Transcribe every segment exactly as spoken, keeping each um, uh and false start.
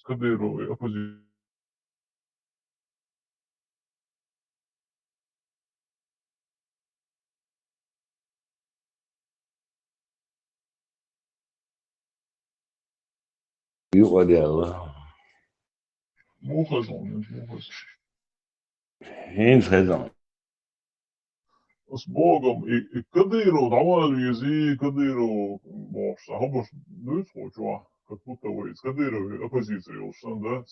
Кадыровый оппозиция. Юкъа делла. Муха зон, муха зон. Хинс хезон. С Богом и, и Кадыров, давай вези Кадыров, боже, а боже, ну, что, чувак, как будто вы с Кадыровой оппозиция, уж да?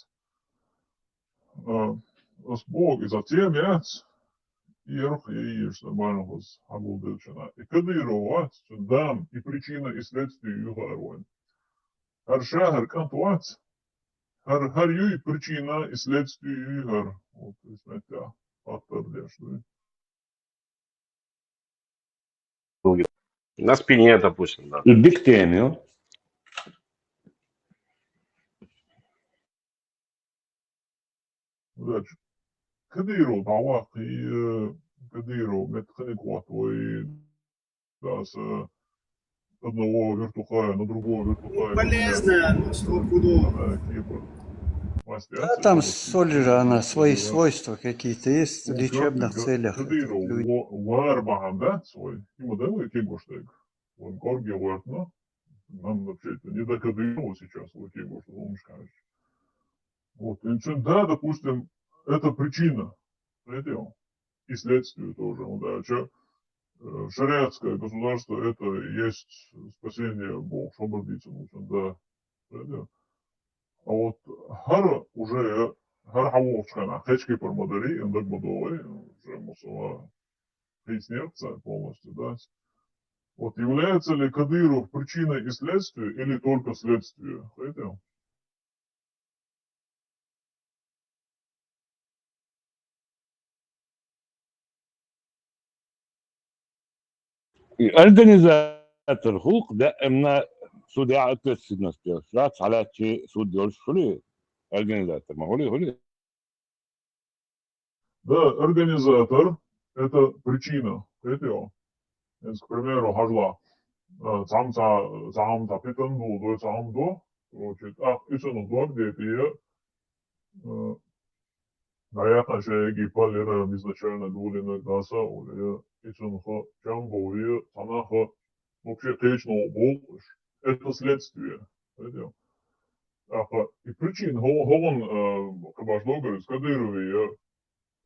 А, с Богом, и затем я, и рох, и ешь, нормально, вас, а был дельчана. И Кадыров, а, дам, и причина, и следствие, и харван. Хар шахар, кантуац, хар, хар юй, причина, и следствие, и хар. Вот, и смотря, фактор, да, что ли. На спине, допустим, да. Биг теми. Удачи. Кадыров, давай, и, э, Кадыров, мет хани кват, ой, да, с, э, одного вертухая на другого вертухая. Полезная, ну, что, куда? Да, типа. Да, там соль же, она, свои свойства какие-то есть в лечебных целях. Кадыров, вар баханда свой. Ему дали кегоштег. Он корги вартно. Нам вообще-то не до Кадырова сейчас, вот его, что он скажет. Вот, и чё, да, допустим, это причина, понимаете, и следствие тоже. Вот, да, чё, э, шариатское государство — это и есть спасение Бог, что обратиться нужно, да. Понимаете? А вот хар уже, хар хавовчкана, хечки пар мадари, индак бадовый, уже мусула, хейснерца полностью, да. Вот является ли Кадыров причиной и следствием или только следствием? Понимаете? И организатор хук, да, эмна судья ответственность. Шац халачи суд ёлш хули. Организатор, ма хули, хули. Да, организатор — это причина. Понимаете? Если, к примеру, хажла, э, цам ца, цам ца питан ду, до цам до, короче, а, и всё, ну, до где ты, э, наверное, же ги палера изначально дулина гаса, или и всё, ну, хо, чам бо, и цана хо, вообще, конечно, бо, это следствие. Понимаете? А, и причин, хо, хо, он, э, кабаш логар, с Кадыровой, э,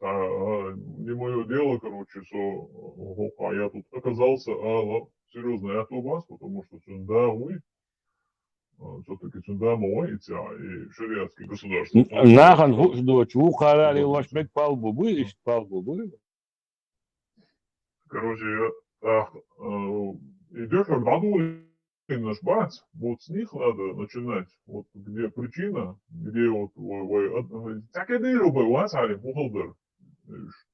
а, а, не моё дело, короче, что, э, хо, а я тут оказался, а, ла-, серьёзно, я то вас, потому что сюда, уй, а, всё-таки сюда, мой, и тя, и шариатский государство. Н-, нахан ху-, дочь, у харали вот ваш бек палбу, бу, ишт палбу, бу. Короче, я, а, э, и дёшер баду, наш бать, вот с них надо начинать. Вот где причина, где вот, ой, ой, от, ой, так и дыру бы, вас, али, мухалдер. Э,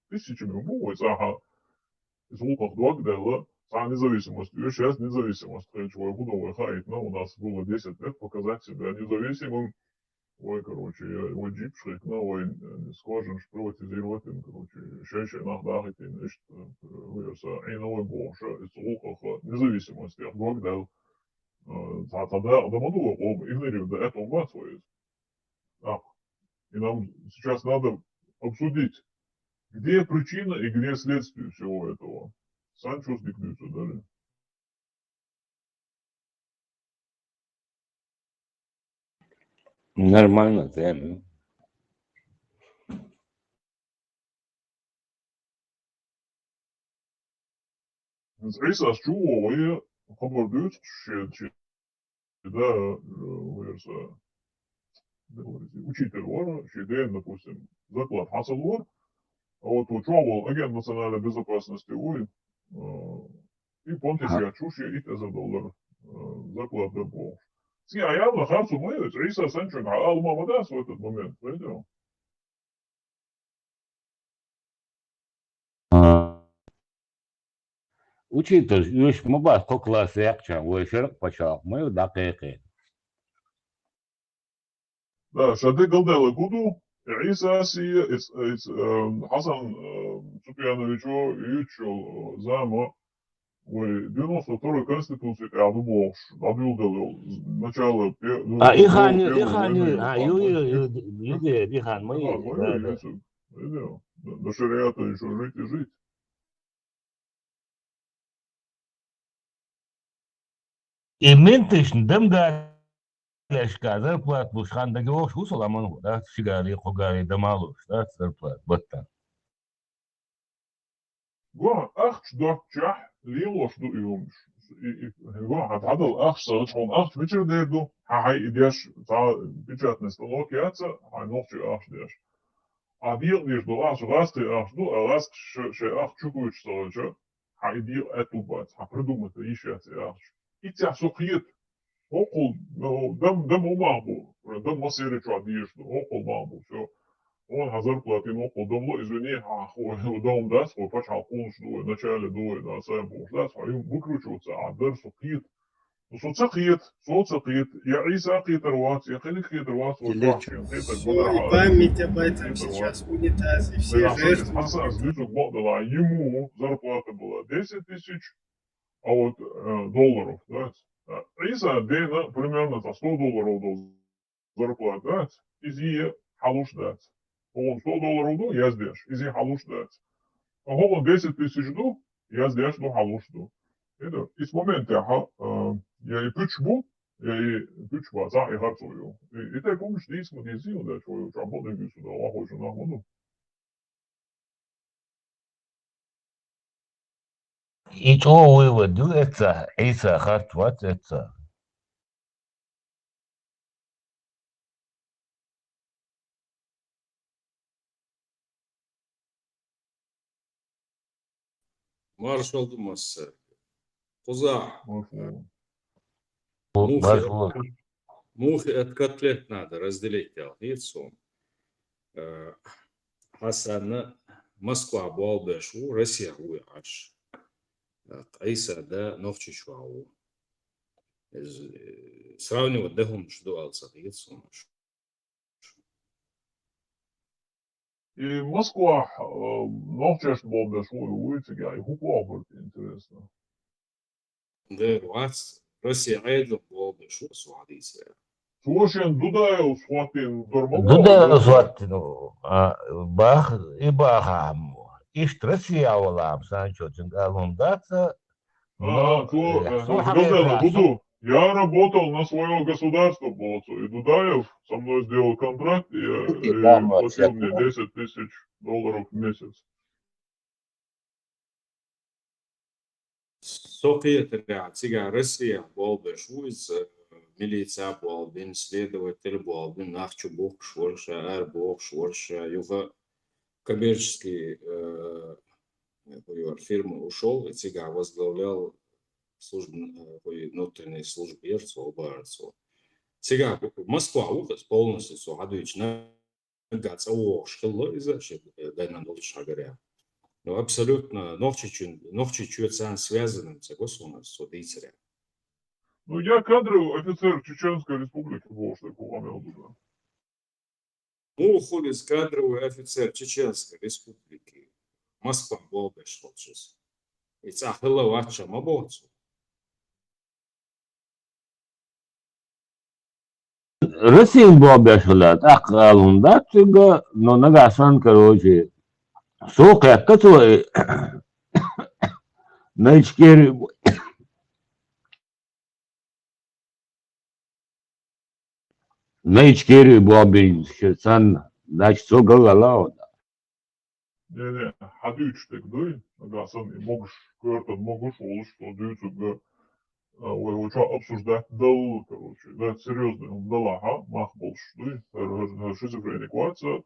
тысячами, ну, ой, саха. Из луках дог, да, ла, са независимость. Её сейчас независимость. Короче, ой, куда, ой, хаит, но у нас было десять лет показать себя независимым. Ой, короче, я, ой, джип шрикна, ой, э, скважин шприватизировать, короче, шей-шей нах дахать, ишт, э, вырса, и новый бо, ша, из луках, э, независимость, я, дог, да, э, та-, тогда, да, могу, об, игнорирую, да, это у вас, ой. Так, и нам сейчас надо обсудить, где причина и где следствие всего этого. Санчо с Дикдюсом, да? Нормально, да, ну. Из Ӏисас чу вогӀе хабар дуьйцу шен, шен, да, э, вайрса, да, вайрса, учитель вара, шен ден, допустим, заклад хьасал вара. А вот у чого агент национальной безопасности, ой, э, и понтис я чу шен итт эзар доллар, э, заклад дар богӀуш. Ци аялла харцу ма йоцу, Ӏиса санчун хьаалма ма дац в этот момент, понял? А, учитель, уьш ма бац, кхо класс яьккхача, вай шаркъ пачхьалкх ма ю дӀакхайкхийна. Да, ша де галдайла гуду, Ӏиса сия, иц, иц, э, Хьасан, э, Супьяновичо, юччул, э, зама, Вай девяносто второй Конституци тӀехь ду бохуш, дӀадуьйладелла йолу. Начало пе-, ну, А, и хан ю, и первый хан ю, войны а, ю, ю, ю, ю, ю, и хан ма ю, да, да. Видел? До шариата ещё жить и жить. И менташна дамгалешка зарплата луш хан даги вохуш ву со ламан ву, да? Ши гали, кхо гали дама луш, да? Зарплата, баттан. Го, ахча доцчехь лелош ду и хӀумаш. И, и, го, хьан дӀадала ахча ца хилча, хьуна ахча мичара дер ду? Хьан хьайн и деш, цхьа печатный станок яц, хьайн нохчий ахча деш. А декъа деш ду ахча, гӀазкхи ахча ду, а гӀазкхаша шайн ахча чу кхуьйсуш ца хилча, хьан и декъа аьтту бац, хьан придумать йиш яц и ахча. Иццехь со кхета. ХӀокхул, ну, дам, дам хӀун мах бу? Дам массеран чохь дезаш ду, хӀокхул мах бу, всё. Хьуна хьан зарплатина хӀокхул дам ло, извини, хьан ху-, дам дац, хьо пачхьалкх кхуллуш ду вай, начале ду вай, да, сайн бохуш дац, хьо юм выкручиваться, а дар со кхета. Ну, со ца кхета, со ца кхета, я Ӏийса кхетар вац, я кхиниг кхетар вац, вай чохь шен кхетар бу. Память об этом сейчас унитаз и все жертвы. Хьасан, ас дуьйцург бакъдала, ему зарплата была десять тысяч, а вот, э, долларов, да? А Ӏийса дена примерно цхьа сто долларов долу зарплата дац, иза е хьалуш дац. ХӀокхунна сто долларов ду, яздеш, иза е хьалуш дац. А хӀокхунна десять тысяч ду, яздеш ду, хьалуш ду. Ида, ис моментехь, а, я и пуьч бу, я и пуьч бац, а, и харцо ю. И, и тӀе хӀумаш дийца ма дийзийла дац, хьо ю, чохь бакъдерг ю, сюда, вахой шу нах ма ду. И чӀогӀа вуй ван ду эцца, Ӏийса харц вац эцца. Маршалла ду массаьрга. Кхузахь, э, мухи от, мухи от котлет надо разделить, аьлла, хета суна. Э, Хьасанна Москва болх беш ву, Россехь вуй Ӏаш. Э, Ӏийса да Нохчийчохь ву. Иза, э, сравнивать дан хӀумаш ду аьлла ца хета суна. И Москвахь, э, нохчашна болх беш ву, вуй цигахь, и хӀун кхобур, интересно? Дера вац, Россия Ӏедал болх беш ву, со хьадийцарехь. Цо шен Дудаевс хӀоттийна дора ма боху, Дудаевс хӀоттийна, а, бах-, и бахахь мо. Иштта Россия валахь, сан чо цуьнга ала хӀума дац, Ага, цо, э, Дудаев, Дуду, я работал на своё государство, боху цо. И Дудаев со мной сделал контракт, и, э, и платил мне десять тысяч долларов в месяц. Со кхетарехь, цигахь Россия болх беш ву иза, э, милица болх бина, следователь болх бина, нах чу бухкуш вара ша, ара бохуш вара ша, юха коммерческий, э, хӀун ю, фирма ушел, и цигахь возглавлял службу, э, хӀун ю, внутренней службы яра цо, бара цо. Цигахь Москва ву полностью цо хьадуьйцу, наггахь цӀа вогӀуш хилла иза, шен, э, дайнан долчу хьагарехь. Ну, абсолютно Нохчийчун-, Нохчийчоьца связанным ца го суна, со дийцарехь. Ну, я кадровый офицер Чеченской Республики, бохуш дерг хӀун къамел ду, да. Муха хуьлу иза кадровый офицер Чеченской Республики, Москва болх беш волчу иза? И цӀахь хилла вац ша ма боху цо. Россин болх беш хилла, тӀаккха ала хӀума дац цуьнга, но нагахь санна, короче, со кхетта цо и Нальчикера Нальчикера болх бина шен санна, значит, цо галваьлла а ван. Не, не, хьан дуьйцуш дерг дуй, нагахь санна и могуш, коьртан могуш волуш, со дуьйцург, а, вай, вай чохь обсуждать далла, короче, да, серьёзный хӀума далахь, мах болуш дуй, хӀара, хӀара, хӀара шизофреник вац, а,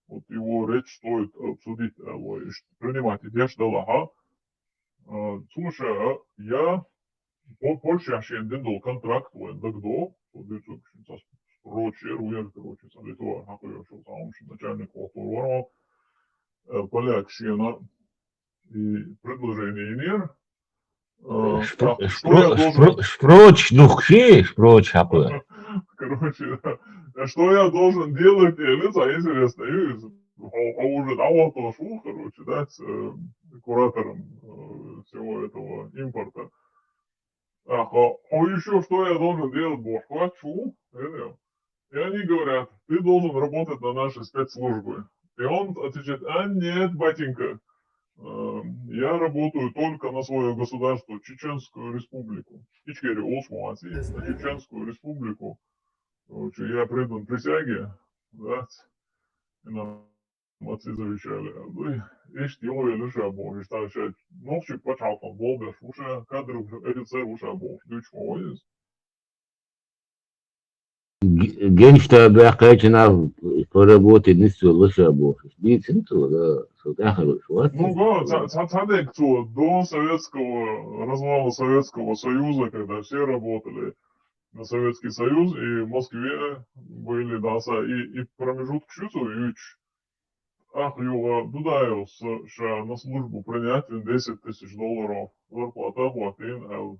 Вот его речь стоит обсудить, а, вай, ш-, принимать и деш далахь, а, слушай, а, я По-, Польшехь шена дина долу контракт вайн дагадогӀу, со дуьйцург шен цхьа строчер, вер, короче, цхьа литвар хьакхоьруш, цхьа хӀумаш начальник хӀоттор вара, э, поляк шена и предложение йинера, э, Шпро-, так, что я шпро-, должен шпро-, шпроч духкуш, шпроч хьакхоьру. Короче, да. Что я должен делать, я лица интересно, и хьо, хьо уже дӀахӀоттош ву, короче, да, с, э, куратором, э, всего этого импорта. А хо- хо ещё что я должен делать, боже, хочу? И они говорят: «Ты должен работать на наши спецслужбы». И он отвечает: «А нет, батенька, э, я работаю только на свое государство, Чеченскую Республику». Ичкери улус молодцы, на Чеченскую Республику. Короче, я предан присяге, да, и нам отцы завещали. Вы, ишт йола лиша бо, ишт там ща, ну, чуть почалком, болбер, уша, кадры, офицер, уша бо, дючко, ойс. Г- Генштаб бяхъяйча нах поработать нисвелла ша бохуш. Бийцин цо, да, со тӀехьалуш вац. Ну да, ца- ца- цадек цо до советского, развала Советского Союза, когда все работали на Советский Союз, и в Москве были, да, са- и, и промежуток шу цо юч. Ах, юга, Дудаев, с- ша на службу принять, вин десять тысяч долларов зарплата платин, а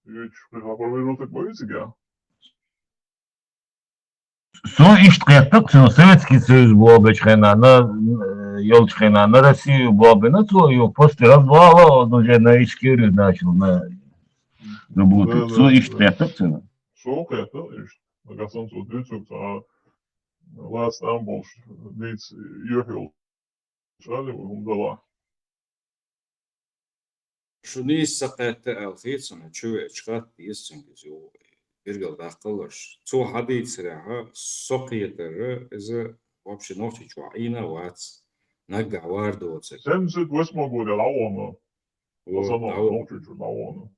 юч, промежуток боится, я? Со ишт кхетта цо, Советский Союз болбеча хенна, на, э, йолча хенна, на Россию болбина цо, ю после развала он уже на Ичкерию начал на работать. Да, да, да. Со ишт кхетта цо. Со кхетта ишт. Нагасан цо дицук, а лац там болш, диц, йохил. Шали ву гьумдала. Шуниса кхетта аьлла хецана, чу веача хатта деза цуьнга иза югӀу. Биргал даккхалаш. Цо хьадийцарехьа, со кхетара, иза вообще нохчи чохь Ӏийна а вац. Наггахь вар доцург. Семьдесят восьмой года дӀавону. Вот, Пацанов, дӀавону. Нохчи чу дӀавону.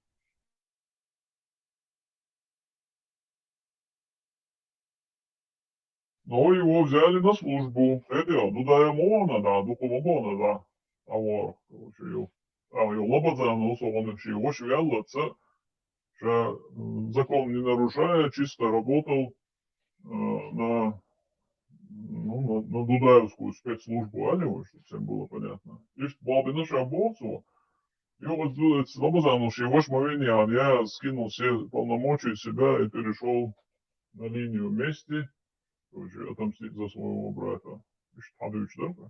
Но его взяли на службу. Это Дудаев ма вана, да, дукха ма бана, да. А вот, короче, ю. А, ю, Лабазанов, со вана ши вош вяллаца, ша, м, закон не нарушая, чисто работал, э, на, ну, на, на Дудаевскую спецслужбу, а не, вот, чтобы всем было понятно. Ишт бабина ша боху, И вот, э, Слободанович, его ж мгновение, а я скинул все полномочия с себя и перешёл на линию мести, короче, отомстить за своего брата. Ишт хьадуьйцуш дара.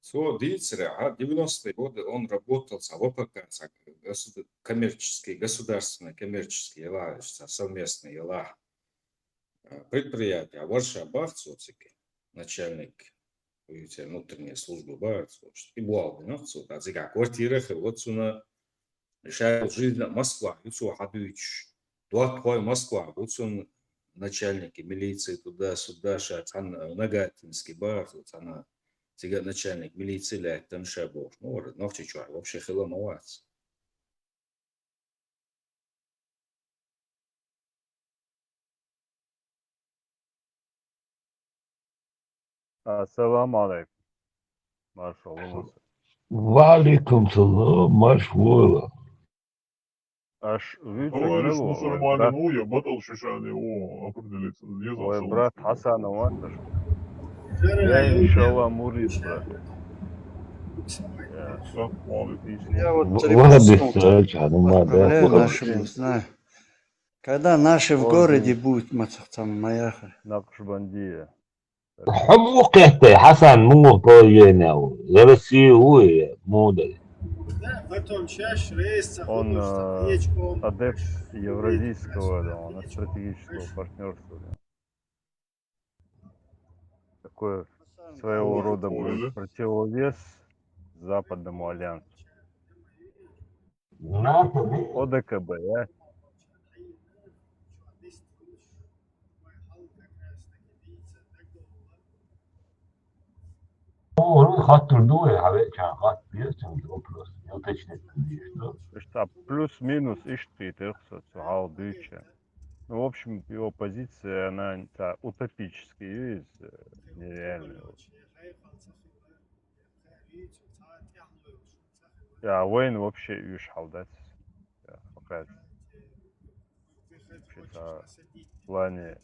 Цо дийцарехь, а, девяностые годы он работал цхьа В П К, цхьа госуд-, коммерческий, государственный коммерческий елахь, цхьа совместный елахь. А, предприятие, а варша бах цо цига, начальник, юьйцу, внутренней службы бара цо, и болх бина цо, ткъа цигахь квартира хилла цунна, ша жизнь Москва ю цо хьадуьйцуш, доттагӀой Москва бу цунна, начальники милиции туда-сюда, ша цхьана Нагатинский бара цо, цхьана цига начальник милиции лаьттина ша бохуш, ну, вара Нохчийчохь вообще хилла ма вац. Ассаламу алейкум. Маршалла ву. Ва алейкум салам, марш вала. Аш вуьйцург мел ву, вай брат? Мусульманин ву я батӀал шишани ву, определиться. Вай брат Хьасанов вац аш? Я, иншалла, мурид, брат. Я. Ва алейкум салам. Я вот три вопроса отправляю нашим, не знаю. Когда наши в городе будут, мацах там, маяхар. Накшбандия. Хьо муха кхеттай, Хьасан, муха положение ву? Я Россия ву, я муха дай? Он, э, адепт евразийского, да, он стратегического партнёрства, да. Такой своего рода будет противовес Западному альянсу. О Д К Б, я? О, хаттар ду вай, хьан веача хатта деза цуьнга вопрос. Я уточнить деза. Иштта плюс-минус иштта кхетар со, цу хьал дуьйцуча. Ну, в общем, его позиция, она та утопическая, из, э, нереальная. Я, вайн вообще уьш хьал дац. Я, пока. Вообще-то, в плане,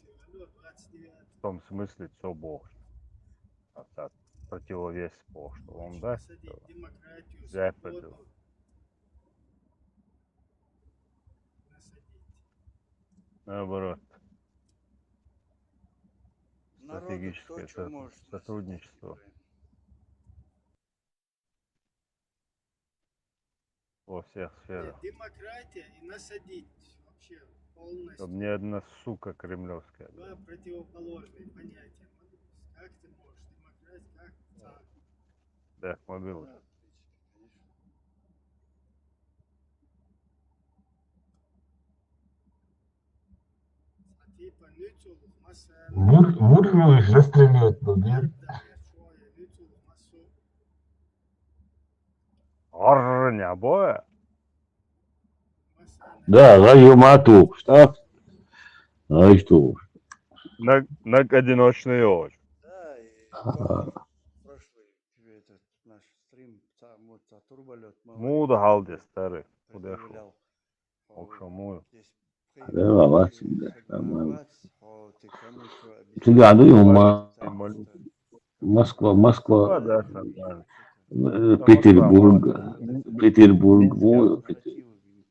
в том смысле, цо бохуш. А так, противовес бохуш, он дац, Западу. Наоборот. Стратегическое со-, сотрудничество. во всех сферах. Демократия и насадить вообще полностью. Чтоб ни одна сука кремлевская. Два противоположные понятия. Как ты можешь демократия, как царь? Да, мобил. Вур-, вургилыш застреливать был, да? Орня боя. Да, ла юмату, штаб. Ай, что? На, на одиночный оч. Да, и Ага. Прошлый тебе этот наш стрим, та-, вот, та турболёт, мы Муда халдис, старый. Куда шо? Предъявлял. Общем, мой. Здесь Да, Василий, да, нормально. Тебя, ну, и Москва, Москва, Москва, да, да. Э, Петербург, Петербург,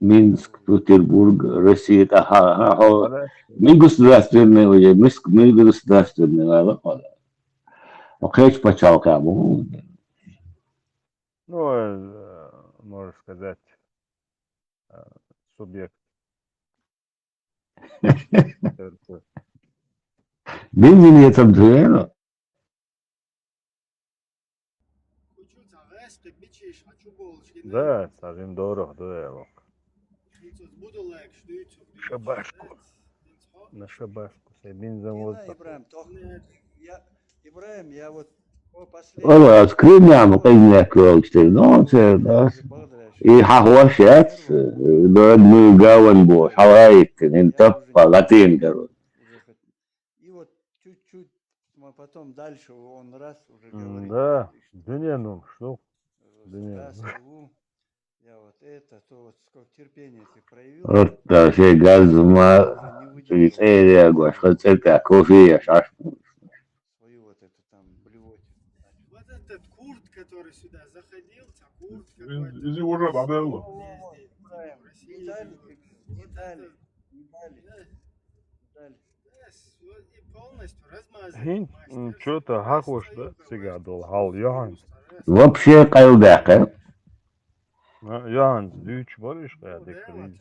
Минск, Петербург, Россия, да, ха, ха, ха. Ми государственный уже, ми с-, ми государственный, ладно, ладно. Ну, конечно, пачалка, ну. Ну, э, можно сказать, э, субъект. Бензин я там, наверное. Да, сажим дорого, да, я лок. Шабашку. На шабашку, се бензин вот. Ибраим, я, Ибраим, я вот по последнему Вала, аз Крымям къиннек квелчтир, ну, це, да. И хахуашец, да, мы гаван бо, хавайт, нин таппа, латин, короче. И вот чуть-чуть, м, потом дальше он раз уже М, говорит, да, что дунен, ну, что? Дунен. Здравствуй, Я вот это, то вот сколько терпения ты проявил. Орта се газма, уже не выдержал. Церия, гваш, церка, кофе, я шаш. Свою вот эту там блевотину. Вот этот курд, который сюда заходил, та курд какой-то. Из его же бабелло. Виталий, Виталий, Виталий. Виталий. Хин, м, чё-то хахуш, да, цига дол хал, Йохан. Вообще къайлдакъа. А, Йохан, дюч бариш, къя декрин.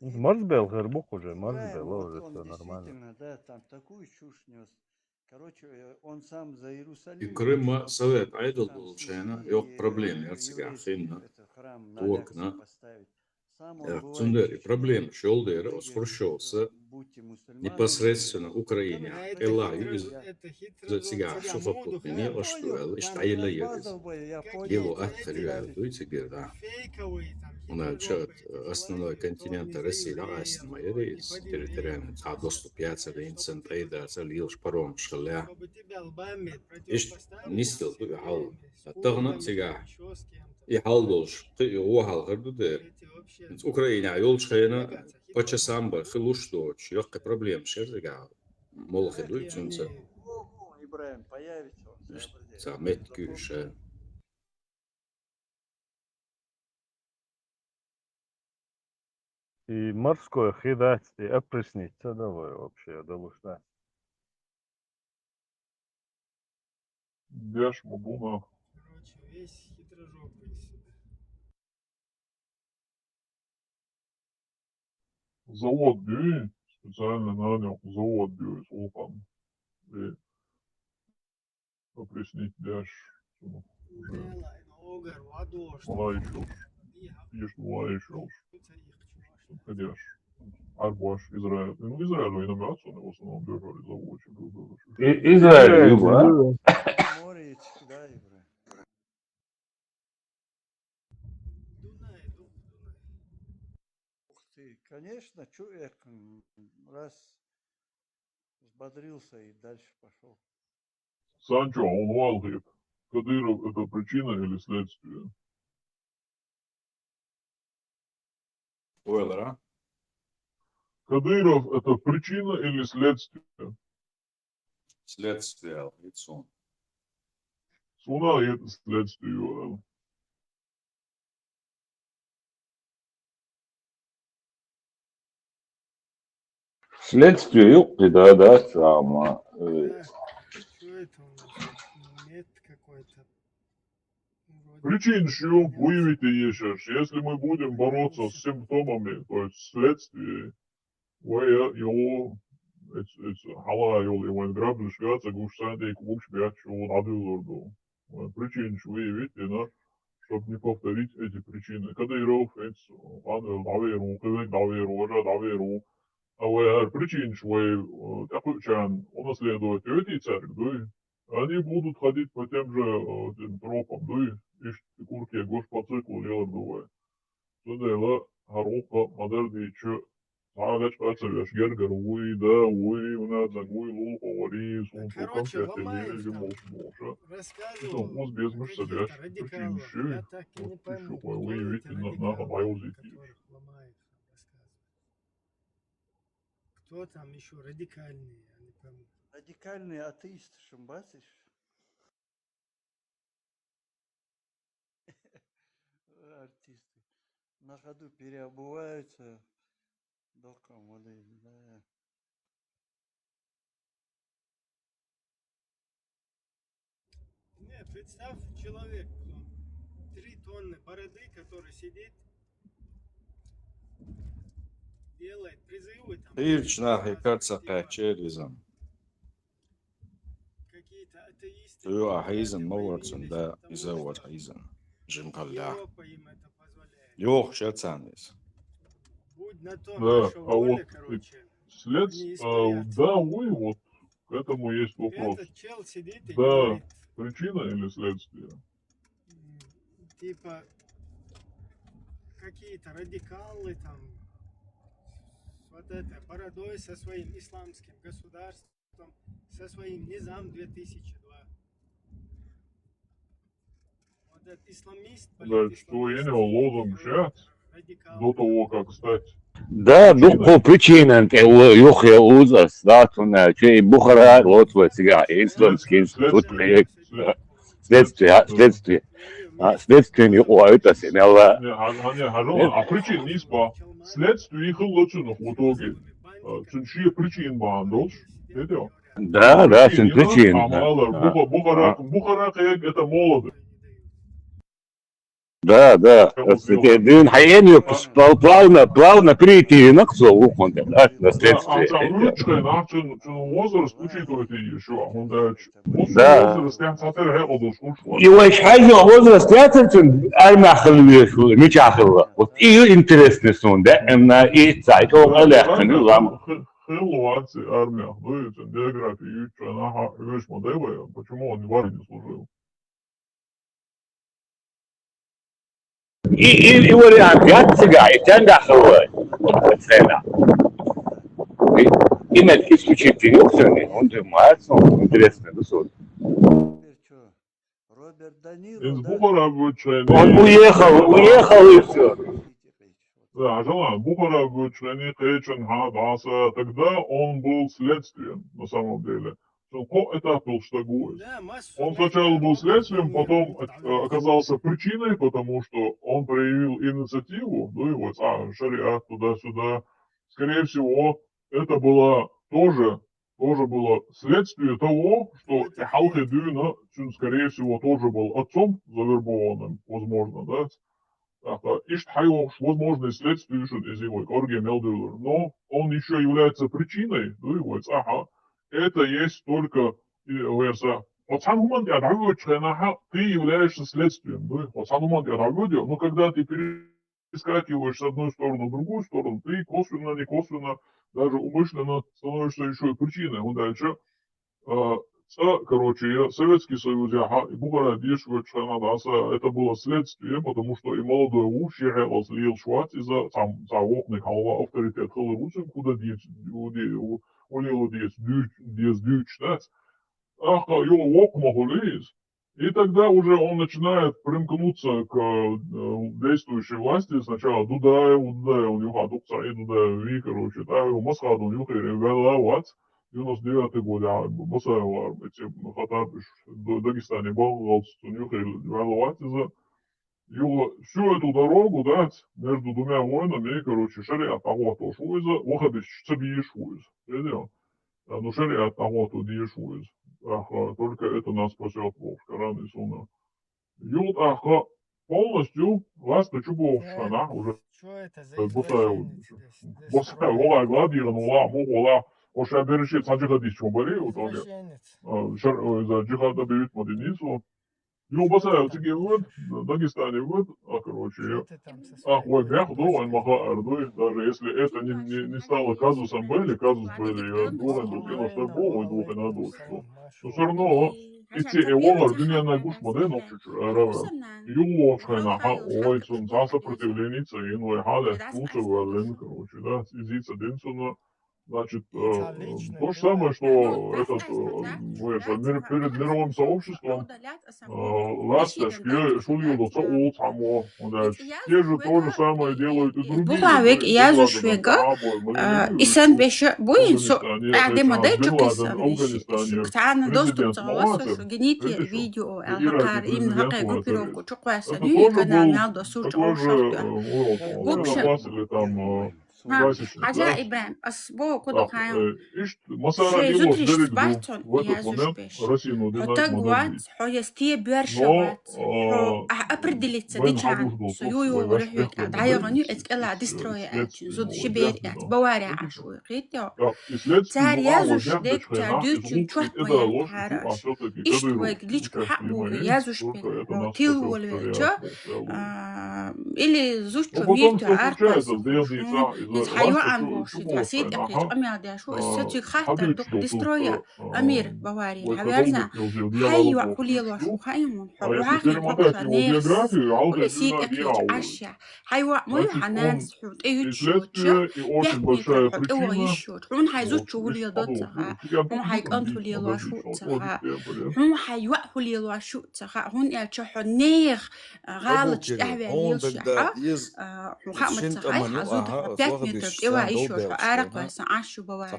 Марз бел, гъырбук уже, марз бел, уже всё нормально. Да, там такую чушь нёс. Короче, э, он сам за Иерусалим. И Крым совет айдол был, чайна, ёк проблем, я цига хинна. Окна. Э, цундер и проблема шёлдер, оз Хрущёв са непосредственно Украине, элла юз за цига шуха путнени, оштуэл, ишт айла юз. Гилу атхар юэл дуй цигер, да. Уна чат, э, основной континент России, да, асин майри, из территориальный, а доступ яца, да, инцент айда, ца лил шпаром шхля. Ишт нистел дуй хал. Тагна цига. И хал долш, хи, и о хал гъар ду дер. Украина ёлш хена, пача самба, хилуш доч, ёкъе проблем шер цига. Мол хи дуй цунца. Ибраим появится, он завтра здесь. Са мет кюша. И морской хидать, и опресниться давай вообще, да уж да. Беш мудуна. Короче, весь хитрожопый из себя. Завод бюй, специально нанял завод бюй, султан. И опреснить беш. Малай чуш. Ишт малай чуш. Подходящ. Арбаш, Израиль. Ну, Израиль, ну, иномирацию в основном держали за очи. И-, Израиль, Израиль, Израиль. Море, да, Израиль. Дунай, дух, Дунай. Ух ты, конечно, чё, э, м, раз взбодрился и дальше пошёл. Санчо, он валгит. Кадыров — это причина или следствие? Ойлар, а? Кадыров — это причина или следствие? Следствие, лицо. Суна ет следствие, а? Следствие, ёпты, да, да, сама, э. Да, что это у нас? Мед какой-то. Вроде Причинаш ю выявить езаш. Если мы будем бороться с симптомами, то есть следствие, вай йола, эц, эц, хьалха йола, и вайн грабежаш ца гуш, царна тӀа кхы гуш баьча йола дӀадуьллур ду. Вай причинаш выявить йина, чтобы не повторить эти причины. Кадыров, эц, хӀанз дӀавер ву, кхывег дӀавер ву, важа дӀавер ву. А вай хӀара причинаш вай, э, тӀакхуьучарна унаследовать йойтий цаьрга, дуй? Они будут ходить по тем же, э, тем тропам, дуй? Иштта курке гуш по циклу лелар ду вай. Цудела хӀара гӀуллакх ма-дарра дийцача, цхьа гӀачкъа ца веш, гергара вуй, да, вуй, ванзаг вуй, лулахо варий, сунту конфетти виржи молча молча. Итон уз безмаш са деш, причинаш ю, вот шу вай выявить йина, наха дӀайовзийтийша. Кто там ещё радикальные, я не пойму. Радикальные атеисты, шум бациш? Артисты. На ходу переобуваются. Доком, да. Не, представь, человек, он три тонны бороды, который сидит, делает призывы там. Ирчнахи карца качеризм. Какие-то атеисты. Ю ахизм, говорят, да, иза вот ахизм. Жим калля. Европа им это позволяет. Йох, шацанис. Будь на то, да, наша а воля, вот короче, след, они, а, испарятся. Да, увы, вот к этому есть вопрос. Этот чел сидит и, да, говорит, причина или следствие? М, типа, какие-то радикалы там с вот этой бородой, со своим исламским государством, со своим Низам две тысячи два. Вот этот исламист, да, блядь, что я не лозунг сейчас, до того, как стать. Да, дуккха причинаш тӀа ю-, юха я узас, да, цунна, чей Бухара, вот, вот, цига, исламский институт, след-, проект, след-, да. Следствие, а, следствие. А, следствие не уходит, а сенела. Не, а, а, не, а, а причина не спа. Следствие их лучше в итоге. А, цун ши причин бан долш. Видел? Да, да, цун причин. Амалар, да. Буха-, Бухара, а. Бухара, как это молодость. Да, да. Дин хайен ю, плавно, плавно перейти на, к слову, да, на следствие. Да, а там лучше, на, цун, цун возраст учитывать ещё, он дальше. Да. И вай хьайна возраст яцар цун, армяхал вешул, мичахал. Вот и интересный сон, да, именно и цайт, о, аляхны лам. Хы-, хы-, хылуаци армях, ну, и цун биография, и чё, она, ха, вещь модель, почему он в армии служил? И, и, и вариант яц цига, и тян дахал вай. Цена. И, и мед исключить не все, он занимается, он интересный, ну, сон. Из Бухара вычайный. Он уехал, уехал и все. Да, Ажалан, Бухара вычайный, кхечан, ха, даса, тогда он был следствием, на самом деле. Цун кхо этап йолаш саг ва из. Он сначала был следствием, потом, э, оказался причиной, потому что он проявил инициативу, ну и вот, а, шариат туда-сюда. Скорее всего, это было тоже, тоже было следствие того, что и хьалхе дуьйна цун, скорее всего, тоже был отцом завербованным, возможно, да? ТӀаккха иштта хьайогӀуш возможные следствия шун из вай кӀорге мел дуьллур. Но он ещё является причиной, ну и вай цӀаьхха. Это есть только, э, верса. Хьо цхьан хӀуман тӀа дӀавоьдучу хенахь, ты являешься следствием, ну, хьо цхьан хӀуман тӀа дӀавоьдеш, но когда ты перескакиваешь с одной стороны в другую сторону, ты косвенно, некосвенно, даже умышленно становишься ещё и причиной. ХӀунда аьлча, а, цӀа, короче, я Советский Союз, я ха-, Бухара деш вачхана даса, это было следствие, потому что и молодой ву, ши хьекъалца лелаш вац, иза цхьа, цхьа вокханиг хьалха авторитет хилар ву цуьнан, куда дец, у де-, у, у лела дец, дуьйц-, дец дуьйцуш дац. Ахха, йо, воккха ма хуьлу иза. И тогда уже он начинает примкнуться к, э, действующей власти. Сначала Дудаев, Дудаев юха дукха и Дудаев ви, короче, тӀаккха Масхадов юххера ваьлла вац. Девяносто девятый год, а, Басаева, эти, Хаттарбиш, Д-, Дагестане бахалц, цун юххера ваьлла вац иза. Юха всю эту дорогу, да, между двумя войнами, короче, шариат дӀахӀотто ву иза, ваххабисташ ца бийш ву иза. Видел? А, ну, шариат дӀахӀотто дезаш ву иза. Ах, только это нас спасёт, бохуш, Коран и Сунна. Юха тӀаккха полностью ласта чу бохуш хана уже. Бусай, бусай, вала гладира, вала, му, вала. Оша береши саджига дичмо бари, у тоге. Шар, за джихада бивит мадинису. Ю баса я циги вот, Дагестане вот, а, короче, а, ой, бях, да, он маха ардуй, даже если это не, не, не стало казусом были, казус были, я думаю, был, ну, что было, ой, был, надо, что. Но все равно, и те, и он, дунья на гуш, моде, но чуть-чуть, а, рава. Ю, ой, хана, ха, ой, сон, за сопротивление, ца, ин, ой, ха, да, слушай, вален, короче, да, изица, ден, сон, Значит, э, то же самое, что этот, э, мы же мир-, перед мировым сообществом, э, ласта, шке, шулио, со улцамо, вот, те же то же самое делают и другие. Бугавик, я зушвега, э, исан беша, буин, со, адема да чукисан, ктана доступ цала, со, генитер видео, алхакар, им хакай группировку, чуквасан, и канал, доступ, чуквасан. Вообще, Хьажа Ибрагьим, ас бо кодо хайм. Шей зудриш бахцун я зуш беш. Хьо таг вац, хьо ясте бёрша вац, хьо а-, определиться дичан, со ю-ю рухьвик, а дайгъан ю эцкела дистроя ачин, зуд шибер ац, Бавария ашу, хитё. Цар я зуш дек, цар дючун чот моя тара. Ишт век личку хьа бу я зуш бен, хьо тил вол велчо, а, или зуч чо мир ту аркас. Из хьайо ан боши, тасит экъи къамял дяшу, сацик хаттар дук дистроя, Амир Бавария, хьаверза, хьайо хулело шу, хьайо мун, хьо вахи хокша нерс. Ули сит экъи аша. Хьайо мой хананс ху, тейуч шучо. Пять метров ху, тейуа ишо. Хун хьай зуч хулело цаха. Хун хьай кан хулело шу цаха. Хун хьайо хулело шу цаха. Хун я чо хо нех. ГӀалат тӀехваьлла йилшехьа, хӀу хаамат ца хай, хьазуд пять метров тӀева ишо, хьо аракъ вайсан Ӏаш шу баваря.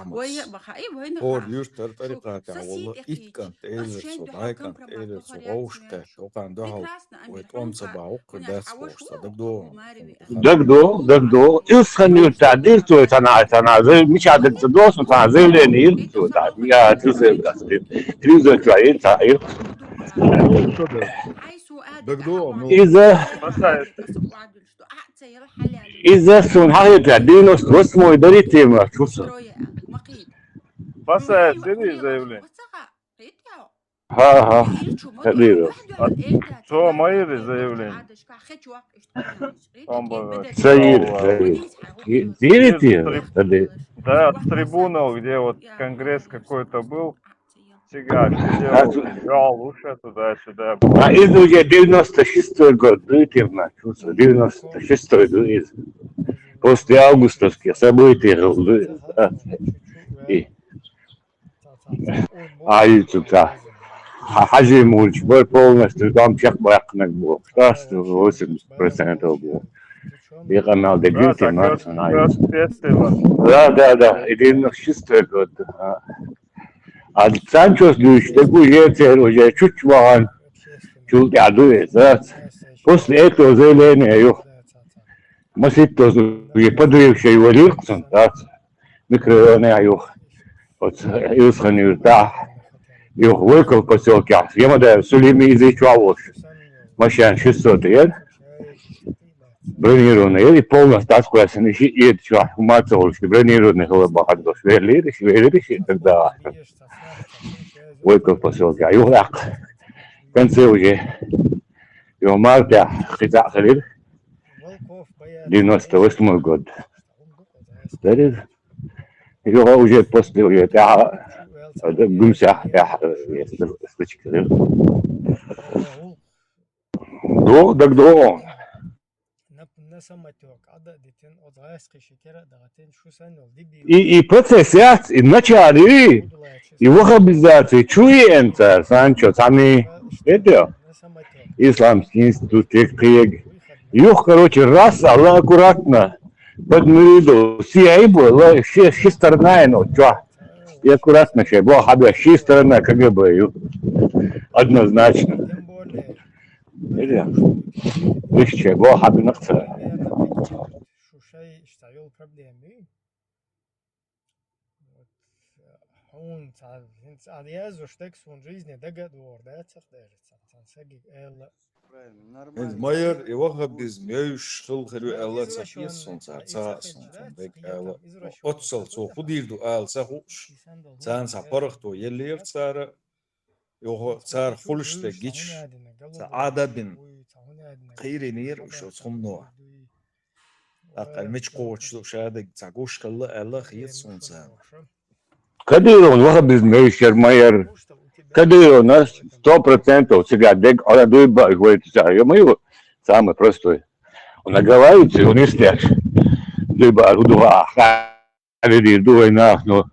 Вай баха, и вайна хор юртар тӀарикъатехь валла, ит кӀант тӀелира со, дай кӀант тӀелира со, гӀовшкхетта, тукъан духьал, вай тӀом ца бахьа, уккхар дац бохуш, ца дагадогӀу. ДагадогӀу, дагадогӀу. Илсхан юртахь дир цо цхьана, цхьана, мичахь даг ца догӀу, цхьана заявление йира цо, я, цу заявление. Телевизор чохь йира, цхьа йира. Иза, иза суна хьахетарехь, девяносто восьмой дари тема чу со. Пасаэцци заявление. ХӀа, хӀа. Хьадийра. Цо ма йира заявление. Ца йира, ца йира. Йира, йира, йира. Да, с трибунов, где вот конгресс какой-то был, Цигахь, А, сидел, ту- вёл уши туда-сюда. А иза уже девяносто шестой год, ду, тема, чувствую, девяносто шестой ду иза. После августовских событий ду иза, да. И, а, и тут, а, Ха-, Хьажи Мулч бой полностью там чекх баккхинарг бу. Шестьдесят восемьдесят процентов бу. И къамел дегин Да, так тема, вот, она. Шестьдесят шестой год. Да, да, да. И девяносто шестой год, а. А Санчос дуьйцуш дерг уже церан уже чучча вахана, чул тӀаьхьа ду иза, дац. После этого заявление ю. Маситтаза уже подрывший валийра цунна, дац. Микрорайонехь ю. Оцу Илсхан юьртахь, ю, Войков посёлкехь, Ямадаев Сулими иза чохь волуш. Машен шестьсот яра. Бронированный, и полностью дӀакхоьссина, и ши эда чохь хӀума а ца хуьлуш, бронированный хила бахьана долуш, велира, и велира, и дагадогӀу. Войков посёлке, а юха тӀаккха. В конце уже, юха мартехь кхин цхьаъ хилира. Девяносто восьмой год. Дара иза. Юха уже после, уже тӀаьхьа, гуьмсехь тӀаьхьа, э, стачка хилира. До, дагадогӀу. На, на самотёк, а да, дитин, оцу гӀаскхи ши кера а дагатин, шу санна йолу диби И, и процесс яц, и начало, и, и ваххабизация, чу еана цара, Санчо, цхьаьний, это, исламский институт, кхега. Юха, короче, раз, а ла аккуратно, под мюридов, си ай бу, ла, ши, ши сторона, ну, чохь. И аккуратно шай, бо, хьабеш, ши сторона К Г Б ю. Однозначно. Или? Вуьш чай, бо, хьабинакъ ца. Шу шай иштта йолу проблема ю? Вот, хьуна ца, хӀинца а язъеш дерг суна жизни дага а догӀур дацахь даже, цхьа, цхьана саги элла. ХӀинца майор и ваххабизм йовзаш хилла хир ю аьлла ца хета суна цара, ца хаьа суна, цунна дерг аьлла. Оццул цо фу дийр ду ала ца хууш, царна цхьа паргӀато еллера цара, юха цара хуьлуш дерг гича, цхьа Ӏадат бина кхийринера уьш оцу хӀумано. ТӀаккха мича кхочуш ду ша дерг цхьа гуш хилла аьлла хета суна царна. Кадыровна ваххабизм йовзаш яр ма яр. Кадыровна сто процентов цигахь дерг Ӏа дуй бааш вай цара, ё-моё, самый простой. Он оговаривается, он истеш. Дуй бааш, хӀу ду хаа, хьан дийр ду вай нах, но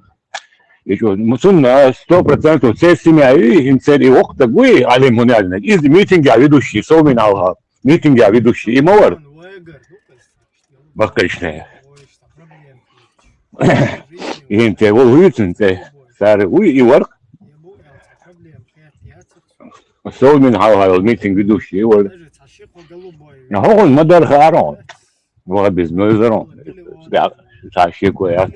и чё, ну, цунна сто процентов церан семья, и хӀинца церан и воккха стаг вуй, Ӏалим хӀунадинаг. Иза митингехь ведущий, сов мина хьалха. Митингехь ведущий, и ма вара. Баккхайшна. И хӀинца волу вуьйцун цӀе. Цара вуй, и вара. Сов мина хьалха йолу митинг ведущий, и вара. ХӀокхунна ма дара хаар хьуна. Ваххабизм йовзар хьуна. Цхьа шеко яц.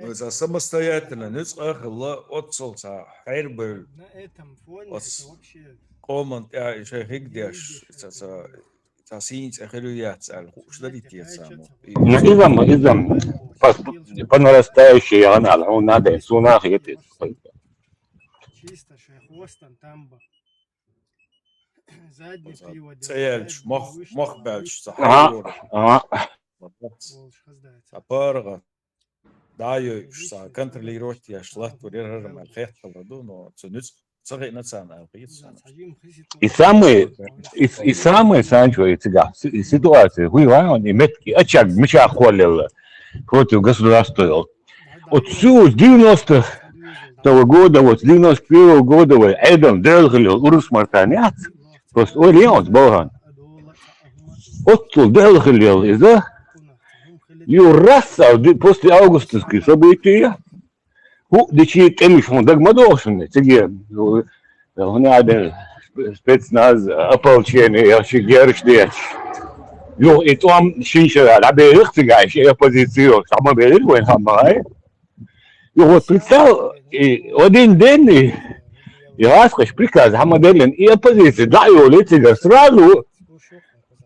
Ну, иза самостоятельно нуьцкъа а хилла, оццул цхьа хьербевлла. Оцу къоман тӀехь и шайн хиг деш, ца, ца, цхьа сийна цӀе хир ю яц аьлла хууш дарий те царна? Ну, иза-м, иза-м, по, по нарастающей яхана аьлла, хьуна надо, суна а хета иза. ЦӀе яьлча, мох, мох баьлча, цхьа хьайвора. Ага. Цхьа паргӀат. ДӀа а йойуш, цхьа контролировать еш латтор яра хӀара ма хетталур ду, но цу нуьцкъа ца хиъна царна аьлла хета суна. И самое, и, и самое, Санчо, и цигахь, и ситуация, хӀун ван, и метки, очаг мичахь кхоллаелла против государства йолу. Вот всю с девяностого года, вот с девяносто первого года вай Ӏедална дуьхьал хилла йолу урус мартан яц. Просто ойла е оцу балхана. Оццул дуьхьал хилла йолу иза. Ю раз а ди-, после августовских событий, хӀуъа дичи тӀемаш хьуна дага ма догӀу шуна, цига, хӀунда аьлла, спецназ, ополчение, я ши герш дечаш. Юха и тӀом шин шера дӀабелира цигахь, и оппозици, схьа ма белира вайн хьан ма хай. И вот представь, и один день, и, и гӀаскхаш приказ хьан ма деллина, и оппозици дӀа а йолий цигара сразу,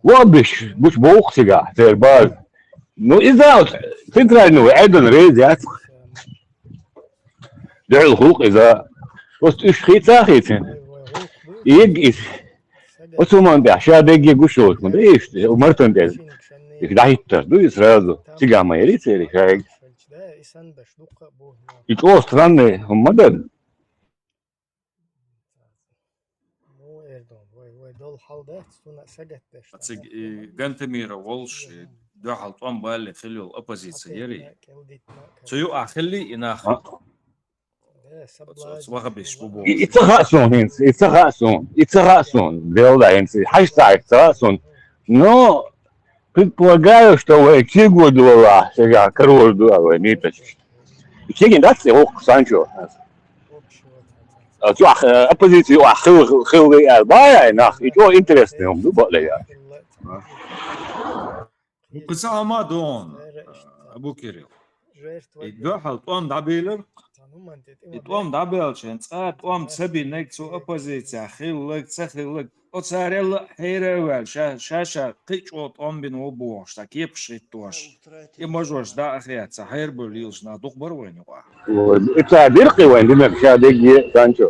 вон беш, гучу боху цигахь, церан база. Ну, иза центральный вай Ӏедал реза яц. Дуьхьал хӀуллакх иза. Оцу уьш хийца а хийцина. Ига иза. Оцу хӀуманна тӀехь ша дегге гуш йолуш ма ду, иштта, мартан тӀе. Иштта дӀахӀиттар ду иза сразу. Цигахь ма яри церан шайга. И чӀогӀа странный хӀума ма дара. Цига и Гантамира волуш, и дуьхьал тӀом балле хилла йолу оппозиция яри. Цу юкъахь хиллий и нах? Оцу, оцу ваххабисташ бу бохуш. И, и ца хаьа суна хӀинца, и ца хаьа суна, и ца хаьа суна, Делла хӀинца, и хьаьжцӀа ца хаьа суна. Но предполагаю, что вай кегадолахь, шайга карор ду вай миташ. И кегий дац и воккха Санчо. А цу ахь, э, оппозиция ахь хилла, хилла аьлла, бай ай нах, и чӀогӀа интересный хӀума ду, бакъ ле яц. Кхин цхьа хӀума а ду хьуна, Абу Кирилл. И дуьхьал тӀом дӀабелира. И тӀом дӀабелча, цкъа а тӀом ца бинарг, цу оппозицехь хилларг, ца хилларг, оцарел а хьера а ваьлла, ша, ша, ша кхин а чӀогӀа тӀом бина ву бохуш, цхьа кепаш хӀиттош, и мажош дӀа а хетта, цхьа хьербевлла лелаш нах дукха бара вайна юкъахь. И цара дира кхин вайна динарг ша дегге, Санчо.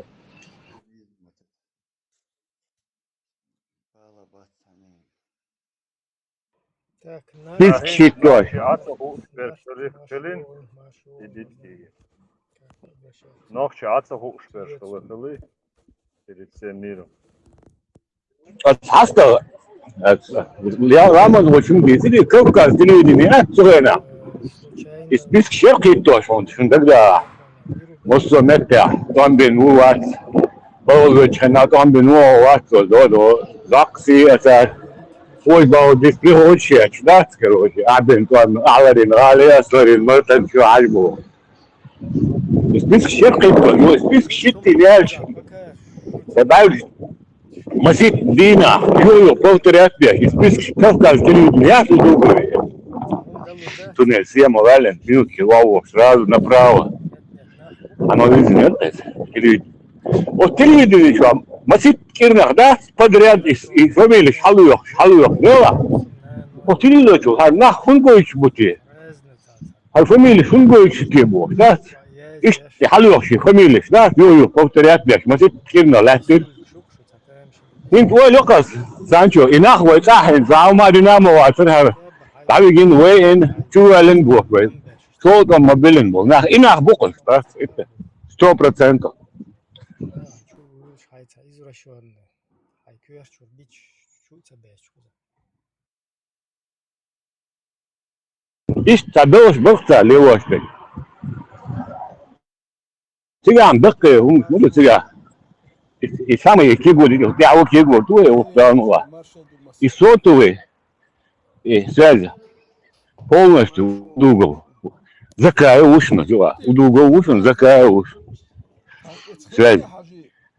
Список хӀиттош. Нохчий Ӏа ца хууш берш хили-, хилина, и дитиге. Нохчий Ӏа ца хууш берш хили, хили, перед всем миром. Ас хьаста, ас, я Рамазан очень бицили, Кавказ телевидение, а, цу хенахь. И список шер хӀиттош хьуна, шун дагадогӀахь. Массо а меттехь тӀом бина ву вац, балхалвечу хенахь тӀом бина ву вац, до, до, даккха сий а цара. Ой, бау, дис приходит шеч, дац, короче, ахь бина тӀом, ахь ларина гӀали, ас ларина мартан чу хьажа боху. И список шер хӀиттош, ну, и список шиттина яьлча. Сан дӀаьвлча, масийтта дийнахь, йо-йо, повторять беш, и список Кавказ телевидение яц у Дугаре. Туннель съема ваьллина, минутки воввох, сразу направо. Оно видно, нет, это телевидение. Вот телевидение чу Масийтта кӀирнах дац подряд и, и фамилеш хьалоьхуш, хьалоьхуш, дела. Оцу телевизорчул хӀара нах хӀунда гойтуш бу те? ХӀара фамилеш хӀунда гойтуш те бохуш, дац? Иштта хьалоьхуш и фамилеш, дац? Юха-юха повторять деш, масийтта кӀирнах лаьттира. ХӀинца ойла йо-кх ас, Санчо, и нах вай цӀахь хӀинца, Ӏалма Динамо вацара хӀара, дӀавигина, вайна, чувоьллина боху вай. ШолгӀа ма биллина болу нах, и нах бу-кх уьш, дац? Сто процентов. Чу вуьйцуш хьайца извращённый, хьайн коьртачуьра бича чу а ца баьчча кхуза. Иштта цхьа белхаш бара-кх цара лелош дерг. Цигахь баккхий хӀуманаш ма ду цигахь. И, и самый кегор, и тӀаьхьо кегор ду вай, оцу Далла ма вац. И сотовый, и связь полностью у Дугова. Закаев ву шуна, юха. У Дугова ву шуна, Закаев ву шуна. Связь.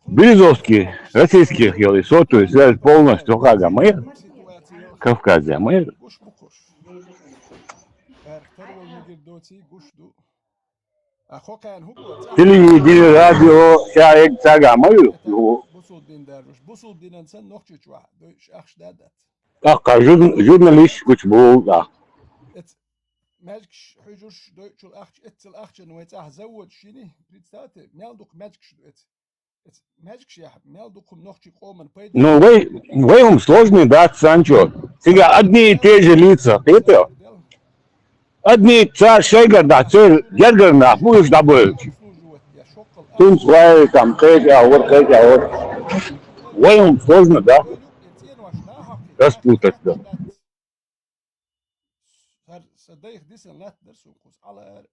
Березовский, российский хила, и сотовый связь полностью хьагӀ ма яра. Кавказе ма яра. Телевидение, радио, ша эгга цаьрга ма ю. Бусулба дин даржош, бусулба динан санна нохчийчу ваха, дойуш ахча да дац. ТӀаккха журн-, журналисташ гучу боху тӀаккха. Эц маьжгаш хьуьжурш дойучул ахча, эццал ахчана вай цӀахь заводаш йиний, представьте, мел дукха маьжгаш ду эц. Эц маьжгаш яхь, мел дукха хӀума нохчийн къоман пайда. Ну, вай, вай хӀума сложный дац, Санчо. Цигахь одни и те же лица, кхетий? Одни цара шайгара нах, церан гергара нах бу уьш дӀабевлча. Цунца вай там кхеча а вара, кхеча а вара. Вай хӀума сложно, да? Распутать, да. Сан дайх дисина лаьтта дара суна кхуза. Ала ара.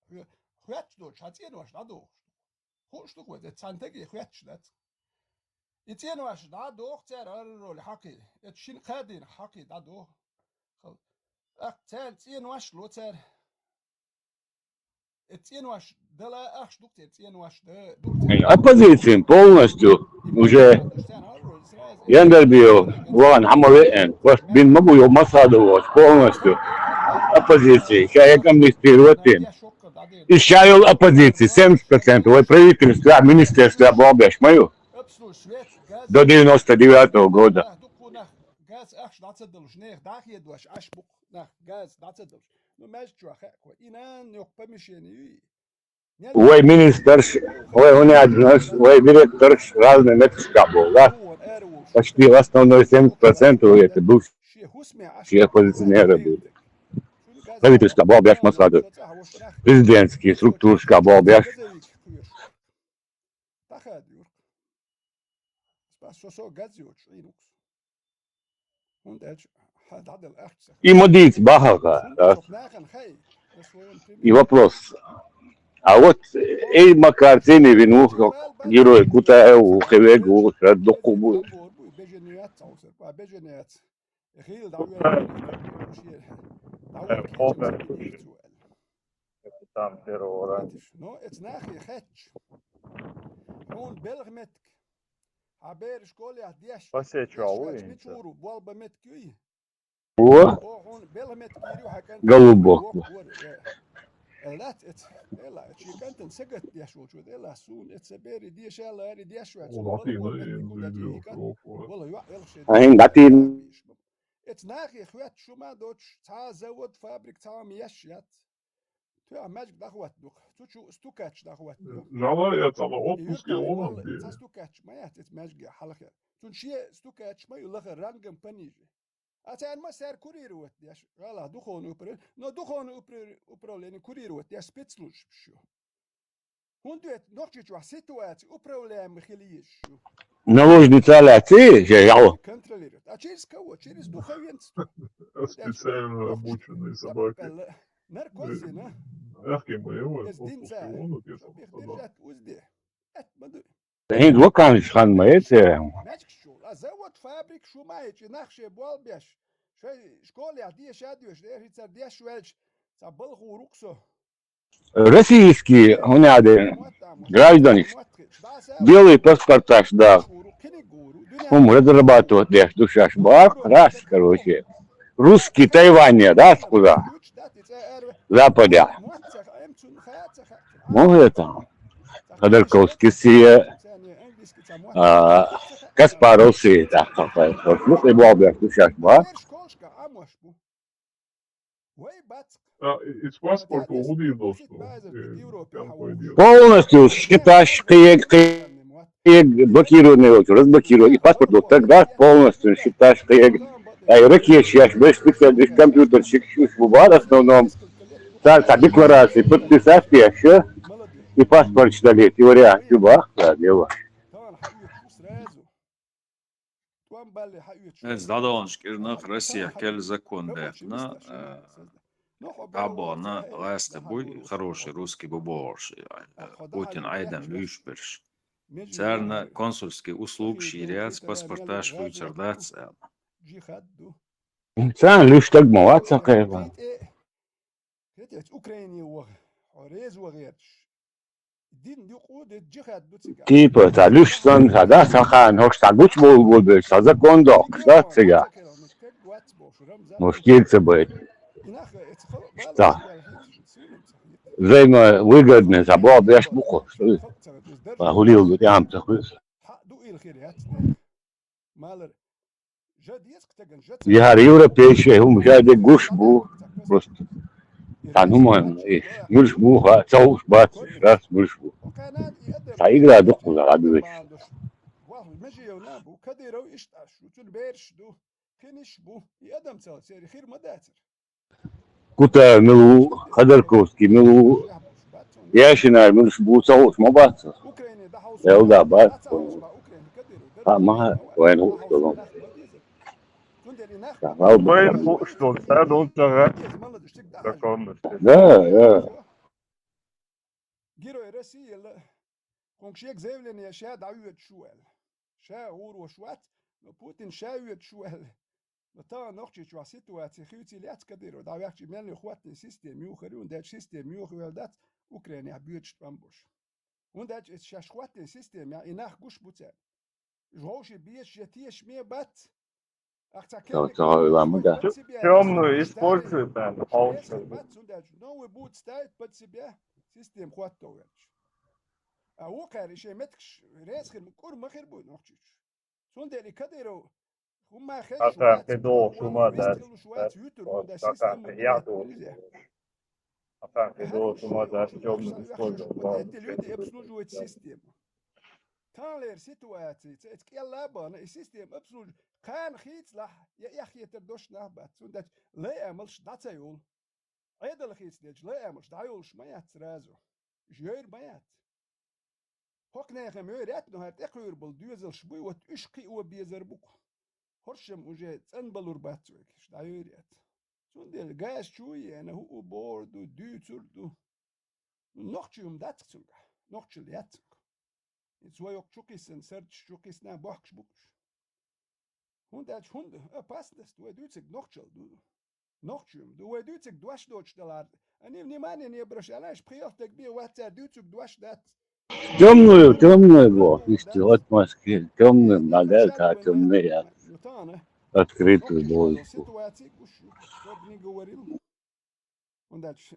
Хьо-, хоьттуш доцуш, хьан цӀенош дӀадохуш ду. Хууш ду-кх вай, цхьана стаге хоьттуш дац. И цӀенош дӀадоху цара, ара роли хьакхий. Эцу шина кхаа дийнахь хьакхий дӀадоху. ТӀаккха цара цӀенош ло цара. Эцу цӀенош дала ахча ду-кх церан цӀенош да, ду-кх церан. Оппозицин полностью уже Яндарбиев вахана хьан ма веана, васт бин ма бу йо Масхадов волчу полностью. Оппозиция, ша як амнистировать дина. И ша йолу оппозиция, семьдесят процентов, вай правительство, министерство болх беш ма ю. До девяносто девятого года. Газ ахча дӀа ца далуш, нехан дӀа а хедош, Ӏаш бу-кх нах, газ дӀа ца далуш. Ну, маьждиг чохь хаьа кхо. И нана йоккха помещение ю и. Вай министрш, вай гӀунядинаш, вай директорш разный меттигашкахь болу, да? Почти в основной семьдесят процентов это бывшие оппозиционеры были. Правительстве болх беш, Масхадов, президентский структурашкахь болх беш. ДӀахаьда юрт. Спас со, со газ йоцуш Ӏийна ву-кх со. ХӀунда аьлча хьан дӀадала ахча ца И ма дийца бахьа, да? Нахана хай. И вопрос. А вот эй Макар цӀийне вина ву, герой Кутаев ву, кхин верг ву, ша дуккха бу. Бежен яц, бежен яц. Хила дӀавоьллина, шен дӀавоьллина кхечанца хила йийца ву аьлла. Капитан террора. Ну, эцу нахе хаьттича. Хьуна белхан меттиг. Хьан бер школехь деш, Пасеча деш ву ваьлча, хӀинца. Мича вур ву, болх бан меттиг юй? О? О, хьуна белхан меттиг йийр ю хьан кӀант. Голубок. Воккха вара, э. Э, лац эца, э, ла, шен кӀантана сагатдеш волчо, э, ла, суна эца бере деша лаьара деш ваьлча, вала вон меттиг гу дати и кӀант, вала йоӀ элха шен. А хӀинца дӀатийна. Эца нахе хоьттуш хӀума доцуш, цхьа а завод, фабрик, цхьа хӀума еш яц. Тоьхна маьждиг дӀахӀоттадо-кх. Цу чу стукач дӀахӀоттадо. Жала я цхьа отпуске валла, валла, цхьа стукач ма яц эца маьждиге хьалхе. Цунна шен стукач ма ю лахара рангом пониже. А царна ма саьр курировать деш, гӀала духовный управление, но духовный упра-, управление курировать деш спецслужбаш ю. ХӀунда вет Нохчийчохь ситуация управляемый хила езаш ю. Наложница лаьций, же ял. Контролировать. А через кого? Через духовенство. Специально обученные собаки. Наркоз йина. Мягкий моего, отпуск его, ну, держать узде. Это ма ду. ХӀинца вакансиш хан ма яц. Маьждигаш чу, а завод, фабрика шу ма яц, нах шен болх беш. Шайн школехь деша а доьшу, дерриг цара деш ваьлча, цхьа балхо ву-кх со. Российский, хӀунда аьлла, гражданаш, белый паспорташ дан, хӀума разрабатывать деш ду шаьш боху, раз, короче. Русский Тайване, раз кхузахь. Западехь. Мо это. Ходорковский сие. А, Каспаров Сергей тӀаккха. Мукъи бохбеш ду шаьш бац. А, и-, из паспорт гӀудийла долуш ду, э, кӀелхойдийла. Полностью считаш кхиег, кхиег блокированный йолчу, разблокировать. И паспорт долу стаг дац полностью считаш кхиег. Ай, ракеташ еш беш специалист компьютерщик шуьш бу бара в основном. Цара цхьа деклараций подписать еш, и паспорт далийта, и вариант ю бах, да, дело. Эс дӀадаханчу кӀирнах Россия кӀел закон баьккхина, э, дӀабахана гӀазкхи буй, хороший русский бу бохуш, э, Путин Ӏедам вуьйш берш. Царна консульский услугаш йийр яц, паспорташ хуьйцур дац аьлла. Царна луьш стаг ма вац сан кхайкхина. Хетац, Украине ваха, хьо реза ваха гӀерташ. Дин юкъа де джихад ду цигахь. Типа, цхьа луьш санна, цхьа да, цхьа ханна, хӀокху цхьа гучубовла болбелча, цхьа закон доккхуш дац цигахь. Муш кийра ца байта. Ца. Взаимовыгодный, цхьа боху беш бу кху. Ва хӀулил ду тӀе ам ца хуьйсу. Хьаъ ду ил хир яц. Малар. Яхьар европейский хӀума ша де гуш бу. Просто цхьана хӀуманна и муьлш бу, ха, ца хууш бац, рас муьлш бу. Цхьа игра дуккхуза хьан дуьйцуш. Кадыров иштта аш шу, цуьнан бераш ду, хиниш бу, и адам цал церан хир ма дацара. Кутаев мила ву, Ходорковский мила ву, Яшинар муьлш бу ца хууш ма бац. Элда бац. Ха, ма, вайн хууш долу. Вайн хууш долу, ца долу цагӀа. Законно. Да, да. Герой России, хӀунга шега заявление ша дӀавоьдуш ву аьлла. Ша гӀур ваш вац, но Путин ша воьдуш ву аьлла. Но тахана нохчийчохь ситуаци хуьйцийла яц Кадыров, дӀаваьхча меллин хӀоттийна система юхар ю, хӀунда аьлча система юхавелла дац, Украинехь боьдуш тӀом болуш. ХӀунда аьлча иза шаьш хӀоттийна система, и нах гуш бу цаьрга. Вовши безаш я тешаме бац. Ах ца Ца, ца хьайла ма дац. Тёмную используют, наверное, полностью. Бац, хӀунда аьлча новый будет ставить под себя система хӀотто верча. А вукхара и шайн меттигаш реза хир ма, кӀур ма хир бу нохчийчу. Цундела и Кадыров хӀумма хезаш вац, кхидолуш хӀума дац, вистхилуш вац, вуьтур хӀума дац, система ма дац. Аха, кхидолуш хӀума дац, тёмную использовал. Эти люди обслуживают систему. Таханлера ситуаци, ца эца кӀелла а бахана, и система обслуживает. Кхана хийцалахь, я эхь хетар дош нах бац. Цундела лай амалш дӀа ца йолу. Ӏедал хийцаделча лай амалш дӀайолуш ма яц сразу. Уьш йойр ма яц. ХӀокху нехан мойр яц, но хӀара тӀекхуьур болу доьзалш буй, вот уьш кхио безар бу-кх. ХӀоршам уже цӀанбалур бац вайга, уьш дӀайойр яц. Цундела газ чу а еана, хӀуъу богӀур ду, дуьйцур ду. Нохчий хӀума дац-кх цуьнгахь, нохчалла яц-кх. Иза вай хӀокху чу кхиссина, сардаш чу кхиссина бохкуш бу-кх уьш. ХӀунда аьлча хӀунда опасность вай дуьйцург нохчалла ду. Нохчий хӀума ду, вай дуьйцург дош доцуш далахь. Они внимание не обращали, аш пхи-ялх стаг бен вац, цара дуьйцург дош дац. Тёмную, тёмную бо, иштта отмазки, тёмную надо, а тёмные я. Открытую бо. Ситуаци гуш ю, чтоб не говорил. ХӀунда аьлча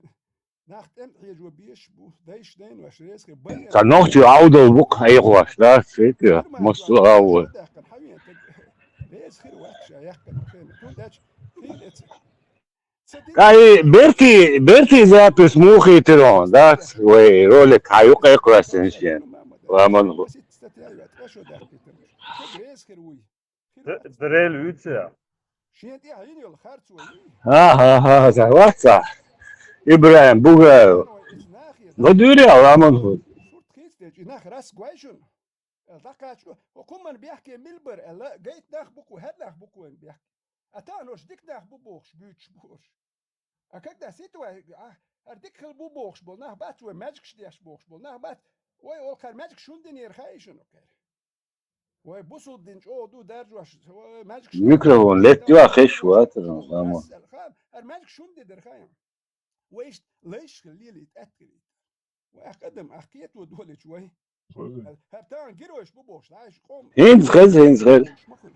нах тӀем хьежо безаш бу, дайша дайнош реза хир бу. Ца нохчий Ӏовдал бу-кх Ӏехош, да, цуьнга, массо а гӀавгӀа. Реза хир вац ша яьккхина хена. ХӀунда аьлча хила эца. Ай, берти, берти запись муха хийтира хьуна, дац? Вай ролик хьан ю кхайкхоьссина шен? Ламан хӀу. Д-, Дарел вуьйцу я? Шен тӀе хьийна йолу харц вай вуй? Ха-ха-ха, ца вац ца? ИбрахӀим Бугаев. Иза нахе, ладуьйр я, ламан хӀу. Сурт хийцадечу, и нах рас гой шуна. Аьлла, дӀакхачо, хӀо кхуман бехке мила бара аьлла, гайта нах бу-кх, хӀара нах бу-кх вайн бехке. А таӀанаш дика нах бу бохуш, буьйцуш бу уьш. А когда ситуа-, а, хӀара дика хила бу бохуш болу нах бац, вай маьжгаш деш бохуш болу нах бац, вай олу кхара маьжгаш хӀунда динера хаий шуна кхара? Вай бусулба дин чӀогӀа ду даржош, вай маьжгаш Микрофон летта ю, а хезаш вац, ама. Хьара маьжгаш хӀунда динера хаий? Вай иштта лайш хила лелийта, аьтта хилийта. Вай ахь адам, ахь кхето долуьйтуш вай. ХӀара тахана геройш бу бохуш, дӀа иштта къом. ХӀинца хеза, хӀинца хеза. Ма хуьлу.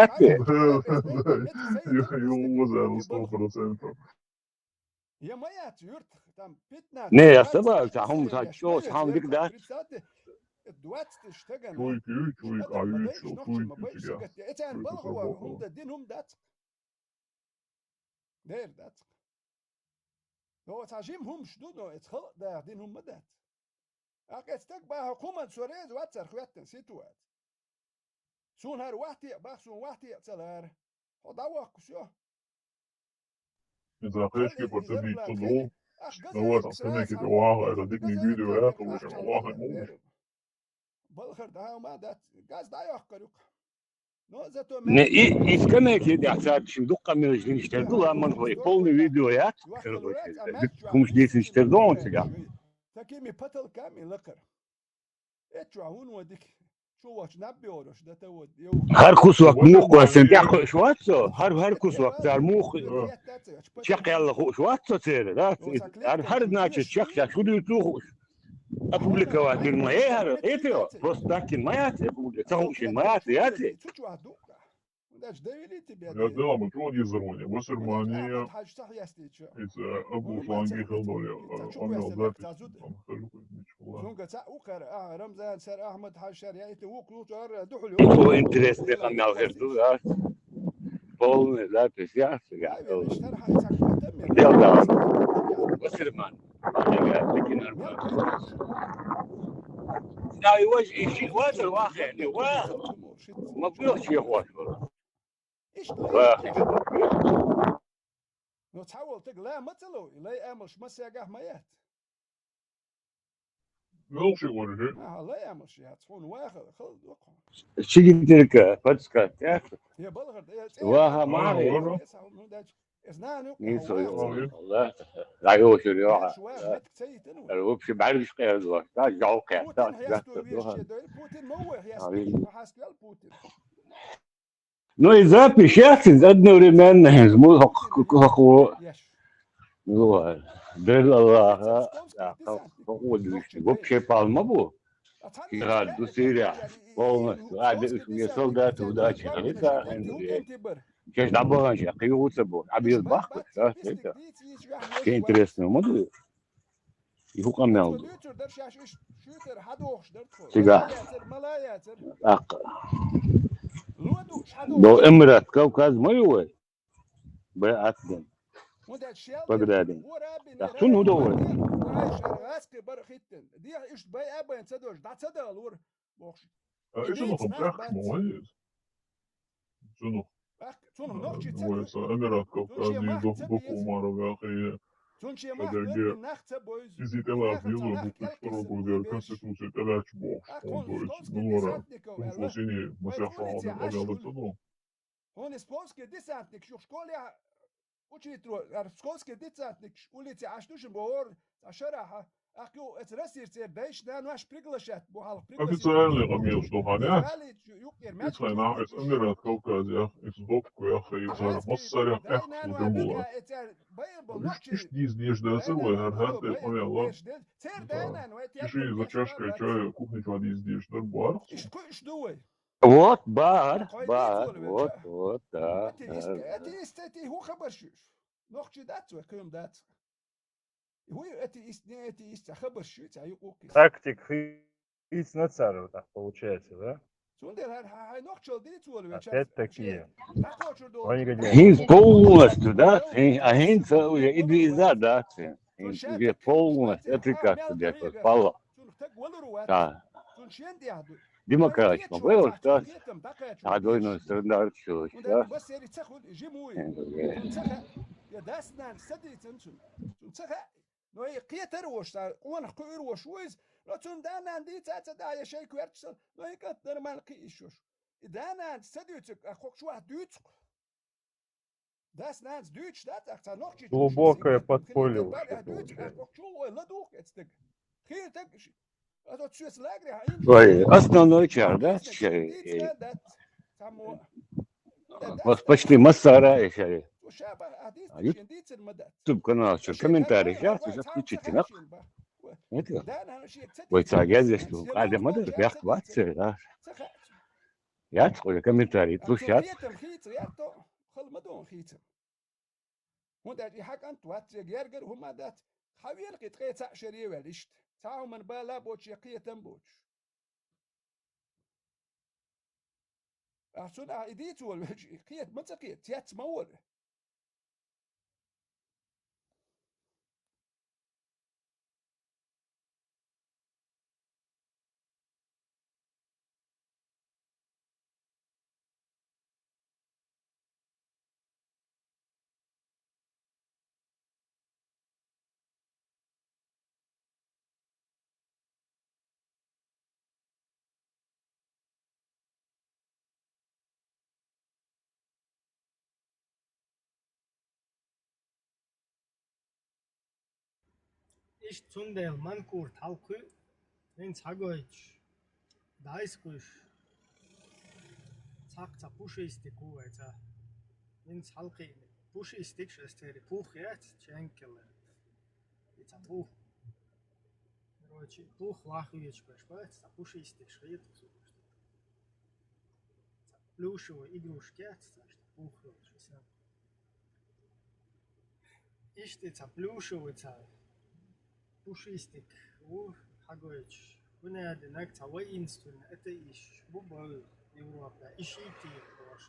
яц те? Юхаза сто процентов. Я моя цвёртых, там пятнадцать. Не, я с тобой, цхьа хӀума, цхьа чӀоагӀа хӀума дика дац. Двадцать штагана. Чуйк, чуйк, а чуйк, чуйк, чуйк. Эцен балхава хӀума да, дин хӀума дац. Дер дац. Но цхьа жим хӀумаш ду, но эц халкъ даха дин хӀума дац. Акъ эц таг баха кхуман со рез вацар хветтан ситуация. Сун хӀар вахте, бах сун вахте цалар. Хо да вахку всё. Из ахешки по тебе и по дому. Ну вот, а сами киты ваха, это дикни видео, я то уже ваха. Балхар да ма да, газ да йохкарюк. Но зато Не, и, и скамейки, да, цар шин дукка мелочь диниш тер дула, ман хой, полный видео, я? Короче, хумш десять тер дон тебя. Такими потолками лакар. Эчу а вун водик. Чу вач набби орош, да та вот. ХӀар кусок мух квасен тя хойш вацо, хӀар, хӀар кусок цар мух чекъяла хойш вацо цере, да? ХӀар, хӀар, значит, чекъяла худуй цу хойш. Опубликовать дин ма яхар, это просто так дин ма яц, опубликовать, ца хойш ма яц, яц. Дальше довели тебя. Я дело, мы трудизирование. Вассермания. Хьажа ца хьестича. Из, э, Абу Шланги хилдоле, э, он вел запись. Цунга ца укхар, а, Рамзан сар, Ахмад Хьажар, я это вук лучше ар духлю. Интересный канал херду, да? Полный запись, я, я. Дел, да. Вассерман. Да, и вот, и щи-, вот, и вот, и вот. Ма бу чьи хвост было. Ва. Ну, цхьа волу таг ла ма ца лов, и лай амалш ма сагахь ма яц. Мел ши вара же? Аха, лай амалш яц, хьуна ваха, хала доккху. Чигитирка, подсказ, яц? Я балгар, я цӀе. Ваха, ма вара. Я са, ну, дач. Эс нана юкъа. Ницо, хьо ваха. Алла. Лаги вошур, я. Дач, ва, метк ца йитану. Вообще, бӀаргаш къердо, да, жал къердо, Путин да, хьясто да, вирш да. Че дойла, Путин ма вой хьясто, Амин. Ма хьаскал Путин. Ну, и запись яц, одновременно, хӀинца муха хӀокху. Ну, дерриг Аллаха, я, хӀокху дивишти. Вообще пал ма бу. Жихад ду Сирия, полностью. А, де, уьш ве солдаты удачи хилита, хӀинца де. Чеш дӀабаханча, кхин юха ца бу. Абил бахка, да, это. Ке интересно, ма ду. И хӀу къамел ду. Цигахь. ТӀаккха. До Эмират Кавказ ма ю вай? Бай атден. Пограбен. ТӀаккха цунна хӀу до вай? А, и цунах хӀума тӀехь ма вай иза. Цунах. Вай са Эмират Кавказе доху, доху мара ваьккхи. Шадерге иза тӀелаьцна юзо бу уьш дорогу дера конституция тӀелаьцча бохуш, хӀума до иза. Ну, вара, хӀума фосине масех шо хьалха къамел ца до. Хьуна псковский десантник шу школе Учитель, ар псковский десантник улице Ӏаш ду шуна бохура, цхьа шарахьа, ахь ю, эца Россия цӀера дайша, да, наш приглашать бу хьалха приглашать. Официальный къамелаш ду хьан, я? Ицхьа нах эца Эмират Кавказех, эца Бакуех, эца массарех эхь ду гамбула. Иштта дийца дезаш дацар вай, хӀара хӀара тӀе къамел. Цер дайнан вай, тер. Иши за чашкой чай кухни чохь дийца дезаш дар бу хьарах? Иштта кхуьуш ду вай. Вот, бар, бар, вот, вот, да. Атеист, атеист, атеист, хӀун хабар шу? Нохчий дац вай, кхин дац. ХӀун атеист, не атеист, цхьа хабар шу, цхьа юкъу кхин. Тактика хийцна цара, так получается, да? Цундела хьан, хьан, хьайн нохчалла дийца волу вай. Опять-таки. ХӀинца полностью, да? ХӀин-, а хӀинца уже и диза, да? ХӀинца уже полностью отрекаться деш, пала. Да. Демократия ма бу, да? А двойной стандарт, да? Но и кхетар вош, сан къонах кхуьур вош ву иза, но цунна да-нана дийца а ца да, я шайн коьртачу сан, но и кӀант нормально кхиийш йош. И да-нанас ца дуьйцург, а кхокху чохь дуьйцу-кх. Дас-нанас дуьйцуш дац, ахь цхьа нохчий. Глубокое подполье вообще получается. Ахь кхокху чу вой ладугӀу эцтаг. Хийра таг ши. А то цуьнца лагере хьан. Ой, основной чар, да? Вас почти массара и шари. YouTube канал чу комментарий яц, уж отключите нах. Нет? Вай ца гезеш ду, къаде ма дар, бехк вац церан, да? Яц, хьуна комментарий ца луш яц. Хала ма ду хийцам. ХӀунда аьлча и хьан кӀант вац, гергара хӀума дац. Хьан вена кхин ткъе цхьаъ шаре ваьлла иштта? Цхьа хӀуманна бала боцуш я кхетам боцуш. Ахь цунна ахь и дийца волавелча, и кхета ма ца кхета, цец ма волу. Иштта цундела манкурт хьалкхуьу, хӀинца хьагойтуш, дӀайсакхуьйш. Цхьаккха цхьа пушистик ву вай цӀа. ХӀинца хьалкхиъна. Пушистикаш ас церан пух яц, ченккелла. И цхьа пух. Короче, пух вахвечу беш бац, цхьа пушистикаш хеташ. плюшевый игрушка яц цхьа, иштта пух йолуш, и сам. Иштта цхьа плюшевый, цхьа пушистик ву хьагойтуш. Вуьнадинаг цхьа воинственный атеисташ бу бевза Европа, ишийтий бохуш,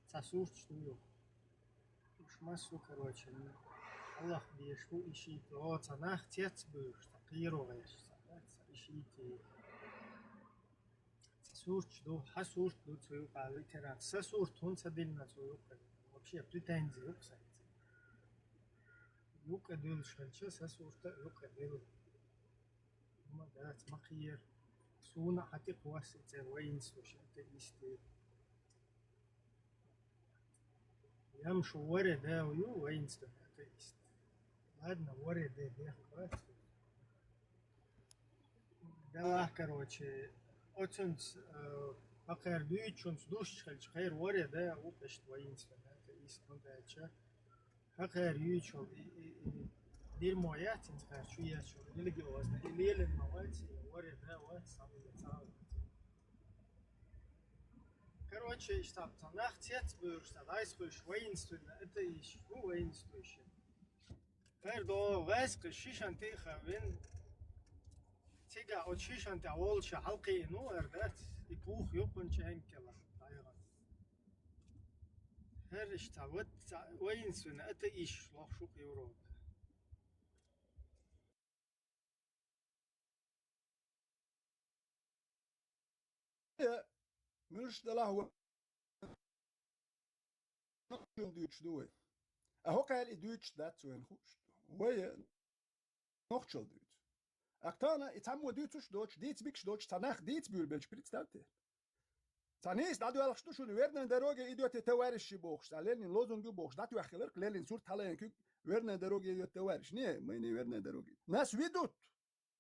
цхьа сурташ ду юха. Уьш массо а, короче, Аллах беш бу ишийтий. О, цхьа нах цецбуьйлуш, цхьа кхеро гӀерташ, цхьа, цхьа ишийтий. Цхьа сурташ ду, хьан сурт ду цу юкъа литература. Сан сурт хӀунда ца диллина цу юкъа? Вообще претензии юкъа сан. Юкъа дуьллуш хилча, сан сурт а юкъа дилла. Ма дац, ма кхера. Суна а хьан тӀекхосса и цӀе воинствуш атеистий. Ям шу варе да ю, воинственный атеист. Ладно, варе да, бехк бац. Делахь, короче, оцунца, э, хӀокхара дуьйцучунца дусчу хилча, кхера варе да, ву иштта воинственный атеист, хӀунда аьлча хӀокхара юьйцуш йолу и, и, и дерьмо яц, хӀинца кхара чу еш йолу религиозный, и лелийна ма вац, и варе да вац, самаве цхьа а вац. Короче, иштта цхьа нах цецбуьйлуш, цхьа дӀасхуьйсуш, воинственный атеисташ бу, воинствующие. ХӀара догӀу ваьсса шишан тӀе а хаввина, цигахь оцу шишан тӀехь волуш хьалакхиъна ву, хӀара дац, и пух юкъана чӀенккелахь дӀайгӀан. ХӀара иштта цхьа ват-, цхьа воинственный атеисташ лохуш ву-кх Европа. Э, муьлш делахь вай нохчалла дуьйцуш ду вай? А хӀокхара и дуьйцуш дац вайна хууш. Вай нохчалла дуьйцу. Ах тахана и цхьаммо дуьйцуш доцуш, дийца мегаш доцуш, цхьа нах дийца буьйлабелча, представьте. Цхьа нийса дӀадоьлхуш ду шуна, «Верная дорога идёт, товарищи» бохуш, цхьа Ленин лозунг ю бохуш, дӀатоьхкина ларх Ленин сурт хьалаайна куьг, «Верная дорога идёт, товарищи». Не, мы не верная дорога. Нас ведут.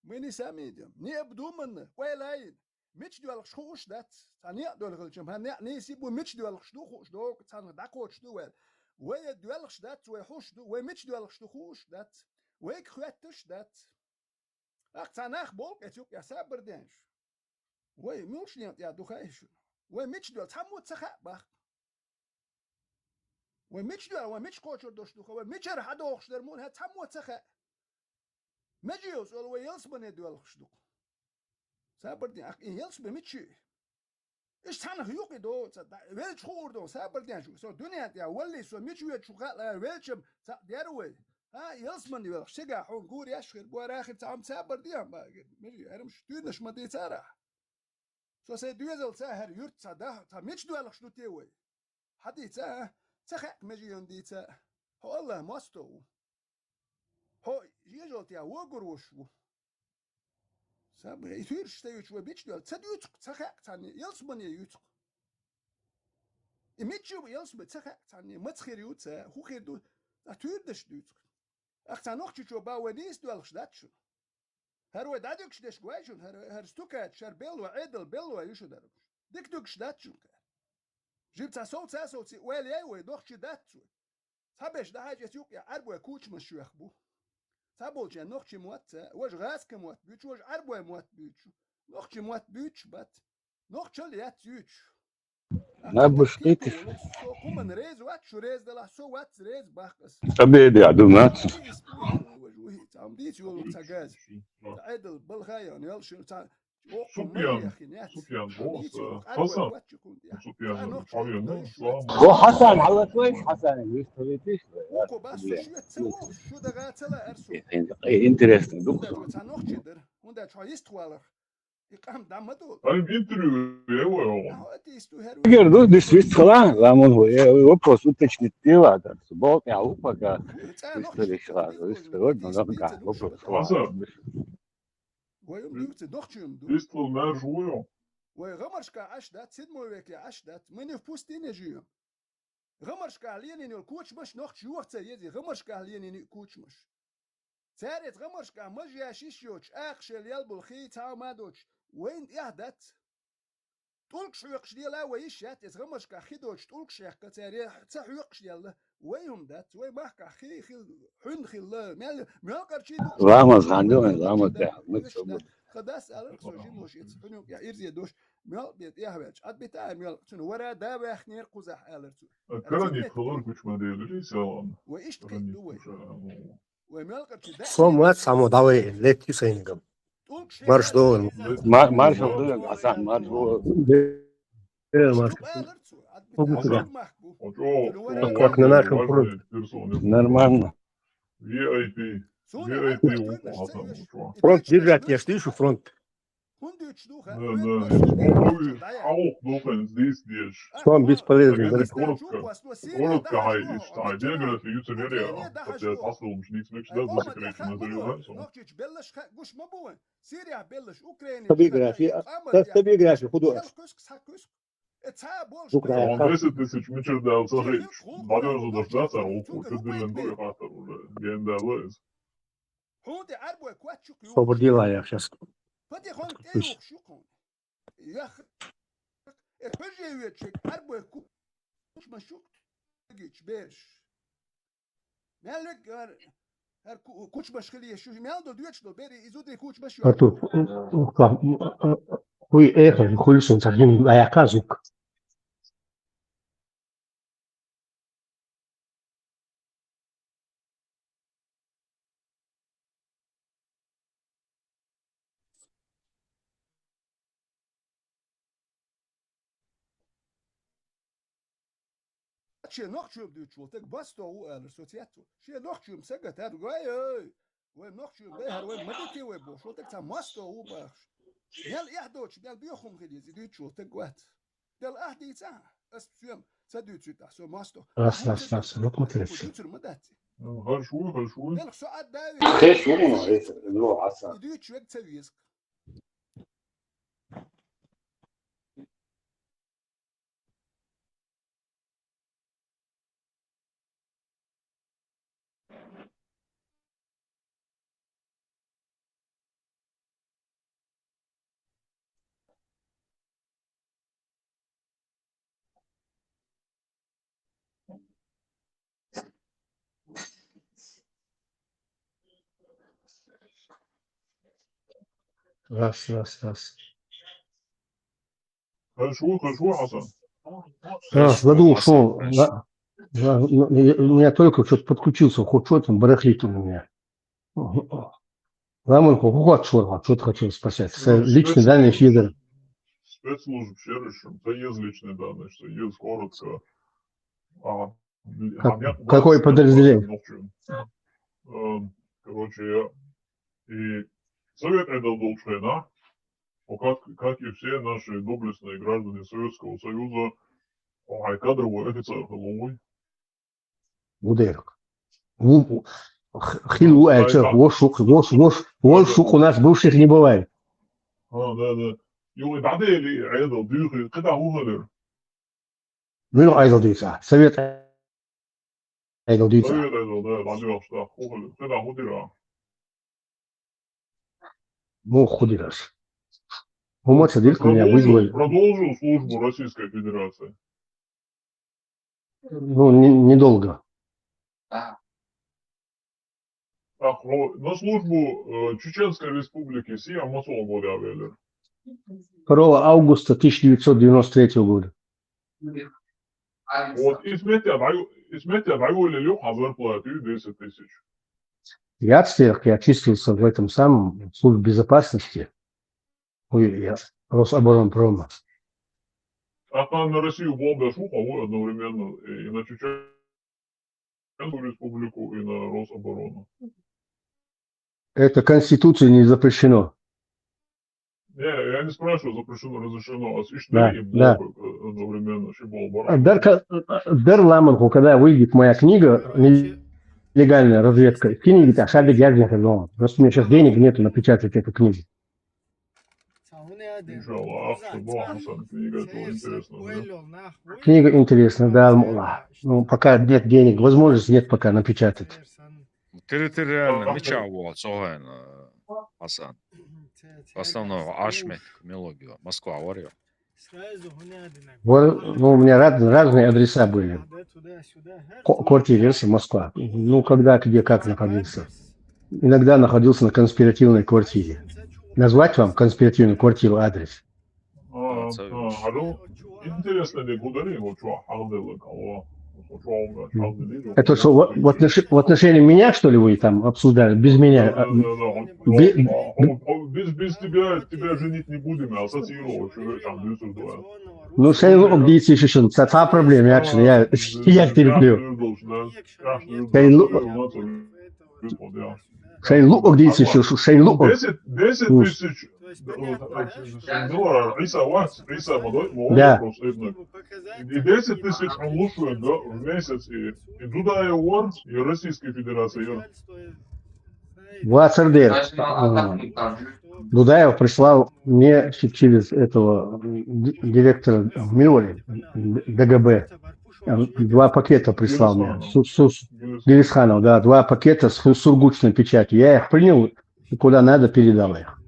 Мы не сами идём. Необдуманно. Ойла йина. Мича доьлхуш хууш дац. Цхьа некъ доьлхуш хилча, хӀара некъ нийса бу, мича доьлхуш ду хууш, догу цхьаьнга дӀакхочуш ду вай. Вай доьлхуш дац, вай хууш ду, вай мича доьлхуш ду хууш дац. Вайга хоьттуш дац. Ах, цхьа нах болу-кх эцу юкъа, сабар де шу. Вай муьлш некъа тӀехь ду хаий шуна? Вай мича доьлху, цхьаммо ца хаьа боху. Вай мича доьлху, вай мича кхочур долуш ду-кх, вай мичара хьадогӀуш дара муха, цхьаммо ца хаьа. Меже йолу цӀе вай ялсамане доьлхуш ду-кх. Сабар де, ах, и ялсамани мича ю? Иштта цхьанхьа юкъа и до, ца, да, велча хуур ду, сабар де шу. Со дуьнен тӀехь валлий, со мича воьду шу хаьа, велча-м цхьаъ дера вай. ХӀа, ялсамане воьлхуш, цигахь хьуна гур еш хир бу, арахир цхьа хӀума, сабар де, ма, меже, хӀара-м шу туьйранаш ма дийцара ахь. Со сайн доьзалца хӀара юьртаца даха, цхьа мича доьлхуш ду те вай? Хьан дийца а? Ца хаьа-кх, меже, юьн дийца а. Хьо Аллахь мостагӀа ву. Хьо ежалта вогур вуш ву. Саб-, и туьйраш ца юьйцуш вай мича доьлху? Ца дуьйцу-кх, ца хаьа-кх цхьанне, ялсамане юьйцу-кх. И мича ю ялсамани, ца хаьа-кх цхьанне, маца хир ю ца, хӀун хир ду, ткъа туьйранаш дуьйцу-кх. Ах, цхьа нохчичо боху, вай нийса доьлхуш дац шуна. ХӀара вай дӀадуьгуш дерш гой шуна, хӀара, хӀара стукачаш, хӀара белла, Ӏедал белла ю шуна хӀара. Дика дуьгуш дац шуна хӀара. Жима цхьа совца а совций ойла яй вай, нохчий дац вай. Цхьаберш дӀахьаьжча эцу юкъа Ӏаьрбойн кучамаш чоьхна бу. Цхьаболчеран нохчийн мотт ца, важа гӀазкхийн мотт буьйцу, важа Ӏаьрбойн мотт буьйцу. Нохчийн мотт буьйцуш бац. Нохчалла яц юьйцуш. Наб уьш кхийтиш. Со хӀуманна реза вац, шу реза далахь, со вац реза боху ас. Цабеде а ду, мац. Цхьа дийца йолу ца газ. Цхьа Ӏедал балха яхна йолуш, цхьа Супьян, Супьян, боху, Хасан, Супьян, боху, Супьян, ну, салам. Бо Хасан, хьалаца вайша Хасан, вистхилийтиш. Интересно, ду. ХӀунда аьлча хьо йистхваларх и къам дӀа ма ду. Ай, интервью, э, ой, ой. Эгер ду, действительно, ламон, э, вопрос уточнить дело, так, сбол, я, упака, история сразу, история, но, да, вопрос. Хасан. Вай ум дуьйцу, нохчий ум ду. Вистхила маьрша ву хьо? Вай гӀамаршкахь Ӏаш дац, седьмой веке Ӏаш дац. Мы не в пустыне живём. ГӀамаршкахь лелийна йолу кучамаш нохчаша йоха ца еза, гӀамаршкахь лелийна и кучамаш. Цара эцу гӀамаршкахь мажа яш йиш йоцуш, акхашелла ял болу хи цхьа а ма доцуш, вайна тӀехь дац. ТӀулгаш хьоькхуш дела вай йиш яц, эцу гӀамаршкахь хи доцуш тӀулгаш хьекха цара, я ца хьоькхуш делла, вай хӀума дац, вай махкахь хи хила, хьуьнна хилла, мел, мел къарчий ду. Ламаз хан ду, ламаз тӀехь, муьлш ду. Тхан дас аларх со жимош эцу хьуьнан юкъа ирзе дош. Мел бе тӀехваьлча, Ӏад бита а мел, цуьнан вара да ваьхнера кхузахь, аьлар цо. Караник хилар гучма делира, селам. Ва иштта кхин ду вай. Вай мел къарчи да. Со мац само давай, летти сайнигам. Марш до. Ма-, марш до, Асан, марш до. Э, марш. Шу баьлар цо, Ӏад бита а мах бу. Как на нашем фронте. Нормально. V I P. V I P. Фронт держать, я ж вижу фронт. ХӀунда дуьйцуш ду хаа? Да, да. Хьо хӀуй хьалха духьал дийца дезаш. Что он бесполезный, да? Коротко. Коротко хьай иштта хьай. Дегара юца вере, хотя послушник смекчда засекречено заявление. Нохчич беллаш ха гуш ма бу вайн. Сирия беллаш, Украина. Автобиография, автобиография художник. Э, ца болш. Украина. Он десять тысяч мичир дал, слушай, бадёр задождаться, у, у, чуть дылен дуй хатар уже. Ген дал из. Хьунте Ӏарбой квачук ю. Собар дела я сейчас. Патихон тӀе юхш ю кхуна. Ях. Э, поживет чек Ӏарбой ку-, кучмаш юк. Гич берш. Мел век гар, гар ку-, кучмаш хили еш ю. Мел до дуьч до бери изудри кучмаш ю. Артур, у, у, у, хуй эхо, хуй сон сагин аяка звук. Шен нохчо дуьйцуш волу стаг масто ву аьлла, со цецву. Шен нохчо сага тергой, ой! Вай нохчо бехар, вай ма дите вай бохуш, волу стаг цхьа масто ву бахаш. Мел эхь доцуш, мел боьха хӀума хила еза, и дуьйцуш волу стаг вац. Дела ахь дийца, ас соьма ца дуьйцуьйтахь, со масто. Раз, раз, раз, вот мы. Дуьйцур ма дац. Ну, хорошо, хорошо. Дела со Ӏад дави. Хеш ву, ну, это, ну, Асан. И дуьйцуш вег ца веза. Раз, раз, раз. Хорошо, хорошо, Асан. А, Хорошо, задумал, Асан, что хорошо. На, на, на, я, у меня только что-то подключился, хоть что там барахлит у меня. Ламан хо, хо, хо, что-то хотел спросить. С-, Ну, личные данные спецслужб-, фидер. Спецслужб сервис, это есть личные данные, что есть коротко. А, Как, а мне какое подразделение? Эм, короче, я и совет это был вчера, а как, как и все наши доблестные граждане Советского Союза, ой, кадровый офицер головой. Гудерг. Ву-, х-, хил ву аьлча, вошук, вош-, вош-, вошук у нас бывших не бывает. А, да, да. Юй, да, да, или это, дюхи, когда ухалер. Муьлха Ӏедал дийца? Совет Ӏедал дийца? Совет Ӏедал, да, дӀадоьлхуш дац. ХӀун хила, кхидӀа хӀун дира? Муха хӀун дира ас? ХӀума ца дира, меня вызвали. Продолжил службу Российской Федерации? Ну, не-, недолго. Так, ну, на службу, э, Чеченской Республике сиа масала года веллер? Второго августа тысяча девятьсот девяносто третьего года. Вот, и смеття даю, и смеття даю или лёха зарплату десять тысяч. Я отстрел, я числился в этом самом, в службе безопасности. Ой, я, Рособоронпрома. А там на Россию бомбят, слухай, одновременно, и на Чеченскую Республику, и на Рособорону. Это Конституцией не запрещено. Не, я не спрашиваю, запрещено, разрешено, а с Да, да. Бомбы, э, одновременно, ещё бомба. А дар ка-, дар ламан ху, когда выйдет моя книга, нелегальная разведка, книги-то шабик я не знаю. Просто у меня сейчас денег нету напечатать эту книгу. Иншаллах, ах, бо, Асан, книга тоже интересная, да? Книга интересная, да, Аллах. Ну, пока нет денег, возможности нет пока напечатать. Территориально, мича вол, цогэн, Асан. Основного, Ашмет, Мелогио, Москва, варё. Вар-, ну, у меня раз-, разные адреса были. Ко-, квартира, Москва. Ну, когда, где, как находился. Иногда находился на конспиративной квартире. Назвать вам конспиративную квартиру, адрес? А, интересно ли гудари, вот что, хьалдела кого, вот что у меня, хьалдела. Это что, в, в отнош- в отношении меня, что ли, вы там обсуждали? Без меня? Да, да, да, вот, Би- вот, вот, вот, без, без тебя, тебя женить не будем, а ассоциировать, что там, без этого. Ну, шайн луъуг дийцича шун, цхьа проблема яц шун, я, я терплю. Шайн лу- Шайн луъуг дийцича шун, шайн луъуг. 10, 10 тысяч долларов. Иса вац, Иса молодой, молодой Да. Просто именно. И 10 тысяч он лучше, да, в месяц. И, и Дудаев вар, и Российской Федерации вар. Вацар дер. А, Дудаев прислал мне ч- через этого м, д- директора Мироли, д- ДГБ, э, два пакета прислал мне. Су- су- Гелисханов, да, два пакета с сургучной печатью. Я их принял и куда надо передал их.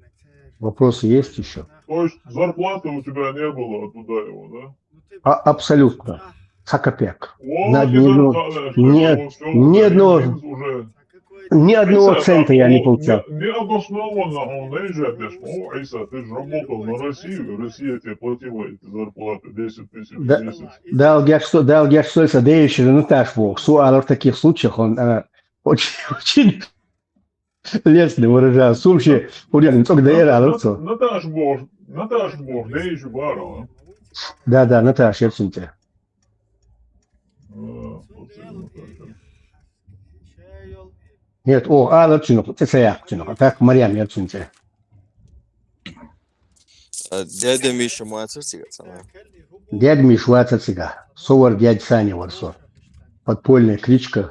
Вопросы есть еще? То есть зарплаты у тебя не было от Дудаева, да? А, абсолютно. Цхьа копеек. Вот, На и ни одного- зарплата, ни- всё, ни уже одного- бизнес уже. Ни одного Иса, цента там, я не ну, получал. Не, необоснованно он наезжает, говорит, о, Иса, ты же работал на Россию, Россия тебе платила эти зарплаты 10 тысяч Да. в месяц. Далгеш со далгеш со са дэйши ну таш бо. Суал в таких случаях он а, очень очень лестно выражал. Сумши урян цог дэйр алар со. Наташ Бор, Наташ Бор, дэйши барова. Да, да, Наташ, я цунте. Нет, о, алар цунук, цесаяк цунук. Так, Марьям, я цунте. Э, Дядя Миша Мацерсига цана. Дядь Миш вацар цига. Со вар дядь Саня вар со. Подпольная кличка.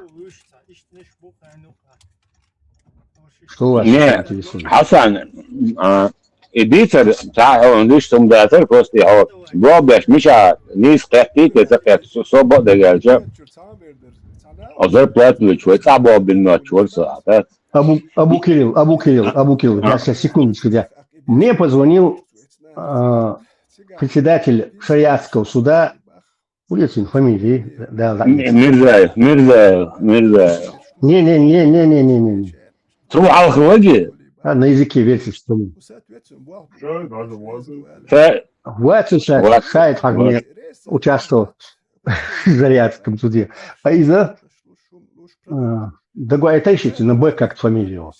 Что вас Не, интересует? Хасан, а, и дицар, та он лишь там датар, просто я вот, бобеш, Миша, не скрепти, ты закреп, со бо да гелча. А зарплату чего, та бо бин на чего, со, а, Абу, Абу Кирилл, Абу Кирилл, Абу Кирилл, я сейчас секундочку, я. Мне позвонил а, председатель шариатского суда, улицын фамилии, да, да. М- Мирзаев, Мирзаев, Мирзаев. Не-не-не-не-не-не. Тру алхологи, А, на языке вертится. Чё, даже вот. та, Вацар шайт, Вот. шайт хагме Вот. участвовал в шариатском суде. А из-за а, Дагуайтайши, на Б как фамилию.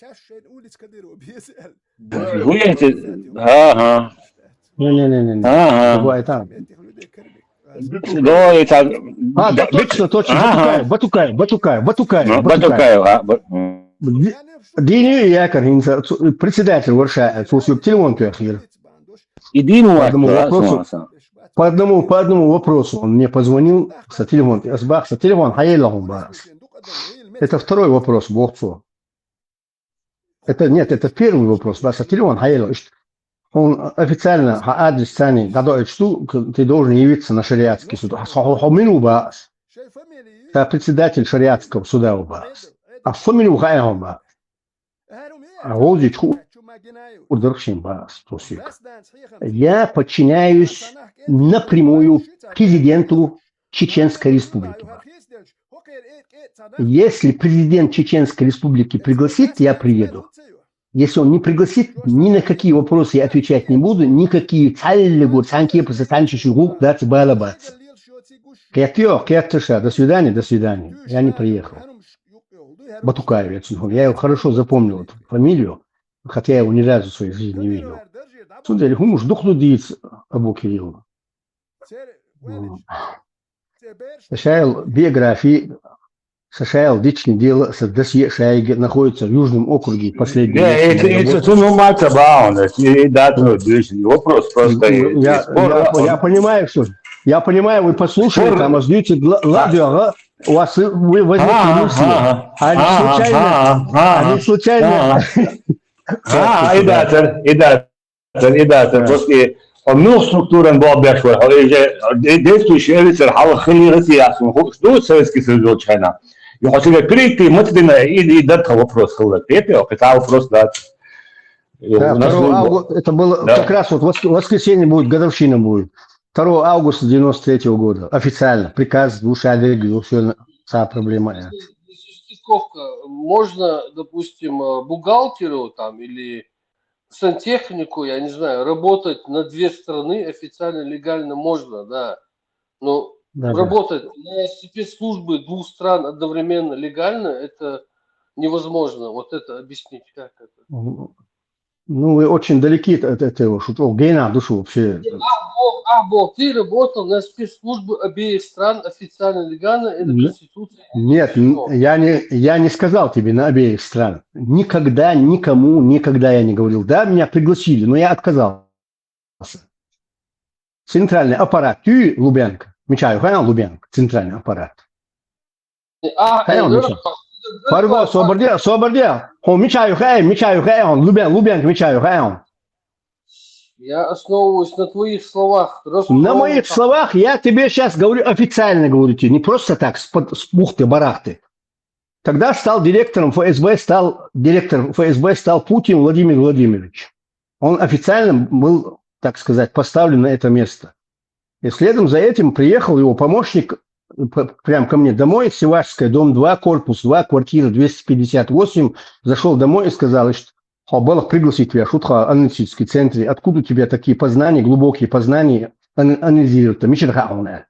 вы эти, ага, Не-не-не-не. ага. Дагуайта. Да, это, А, да, точно, точно. Ага. Батукаев, Батукаев, Батукаев, Батукаев, Ну, Батукаев. Батукаев, а, Бат- м. Ди- Дини якар, председатель варша, слушай, телефон пехир. Иди, ну, По одному а, вопросу. а, а. По одному, по одному вопросу он мне позвонил со телефон, с бахса телефон, хаела он бас. Это второй вопрос, бохцо. Это нет, это первый вопрос, бахса телефон, хаела. Он официально, ха адрес цани, да, да, что ты должен явиться на шариатский суд. Ха, ха, ха, мину бас. Та председатель шариатского суда у бас. А фамилию хаела он бас. А вот здесь ху-, удержим бас, то есть. Я подчиняюсь напрямую президенту Чеченской Республики. Если президент Чеченской Республики пригласит, я приеду. Если он не пригласит, ни на какие вопросы я отвечать не буду, никакие цаллигу, цанкепасы, цанчиши гук, да, цибала бац. Кэтё, кэтыша, до свидания, до свидания. Я не приехал. Батукаев, я, цунхун. Я его хорошо запомнил, эту фамилию, хотя я его ни разу в своей жизни не видел. Цунде хумуш духлу диц Абу Кирилл. М. Сашайл биографии, Сашайл личное дело, с досье Шайги находится в Южном округе последний Не, месяц это, не это работает. Сунумаца Баун, это и да, ну, здесь вопрос просто Ну, и- и я, спор, я, он- я понимаю, что я понимаю, вы послушали, Спор- там, а ждите, ла- ладно, ага, у вас, э, вы возьмите Ага, мысли. ага, А не ага, случайно, ага, а не ага. случайно. А, и датер, и датер, и датер. Да. Просто он ну структуран бобяш, он уже де- действующий офицер, хал хили Россия, что Советский Союз, Чайна. И хотели перейти, мы тогда и, и дать вопрос, хала. Это, это вопрос, да. И Да, у нас второго был- августа, это было Да. как раз вот воск- воскресенье будет, годовщина будет. Второго августа девяносто третьего года. Официально. Приказ, двушадер, все вся проблема. Стыковка. Можно, допустим, э, бухгалтеру там или сантехнику, я не знаю, работать на две страны официально, легально можно, да. Но Да, да. работать на спецслужбы двух стран одновременно легально, это невозможно. Вот это объяснить, как это? Ну, вы очень далеки от этого, что гена душу вообще. А, бо, а, бо, ты работал на спецслужбы обеих стран официально, легально, это Н- Конституция. Нет, н- я не, я не сказал тебе на обеих стран. Никогда, никому, никогда я не говорил. Да, меня пригласили, но я отказался. Центральный аппарат, ты, Лубенко. Мичай, хаян Лубенко, центральный аппарат. А, Хаян, э, Мичай. Фарго, собар де, собар де. Хо, мичай, хаян, мичай, хаян. Лубен, Лубенко, мичай, хаян. Я основываюсь на твоих словах. Раз На он моих там словах я тебе сейчас говорю официально, говорю тебе, не просто так, с, под- с бухты-барахты. Тогда стал директором ФСБ, стал директором ФСБ стал Путин Владимир Владимирович. Он официально был, так сказать, поставлен на это место. И следом за этим приехал его помощник п- прям ко мне домой, Севашская, дом два, корпус два, квартира двести пятьдесят восемь. Зашел домой и сказал, что Хо, балах пригласить тебя, шутха, аналитический центре. Откуда у тебя такие познания, глубокие познания ан- анализировать? Мичай хаян.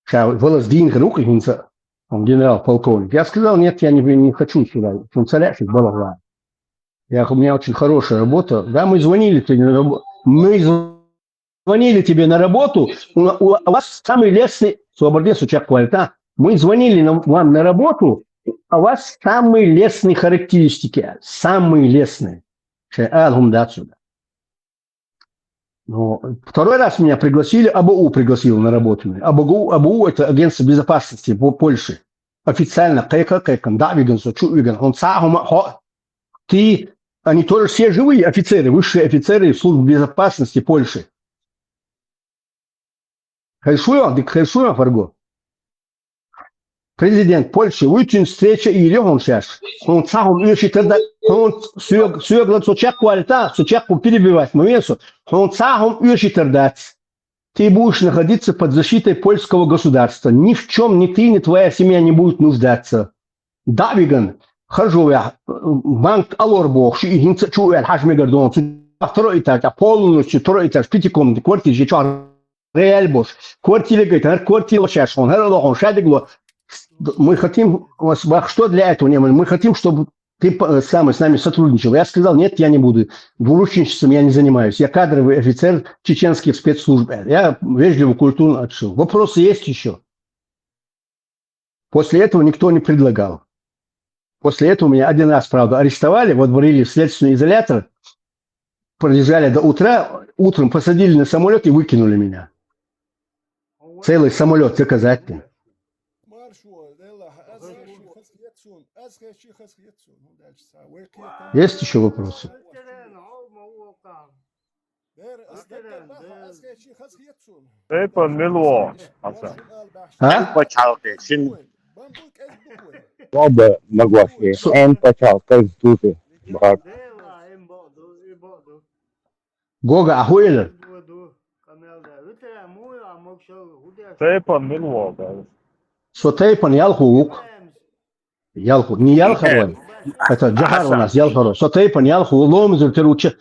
Ша, волос дин рук, он генерал-полковник. Я сказал, нет, я не, не хочу сюда. Он царящий балах. Я, у меня очень хорошая работа. Да, мы звонили тебе на рабо- мы звонили тебе на работу. У, у- у вас самый лестный, собар де, сочак квалита. Мы звонили на- вам на работу, а у вас самые лестные характеристики. Самые лестные. Шей, алхум да отсюда. Но второй раз меня пригласили, АБУ пригласил на работу. АБУ, АБУ это агентство безопасности По- Польши. Официально, кайка, кайка, да, виган, со, чу, виган. Он сахума, хо, ты, они тоже все живые офицеры, высшие офицеры службы безопасности Польши. Хайшуя, дик хайшуя, Фарго. Президент Польши, вытюн встреча и лёгон шаш. Он сахум юшитарда, он сюг, сюг лад сочак квалита, сочак перебивать, мовенсо. Он сахум юшитардац. Ты будешь находиться под защитой польского государства. Ни в чем ни ты, ни твоя семья не будет нуждаться. Да, виган, харжовя, банк алор бохши, и гинца чуя, хаш мегардон, второй этаж, а полностью второй этаж, пятикомнатный квартира, же чуа реаль бош. Квартира, говорит, гар квартира шаш, он, гар лохон, шадик ло. Мы хотим, вас, вас что для этого не было? Мы хотим, чтобы ты п- самый с нами сотрудничал. Я сказал, нет, я не буду. Двурушничеством я не занимаюсь. Я кадровый офицер чеченских спецслужб. Я вежливо, культурно отшил. Вопросы есть еще? После этого никто не предлагал. После этого меня один раз, правда, арестовали, водворили в следственный изолятор, продержали до утра, утром посадили на самолет и выкинули меня. Целый самолет заказать мне. Есть еще вопросы? Тайпан мила ва, Хасан? А? Пачалкы, шин Баба Магуахи, эн пачал, Конституция. Бак. Гога ахуэлэр. Тайпан мила ва, да. Со тайпан ялхуук. Ялху, не ялхарван. Это Джахар у нас ялхаро. Со тайпан ялху ломзур теруча.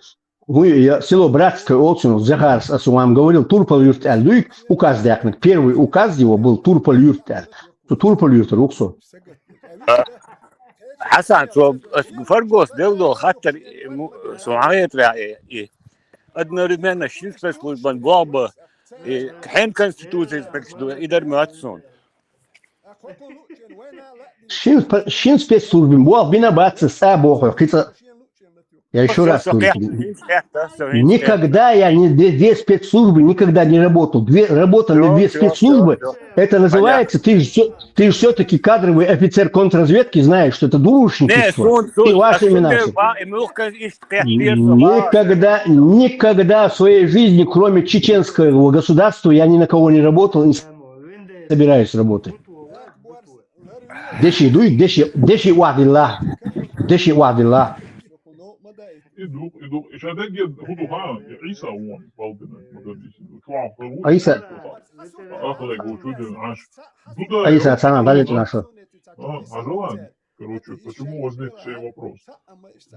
Хуй, я село Братское, Олцин, Захар, а с вами говорил, Турпал юрт аль, указ дякнак. Первый указ его был Турпал юрт аль. То Турпал юрт руксо. Хасан, со фаргос делдо хаттар со хайтра и одновременно шин спецслужбан главба и хен конституция спецслужба и дарматсон. Шин, шин спецслужбин буал бина баца са бохо, кица. Я еще раз говорю. Никогда я не две, две спецслужбы никогда не работал. Две, работа на две спецслужбы. Это называется, ты же все, ты же все-таки кадровый офицер контрразведки, знаешь, что это дурушничество. И ваши имена. Никогда, никогда в своей жизни, кроме чеченского государства, я ни на кого не работал и не собираюсь работать. Деши дуй, деши, деши вадилла. Деши вадилла. Иду, иду. Ишадеги худу ха, Иса вон, палдина. Иса. Ахле гучудин аш. Иса, сана, далит нашу. Ажалан. Короче, почему возник сей вопрос?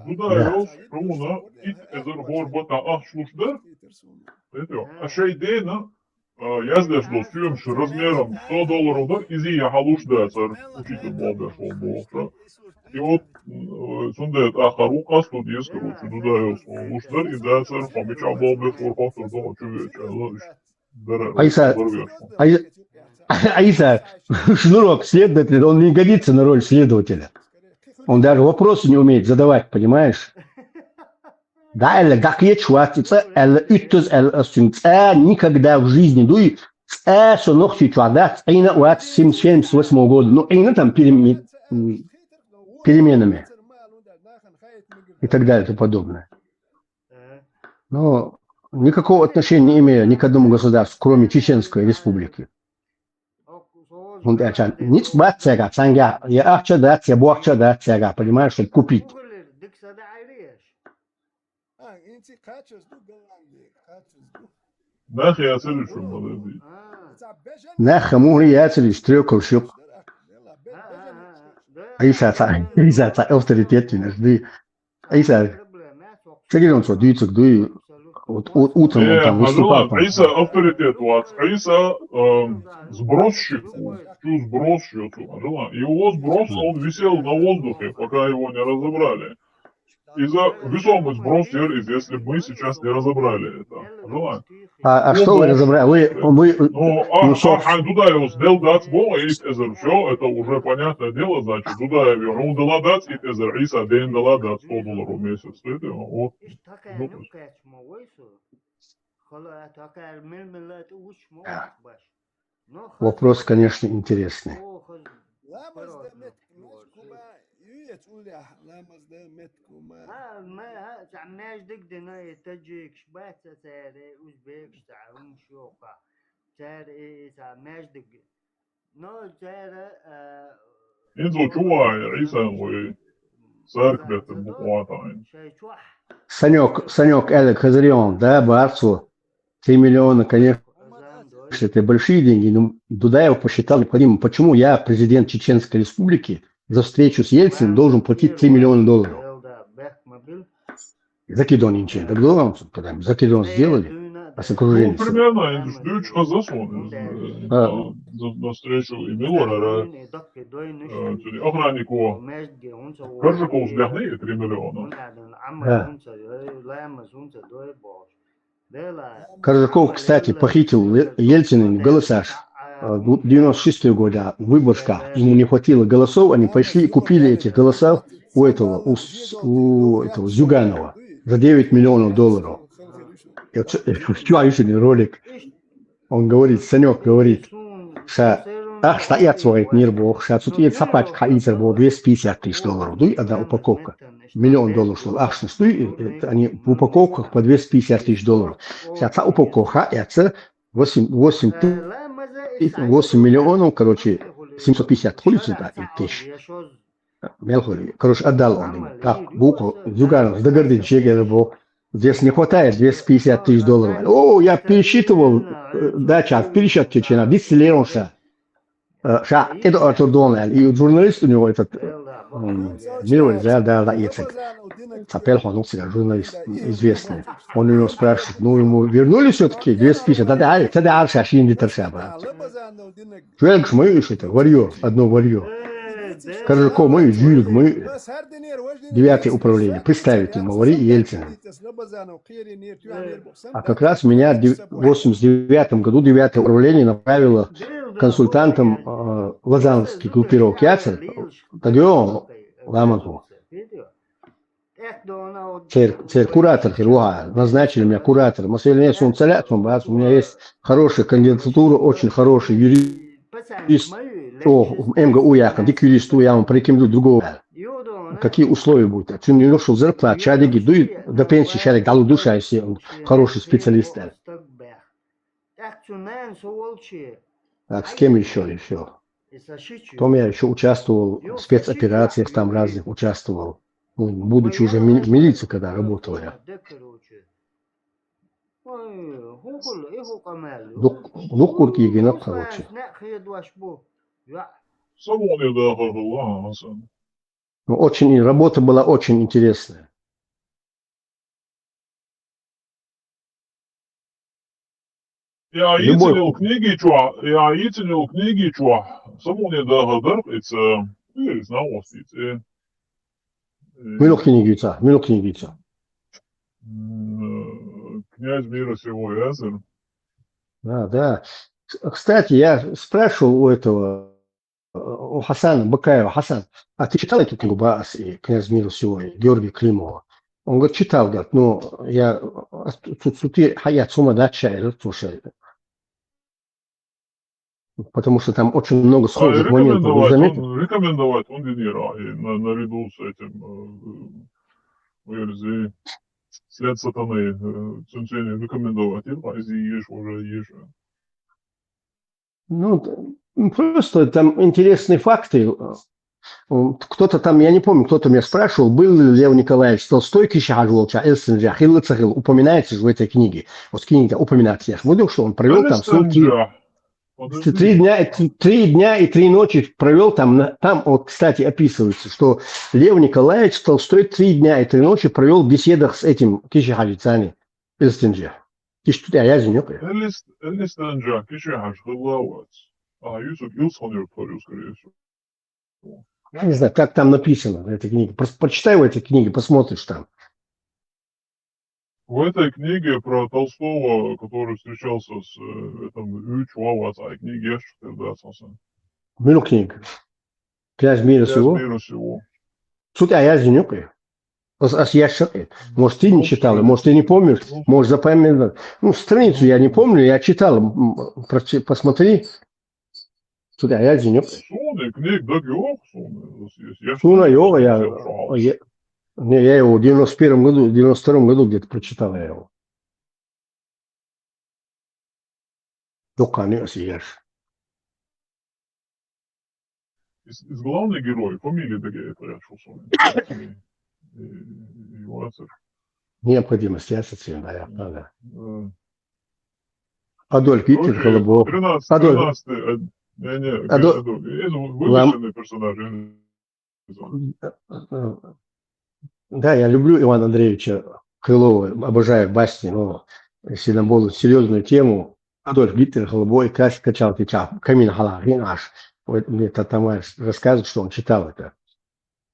Дудаевс шуна итт эзар гӀоргба тӀа ахча луш дар, это, а шоай дена, а, яздеш дола соьмаш размером сто долларов дар, из а хьалуш дацар, учитель болх беш вола бохуш. И вот, м, цундела тӀаккха вукху къасто деза, короче, Дудаевс луш дар, и дацар, хьо мичахь болх беш вара, хоттур ду хьо чу веача, аьлла, иштта. Дара, Айса, дара веш. Ай-, Айса, шнурок следователя, он не годится на роль следователя. Он даже вопросы не умеет задавать, понимаешь? Да, аьлла, дӀакхеташ вац и цӀа, аьлла, уьттаза, аьлла, ас цуьнга цӀа никогда в жизни дуй, цӀа со Нохчийчохь дац, Ӏийна а вац семьдесят восьмого года. Ну, Ӏийна там переме-, м, переменами и так далее и тому подобное. Но никакого отношения не имею ни к одному государству, кроме Чеченской Республики. ХӀунда аьлча ницкъ бац цаьргахь, цхьаьнгахь я ахча дац, я бохча дац цаьргахь, понимаешь, чтобы купить. Нах яцара уьш, ма-, Нах мухӀли яцара уьш, трёковш юкъ. Айса цхьа, Айса цхьа авторитет вина, жди. Айса, ца гирон цо дуьйцург дуй, вот у-, утром он Э, там выступал, Хьажалан, там. Айса авторитет вац. Айса, эм, сбросщик ву. Чу сбросщик ву, Хьажалан. Его сброс, он висел на воздухе, пока его не разобрали. Иза весомый сброс яр иза, если бы мы сейчас не разобрали это. Хьажалан. А, а Ну, что вы да. разобрали? Вы, вы, Ну, а, ну, а, собственно, а Дудаевс дела дац боху итт эзар, всё, это уже понятное дело, значит, Дудаев, ну, дала дац итт эзар, Айса дена дала дац сто долларов в месяц, это, вот. Ну, то есть. Да. Вопрос, конечно, интересный. Ха, ма-, ха, цхьа маьждиг дина, и таджикаш бац, цара, узбекаш, цхьа хӀумаш йоху. Цара и, и цхьа маьждиг. Но цара, а, ХӀинца чу вай, Ӏийсан вай, цаьрга беттан бу кхоатайна. Шайн чохь. Санёк, Санёк, аьлла, хазарион, да, барцо. Три миллиона, конечно, это большие деньги, но Дудаев посчитал необходимым. Почему я, президент Чеченской Республики, за встречу с Ельциным должен платить три миллиона долларов? Закидон ничего, так долларов, когда мы закидон сделали, а с окружением Ну, всё. Примерно, это ж дюч хазас он, э, А. на, на встречу и Милорара, э, цуьнан охраннико. Коржаковс бехни три миллиона. Да. Коржаков, кстати, похитил Е-, Ельцина голосаш. Э, в девяносто шестой году, а, в выборах ему не хватило голосов, они пошли и купили эти голоса у этого, у с-, у этого Зюганова за девять миллионов долларов. Я чё, я чё, а ещё не ролик. Он говорит, Санёк говорит, ша ахча дӀаэцна вахийтинера боху, ша цу тӀера цхьа пачка хьаийцар боху, двести пятьдесят тысяч долларов дуй, одна упаковка. Миллион долларов, что ахчанаш дуй, э, э, они в упаковках по двести пятьдесят тысяч долларов. Ша цхьа упаковка хьаэцна, восемь, восемь ты-, восемь миллионов, короче, семьсот пятьдесят хуьлу цунна тӀе тысяч. Мел хуьлу. Короче, отдал он ему. Так, буква, Зюганов, дагардина шегара боху. Здесь не хватает двести пятьдесят тысяч долларов. О, я пересчитывал, э, да, сейчас, пересчет чечена, десять лиров ша. Э, ша, это Артур Донлайн. И журналист у него этот, э, м, Мирой, да, да, да, и этот. Цхьа пхьегӀа хьо нух цигара журналист, м, известный. Он у него спрашивает, ну, ему вернули всё-таки двести пятьдесят? Да, да, да, да, ша шийна дитар ша, брат. Жоьлгаш ма ю уьш, это варьё, одно варьё. Коржаков ма ю, Жуьлиг ма ю. Девятое управление. Представить не могу, вари Ельцин. А как раз меня в дев-, в восемьдесят девятом году девятое управление направило консультантом, э, лозаннский группировки яцара, Тадео Ламанху. Цер, цер куратор хир ву хьан, назначили меня куратором. Масала, не, суна ца лаьа, суна бац, у меня есть хорошая кандидатура, очень хороший юрист. О, МГУ яхана, дика юрист ву, я вам порекомендую другого. Какие условия будут? Цуьнан йолуш йолу зарплата ша дигий дуй, до пенсии ша дигий, дӀалур ду ша, если он хороший специалист, аьлла. Так, с кем ещё, ещё? Потом я ещё участвовал в спецоперациях, там разных участвовал. Ну, будучи уже ми-, в милиции, когда работал я. Дукх-, дуккхург йигина, короче. Самугъане дахар хилла, Хьасан. Ну, очень, и работа была очень интересная. Jā, Любой- īceļu knīgi čuā, jā, īceļu knīgi čuā. Samūnie dāga darb, it's, uh, it's now was it's, eh, Miloknīgīca, miloknīgīca. mm, Князь мира сего, я зэр. Да, да. С- Кстати, я спрашивал у этого, э, у Хасана Бакаева: «Хасан, а ты читал эту книгу Баас и «Князь мира сего», и Георгия Климова?» Он говорит: «Читал», говорит, «но я а, тут, тут и хаят сума дать шаир, слушай». Потому что там очень много А, схожих моментов. Вы рекомендовать, заметили? он, рекомендовать, он Денира, и на, наряду с этим, э, э, след сатаны, э, цунцени рекомендовать, и езжу уже, езжу. Ну, т- ну, просто там интересные факты. М, Кто-то там, я не помню, кто-то меня спрашивал, был ли Лев Николаевич Толстой киши хажволча Элстинджа, хилла ца хилла, упоминается же в этой книге. Вот книга упоминается, я же говорю, что он провел там сутки. Три дня, и три, три дня и три ночи провел там. На- Там, вот, кстати, описывается, что Лев Николаевич Толстой три дня и три ночи провел в беседах с этим Киши Хаджицани Элстинджа. Киши тут я не знаю. Элис, Элис Танджа, киши хаж, хилла вац. А, Юсуп, Юсуп, скорее всего. Я не знаю, как там написано в этой книге. Просто прочитай в этой книге, посмотришь там. В этой книге про Толстого, который встречался с э, этом Ючуава, а книги я что-то, да, сам. Милокниг. «Князь мира сего». Мира сего. Тут я не знаю. Ас, ас я шаг. Может, ты не читал, может, ты не помнишь, может, запомнил. Ну, страницу я не помню, я читал. М, прочи- Посмотри. Тут я не знаю. Суны, книг, да, ёх, суны. Суна, йога, я, я, не, я его в девяносто первом году, в девяносто втором году где-то прочитал я его. Доккани ас еш. Из, из главный герой, фамилия такая, порядок, суны. Необходимость, я совсем, да, я, да. Адольф Гитлер, Холобов. Адольф. Тринадцатый, э, не, не, Адольф. Вымышленный персонаж. Да, я люблю Ивана Андреевича Крылова, обожаю басни, но если нам будут серьезную тему, Адольф Гитлер, Холобой, кач, качал кича, камин халагин аш. Вот мне Татамар рассказывает, что он читал это.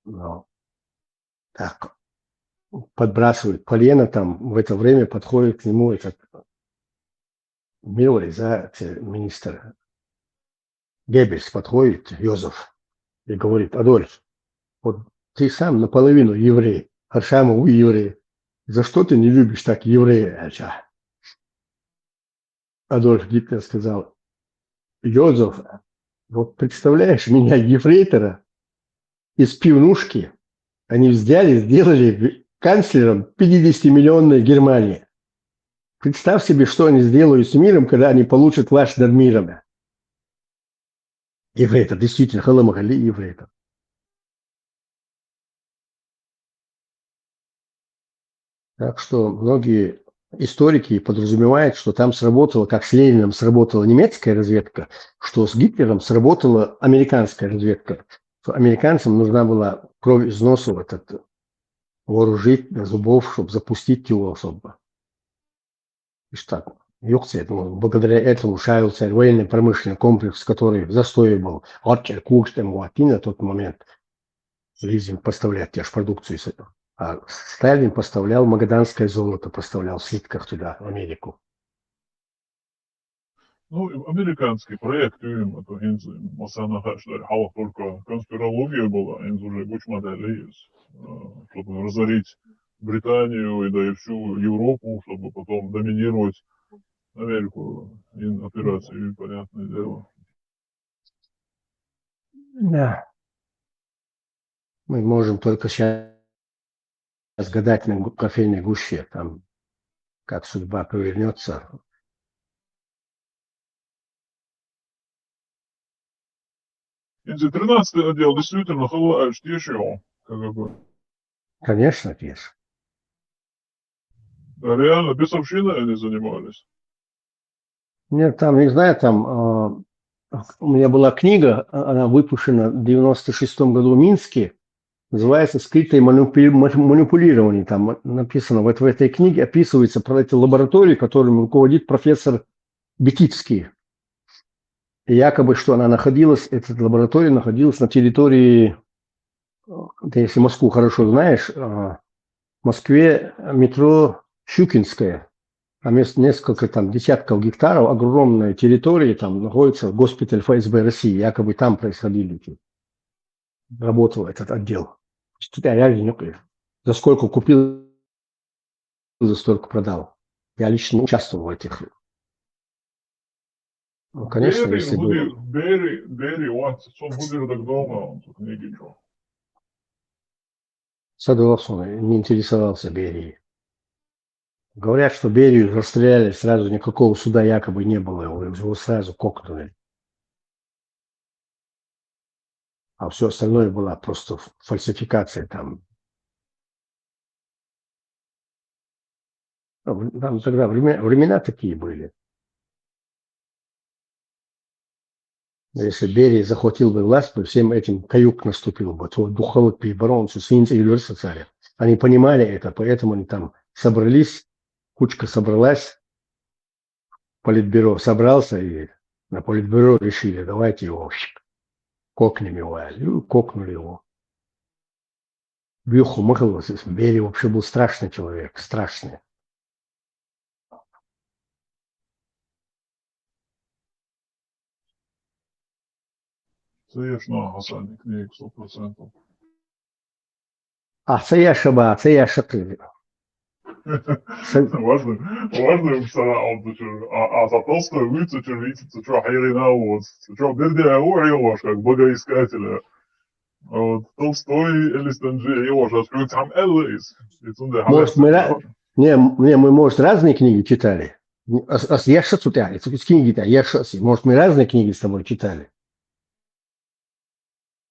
Но так, подбрасывает полено там, в это время подходит к нему этот милый, да, министр Геббельс подходит, Йозеф, и говорит: «Адольф, вот ты сам наполовину еврей, Харшамов еврей. За что ты не любишь так еврея?» Адольф Гитлер сказал: «Йозеф, вот представляешь меня, ефрейтора из пивнушки, они взяли, сделали канцлером пятидесятимиллионной Германии. Представь себе, что они сделают с миром, когда они получат власть над миром». Еврейтор, действительно, хилла ма хиллий еврейтор. Так что многие историки подразумевают, что там сработала, как с Лениным сработала немецкая разведка, что с Гитлером сработала американская разведка. Что американцам нужна была кровь из носа этот, вооружить до зубов, чтобы запустить его особо. И что так? Юксет, ну, благодаря этому шайл военный промышленный комплекс, который в застое был, Арчер Кукштен на тот момент, Лизин поставляет те же продукцию. А Сталин поставлял магаданское золото, поставлял в слитках туда, в Америку. Ну, американский проект, им, это, масана хашдар, хала только конспирология была, им уже гучмадали, чтобы разорить Британию и да и всю Европу, чтобы потом доминировать Америку, и операцию, и понятное дело. Да. Мы можем только сейчас гадать на кофейной гуще, там, как судьба повернется. Если тринадцатый отдел действительно хала, а что еще? Конечно, есть. Да, реально, без общины они занимались. Нет, там, не знаю, там э, у меня была книга, она выпущена в девяносто шестом году в Минске. называется «Скрытое манипу- манипулирование». Там написано, вот в этой книге описывается про эти лаборатории, которыми руководит профессор Бетицкий. И якобы, что она находилась, эта лаборатория находилась на территории, э, ты если Москву хорошо знаешь, э, в Москве метро Щукинское, там есть несколько там десятков гектаров, огромная территория, там находится госпиталь Ф С Б России, якобы там происходили эти, работал этот отдел. Что я не За сколько купил, за столько продал. Я лично участвовал в этих. Ну, конечно, если бы... Берия, Берия, Берия, он, он будет так долго, он тут не видел. Садовался он, не интересовался Берией. Говорят, что Берию расстреляли сразу, никакого суда якобы не было, его, его сразу кокнули. А все остальное была просто ф- фальсификация там. Ну, в- там тогда времена, времена такие были. Но если Берия захватил бы власть, бы всем этим каюк наступил бы, то духовод переборолся, свинцы и царя. Они понимали это, поэтому они там собрались, кучка собралась, политбюро собрался, и на политбюро решили, давайте его кокнем его, и кокнули его. Бюху Михайлович, Берия вообще был страшный человек, страшный. Це є ж на Гасані книг сто процентів. А це я шаба, це я шакрив. Важно, важно им сара он, а, а за Толстой улица червица, це чё, хайрина вот, це чё, бердя, о, я ваш, как богоискателя. Вот, Толстой или Стенджи, я ваш, а скажу, там Эллис. И цунде, Может, мы ра- Не, м- не, мы, может, разные книги читали. А, а я что тут, я, это книги-то, я что, может, мы разные книги с тобой читали?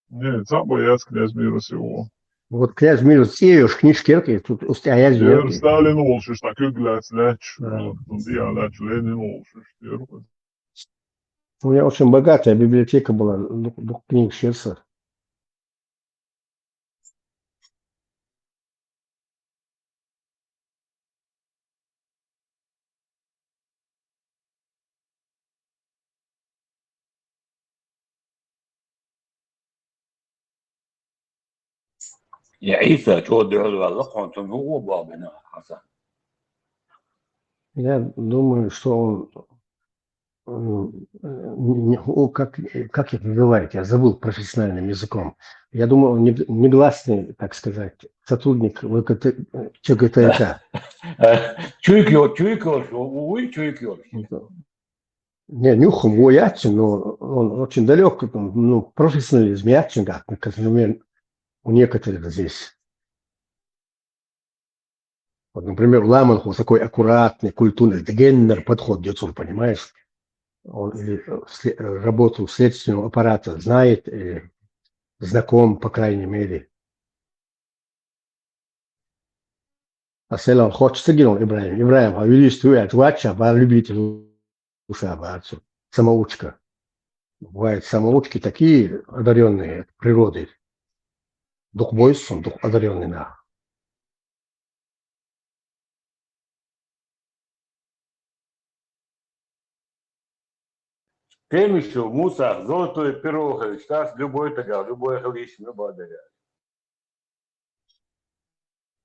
Не, цабо яц князь Мирос йоу. Вот князь Мирос йоу, книжки, тут, а я Сталин волшиш, так и гляц, ляч. Да. Вот, тут я ляч, Ленин волшиш. У меня очень богатая библиотека была, двух, двух книг сердца. Я Иса, чё дёрдвал, хонтон, ну, бабина, Хасан. Я думаю, что он, м, не- о, как, как их называют, я забыл профессиональным языком. Я думаю, он не- негласный, так сказать, сотрудник В К Т, Ч Г Т К. Э, чуйкио, чуйкио, уй, чуйкио. Не, нюхом вояться, но он очень далек, ну, профессионализм яцин, как, например, у некоторых здесь. Вот, например, Ламанху такой аккуратный, культурный, геннер подход идёт, он, понимаешь? Он или, э, сле- э, работу следственного аппарата знает, или знаком, по крайней мере. А селан хочется гинул Ибраим. Ибраим, а видишь, ты это вача, бар любитель уша барцу. Самоучка. Бывают самоучки такие одаренные от природы. Дух бойсон, дух одаренный на. Кемишев Муса, золотой пирог, сейчас любой тогда, любой халиш, любой доверяет.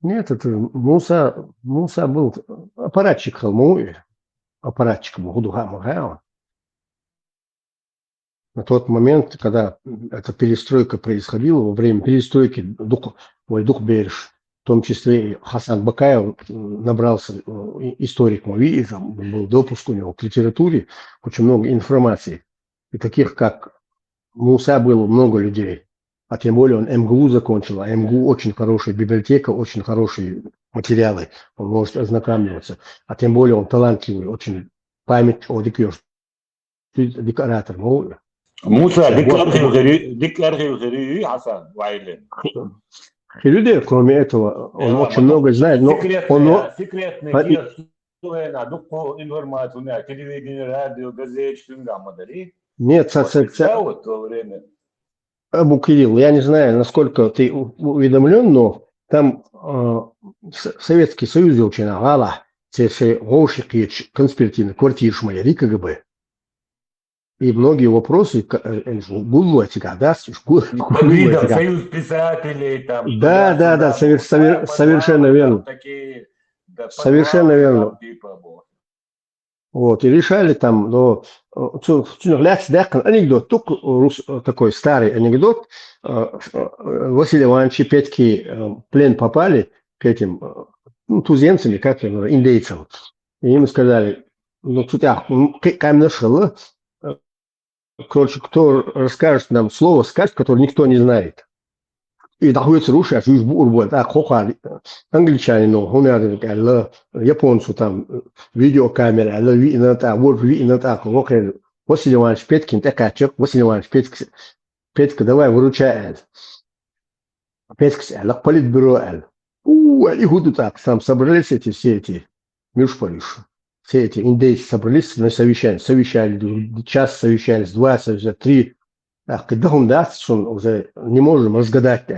Нет, это Муса, Муса был аппаратчик Халму, аппаратчик Мухудуха Махаева. На тот момент, когда эта перестройка происходила, во время перестройки Дух, ой, Дух Берш, в том числе и Хасан Бакаев, м, набрался, э, и- историк Мави, и там был допуск у него к литературе, очень много информации. И таких, как Муса, было много людей. А тем более он М Г У закончил, а М Г У очень хорошая библиотека, очень хорошие материалы, он может ознакомливаться. А тем более он талантливый, очень память о Дикёрс. Декоратор, ну, Муса, вот. Декоратор, Хасан, вайлен. Хилюде, кроме этого, он очень много знает, но секретная, он, секретная, а, информация, телевидение, радио, газет, что там, да, нет, вот, вот в то время. Абу Кирилл, я не знаю, насколько ты уведомлен, но там э, Советский Союз елчина гала, це все гоши кич конспиративный квартирш моя КГБ. И многие вопросы гуллуатига, да, Союз писателей, там. Да, да, да, совершенно верно. Совершенно верно. Вот, и решали там, но цунах ляц дакан анекдот, тук рус, такой старый анекдот. Василий Иванович и Петьки плен попали к этим, ну, туземцам, как, индейцам. И им сказали, ну, тут я, каменная шила, короче, кто расскажет нам слово, скажет, которое никто не знает. И дӀахоуьйтур ву шоаш, уьш буур бу аьлла, тӀаккха хӀокхар англичанин, хӀунар аьлла, японцо там видеокамера аьлла, виъна тӀаккха, вор виъна тӀаккха, вокхер Василий Иванович Петкин тӀекхаьчча, Василий Иванович Петк, Петка, давай выручай аьлла. Петкас аьлла, политбюро аьлла. У, аьлла, и хӀу ду тӀаккха, там собрались эти все эти мюшпариш. Все эти индейцы собрались на совещание. Совещали, час совещались, два совещались, три. ТӀаккха дахун дац, цун уже не можем разгадать,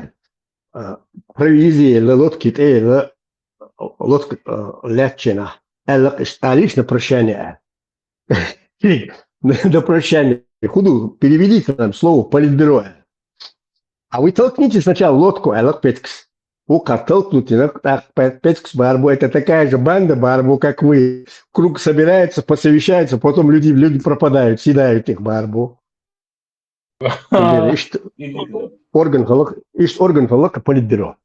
аьлла. Провизия, ла лодки тӀе, ла лодка ляччена. Аьлла, иштта лично прощание, аьлла. До прощания. ХӀу ду, переведите нам слово политбюро, аьлла. А вы толкните сначала лодку, аьлла Петкас. Вукхар толкнуть йина, тӀаккха Петкас бахар бу, это такая же банда бахар бу, как вы. Круг собираются, посовещаются, потом люди, люди пропадают, съедают их бахар бу. Иштта орган хилар, иштта орган хилар политбюро.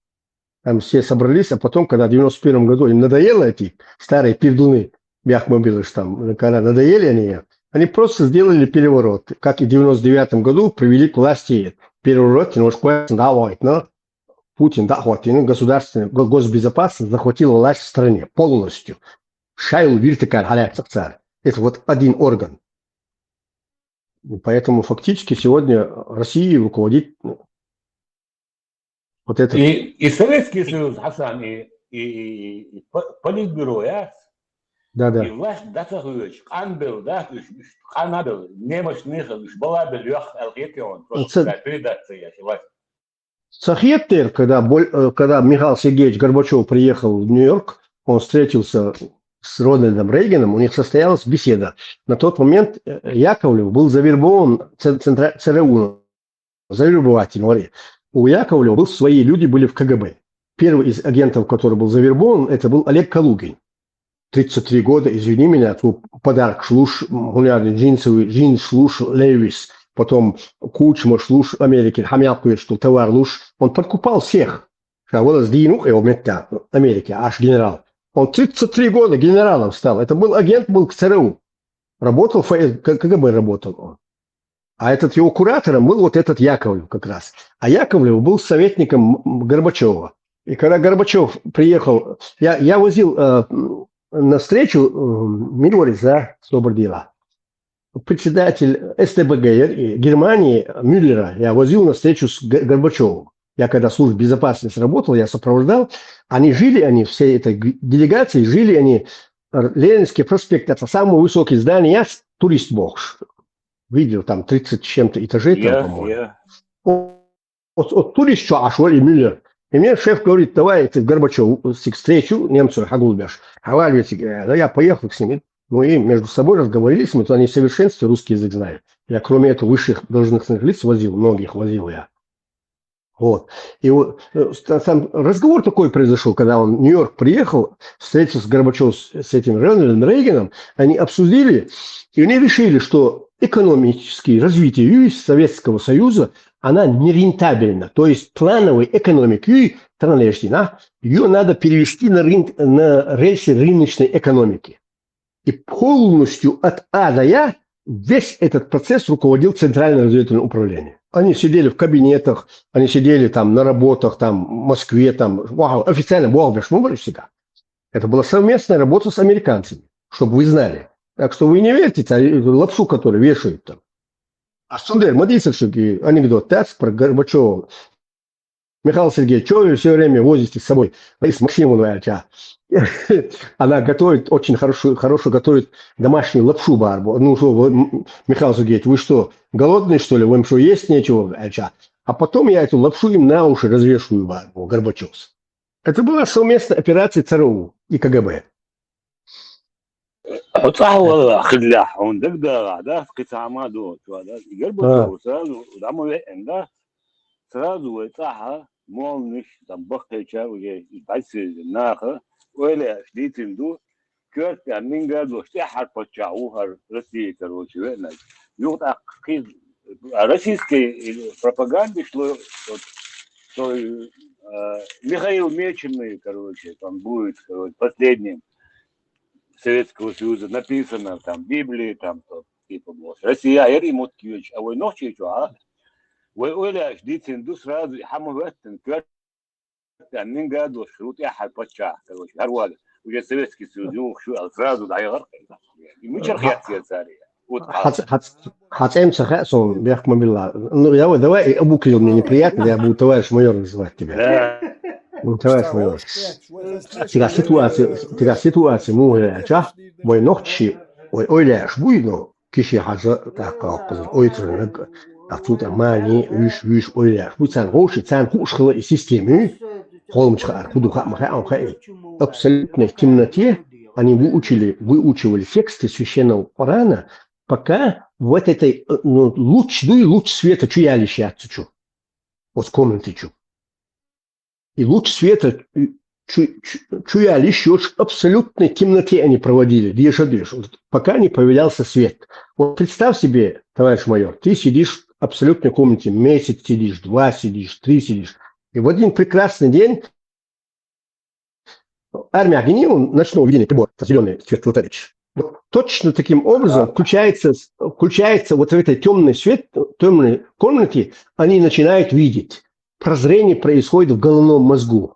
Там все собрались, а потом, когда в девяносто первом году им надоело эти старые пердуны, бяхмобилы там, когда надоели они, они просто сделали переворот. Как и в девяносто девятом году привели к власти переворот, немножко давать, но Путин, да, хватил, государственная госбезопасность захватила власть в стране полностью. Шайл вертикаль халяцахцар. Это вот один орган. Поэтому фактически сегодня Россией руководит вот это. И, и Советский Союз, Хасан, и, и, и политбюро, я? Да, да. И власть дата хуевич, къан бел, да, уж, уж, къан бел, немощных, уж бала бел, юах, алгетион, просто передаться, я, власть. Сахет тер, когда, когда Михаил Сергеевич Горбачев приехал в Нью-Йорк, он встретился с Рональдом Рейганом, у них состоялась беседа. На тот момент Яковлев был завербован ЦРУ, завербователь, говорит. У Яковлева был, свои люди были в КГБ. Первый из агентов, который был завербован, это был Олег Калугин. Тридцать три года, извини меня, ту подарок шлуш, гунярный джинсовый, джинс шлуш, Левис, потом Кучма шлуш Америки, хамялку, что товар луш. Он подкупал всех. Шавала сдвинул его метта Америки, аш генерал. Он тридцать три года генералом стал. Это был агент, был к ЦРУ. Работал, в КГБ работал он. А этот его куратором был вот этот Яковлев как раз. А Яковлев был советником Горбачева. И когда Горбачев приехал, я, я возил э, на встречу э, Милорис, да, Собардила, председатель СТБГ Германии Мюллера, я возил на встречу с Горбачевым. Я когда службе безопасности работал, я сопровождал. Они жили, они всей этой делегацией жили, они Ленинский проспект, это самое высокое здание, я турист бог. Видел там тридцать с чем-то этажей, там, по-моему. От, от турист, что аш и Мюллер. И мне шеф говорит, давай, ты Горбачев, встречу немцев, хагулбяш. Хаваль ведь, да я поехал с ними. Ну и между собой разговорились, мы, они в совершенстве русский язык знают. Я кроме этого высших должностных лиц возил, многих возил я. Вот. И вот, там разговор такой произошел, когда он в Нью-Йорк приехал, встретился с Горбачевым, с этим Рональдом Рейганом, они обсудили, и они решили, что экономическое развитие Советского Союза, она нерентабельна. То есть плановой экономики, транлештина, ее надо перевести на, рынк, на рельсы рыночной экономики. И полностью от А до Я весь этот процесс руководил Центральное разведывательное управление. Они сидели в кабинетах, они сидели там на работах, там в Москве, там, вау, официально, вау, всегда. Это была совместная работа с американцами, чтобы вы знали. Так что вы не верьте, лапшу, которую вешают там. А Сундер, смотрите, анекдот, так, про Горбачева. Михаил Сергеевич, что вы все время возите с собой? Борис Максимовна, она готовит очень хорошую, хорошую готовит домашнюю лапшу барбу. Ну что, Михаил Сергеевич, вы что, голодный, что ли? Вам что, есть нечего? А потом я эту лапшу им на уши развешиваю, ба-, Горбачёвс. Это была совместная операция ЦРУ и КГБ. Хьо цӀахь вала хиллехь, хьуна дагадагӀахь, да, кхин цхьа хӀума ду, чу, да, Горбачёв сразу, дӀа ма веана, да, сразу вай цӀахь молниш, там, баккхийча уже бӀаьсеза наха, ойла еш дийцина ду, коьрта тӀехь минга а долуш, тӀаьххьара паччахь ву хӀара Россия, короче, веанарг. Юха тӀаккха кхин, а, российский пропагандист ло, вот, той, а, Михаил Меченый, короче, там будет, короче, последним Советского Союза, написано там в Библии, там, то, типа, вот, Россия, яри мутки, а вай нохчий чу, а? Вай ойла еш дийцина ду сразу, и хӀума хӀоьттина, коьрта тӀехь минга а долуш, хӀу тӀаьххьара паччахь, короче, хӀара вала, уже Советский Союз юха шу аьлла, сразу дӀаяхара. И мичара хецъяр цара? Вот хьац-, хьац-, хьан цӀе ца хаьа суна, бехк ма билла. Ну, я, давай, и Абукрил мне неприятно, я буду товарищ майор называть тебя. Да. Ну, товарищ майор. Цигахь ситуация, цигахь ситуация муха яьлча, вай нохчий, вай ойла еш буй, ну, Киши-Хьажа, тӀаккха хӀокхузара Ойтрана, тӀаккха цул тӀаьхьа Мани, вуьш, вуьш ойла еш буй, царна вовши, царна хууш хила и система, холмачу хаьара, хӀу ду хаьа ма хаьа, хаьий. Абсолютной темноте они выучили, выучивали тексты Священного Корана, пока вот этой, э, ну, луч дуй, луч света чу ялиш яц цу чу. Вот комнате чу. И луч света, э, чу, чу, чу ялиш йоцуш абсолютной темноте они проводили, деша а деша, вот, пока не появлялся свет. Вот представь себе, товарищ майор, ты сидишь в абсолютной комнате, месяц сидишь, два сидишь, три сидишь. И в один прекрасный день армия гинеев, ночного видения прибор, зеленый свет флотович. Вот точно таким образом включается, включается вот в этой темной свет, темной комнате, они начинают видеть. Прозрение происходит в головном мозгу.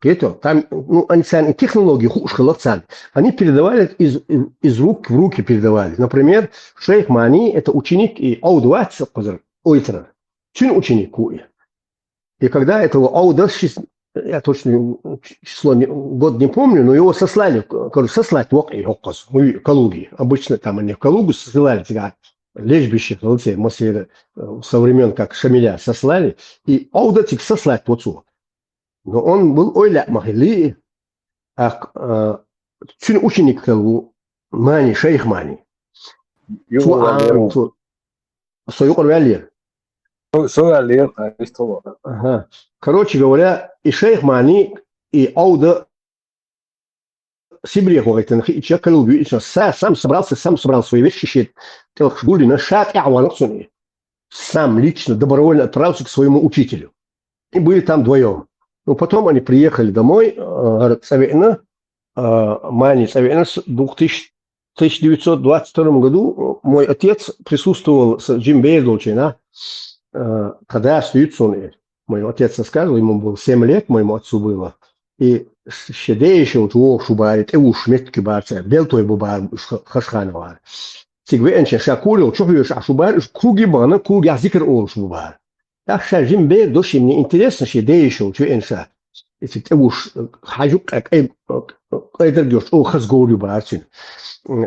Понимаете? Там, ну, они сами технологии хуже лаксан. Они передавали из, из рук в руки передавали. Например, шейх Мани, это ученик и Аудвац, Ойтра. Чин ученик Куи. И когда этого Ауда, щас-, я точно число, не, год не помню, но его сослали, короче, сослать в Ок-, и Окос, ну, и Калуги. Обычно там они в Калугу ссылали, всегда лежбище, в Масейре, э, со времён, как Шамиля сослали, и Ауда тик сослать вот сюда. Но он был ойла махили, а, э, цуьнан ученик хилла ву Мани, шайх Мани. Цо, а, цо, со юкъара ваьллера. Со, со ваьллера, а, иштта хилла. Ага. Короче говоря, и шайх Мани, и Ауда Сибре гӀойтина хиъча, Калуге виъча, са-, сам собрался, сам собрал свои вещи, шен тӀелхаш гулдина, ша тӀаьхьаваьлла цунна. Сам лично, добровольно отправился к своему учителю. И были там вдвоём. Ну, потом они приехали домой, э, цӀа веана, э, Мани цӀа веана с двух тысяч, тысяча девятьсот двадцать втором году, э, мой отец присутствовал с Джимбейр Долчина, э, когда остаются он, э, мой отец рассказывал, ему было семь лет, моему отцу было. И ш-, шен ден йиша йолчу вогӀуш ву бара, тӀе вуш меттиг бара цара, белтой бу бара, уьш ха-, хашхана вара. Цига веанча ша курал чу хьоьжуш Ӏаш ву бара, уьш круги бахана, кругехь зикар олуш бу бара. ТӀаккха ша жима бер до шен, мне интересно, шен ден йиша йолчу веана ша. И цига тӀе вуш, хьажу къе-, къе-, къайдарг йолчу оха хаза говр ю бара цуьнан.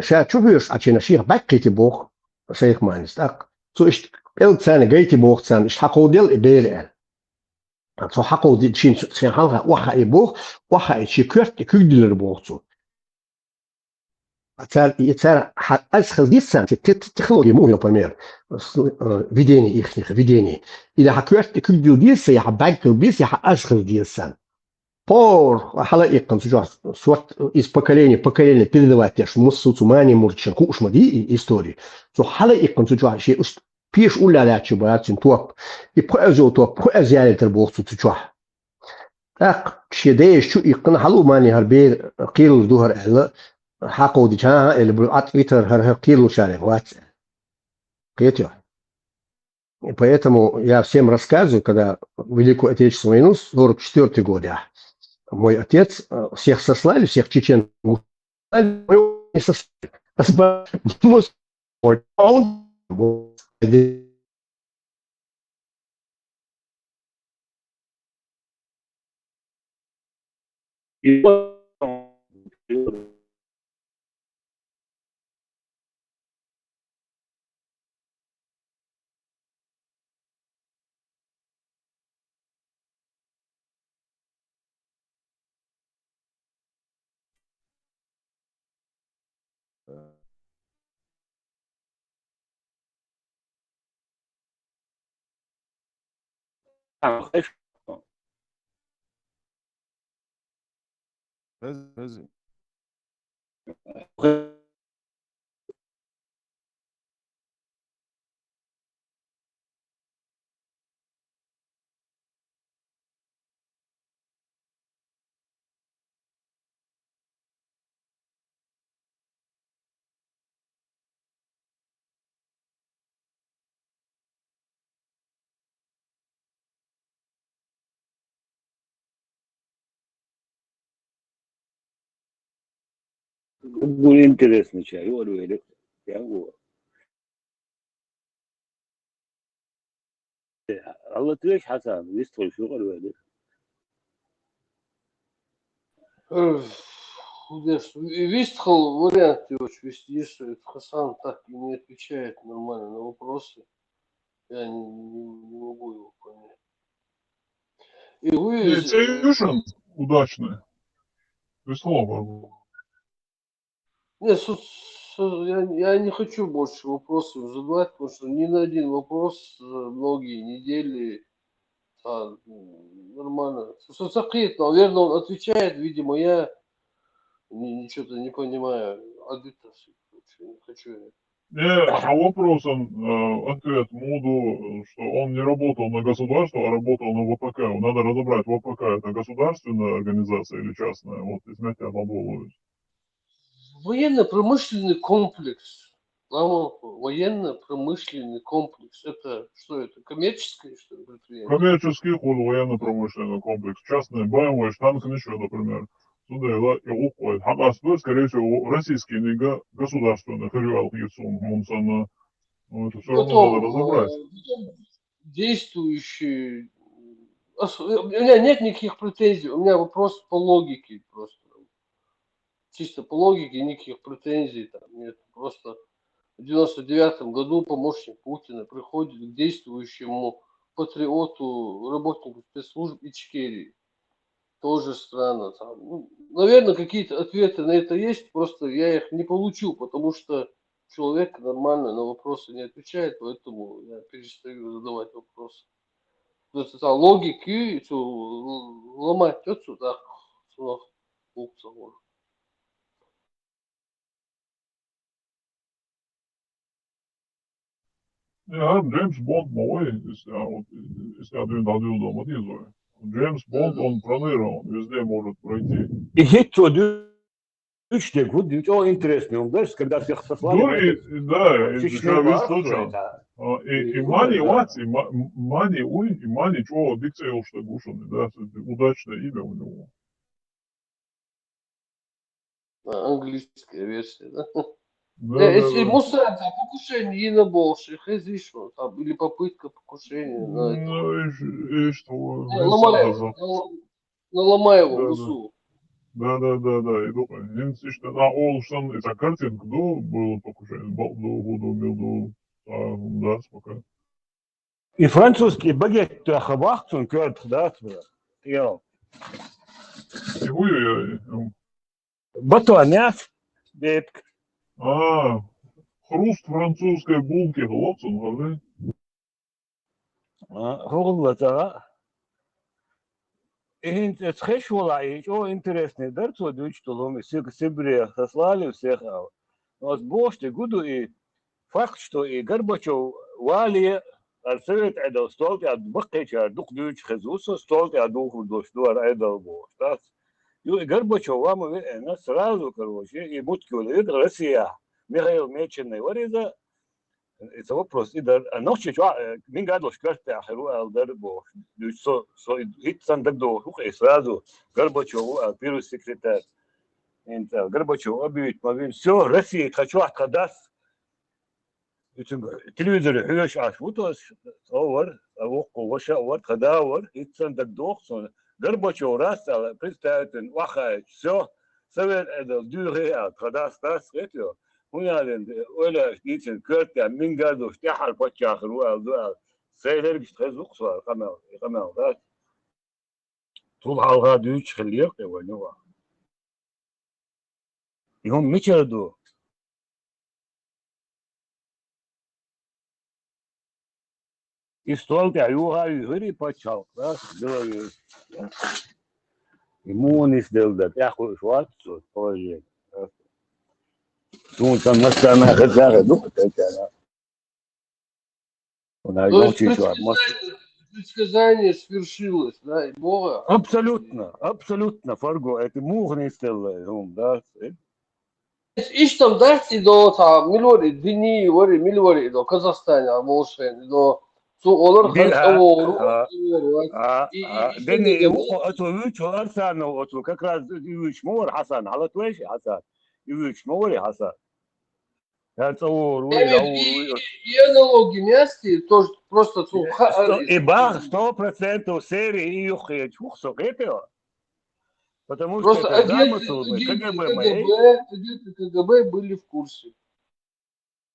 Ша чу хьоьжуш Ӏачийна шех баьккхийти боху шайх Манис. ТӀаккха цо иштта пӀелг царна гайти боху царна, иштта хьакховдел и бер аьлла. Цо хьакховдийча шен, шен хьалха охьахаий боху, охьахаийча шен коьрта тӀе куьг диллира боху цо. А цара, и цара хьан аз хаза дийца царна, те-, те-, технология муха йо, например, с-, э, видение ихних, видение. Или хьан коьрта тӀе куьг дилла деза сан, я хьан бӀаьрг хила беза, я хьан аз хаза деза сан. ПхьогӀ, хьала а иккхина цу чохь, сорт из поколения в поколение передавать деш, массо а цу Мани мурдашна хууш ма ди и история. Цо хьала а иккхина цу чохь, шен уьш пеша уллехь лаьтташ бара цуьнан топ. И пхоьазза йолу топ, пхоьазза ялийтар боху цо цу чохь. ТӀаккха шен ден йиша чу иккхина, хьала а Мани, хӀара бер кхералуш ду хӀара аьлла, хьакховдийча, хӀан-хӀа, элли бу, Ӏад витар хӀара, хӀара кхералуш яра вац. Кхетий? И поэтому я всем рассказываю, когда в Великую Отечественную войну, сорок четвёртый год, я, мой отец, э, всех сослали, всех чечен, Хеза, хеза. Бу интересный чай, юкъара вале. Я го. Алла теш, Хасан, вистхуй, юкъара вале. Э, Худеш, ви-, вистхуй вариант, ты очень вистхуй, Хасан так и не отвечает нормально на вопросы. Я не, не, не могу его понять. И вы... Не, це юшен удачный. Вистхуй. Нет, с-, с-, я, я не хочу больше вопросов задавать, потому что ни на один вопрос, э, многие недели, а, м, нормально. С-, с-, сакъет, наверное, он отвечает, видимо, я ни-, ничего-то не понимаю. Ответ-то всё, короче, не хочу я. Не, по вопросам, э, ответ Муду, что он не работал на государство, а работал на В П К. Надо разобрать, В П К — это государственная организация или частная? Вот, изменять я могу. Военно-промышленный комплекс. Ламо военно-промышленный комплекс. Это что это? Коммерческое, что ли, предприятие? Коммерческий хули военно-промышленный комплекс. Частный Б М В, танк, ничего, например. Сюда и лукойл. Хакас, скорее всего, российский, не го-, государственный, херюал, ну, это всё равно надо разобрать. Э, потом действующие, ос-, у меня нет никаких претензий, у меня вопрос по логике просто. Чисто по логике никаких претензий там нет. Просто в девяносто девятом году помощник Путина приходит к действующему патриоту, работнику спецслужб Ичкерии. Тоже странно. Там, ну, наверное, какие-то ответы на это есть, просто я их не получил, потому что человек нормально на вопросы не отвечает, поэтому я перестаю задавать вопросы. Просто там логики, всё, л-, ломать отсюда, так, всё, пункт. Я, Джеймс Бонд ма вай, если, а, вот, если один дадил дома, не знаю. Джеймс Бонд, он пронырливый, он везде может пройти. И хитро дю-, дюч де гу, дюч, о, интересный, он, знаешь, когда всех сослали, да, и, да, и Чечню, да, весь случай. А, и, и мани вац, и ма-, м-, мани уй, и мани чё, дикция уж так гушёный, да, удачное имя у него. А, английская версия, да? Да, э, да, если да. Муса, да, покушение на Болши, хезиш, там, или попытка покушения на это. Ну, и ш-, и что? Э, Ломаев, на, на Ломаева, да, да. Мусу. Да, да, да, да, и только. Ин сишта, а, ол шан, это картинка, да, было покушение, бал-, да, году, мил, да, а, да, спокойно. И французский багет хабахтун кёрт, да, туда. Йо. И хуй, ё, ё. Батон, нет? Бетк. А, хруст французской булки, хлопцам, говори. А, хугулла тага. Ихин эцхеш вала, и чё интересный дар, цо дюч тулуми, Сиб-, Сибире сослали всех, а. Но с бошти гуду и факт, что и Горбачёв вали, ар Совет Ӏедал стол тӀа баккхийчар дукха дюч хезу со, стол тӀа духур дош ду ар Ӏедал бохуш, дац? Ю и Горбачёв вама веана сразу, короче, и мутки вала век Россия. Михаил Меченый вар иза, это вопрос, и дар, а нохчи чу, э, мингадош картта хиру ал дар бохуш. Дюч со, со и хит сан даг дохуш, и сразу Горбачёв, а, первый секретарь. Инта Горбачёв объявить ма вин. Всё, Россия тха чохь тха дас. Ицуьнга телевизоре хьоьжуш Ӏаш ву тхо, тхо вара, а воккхо ваша а вара, тхан да а вара, хӀинца санна дагадоху суна. Горбачёв рац аьлла, представитель охьахаийта, всё, Совет Ӏедал дуьйхье аьлла, тхан дас, дас хетайо. ХӀунда аьлла, ойла аьлча дийцина коьртехь, мингар долуш тӀаьххьара паччахь хир ву аьлла ду аьлла. Сайн лергашна хеза ву-кх со аьлла, къамел, и къамел дац. Цул хьалха дуьйцуш хиллера-кх и вайн юкъахь. И хӀума мичара ду? И стол тӀа юха юхири пачхьалкх, да, дело. И муха нисделла, тӀехь хууш вац цо, положение. Суна сан массарна хеза хеза ду, кхетана. Вона То есть йолчи чуар, мас- предсказание, предсказание свершилось, да, и Бога. Абсолютно, абсолютно, Фарго, это муха нисделла, хӀума, да. Иштта дац и до, цхьа мила вара и, дини вара и, мила вара и до, Казахстане а волуш хен и до. Цо олар Ди-, хӀара а, цӀа вору, а, цӀа вору, а, и, и, а, и дини, и шуна ву-, оцу вуьйчу Арсанов, оцу как раз и вуьйчу ма вара Хьасан, хьалат вайши Хьасан? И вуьйчу ма вара Хьасан? Я цӀа вору, Э, я и, вору, и, и аналоги месте, тоже просто цу И ха-, сто-, и бах, сто процентов серии и юххечу, вух со, кхетий? Потому что Просто это агенты, замысел, мы, агенты К Г Б мы, эй? К Г Б, агенты К Г Б были в курсе.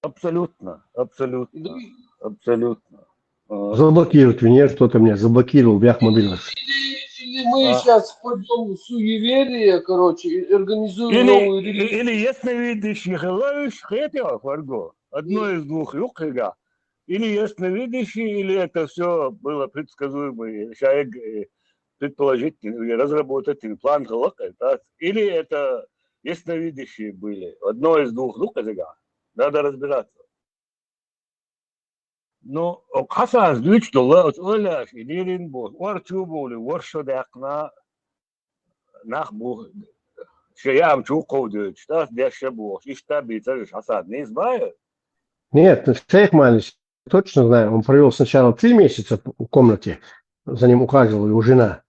Абсолютно, абсолютно, И друг- абсолютно. А. Заблокировать меня, кто-то меня заблокировал, бях мобильность. Или, или мы А. сейчас впадём в суеверие, короче, и организуем Или, новую религию. Или ясновидящий хилла уьш, кхетий, Фарго? Одно из двух юккъе. Или ясновидящий, или это всё было предсказуемо, и шайг, э, предположительно, или разработать, или план хилла-кх, да? Или это ясновидящие были. Одно из двух, ну, кхезага. Надо разбираться. Ну, Хьасанас дуьйцуш долу, оцу ойлаш и лелийна боху, орчу а бовлий, ворхӀ шо даьккхина нах бу, шен яам чу кховдойтуш, тӀаккха дешша бохуш, иштта а бийцараш Хьасан, нийса баьхьа? Нет, ну, Шейх Манич, точно знаю, он провёл сначала три месяца в комнате, за ним ухаживала его жена.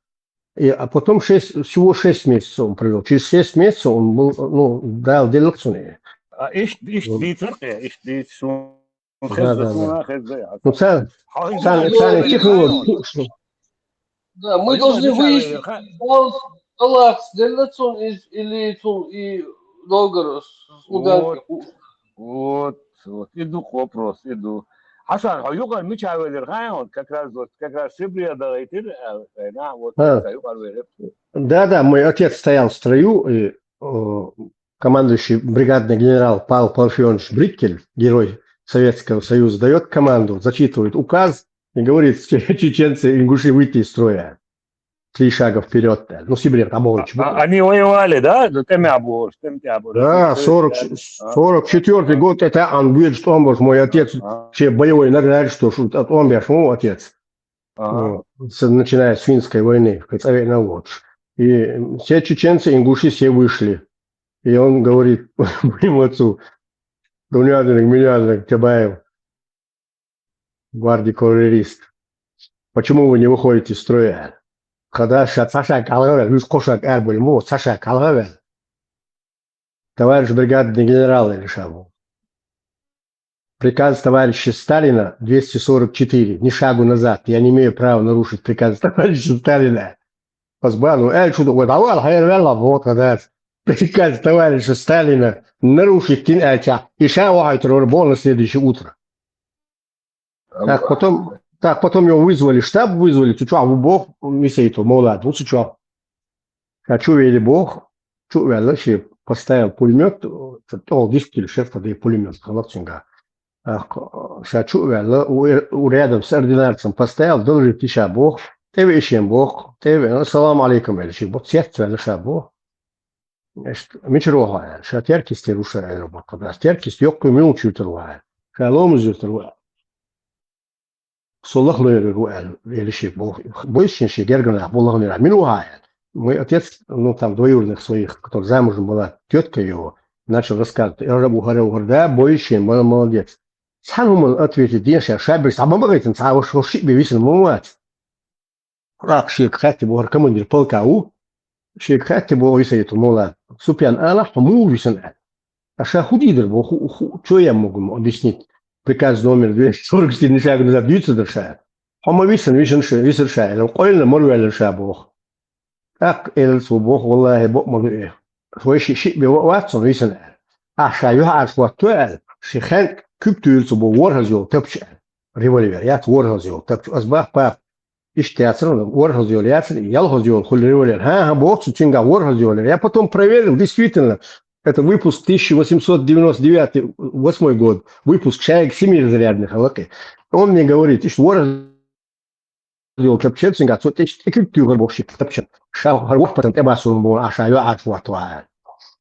И, а потом шесть, всего шесть месяцев он провёл. Через шесть месяцев он был, ну, дал делакцуни. А ишт, ишт Вот. Дийцар те, ишт дийцар. Да, да, да. Ну, ца-, царна, царна технология. Да, мы должны выяснить, Аллах, Аллах сделал цун из, или цун и договор с Луганским. Вот, вот, вот. И ду вопрос, и ду. Хьасан, хьо юкъара мича велира хаьий, вот как раз, вот как раз Сибре а далийтира, а, вайна, вот, А. Юкъара велира. Да, да, мой отец стоял в строю, и, э, командующий бригадный генерал Павел Парфенович Бриккель, герой Советского Союза, даёт команду, зачитывает указ и говорит: «Чеченцы, ингуши, выйти из строя. Три шага вперёд», да. Ну, Сибирь, там, А, а, они воевали, да? Ну, тем я больше, тем я больше. Да, сорок, сорок четвёртый год, это Анбуевич Томбош, мой отец, А. Вообще боевой наград, что ж, от Омбеш, мой отец. Ага. Вот. С-, начиная с финской войны, в конце войны, вот. И все чеченцы, ингуши, все вышли. И он говорит моему отцу: «Дунядинг, миллиардинг, Чабаев, гвардии кавалерист, почему вы не выходите из строя?» Когда ша цхьа шаг хьалха а ваьлла, уьш кхо шаг ара бевлла, мо цхьа шаг хьалха а ваьлла. «Товарищ бригадный генерал», — аьлла ша боху. «Приказ товарища Сталина двести сорок четыре. Ни шагу назад. Я не имею права нарушить приказ товарища Сталина». Ас боху, ну, аьлла шу ду, вай, давай, хьайр ваьлла, вот, да. «Приказ товарища Сталина нарушить дина аьлча, и ша вахьайтур вара», — боху на следующее утро. Так потом, так потом его вызвали, штаб вызвали, цу чохь ву боху, Исаитов Мовлад ву цу чохь. Ша чу а вели боху, чу а ваьлла, шен поставил пулемёт, тӀе дистхила шерфа дай пулемёт хилла цуьнгахь. ТӀаккха ша чу а ваьлла, у, у рядом с ординарцем поставил, доложить ша боху, тӀевеа шен боху, тӀевеана, салам алейкум аьлла шен боху, цец а ваьлла ша боху. Иштта, мичара ву хьо аьлла, ша Теркйисте ву ша аьлла боху, ас Теркйист йоккхий муьлхачу юьртара ву аьлла, ша Ломаз юьртара ву аьлла. Со Лахлойрера ву аьлла, аьлла шен боху. Бойшин шен гергара нах бу Лахлойрахь. Мила ву хьо аьлла. Мой отец, ну, там, двоюродных своих, который замужем была тётка его, начал рассказывать. Я уже бу хӀара, хӀара, да, бойшин, мала-, молодец. Цхьана хӀуманна ответить дина ша, ша берш, цхьа ма бахийтина, цхьа ваша, ваша шиъ бен висина ма вац. ТӀаккха шега хаьттина боху, хӀара командир полка ву, шега хаьттина боху Исаитов Мовлад: «Супьян, алахь, хьо муха висина?» — аьлла. А ша хӀун дийр дара боху, хӀу-, хӀу-, чо ям могу объяснить? Приказ номер двести сорок четыре, ни шагу назад дуьйцур дара ша. Хьо ма висина, висина ша, висира ша, аьлла, къойлана мара ваьллира ша боху. ТӀаккха элира цо боху, валлахӀи, бакъ ма ду и. Вай шиъ, шиъ бен вац со висина аьлла. Ахь ша юьхьӀаьржа хӀотто аьлла, шен хенкӀ куьг туьйра цо боху, ворхӀаза йолу тапча аьлла. Револьвер яц, ворхӀаза йолу тапча. Ас бах, пап, иштта яцара, ворхӀаза йолу яцара, ялхаза йолу хуьлу револьвер. ХӀан, хӀан, боху цу цуьнгахь ворхӀаза йолу. Я потом проверил, действительно, это выпуск тысяча восемьсот девяносто девятый, восьмой год, выпуск шайга семизарядный хилла-кх. Он мне говорит, иштта ворхӀ йолчу тапчан цуьнга цо тӀе тӀекуьг туьйхира бохуш тапчан. Ша хӀара воккха пацан тӀебассо боху, а ша йоӀарчу ваттавахьа аьлла.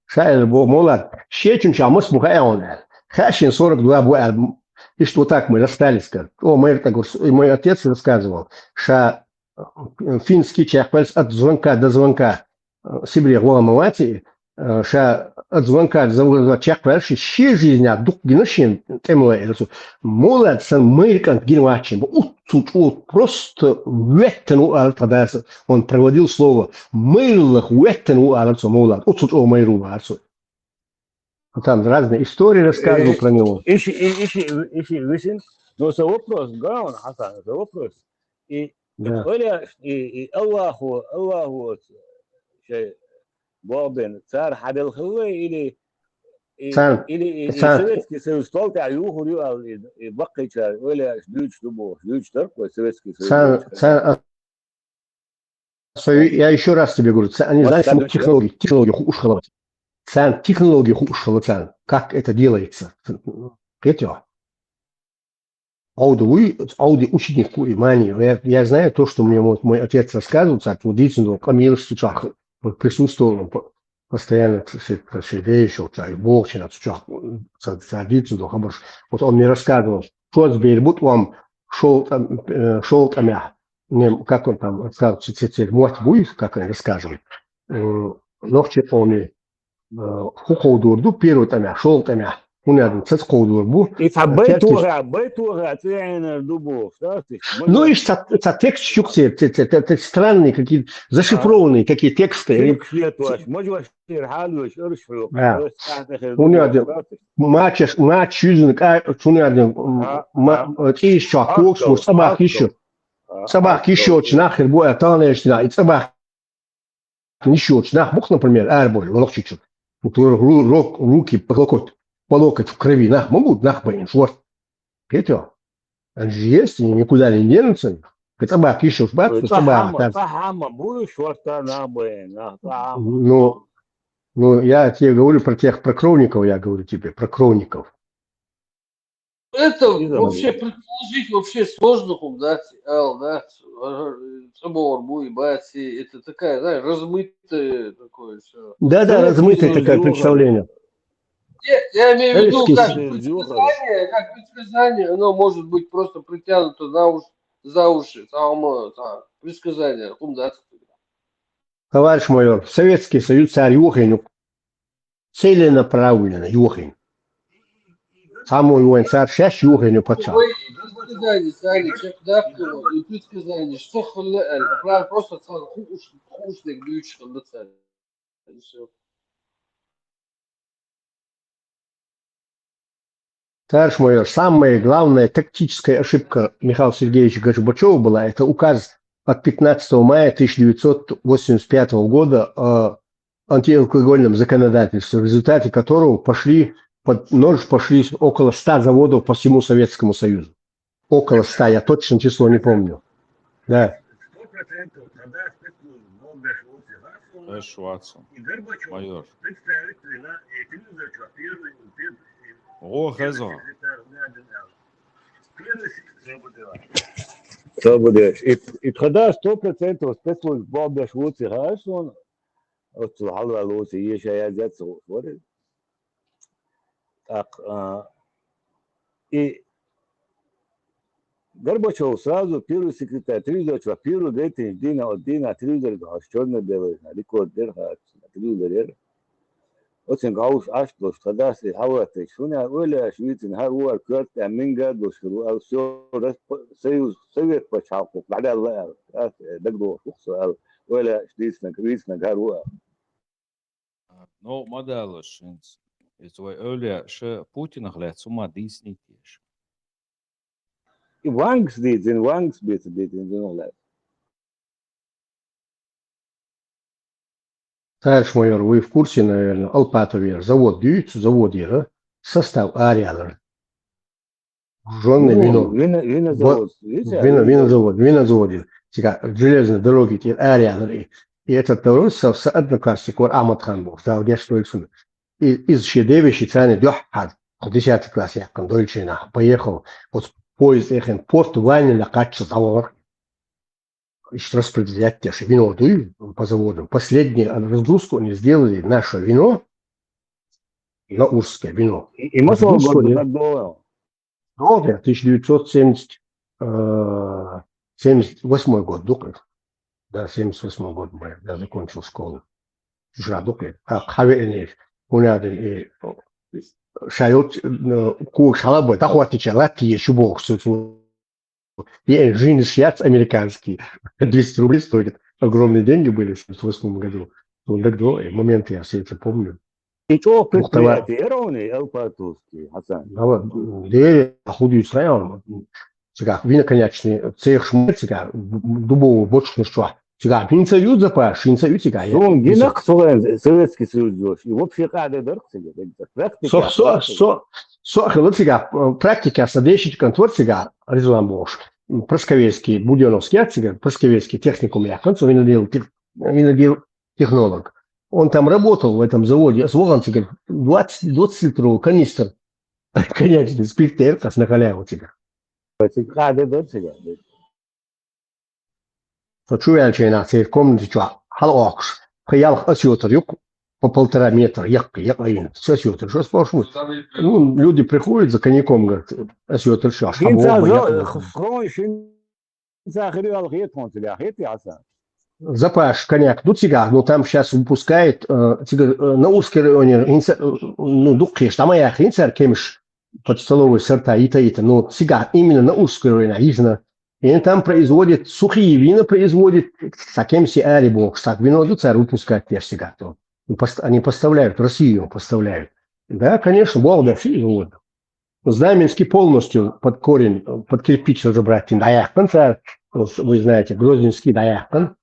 Ша аьлла боху, Мулат, шечун чохь маса бу хаьа хьуна аьлла. Хаьа шен сорок два бу аьлла. Иштта вот так мы расстались, говорит. О, мэр тӀе гуш, и мой отец рассказывал, ша финский чекхвеллаш от звонка до звонка, э, Сибре гӀо ма вац и, э, ша от звонка до звонка чекхвеллаш, шен жизнь дукха гина шен тӀемалой аьлла цо. Мулат сан майра кӀант гина вац шен, бо уццул чӀогӀа просто веттана ву аьлла тхан дас, он проводил слово, майраллах веттана ву аьлла цо Мулат, уццул чӀогӀа майра ву аьлла цо. Там разные истории рассказывал про него. Иши, и- иши, иши висин. Но со вопрос, главное, Хасан, со вопрос. И Да. Оля, и, и Аллаху, Аллаху, шей, бобен, цар хьабел хилла или, и- Цан- или и- и цан- Советский Союз стол тӀехь юхур ю ал, и- и баккхийчар, Оля, дуьйцуш ду бохуш, дуьйцуш дара кхо Советский Союз. Цан- цан- Со, я ещё раз тебе говорю, ца- они, знаешь, технологии, технологии хууш хала. Царна технологии хууш хала царна, как это делается. Кхетё? Ауди вуй, Ауди ученик ву и мани. Я, я знаю то, что мне вот мой отец рассказывал, царна вот дийцина долу къамелаш цу чохь присутствовал, он по- постоянно сидеющий, царна бохучу цу чохь, царна дийцина долу хабарш. Вот он мне рассказывал, шозза бер бу тӀом шолгӀа тӀам-, э, шолгӀа тӀамехь. Нем, как он там сказал, ц- ц- ц- мотт буй, как они расскажем. Э, нохчи къоми, э, хӀу кховдор ду, первый тӀамехь, шолгӀа тӀамехь. ХӀунда аьлла ца кховдор бу. И цхьа байтоха, байтоха цӀе Ӏенар ду боху, да, ты? Ну, и ца, ца текст чух це, це, це, це, це странные какие-то, зашифрованные какие тексты. Текст нет ваш, может, ваш хир хьалуеш, арш хьо. Да. ХӀунда аьлла, мачаш, мач юзна кӀа, хӀунда аьлла, м, А, ма- а. м, цӀийш чохь А, когаш а, бу, цӀа бахка а, йиш йо. а, ЦӀа бахка а, йиш йоцу а. Нах хир бу, а, таханлерчу дина, и цӀа бахка йиш йоцу нах бу-кх, например, арабойла, лохчичу. Вот ру- ру- рок- руки по локоть, по локоть в крови нах ма бу, нах байна шорта. Кхетё? Они же есть, и никуда не денутся. Кхин цӀа бахка йиш йоцу бац, Ой, цӀа цӀа бахка хьама, бац. цӀа хьама бу шорта нах байна, нах, цӀа хьама. Ну, ну, я тебе говорю про тех, про кровников, я говорю тебе, про кровников. Это Иза вообще маза. Предположить вообще сложно, хӀума дац, ал, да, цӀа бохур бу и бац, и это такая, знаешь, размытое такое всё. Да, да, Ну, размытое ну, такое ну, представление. Нет, я имею в виду, Советский как Союз, предсказание, как предсказание, оно может быть просто притянуто за уш-, за уши, самое, там, предсказание, хӀума дац. Товарищ майор, Советский Союз цара йохийна ю. Целенаправленно йохийна. Цхьаммо йохийна, цара шаьш йохийна ю паччахь. Ой, предсказание, Саня, чекхдаккхало, и предсказание, что хилла аьлла, прям просто цхьа хууш, хуушниг дуьйцуш хилла цара. И всё. Товарищ майор, самая главная тактическая ошибка Михаила Сергеевича Горбачёва была, это указ от пятнадцатого мая тысяча девятьсот восемьдесят пятого года о антиалкогольном законодательстве, в результате которого пошли, под нож пошли около ста заводов по всему Советскому Союзу. Около ста, я точно число не помню. Да. Эш вацу, майор. О, хезо. Ца бу деш? И, и тхан да сто процентов спецслужб боху беш ву цига, аш вон? Оццул хьалаваьлла ву цига, еша язъяц вара. ТӀаккха, а, и Горбачёв сразу первый секретарь, телевизор чохь первый гайтинчу дийнахь, оцу дийнахь телевизор чохь чёрно-белый, рекорд дера хьаца, телевизор яра. Оцуьнга гӀовш Ӏаш долуш, тхан дас и хьаваттича, шуна ойла еш вийцина хӀара ву ара коьрта тӀехь минга а долуш хир ву аьлла, всё, Рас-, Союз, Совет пачхьалкхо дӀадаьлла аьлла, ас, э, дагадогӀуш ву-кх со аьлла, ойла еш дийцинарг, вийцинарг хӀара ву аьлла. Ну, ма далош хӀинца. Иза вай эвлаяаш Путинах лаьцна хӀума дийцинийта еш. И Вангс дийцина, Вангс бийца дийцина, динах лаьцна. Товарищ майор, вы в курсе, наверное, Алпатовера завод дуьйцу, завод яра, состав араяьллар. Жжённое Ну, вино. вино, вино Бо- завод, видите, вино, вино вино завод, вино завод. Цигахь железной дороги тӀера араяьллар и. И этот товарищ со, со одноклассник вара Ахмадхан бохуш, Дала гечдойла цунна. И, иза шен девеши царна дуьххьара, кху десятый класс яьккхина дойлучу хенахь, поехал, оцу поезд эхин порт ванина качча завар. Иштта распределять деш вино дуй по заводам. Последнюю разгрузку они сделали наше вино на урское вино. И, и мы Разгрузку они- Доллар, тысяча девятьсот семьдесят, э, семьдесят восьмой год, дукы. Да, семьдесят восьмой год мы, я закончил школу. Жрадук, а хаве не, унади, и шайот, ку шалабы, да хватит чалат, и ещё бог суту. И жин шьяц американский. Двести рублей стоит. Огромные деньги были в семьдесят восьмом году. Ну, так, да, и моменты я все это помню. И чё предприятие, ровный, Элпатовский, Хасан? Да, вот, дверь, а худу Исраил. Цыгак, виноконечный цех шмы, цыгак, дубовый бочный шва. Цыгак, финца ю запаш, финца ю цыгак. Сун гинак соген Советский Союз ёш. И вообще каде дыр цыгак. Практика. Со, со, со, со, хылы цыгак, э, практика, со десять контор цыгак, Ризван Бош. Просковецкий, Будённовский, а цыгак, Просковецкий техникум якын, со винодел, тех-, винодел технолог. Он там работал в этом заводе, а с Воган цыгак, двадцать, двадцать литровый канистр. Конечно, спирт теркас на халяву цыгак. Каде дыр цыгак. Со чувяльчейна церковный чё, хал окш. Хыялх осётр юк по полтора метра, як, як айн. Со осётр, что спрашивают? Ну, люди приходят за коньяком, говорят, осётр что, Гинца хабо, зо-, як. Хрон шин сахари алхет, он тебя хет, я са. Запаш коньяк, ну, цыгак, ну, там сейчас выпускает, э, цыгак, э, на Урский районе, инса-, э, ну, дукхеш, там я хинсар кемш, под столовой сорта, ита, ита, ну, цыгак, именно на Урский районе, изна. И он там производит, сухие вина производит, с кем си ари бог, так вино дуцар выпускать теперь цыгак, то. Ну, пост-, они поставляют, в Россию поставляют. Да, конечно, бог да фи, вот. Знаменский полностью под корень, под кирпич разобрать, да, я, конца, вот, вы знаете, Грозненский, да, я, кон-,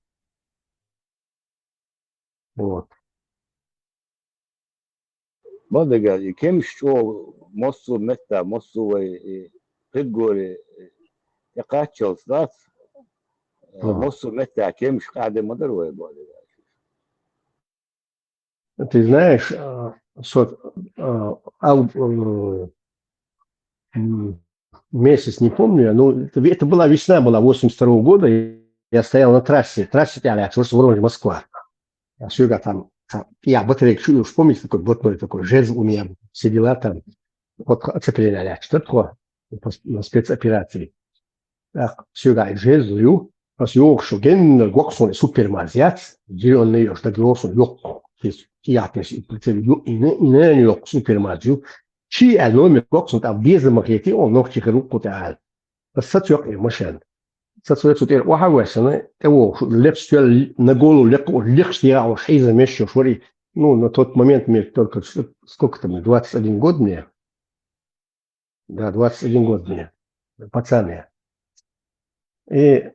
вот. Бадага, и кемш чё, моссу метта, моссу вай, и предгорье, и качал стац, э, Ага. Моссу метта, кемш каде мадар вай, бадага. Ты знаешь, а, со-, а, ал-, э, м, месяц не помню, но это, это была весна, была восемьдесят второго года, и я стоял на трассе, трассе, я, я, Воронеж, Москва. А сюга там, там, я батарейка, чу-, уж помните, такой блатной такой жезл у меня, все дела там, вот оцепление, я, что такое, на спецоперации. Так, сюга и жезл, ю, а сюга, что ген, гоксон, супермаркет, зелёный, ё, что гоксон, ё, то есть, я, то есть, и прицел, ё, и не, и не, ё, супермаркет, ю, чи, а номер, гоксон, там, без махети, он, ног, чиха, руку, та, а, сацёк, и машин. Сацёк, цу тер, уха, весана, э, во, шу, леп, стёл, на голову, лек, лек, что я, уж, и замещу, швари. Ну, на тот момент мне только с-, сколько там, двадцать один год мне. Да, двадцать один год мне. Пацан я. И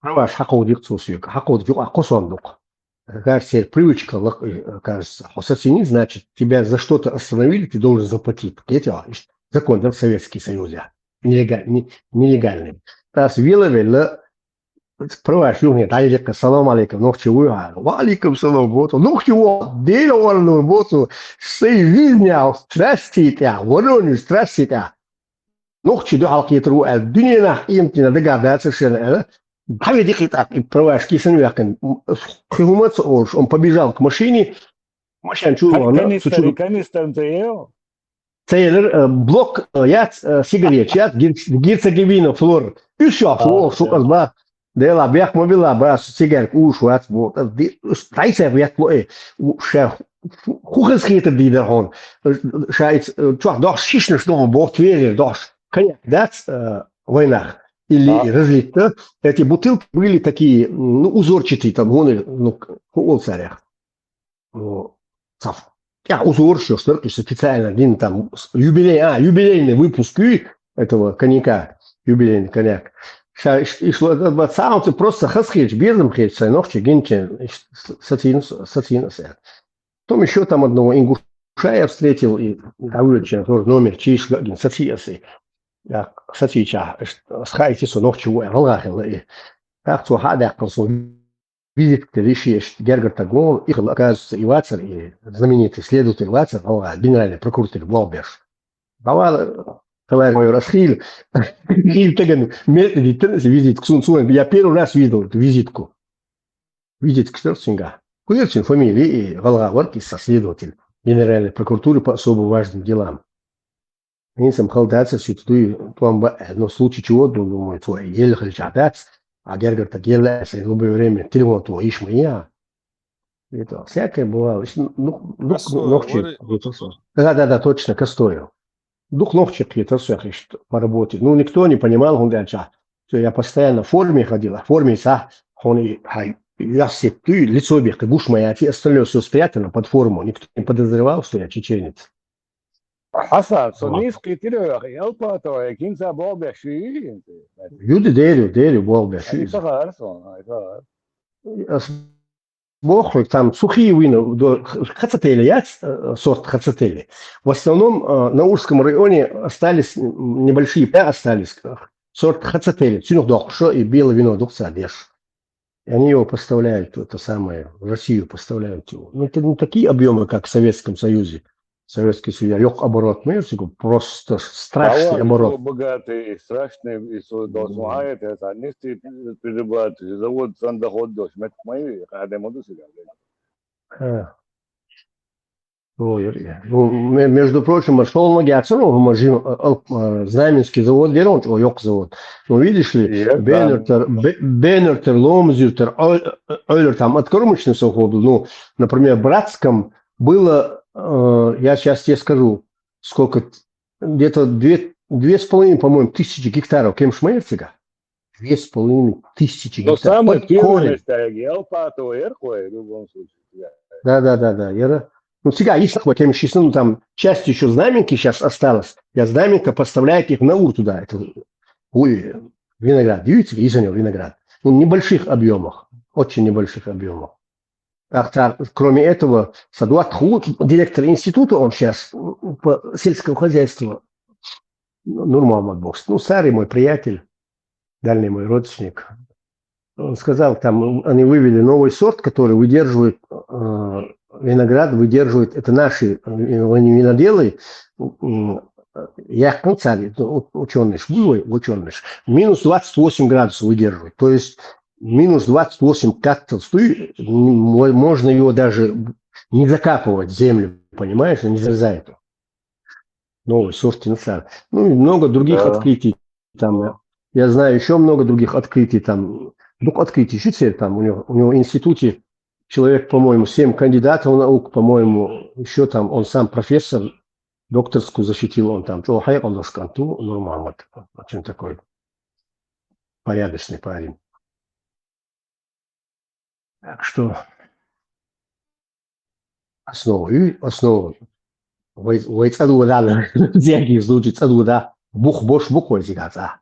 права, ш-, хаков дик цусюк, хаков дик, а косондук. Кажется, привычка, лак-, э, кажется, хосасини, значит, тебя за что-то остановили, ты должен заплатить. Эти, а, иш-, закон, да, в Советский Союз, я. Нелега-, не-, нелегальный. Тас вела, вела, права, ш-, юхне, дай лека, салам алейкум, нохчи, уй, а, ва алейкум салам, вот, нохчи, вот, деля, он, ну, вот, сей визня, страсти, я, Воронеж, страсти, я. Нохчи духьал кхетар ву аьлла, дуьненахь къематдийнахь дагахь дац совершенно аьлла, дӀаведи кхетар, и правашки санна ваьккхина. М, кхин хӀума а ца олуш, он побежал к машине, машен чу а вахана, цу чу канистр, канистр ца ел? Ца елира, э, блок, э, яц, э, сигареташ яц, герц-, герцоговина флор. Уьш йохуш, а, вохуш, да. Укъаз ба, Дела, бехк ма билла, ба, со цигарка уьш вац, бо, ди-, дайсех веттало, э, у, ша, ху-, ху хаза хетар дийдар хьуна. Ша иц, э, чохь дохуш шишнаш доху, боху, тверера дохуш. Коньяк дац, э, вайнах. Или разлит, да? Эти бутылки были такие, м, ну, узорчатые, там, вон, ну, к-, ху олу царех. Ну, цаф. Я узорчаш йолуш дара, специально дина там с-, юбилей, а, юбилейный выпуск ю этого коньяка, юбилейный коньяк. Ша иш-, ишло, да, да, сам ты просто хаза хеташ, безам хеташ, сайн нохчи гинчен, иш-, с-, сацийна, сацийна аса. Потом ещё там одного ингуша я встретил, и Давлетовича тоже номер чиш гагин сацийна аса. Я сацийча, иш-, схаити со нохчи ву, гӀалгӀа хилла и. Так цо хьа а даьккхина, со визитка диши, иштта гергара стаг ву, и хилла, оказывается, и вацар, и знаменитый следователь вацар, гӀалгӀа, генеральный прокуратура боху берш. ДӀавала, Товарищ майор, ас хийла, хийла тагана, мел диттан визитка, сун, сун, я первый раз видел эту визитку. Визитка стар цунгахь. Кхуьйра цуьнан фамили, и гӀалгӀа вара-кх иза следователь Генеральной прокуратуры по особо важным делам. ХӀинца-м хала дац, ас ю тӀе дуй, тӀом баа, но случай чего, ду-, думаю, цо елла хилча дац, а гергара таг елла, ас любое время телефон тоха йиш ма яц. Это всякое бывало. Иш-, ну, ну, Косоев, нохчий вари-, кхетар со. Да, да, да, точно, Костоев. Дукха нохчий кхетар со, яхаш, по работе. Ну, никто не понимал, хӀунда аьлча. Всё, я постоянно в форме ходил, а в форме са, хьона и, хьай, я сеттуй, лицо бехка, гуш ма яций, остальное всё спрятано под форму. Никто не подозревал, что я чеченец. Хьасан, со Вот. Нийса кхийтира ваха, Алпатова, я кинца болбеш ши? Юди дерю, дерю болбеш ши. Исахар сон, исахар. Ас боху, там сухие вина, до, хацатели яц, э, сорт хацатели. В основном, э, на Ужском районе остались, м, небольшие поля остались, э, сорт хацатели, цунах дохуша и белое вино духца деш. И они его поставляют, это самое, в Россию поставляют его. Ну, это не такие объемы, как в Советском Союзе. Советский Союз, йоккха оборот, ма яра цигахь, просто страшный Давай, оборот. Богатый, страшный, и со-, должен Мгм. Аяти, это, они с-, перерабатывают, завод сан доход дош, мет мои, а де моду себя. А. Ой, ой, ой. Ну, ме-, между прочим, а шоллагӀа яцара хӀума жим, а, а, Знаменский завод, верон, о, йоккха завод. Ну, видишь ли, Е, да. Бенертер, Бе-, Бенертер, Ломзертер, Ой-, Ойлер, там откормочный совхоз был. Ну, например, в Братском было, э, я сейчас тебе скажу, сколько, где-то две, две с половиной, по-моему, тысячи гектаров кемш ма яра цигахь. Две с половиной тысячи гектаров. Но самое первое место, я Алпатова, Эрхой, в любом случае. Да, да, да, да, яра. Ну, цигахь йиш хӀокхо кемш йисна, ну, там часть ещё Знаменки сейчас осталась. Я Знаменка поставляет их на Ур туда. Это, ой, виноград, видите, йисанел виноград. Ну, в небольших объемах, очень небольших объемах. Ах, так, кроме этого, Садуат Хулут, директор института, он сейчас по сельскому хозяйству, Нурмамад боху. Ну, старый мой приятель, дальний мой родственник. Он сказал, там они вывели новый сорт, который выдерживает, э, виноград выдерживает, это наши, э, виноделы, м, яхкан цари, ну, учёные ж, учёные ж, минус двадцать восемь градусов выдерживает. То есть минус двадцать восемь каттал стуй, м, можно его даже не закапывать в землю, понимаешь, не замерзает. Новый сорт, ну, и много других Да. открытий там. Я знаю ещё много других открытий там. Дукха открытий ещё теперь там у него, у него в институте человек, по-моему, семь кандидатов наук, по-моему, ещё там он сам профессор, докторскую защитил он там. Чё, хай он канту, Нурмамад. Очень такой порядочный парень. Так что основа, и основа. Вай, вай цӀа дуда, зерги случай цӀа дуда. Бух бош бух вай зига цӀа.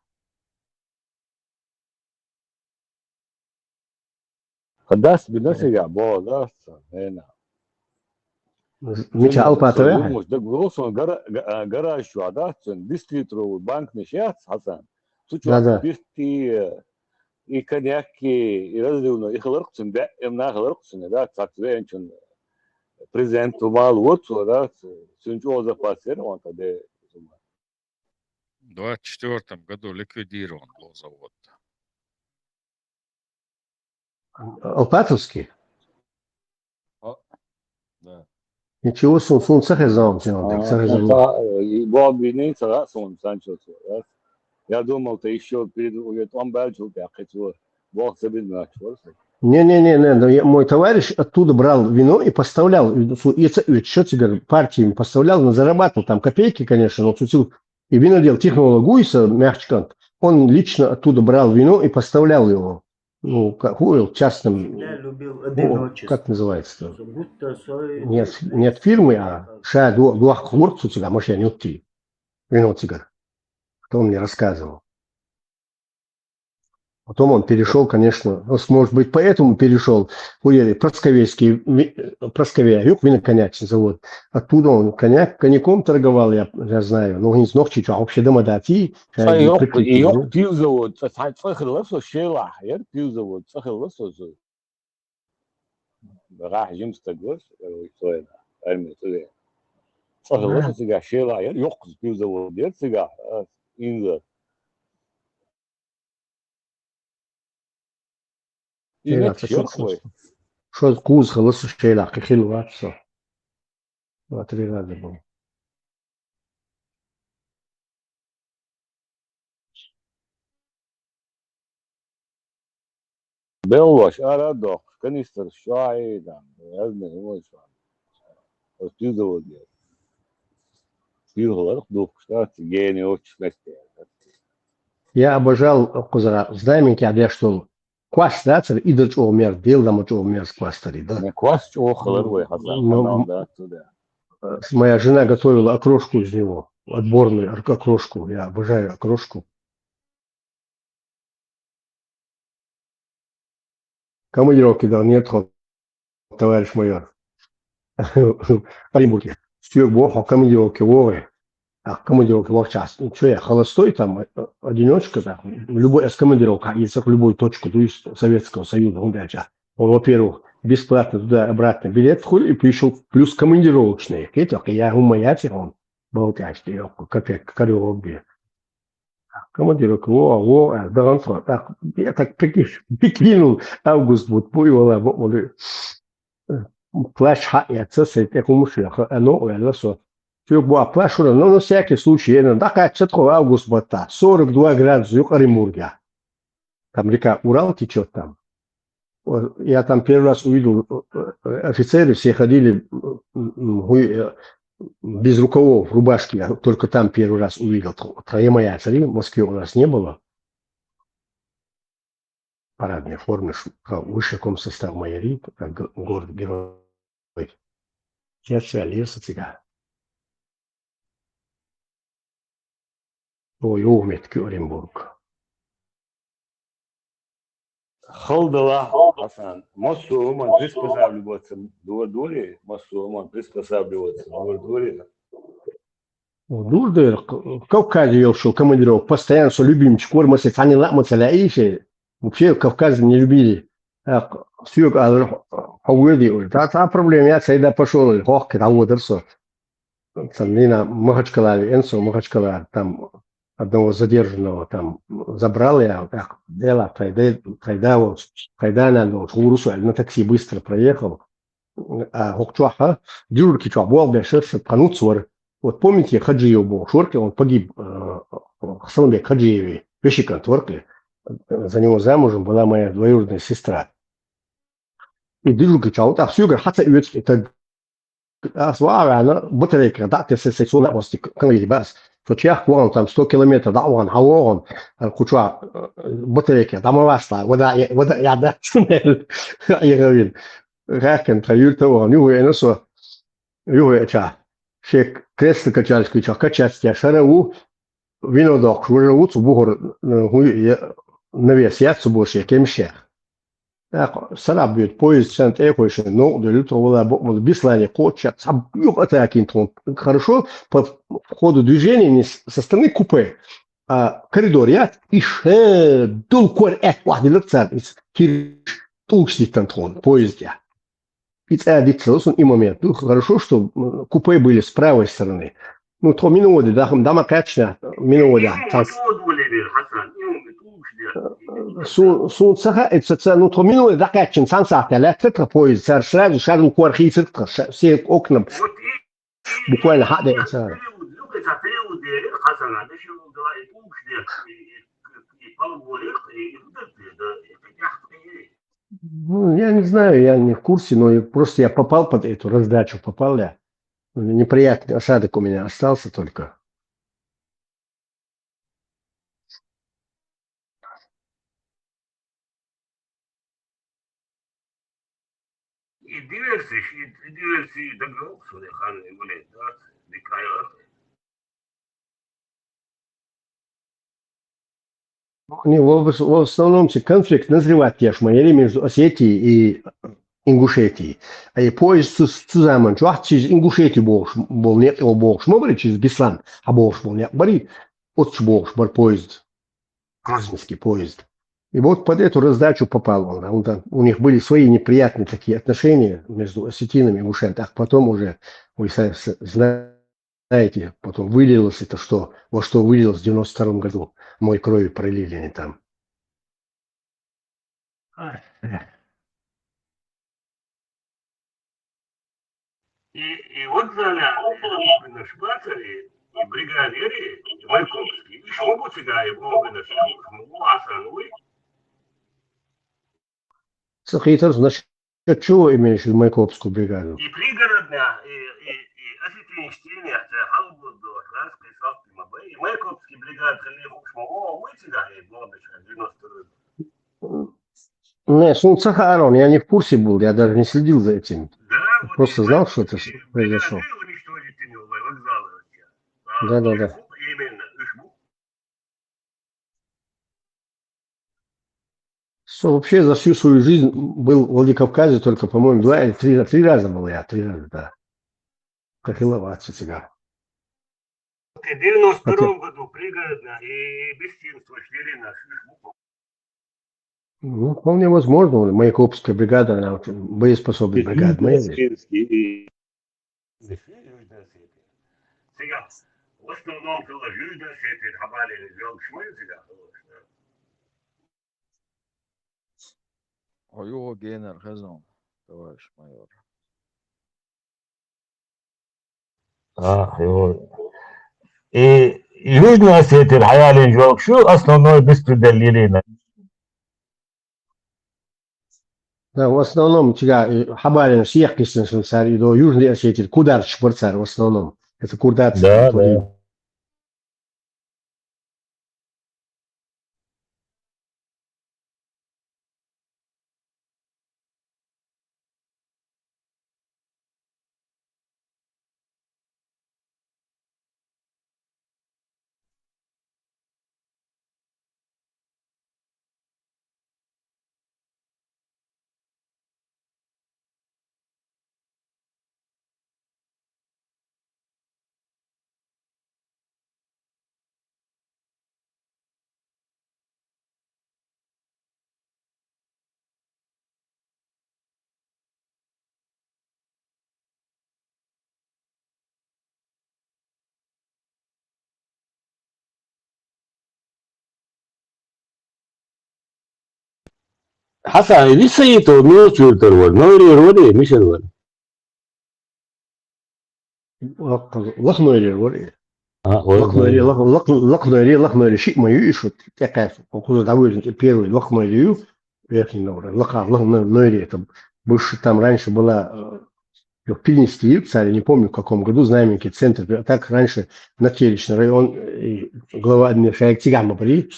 Хадас бина Э. Сега, бо, да, ца, эна. Мича Алпатова? Муш даг вурсон гара-, га-, а, гараж чу, да, цун десятилитровый банк ниш яц, Хасан. Цу чу Да, да. Спирти, э, и коньяки, и разливной, и хиларх цун, бе, эм на хиларх цун, да, цак венчун презент мал вот, да, цун чо запас, он та де. В двадцать четвёртом году ликвидирован был завод. Алпатовский? А, да. Ничего, сун, сун ца хезна, сун, А, ца хезна. Сун ца, э, и бо обвинение ца, сун, Санчо, да? Я думал, ты ещё перед, говорит, он бачил, я хотел, Бог забит на чего. Не-не-не, не, ну, я, мой товарищ оттуда брал вино и поставлял, и, су-, и ца-, и что тебе говорю, партиями поставлял, но зарабатывал там копейки, конечно, но цуцил и винодел технологуйся, мягчкан, он лично оттуда брал вино и поставлял его. Ну, как, у, частным, Я любил ну, одиночество. Как называется-то? Как будто свой Нет, нет фирмы, а ша ду-, дуах хурт у тебя, может, я не утти. Вино цигар. Кто мне рассказывал? Потом он перешёл, конечно, ос-, может быть, поэтому перешёл. Хуяли, Просковецкий, ви-, Просковея, юг виноконьячный завод. Оттуда он коньяк, коньяком торговал, я, я знаю. Ну, не знох, чё, вообще дома дати, Ца йоккха, и йоккха пивзавод, ца, ца, ца хилла со шелахь, яра пивзавод, ца хилла со зу. ГӀахь жим стаг вара, э, цойна, армия цӀе. цӀа хилла со цигахь, шелахь яра, йоккха пивзавод яра цигахь, а, инза. И Шелахь метташ ца йоккха шо-, вай. Шозза кхузза хилла со шелахь, кхин хилла вац со. Два-три раза был. Беллош ара а доккхуш, канистраш чӀоагӀа а йитина, разный хӀуманаш. Оцу пивзаводе. Пиво хиларх духкуш дац, гена йоцуш метте. Я обожал кхузара, знаменки а деш долу. Квас дацара, и дан чӀогӀа мер, Дела дан ма чӀогӀа мер квас тари, да? Не, квас чӀогӀа хилар вай, Хьасан, М, канал м, дац цу де. Моя жена готовила окрошку из него, отборную ор-, окрошку. Я обожаю окрошку. Командировки да нет, товарищ майор. Оренбурге. Стюек боху, хьо командировке вогӀе. А командировке вахчахь, ну, чё я, холостой там, э, одиночка, да. Любой, ас командировка, если в любую точку, то есть Советского Союза, он дальше. Он, во-первых, бесплатно туда-обратно билет хули, и плюс, плюс командировочные. Кхетий, я хӀума яц, он болтаешь, ты, ёпка, капец, корёбби. Командировка, во, во, а, да, он тхо, так, я так прикинь-, прикинул, август будет, пой, вала, бо, вала. Плащ хьаэца, сай тӀе хӀумаш яха, а, но, ваьлла со. Цуьк бу а плащ ура, но на всякий случай, я на, дакъача тхо август бата, сорок два градуса юкъа Оренбурге. Там река Урал течёт там. О, я там первый раз увидел, э, э, офицеры все ходили, м, м, м, хуй, э, без рукавов, рубашки. Я только там первый раз увидел. Тхо-, тхо-, я моя, смотри, в Москве у нас не было. Парадной форме ш-, а, высший комсостав майории, как г-, город-герой. Я всё, лес у тебя. Ой, юхьметтиг ю Оренбург. Хала делахь, Хьасан, массо а хӀуманна приспосабливаться дора дора, массо а хӀуманна приспосабливаться дора дора. О, дур дера, К-, Кавказе йолчу командировка, постоянно со любимчик вара, масех цхьанна лаамаца лаьийша, вообще Кавказ не любили. ТӀаккха соьга аьлла, хьо воьдий уже. Та, та проблема яц, айда пошёл, хӀокху дӀавоьдура со. Сан дина Махачкала веана со, Махачкала, там одного задержанного там забрал я, так, дела, тхайн да, тхайн да волчу, тхайн да-нана волчу, гӀур ву со аьлла, на такси быстро проехал. А хӀокху чохь, дежурки чохь болх беш, сан тхан нуц вара. Вот помните, Хаджиев бохуш вара, он погиб, э, Хасанбек Хаджиевый, вешикант вара, за него замужем была моя двоюродная сестра. И дежурки чохь, вот, а соьгара хьан ца оьцу и так. Ас ваха ваьхьна, батарейках дӀа а тесна, сайн цо лаостик канаиди баас. Со чехка вахана, там сто километр дӀа а вахана, хьан вогӀана, а, кху чохь, э, батарейках дӀа ма васта, вада, вада, я да, я гавин. Хаьхкина тхан юьрта а вахана, юхавеана со, юхавеача, шен кресло-качалочка чохь качаться деш хӀара ву, вино доккхуш важа ву, цу бухара, э, хӀун ю, я, навес яц цу бухара шен кемсех. ТӀаккха сарахь боьду поезд, сан тӀе а хойшина, новкъа девлла, тхо вала бакъвала, Беслане кхоччуш, цхьа юха атакийна тхуна. Хорошо, по ходу движения не с-, со стороны купе, а коридор яц, и ша долу кор аьтта охьадиллира цара, иза кирш тӀулгаш диттина тхуна поезде. И цӀа дицло суна и момент. Ну, хорошо, что, м, купе были с правой стороны. Ну, тхо миноводе даха, дӀа ма кхаьчна, миноводе. Цхьа су-, суна ца хаьа, ца, ца, ну, тхо миноводе дӀакхаьчна, цхьана сахьтехь лаьттара тхан поезд, цара сразу шарна кор хийцира тхан, ша-, все окна буквально хьа а деъна цара. Ну, я не знаю, я не в курсе, но я просто я попал под эту раздачу, попал я. Неприятный осадок у меня остался только. И диверсиш, и диверсиш дагахь ву суна, хан и вале, да, дикая. Не, в ос-, в основном ци конфликт назревать еш ма яри между Осетией и Ингушетией. А и поезд цу, цу заман чохь, через Ингушетию бохуш, болу некъ, бохуш ма бари, через Беслан, а бохуш болу некъ бари, оццу бохуш бар поезд. Грозненский поезд. И вот под эту раздачу попал он. А он там, у них были свои неприятные такие отношения между осетинами и ингушами. Так потом уже, вы сами с-, знаете, знаете, потом вылилось это, что, во что вылилось в девяносто втором году. Мой крови пролили они там. И, и вот заля, и Шпацери, и бригадири, и Майкопский, и Шмобуцига, и Бобина, Шмобуаса, ну и Сахитов, значит, чего имеешь в виду Майкопскую бригаду? И пригородная, и, и, и осетинские, это Халбурдо, Расписал, и Майкопский бригад, Халихук, Шмобуцига, и Бобина, девяносто второй. Не, сунца Аарон, я не в курсе был, я даже не следил за этим. Да, вот просто и знал, что это произошло. Да, да, да. Что вообще за всю свою жизнь был в Владикавказе только, по-моему, два или три, три раза был я, три раза, да. Как и Лаваци тебя. В девяносто втором году пригородная и бесчинство шли на. Ну, вполне возможно, Майкопская бригада, она очень боеспособная бригада. Бесчинский и Сега, в основном, было Южная Осетия, Хабария, Жолкшмы, сега, Ой, о, генер, хазон, товарищ майор. А, его. И Южная Осетия, Хабария, Жолкшу, основной беспредел Елена. Да, в основном тебя, э, Хабарин, Сиях Кистен, Швейцария, до Южной Осетии, Кудар, Швейцария, в основном. Это курдат. Да, да. Хьасан, висаиту милчуртар вар, нойрер вар, мишар вар. Лах-, лахнойрер вар. А, ой, Лахнойре, ой. Лах-, лах-, лахнойре, лахнойре, шиъ ма ю иш вот, текаев, он куза довольно первый лахнойре ю, верхний Нойре, лаха, лахнойре, это бывший там раньше была, э, в Пилинске, царь, не помню в каком году, знаменитый центр, а так раньше Натеречный район, э, и глава администрации Тигама Бри,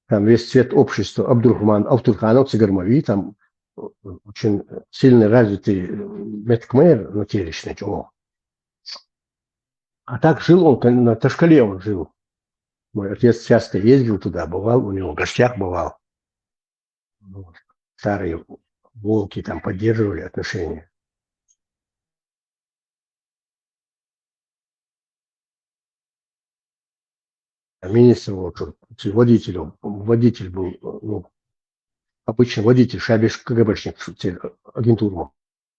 там весь цвет общества, Абдурахман Абдурханов, Цигармави, там, э, очень сильно развитый, э, меткмэр Натеречный, о. А так жил он, кон-, на Ташкале он жил. Мой отец часто ездил туда, бывал у него, в гостях бывал. Вот. Старые волки там поддерживали отношения. А министр, вот, водитель, водитель был, ну, обычный водитель, шабиш КГБшник, те, агентура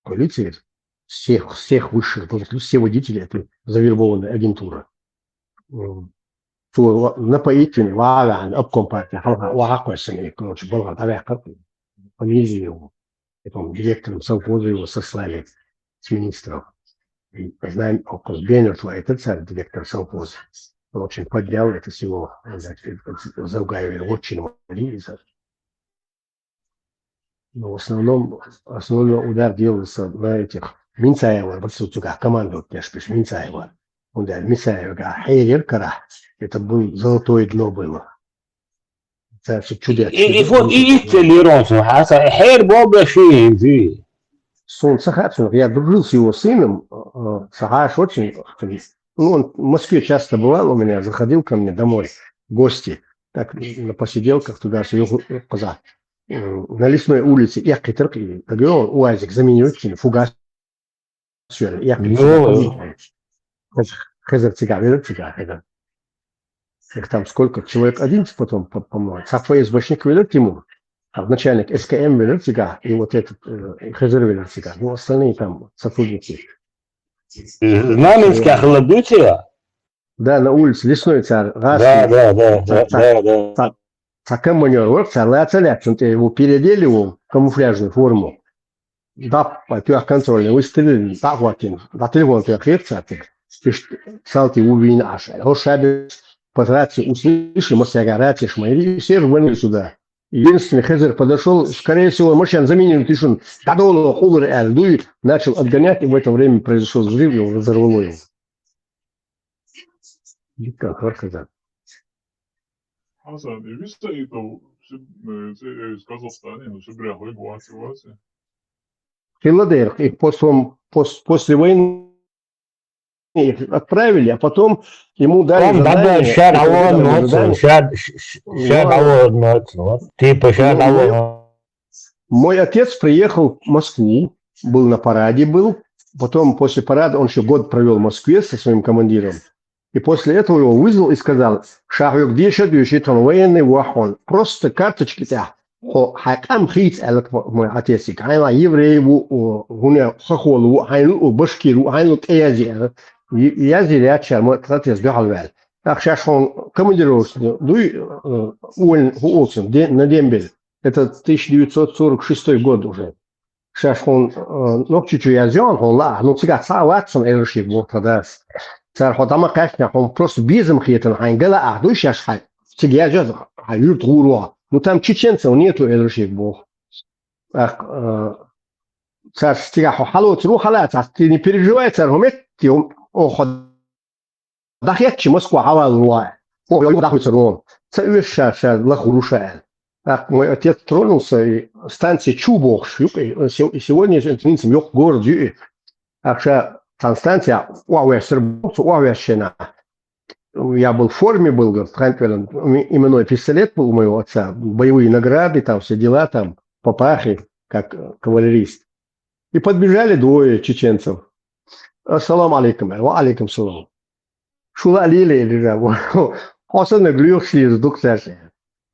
полиции, всех, всех высших должностей, все водители — это завербованная агентура. М. То напоительный, ваган, обком партии, халха, вагакой сами, короче, болгар, давай, как, понизили его. Потом директором совхоза его сослали с министров. И знаем, Окос Беннер, твой этот царь, директор совхоза. Он очень поднял это всего, значит, Завгаева очень молили за. Но в основном, основной удар делался на этих Минцаева, вот сутуга командовать, я ж пишу, Минцаева. Он, да, Минцаева, га, хейрер кара. Это был золотое дно было. Царь всё чудес. И, и вот, и, и целируем, Хасан, хейр бобла шиин, зи. Сон Сахар, сон, я дружил с его сыном, э, э, Сахаш очень, очень, ну, он в Москве часто бывал у меня, заходил ко мне домой в гости. Так, на посиделках туда, с его коза. Э, на Лесной улице, я китер, и, так и он, УАЗик заменил, фугас. Всё, я Ну. Хезер цига, верер цига, хезер. Их там сколько? Человек одиннадцать потом, по-, по-моему. Сафа ФСБшник велер Тимур, а начальник СКМ велер цига, и вот этот, э, хезер велер цига. Ну, остальные там сотрудники. Знаменская хала дуйте? Да, на улице Лесной царь. Да, да, да, да, да, да. Цхьа командир вара, цара лаца лаьцна тӀе его переодели его в камуфляжную форму. Дап, а тёх контрольный выстрелили, дӀахӀоттийна, дӀа телефон тӀе хетта цара цига. Иштта салти ву вийна Ӏаш. ХӀорш шабе по рации услышали, мы сага рацеш мои, и все рванули сюда. Единственный Хезер подошёл, скорее всего, машина заминировать ишун, дӀадоло къулар аьлла дуй, начал отгонять, и в это время произошёл взрыв, его разорвало его. Дикка хар Хезер. Хасан, и вы стоите в Сиб-, э, э, из Казахстана, ну, Сибиря, вы говорите, говорите. Хилла дер, их после, пос-, после войны их отправили, а потом ему дали задание. Шар алон, шар, шар алон, типа шар алон. Мой отец приехал в Москву, был на параде, был. Потом после парада он еще год провёл в Москве со своим командиром. И после этого его вызвал и сказал: «Ша хьоьга деша доьший тхона военный вахьон. Просто карточки тӀехь хьо хьайн къам хийца», аьлла мой отецага. Хьайна еврей ву, о, хӀуна хохол ву, хьайна у башкир ву, хьайна тӀе язъяьр. Язъяьр яц шаьра, мой отец дуьхьал ваьлла. ТӀаккха шаьш хьуна командировочный дуй, э, уволен-, хӀу олцун, де-, на дембель. Это тысяча девятьсот сорок шестой год уже. Шаьш хьуна, э, Нохчийчу язъян хьуна лаахь, ну, цигахь цхьа а вац хьуна, элира шега боху тхан дас. Цара хьо дӀа ма кхаьчнехь, хьуна просто безам хетана хьайна гала ахь дуй шаьш хьайн. Цига язъян хьайн юьрта гӀур ваха. Ну, там чеченцев нету, элира шега боху. ТӀаккха, э, цара цигахь хьо хьалоцур ву, хьалаца, ты не переживай, цара хьо метте, оха хьо дӀахецча Москва хьаваллалахь. Оха йо дӀахуьйцур вон. Ца оьшу ша, ша лаха ву ша аьлла. ТӀаккха мой отец тронулся, и станция Чу бохуш ю-кх, и се-, и сегодня, и хӀинца йоккха город ю и. ТӀаккха ша цхьана станция охьаваьссира боху, цу охьаваьссачу хенахь. Я был в форме, был, говорит, хьайн тӀера именной пистолет был у моего отца, боевые награды, там все дела, там, папахи, как, э, кавалерист. И подбежали двое чеченцев. «Ассаламу алейкум». «Ва алейкум салам». «Шу лаьа леле», — элира. «Хьо санна лоьхуш леза ду-кх цаьрца».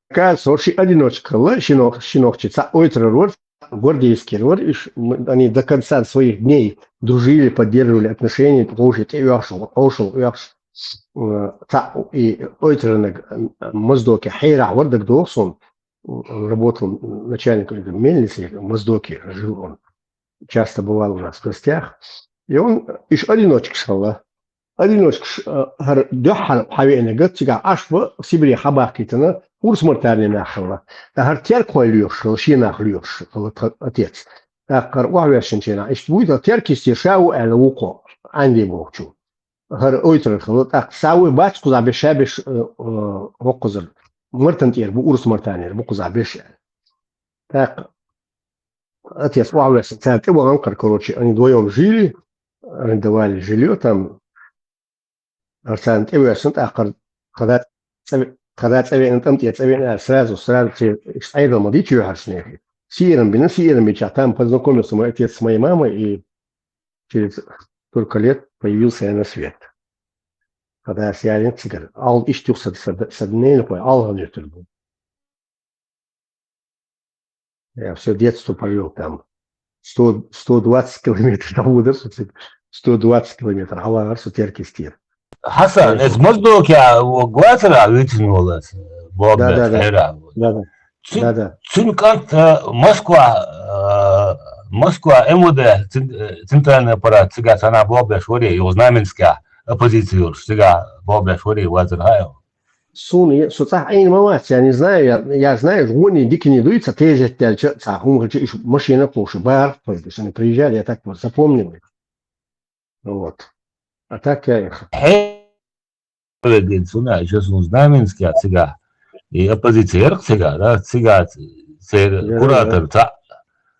Кажется, вот ши одиночка хилла, ши нох-, ши нохчи, цхьаъ ойтарар вара, гвардейский вара, иш, м-, они до конца своих дней дружили, поддерживали отношения, вовшийн тӀе оьхуш, вовшал оьхуш. Э, цхьаъ и ойтарниг, м, Моздоке хьерахь вара, дагадогӀу суна, м, работал начальником этой мельницы, Моздоке жил он. Часто бывал у нас в гостях. И он, иш одиночкаш хилла. Одиночкаш, э, хӀара дуьххьара хьавеанарг цигахь Ӏаш ван, Сибре хьабахкийтина, урс-мартане нах хилла. ТӀаккха хӀара теркахой лоьхуш хилла, шен нах лоьхуш хилла тхан отец. ТӀаккха хӀара охьаваьссачу хенахь, иштта вуй, теркийца ша ву аьлла вукхо, Ӏанде бохучо. ХӀара ойтарар хилла, тӀаккха ша вуй, бац кхузахь беш, ша беш, э, э, хӀокхузара. Мартан тӀера бу, урс-мартанера бу кхузахь беш аьлла. ТӀаккха отец охьаваьссина, царна тӀе вахана кхара, короче, они вдвоём жили, арендовали жильё там. ХӀара царна тӀе воьссина, тӀаккха хӀара, хӀара цӀа ве-, хӀара цӀа веана, тӀам тӀера цӀа веана аьлла, сразу, сразу те, иштта Ӏедал ма дича юьхьаршнехи. Сиерам бина, сиерам бичахь, там познакомился мой отец с моей мамой, и через столько лет появился я на свет. Хьадас ялийна цигара. Алла иштта юха сан, сан, сан ненахой Алла хьан юьтур бу. Я всё детство провёл там. Сто, сто двадцать километров, там вот это, сто двадцать километров, Алла, со теркийца тӀера. Хьасан, эс Моздоке глазара витин волас, боббеш, хьера. Да, да. Цуьн-, Да, да. Цуьнан кӀант, э, Москва, э, Москва МВД, цен-, э, центральный аппарат, цигахь цхьана боббеш варий, юха Знаменскехь оппозици йолуш, цигахь боббеш варий, вазар хьаьо. Суна, со цӀахь Ӏийна ма вац, я не знаю, я, я знаю, гӀоне дикане дуй, ца тежет даьлча, цхьа хӀума хилча, уьш машина кхуша, бара, то есть они приезжали, я так вот запомнил их. Вот. А так я их. Хье-, вегин суна, ша суна Знаменскехь цигахь. И оппозици яра-кх цигахь, да, цигахь церан куратор цхьаъ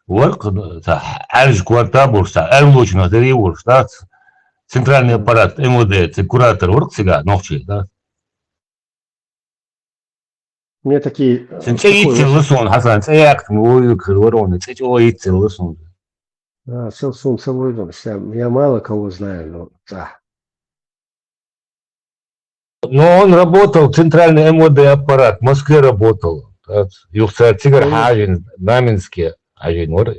вара-кх, цхьа Ӏаьржа корта а болуш, цхьа аьрру лучунах дерриг а волуш, да, центральный аппарат, МВД, церан куратор вара-кх цигахь, нохчи, да. Мне такие, э, Сан цӀе йицъелла суна, Хьасан, цӀе яккха, вуй, хир вара вон, цӀе чӀогӀа йицъелла суна. Да, со, суна ца вуй, я мало кого знаю, но, да. Но он работал, центральный МВД аппарат, в Москве работал. Юха цара цигара хьажийна, Знаменске хьажийна вара.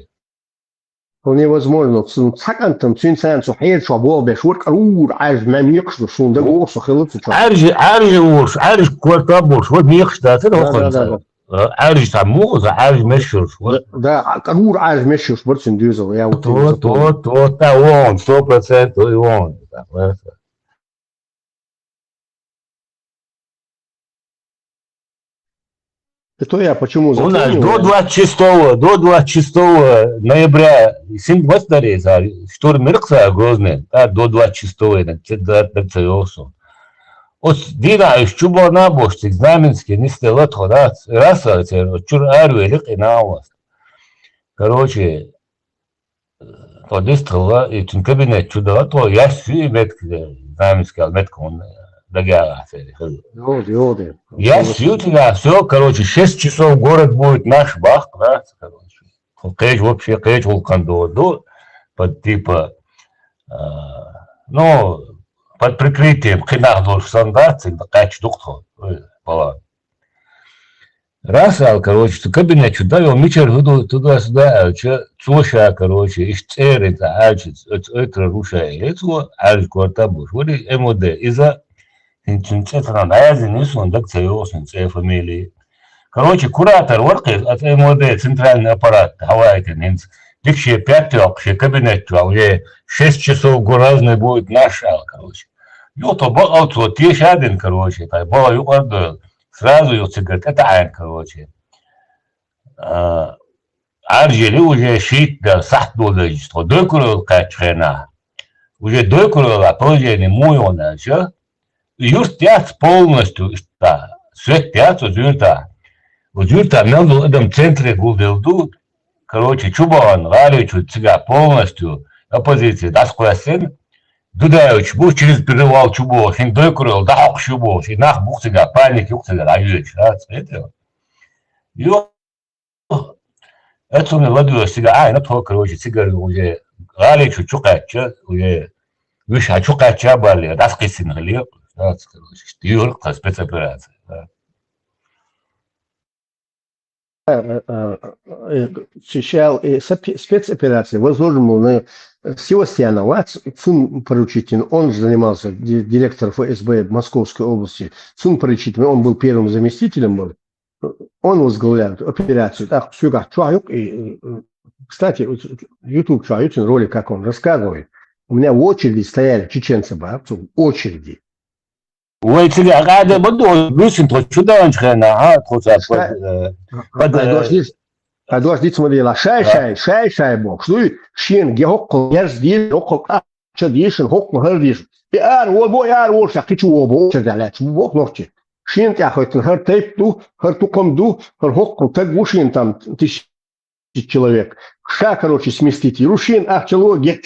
Вполне возможно. Цу-, цхьа кӀантам, цуьнца цу хьерачохь болх беш вара, кӀарура Ӏаьржа мел мекхаш ду, шуна дага вогӀу со хилла цу чохь. Ӏаьржа, Ӏаьржа волуш, Ӏаьржа корта болуш, вара мекхаш дацара хӀокхуьнца. Ӏаьржа цхьа муха, Ӏаьржа мешшурш вара. Да, кӀарура Ӏаьржа мешшурш бара цуьнан доьзал, я вот именно. Вот, вот, вот, да, вон, сто процентов и вон. Это я почему У нас запомнил, до я двадцать шестого, до двадцать шестого ноября син вацдаре за штурм миркса Грозный, да, до двадцать шестого, это, это, это, Оцу дийнахь уьш чу бахана бохуш, цига Знаменский нисделла тхо, да, раса церан, оцу чуьра аравели къинахь а васт. Короче, тхо дистхилла, и цуьнан кабинет чу дала тхо, яьсса ю и метка, Знаменский метка хӀунда дагахь церан хилла. Йода, йода. Яьсса ю цигахь, всё, короче, шесть часов город будет наш, бах, да, короче. Кхеча вообще, кхеча гӀуллакхана догӀу ду, под типа, а, ну, под прикрытием кхин нах долуш санна дац, цига кхаьчча ду-кх тхо, ой, балан. Раз аьлла, короче, цу кабинет чу дан, йо, мичара хӀу ду, туда-сюда аьлча, цо ша, короче, иштта цӀера тӀе аьлча, оцу ойтара руша элира цо, Ӏаьржа корта а болуш. Вари МВД, иза ХӀинца цуьнан цӀе цхьана дӀаяздина ю суна, дага ца йогӀу суна цӀе, фамилия. Короче, куратор вара кхин, оцу МВД центральный аппарат хьаваийтина хӀинца. Дика шен пятёк, шен кабинет чохь, уже шесть часов гораздо будет наш аьлла, короче. Юха тхо бакъал цо теша а дина, короче, тай бала юкъара а доьлла. Сразу юха цигара тӀетаьӀӀина, короче. А, Ӏаьржели уже шийтта дан сахьт долу дайча тхо Дойкуройл кхаьччу хенахь. Уже Дойкуройлахь положение муха йогӀу аьлча, юрт яц полностью иштта, свет яц оцу юьртахь. Оцу юьртахь мел долу адам центре гулделла ду, короче, чу бахана, гӀали чу цигахь полностью оппозиция дӀасакхоьссина, Дудаевич бу через перевал чу бохуш, хӀинца Дойкуройл дӀахьокхуш ю бохуш, и нах бу-кх цигахь, паника ю-кх цигахь дӀайоьдуш, а, цхьа а тӀе. Ю-, Оцунна ладоьгӀуш цигахь Ӏайна тхо, короче, цигара уже гӀали чу чукхаьчча, уже уьш хьан чукхаьчча а баллера, дӀасакхиссина хилла, короче, иштта юьйхира тхан спецоперация, да. Э, э, э, э, Шал, э, сапе-, спецоперация возложена была на, э, Севастьянова, ц-, цун поручитель, он же занимался, ди-, директор ФСБ Московской области, цун поручитель, он был первым заместителем, был. Он возглавлял эту операцию. Так, всё как чух, и, э, кстати, вот YouTube чух, ролик, как он рассказывает. У меня в очереди стояли чеченцы, братцы, в очереди. Вай цигахь къаьда ма ду, буьйсанна тхо чу даьллачу хенахь, а, тхо цара под, э, под, э, Подожди, подожди, смотри, ла, шай, шай, шай, шай бохуш. Ну, и шена ге хӀоккхул герз дийшина, хӀоккхул къа-, ча дийшина, хӀоккхул хӀара дийшина. И ара вон бо, и ара вон ша кхин чу вон бо, очередь лаьтташ бу боху нохчи. Шена тӀехь хоьттина хӀара тайп ду, хӀара тукхам ду, хӀара хӀоккхул таг ву шена там тиш-, человек. Ша, короче, сместить. Рушин ахча ло гетт.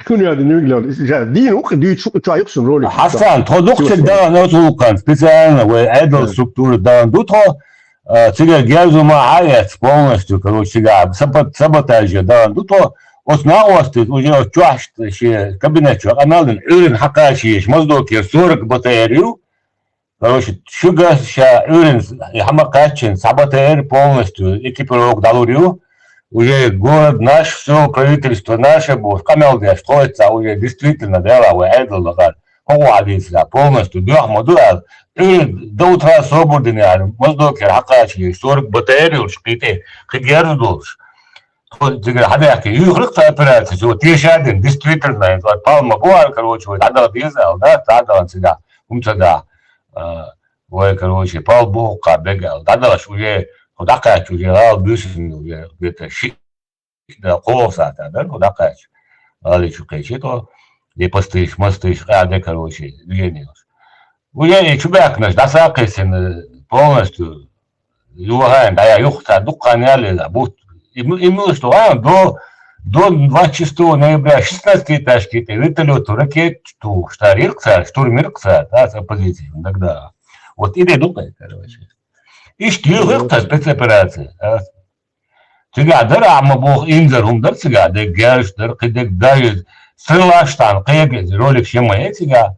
Куьнеда нуьгла. Дийна ву-кх, дуьйцу чух юкъ шун ролик. Хьасан, тхо дукха цига даьлла оцу гӀуллакхана, специально вай Ӏедал структура даьлла ду тхо, а, цигара герз хӀума хьа а эцна полностью, короче, цигахь сабот-, саботаж даьлла ду тхо. Оцу накъостий уже оцу чохь шен кабинет чохь къамел дина, Ӏуьйранна хьакхачийша, Моздокера сорок БТР ю, Короче, шуьга ша Ӏуьйранна хьама кхаьччина, цхьа БТР полностью экипировка дӀалур ю. Уже город наш, всё, правительство наше бохуш, къамел деш, тхо эццахь уже действительно Дела вай Ӏедал дахар. ХӀокхо хьадийцарехь полностью доьхна ма ду аьлла. Ӏуьйранна до утра собар дина аьлла, Моздокера хьакхачийша, сорок БТР йолуш, кхин тӀе, кхин герз долуш. Тхо цигара хьадаьхкина, юьйхира-кх цхьа операци, цо теша а дина, действительно, хӀинца вай пал ма бу аьлла, короче, вай дӀадала деза аьлла, да, дӀадала цигахь, хӀума ца дахь, а, вай, короче, пал бу хӀокхахь бега аьлла. ДӀадалаш уже, тхо дӀакхаьчча уже, гӀала буьйсанна уже, где-то ши, да, кхо сахьта дара, тхо дӀакхаьчча. ГӀали чу кхечи тхо, и пастийша, мастийша, къаьхьа де, короче, движение йолуш. Уже и чубаьхкинарш дӀасакхиссина полностью, юхайна, дӀаяхьа юха цхьа дукха хан яьлла, бутт. И м-, и муьлш ду, а, до, до двадцать шестого ноября шестнадцатый этажки тӀе вертолёту ракет тухуш, цара йира-кх цара, штурм йира-кх цара, да, с оппозицией, тогда. Вот и де ду кхе, короче. Иштта юьйхира-кх цара спецоперация, а. Цигахь дара, ахьа ма боху, инзар хӀума дара цигахь, дерг герз дара, кхин дерг даже стрелаш тхьана кхега, ролик шен ма е цигахь,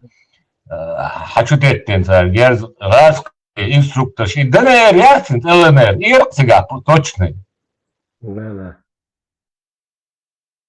а, хьан чу теттина цара герз, гӀаз инструкторш, и ДНР яц, ЛНР, и яра-кх цигахь точно. Да, да.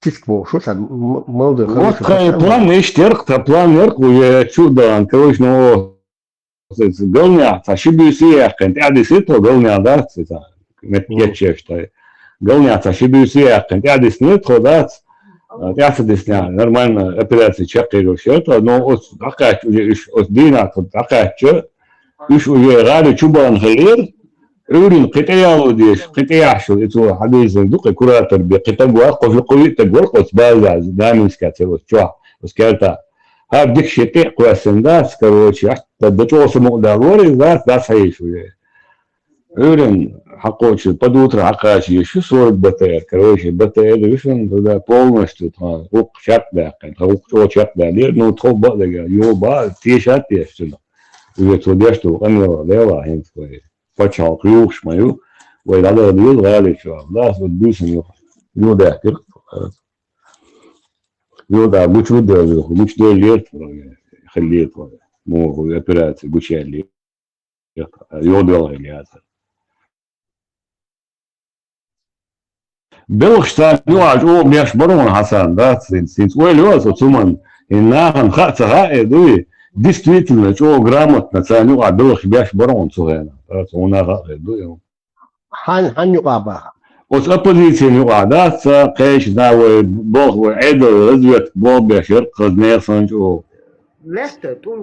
Тиск бохуш, ца м-, молодой, Вот хороший тхай пацан. План иштта яр-кх, тха план яр-кх уже чу а даьнна, короче, ну, галнехь цхьа ши буьйса яьккхина, тӀаьхьа дисина тхо галнехь, дац, цхьа меттиг кечъеш тхо. Галнехь цхьа ши буьйса яьккхина, тӀаьхьа дисина тхо, дац, тӀаьхьа ца диснехь, нормально операци чаккхе йолуш яр тхо, но оцу дӀакхаьчча уже уьш, оцу дийнахь тхо дӀакхаьчча, уьш уже гӀали чу бахана хиллера, Ӏуьйранна кхин тӀеяло дезаш, кхин тӀеяхьаш йолу, и цо хьан дийзина ду, кхин куратор бен, кхин стаг вац, кхо жу-, кхо виъ стаг вара оцу базехь, Даминскехь цхьа оцу чохь, оцу кертахь. ХӀара дика шен тӀе а кхоьссина дац, короче, аш дан чӀогӀа самукъадалора иза, дац, дац хьаьжаш уже. Ӏуьйранна хьакхочу, под утро хьакхача езаш ю сорок БТР, короче, БТР ю шуна туда полностью тхан гӀуллакх чекхдаьккхина, тхан гӀуллакх чӀогӀа чекхдаьллера, ну, тхо бакъдерг, юха бан, теша а тешна цунах. Уже цо деш долу къамел лела хӀинца вай. Пачхьалкх юхуш ма ю, вай дӀадала деза гӀали чохь, дац, вот буьйсанна юха, юха даьхкира. Юха гучу а делла, гучу деллера, хиллера, муха операци гучуяьллера, юха делла хиллера. Белхаш царна юкъахь чӀогӀа беш бара хьуна, Хьасан, дац, хӀинца, хӀинца ойла йо аса цуман, хӀинца нахана хаа ца хаьа, э, дуй, действительно, чӀогӀа грамотно царна юкъахь белхаш беш бара хьуна цу хенахь, дац, хьуна хаьа, э, дуй. Хьан, хьан юкъахь баха? Оцу оппозицин юкъахь, дац, ца кхечу да вай болх, вай Ӏедал разведка болх беш яра, хаза нехан санна чӀогӀа.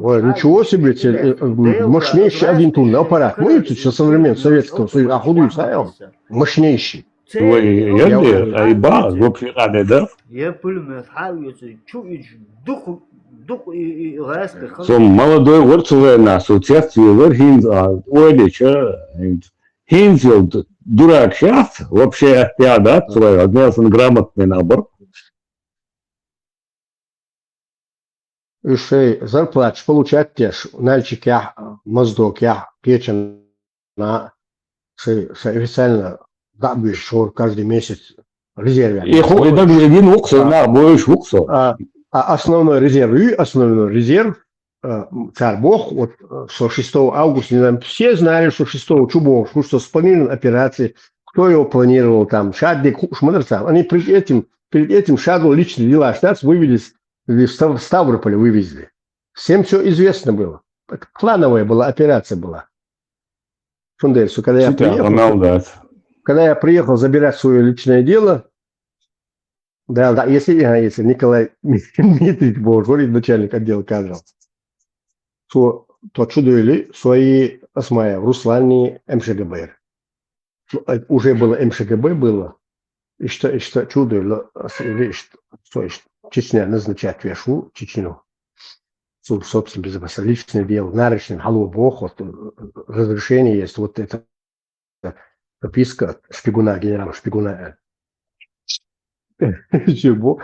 Ой, ничего себе, те-, э, э, мощнейший агентурный аппарат. Ну, это сейчас современный Советского Союза, а худую ставил. Мощнейший. Вай, я, я, ай, ба, вообще, къаьде, да? Я пулемёт, хьа, чу, и, дукха, дукха, и, и, гӀаскхи хан. Со молодой вар цу вайна, со цец везар, хӀинца, а, ойла ча, хӀинца, хӀинца йолу д-, дурак шац, вообще, я, да, цу вайна, а, сан грамотный набор. Уьш шайн зарплаташ получать деш, Нальчикехь, Моздокехь, кхечанхьа шайн, шайн официально дӀа а буьйсуш, хӀора каждый месяц резерве. И ху-, и даг вина ву-кх со, нах бойуш ву-кх со. А, а основной резерв, и основной резерв, а, цара боху, вот, э, со шестого августа, не знаю, все знали, что шестого чу бохуш, что спланирована операция, кто его планировал там, шаддиг хууш ма дара царна. Они перед этим, перед этим шаддул личные дела, штатс вывели с в Став-, Ставрополь вывезли. Всем всё известно было. Это плановая была операция была. Фундерсу, когда я Цу тӀехь приехал, къамел дац. Когда я приехал забирать своё личное дело, да, да, если, а, если Николай Дмитриевич, боже, говорит, начальник отдела кадров. то, то чудо или свои Осмаев, Руслан и МШГБ. Ну, э, уже было МШГБ было. И что, и что чудо, или, а, с-, или что, что, что, Чечня назначать вешу, Чечню. Су-, собственно, безопасность, личное дело, нарочный, халу бог, вот, э, разрешение есть, вот это записка от шпигуна, генерала шпигуна. Чего?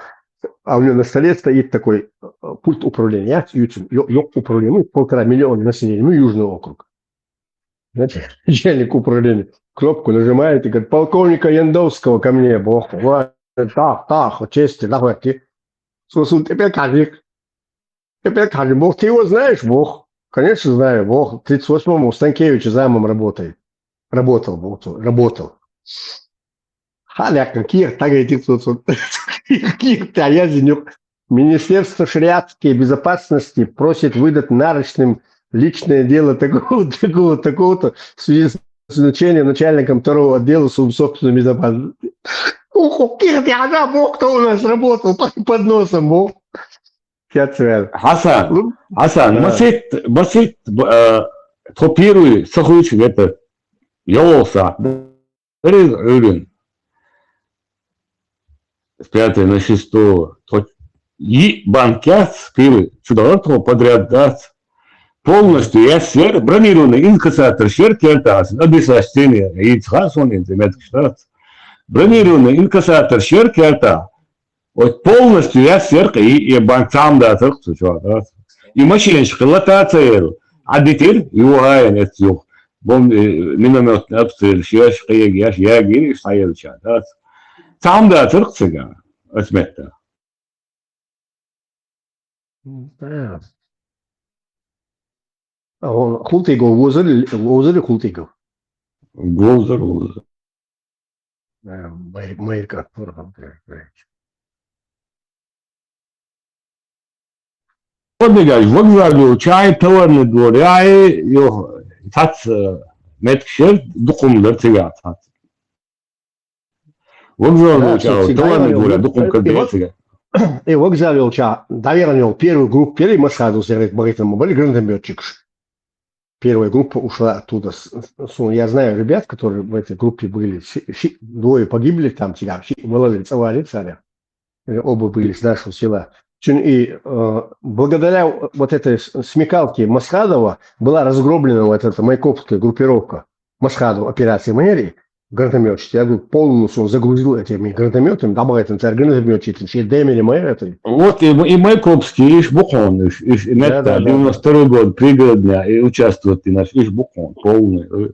А у него на столе стоит такой, э, пульт управления. Я с Ютин, ё-, ё-, управление, ну, полтора миллиона населения, ну, Южный округ. Знаете, начальник управления кнопку нажимает и говорит: «Полковника Яндовского ко мне, бог». «Ва, так, так, чести, давайте». Слушай, теперь как? Теперь как? Бог, ты его знаешь, бог? Конечно, знаю, бог. В тридцать восьмом у Станкевича замом работает. Работал, бог, работал. Халя, какие так эти тут, тут. Какие-то, а я зенюк. Министерство шариатской безопасности просит выдать нарочным личное дело такого, такого, такого-то в связи с назначением начальником второго отдела суб-, собственной безопасности. Ух, какие-то, а да, бог-то у нас работал под, под носом, бог. Сейчас, э, Хасан, ну, Хасан, да. Масит, масит, э, тхо первый, сахуич, это, я волса. Берег Ӏуьйран. С пятого на шестое. Тхо йиъ банк яц, пилы, чу дахар тхо подряд дац. Полностью ясса яр, бронированный инкассаторш яр кертахь, обеспечение, йиц хаа сона, иза меттигаш дац. Бронированный инкассаторш яр кертахь. Вот полностью ясса яр-кх и, и банк цхьа хӀума дацар-кх цу чохь, дац. И машинаш кхин лата ца яр. Ӏадитира, юха а ян эцна юха. Бом-, э, минометный обстрел, шеш, кхегаш, ягийра, иштта хьаелча, дац. Цхьа хӀума дацар-кх цигахь, оцу меттехь. Да. А он Хултыгов вовзар, вовзар Хултыгов? Вовзар, вовзар. Э, май-, майка, Одигаш вокзал йолчохь, товарный двор яхь, йо, цхьацца, э, меттигаш яр, дукха хӀума дара цигахь цхьацца. Вокзал йолчохь, товарный двор, дукха хӀума дара цигахь. И вокзал йолчохь, дӀавеана йолу первый группа яра, Масхадов, Сергей Багитов, бара гранатометчикаш. Первая группа ушла оттуда. С-, с-, я знаю ребят, которые в этой группе были. Ши-, ши-, двое погибли там, цигахь, шиъ валале цӀа валира царах. Э, оба были с нашего села. Чун и, э, благодаря вот этой с-, смекалке Масхадова была разгромлена вот эта майкопская группировка. Масхадова операция мэри, гранатомётчик. Я говорю, полностью он загрузил этими гранатомётами, дӀабахийтина цара гранатомётчикаш, шен демели мэр это. Вот и, и Майкопский, иш бу хьуна, иш, иш, и Да, да, да, да. Девяносто второй год, Пригородня, и участвовать наш, иш бу хьуна, полный.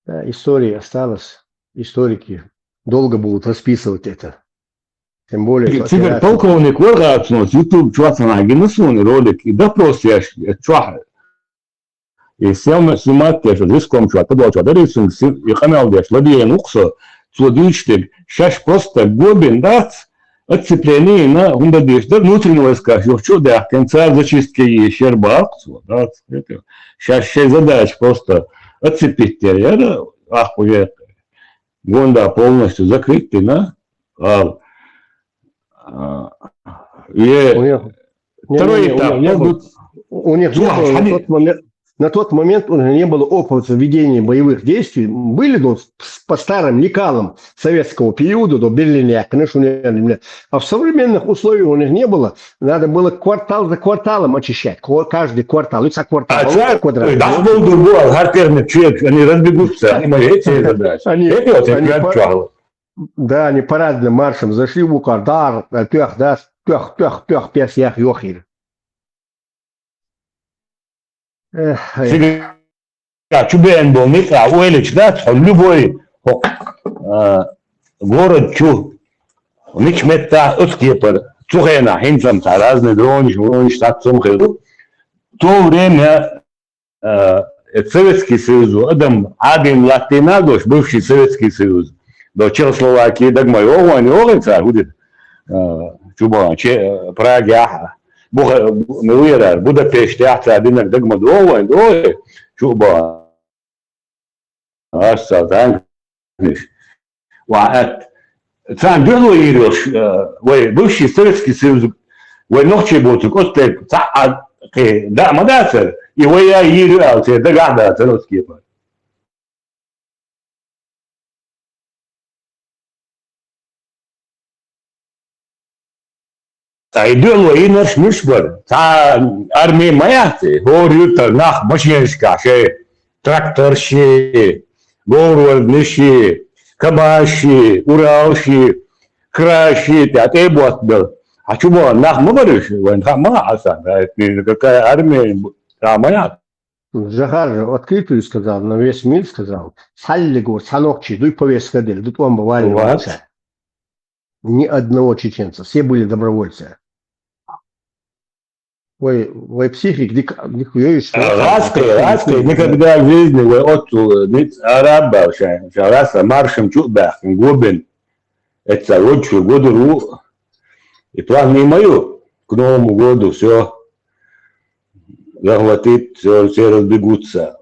Да, история осталась. Историки долго будут расписывать это. Тем более, что Цигара операция полковник вара гӀацнос, YouTube чохь ца гина суна ролик, и допрос еш, и чохь, и съем-, снимать деш, риском чохь, тадолчохь дарий цуьнга си-, и къамел деш, ладийна ву-кх со, цо дуьйцуш дерг, шаьш просто гобина дац, отцепление йина, хӀунда дийш дара, внутренний войскаш юха чу а даьхкина, цара зачистка йийш яра боху-кх цо, дац. Шаьш шайн задача просто отцепить яра, ахь уже гонда полностью закрыть дина, ала. А, е, У них, не, не, второй не, у этап, них не ну, было, у них не было на тот момент, на тот момент у них не было опыта ведения боевых действий. Были, ну, с-, по старым лекалам советского периода, до Берлина, конечно, у них не было. А в современных условиях у них не было. Надо было квартал за кварталом очищать. Ко-, каждый квартал, и вся квартал, А цара, квадрат. Ой, даха болу ду бу, хӀара техник чуьйгаш, они разбегутся, они мои эти задачи. Они, Это вот они как по-, чугӀала. Да, они парадным маршем зашли в Бухар, да, тёх, да, тёх, тёх, тёх, пес, ях, йохир. Эх, эх. Цигахь чу беана болу некъа ойлича дац, хьо любой хӀокху, а, город чу, мича меттахь оцу кепара, цу хенахь хӀинца-м цхьа разные дронаш, вронаш, цхьацца хӀума хир ду. В то время, а, это Советский Союз, адам Ӏадийна латтийна а долуш, бывший Советский Союз, до Чехословакии дагма йогӀу вайн, йогӀий цара, хӀун дитта, а, чу бахана, Че-, Прагехь, Буха-, ма ву ярара, Будапештехь цара динарг дагма догӀу вайн, догӀий, чу а бахана. Аш цара танкаш. Ва аьтта. Царна дуьхьало йийр йолуш, э, вай бывший Советский Союз, вай нохчий боцург оцу тайпа цхьа а кхин даа ма дацара, и вай а йийр ю аьлла, церан дагахь а дацара оцу кепара. Ткъа и дуьхьало йинарш муьлш бара? Цхьа арми ма яц и, хӀора юьртара нах машенашкахь шайн тракторши, говрварднаши, кабазши, уралши, крайши тӀе тӀе а боттабелла. Хьан чу бахана нах ма бара уьш? Вайна хаа ма хаьа, Хьасан, да, это не какая армия, а ма яц. Джохар же открытую сказал, на весь мир сказал. Цхьаллигора цхьа нохчий дуй повестка делла, ду тӀом бан валли вац. Ни одного чеченца. Все были добровольцы. Вай, вай психик дика, дика йойуш, а, гӀаскхий, гӀаскхий, никогда в жизни вай оццул ницкъ ара а баьлла шайн, шайн гӀаса маршам чу а баьхкина, го бина. Эцца вот чуьра го дуру, и план ма ю, к Новому году всё захватить, всё, все разбегутся.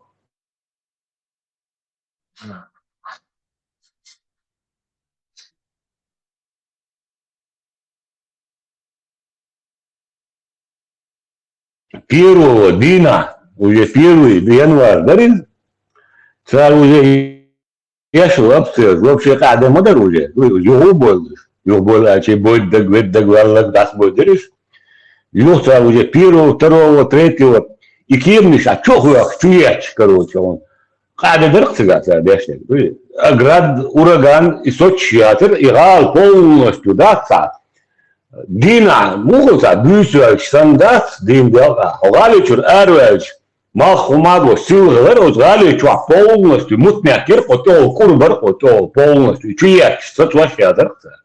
Первого дийнахь, уже первый январь дара иза, цара уже еш ву обстрел, вообще къаьхьа ма дара уже. Юха а бойла уьш. Юха бойла аьлча, бойда дага, ведда дага ваьлларг дӀасабойдира уьш. Юха цара уже первого, второго, третьего, и кеманаш а чу а хӀоьхкуш, чу етташ, короче, хьуна. Къаьхьа де дара-кх цигахь цара дешнарг. А град, ураган, и соцуш яцара, и гӀала полностью дац цхьа. Дийнахь муха цхьа буьйса ваьлча санна дац, дийна делкъа. Хьо гӀали чуьра араваьлча, малх хӀума а бо, сийлахь хилар оцу гӀали чохь полностью мутнехкира, кхо чӀогӀа кӀур бара, кхо чӀогӀа полностью чу етташ, сацош яцара-кх цара.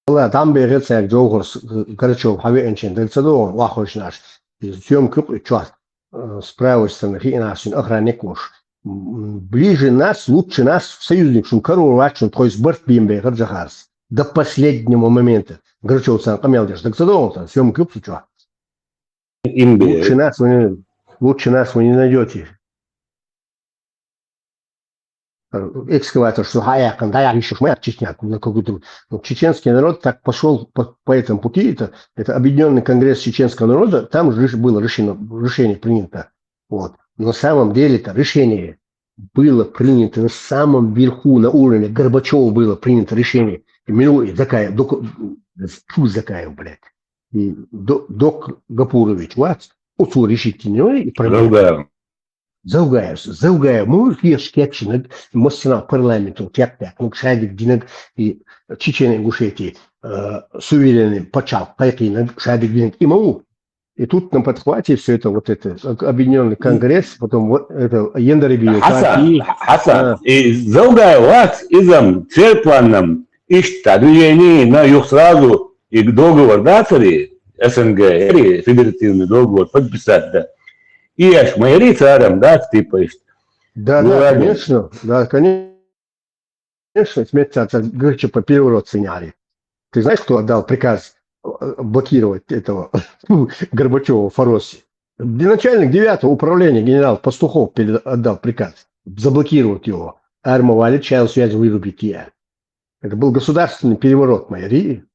Валла, там бехира цаьрга Джовхарс, Карачев хьан веанчийн дага ца догӀу, ваххойшнаш. Съёмка юкъа чохь, э, с правой стороны хиъна шуна охранник волуш. М, ближе нас, лучше нас, союзник шуна карор вац шуна, тхойс барт бийна бехира Джохарс. До последнего момента. Грачевцан къамел деш, дага ца догӀу, там съёмка юкъа чохь. Имбе. Лучше нас вы не, лучше нас вы не найдёте. Экскаватор, что хаяхан, да, я ещё шмат Чечня, на какую-то, ну, чеченский народ так пошёл по, по этому пути, это, это Объединённый Конгресс Чеченского Народа, там же было решено, решение принято. Вот. Но на самом деле это решение было принято на самом верху, на уровне Горбачёва было принято решение. И Милу-, и Закаев, Док-, фу, Закаев, блядь. И До-, Док Гапурович, вац, оцо решительный и проблема. Завгаев. Завгаев, Завгаев, ма ву кхеташ кечйинарг, массанхьа парламенто кеп баьккхинарг, шадерг динарг, и Чечено-Ингушетия, э, суверенный пачхьалкх кхайкхийнарг, шадерг динарг, и ма ву. И тут на подхвате всё это, вот это, Объединённый Конгресс, потом вот это, Яндарбиев, Хьасан, партии. Хьасан, а, и Завгаев вац, иза-м церан планна-м иштта движение, на юха сразу и договор дацаре, СНГ, яри федеративный договор подписать дан. И аш ма яри цара-м дац, типа, иштта. Да, да, конечно, да, конечно. Конечно, сметца ГЧП переворот сняли. Ты знаешь, кто отдал приказ, э, блокировать этого Горбачёва в Фаросе? Где начальник девятого управления генерал Пастухов перед-, отдал приказ заблокировать его. Арма валит, чаял связь вырубить я. Это был государственный переворот, ма яри.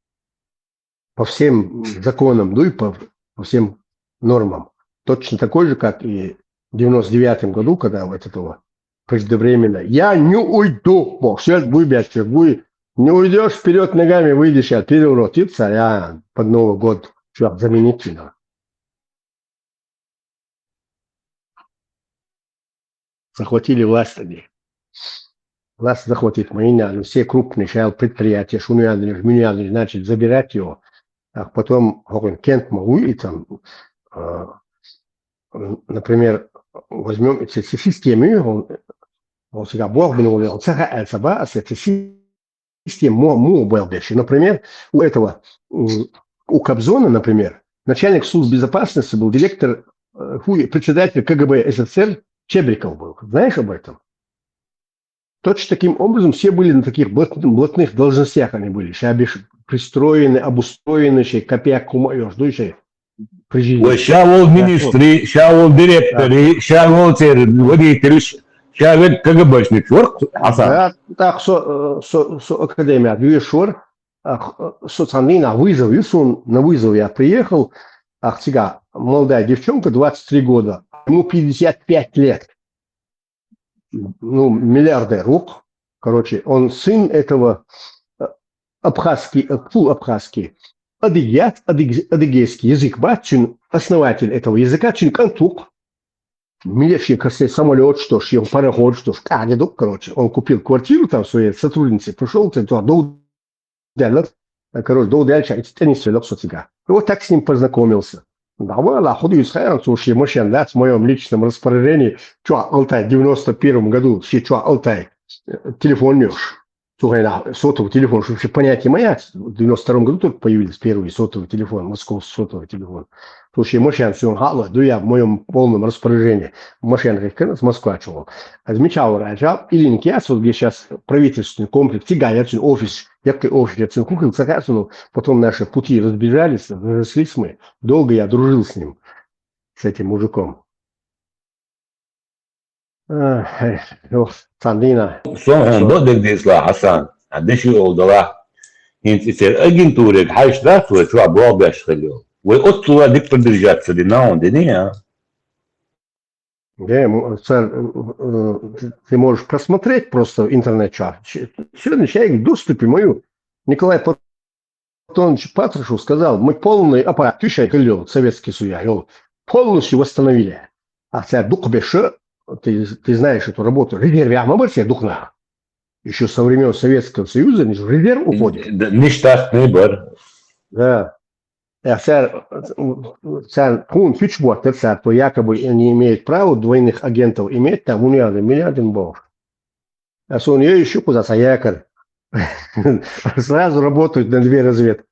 По всем законам, ну и по, по всем нормам. Точно такой же, как и в девяносто девятом году, когда вот этого преждевременно: «Я не уйду», мол, сейчас выбьешь, сейчас будет. Не уйдёшь, вперёд ногами выйдешь, я переворот, и царя под Новый год, что заменить надо. Захватили власть они. Власть захватить ма йина, ну, все крупные шайн предприятия, шуна яздинарш, муьлха яздинарш, начали забирать его. А потом, хӀокхуьнан кент ма вуй и там, а, например, возьмём и ци-, ци система, он, он всегда Бог бы, он ца хаьа, ца баа, а ци система мо-, муха баьлла деш. Например, у этого, м, у Кобзона, например, начальник службы безопасности был директор, э, фу, председатель КГБ СССР Чебриков был. Знаешь об этом? Точно таким образом все были на таких блат-, блатных должностях они были. Ша беш пристроены, обустроены, шайн копеек хӀума а йош, дуй шайн при жизни. Вай ша волу министри, ша волу директори, ша волу церан водителаш, Человек КГБшник вар, Хасан. Да, так, со, э, со, со академия, две швар, а, х-, со цандина вызов, и сон на вызов я приехал, а цига, молодая девчонка, двадцать три года, ему пятьдесят пять лет. Ну, миллиардер, ух. Короче, он сын этого, э, абхазский, э, фу, абхазский, адыгея, адыг-, адыгейский язык, ба, цун основатель этого языка, цун кӀант ух. Милешья кассе самолёт, что ж, пароход, что ж, кадедок, короче. Он купил квартиру там своей сотруднице, пришёл, ты туда дол-, дал, э, короче, дол дальше, и теннис велок со цига. И вот так с ним познакомился. Да, вала, худы из хайран, слушай, машин, да, в моём личном распоряжении, чё, Алтай, в девяносто первом году, все, чё, Алтай, э, телефон нёс. Слухай, на сотовый телефон, что вообще понятие моя, в девяносто втором году только появились первые сотовые телефоны, московский сотовый телефон. Слушай, машин, всё, хала, да я в моём полном распоряжении. Машин, как раз Москва, чё. А замечал, раньше, или не кияс, вот где сейчас правительственный комплекс, тига, я офис, я офис, я купил, потом наши пути разбежались, разошлись мы. Долго я дружил с ним, с этим мужиком. Эх, ох, цандина. Сон хьона бакъдерг дийцалахь, Хьасан, хьан деши олдалахь, хӀинца и церан агентурага хьаьжча дац вай чохь болх беш хилла йолу. Вай оццула дика продержаться дина хьуна, дина а? Де, м, цар, э, э, ты можешь просмотреть просто в интернете. Щ-, сегодня человек в доступе мою, Николай Платонович Патрушев сказал, мы полный аппарат, тиша хилла йолу Советский Союз, йолу, полностью восстановили. А цара дукхахберш, ты, ты знаешь эту работу, резерв яхь ма бара церан дукха нах. Ещё со времён Советского Союза они же в резерв уходят. Д-, ништатный бара. Да. А цара, цара тхуна хӀуьттуш боттар цара, то якобы они имеют право двойных агентов иметь, там, миллиарды, миллиарды бохуш. А сон ей ещё куда-то якорь. Сразу работают на две разведки.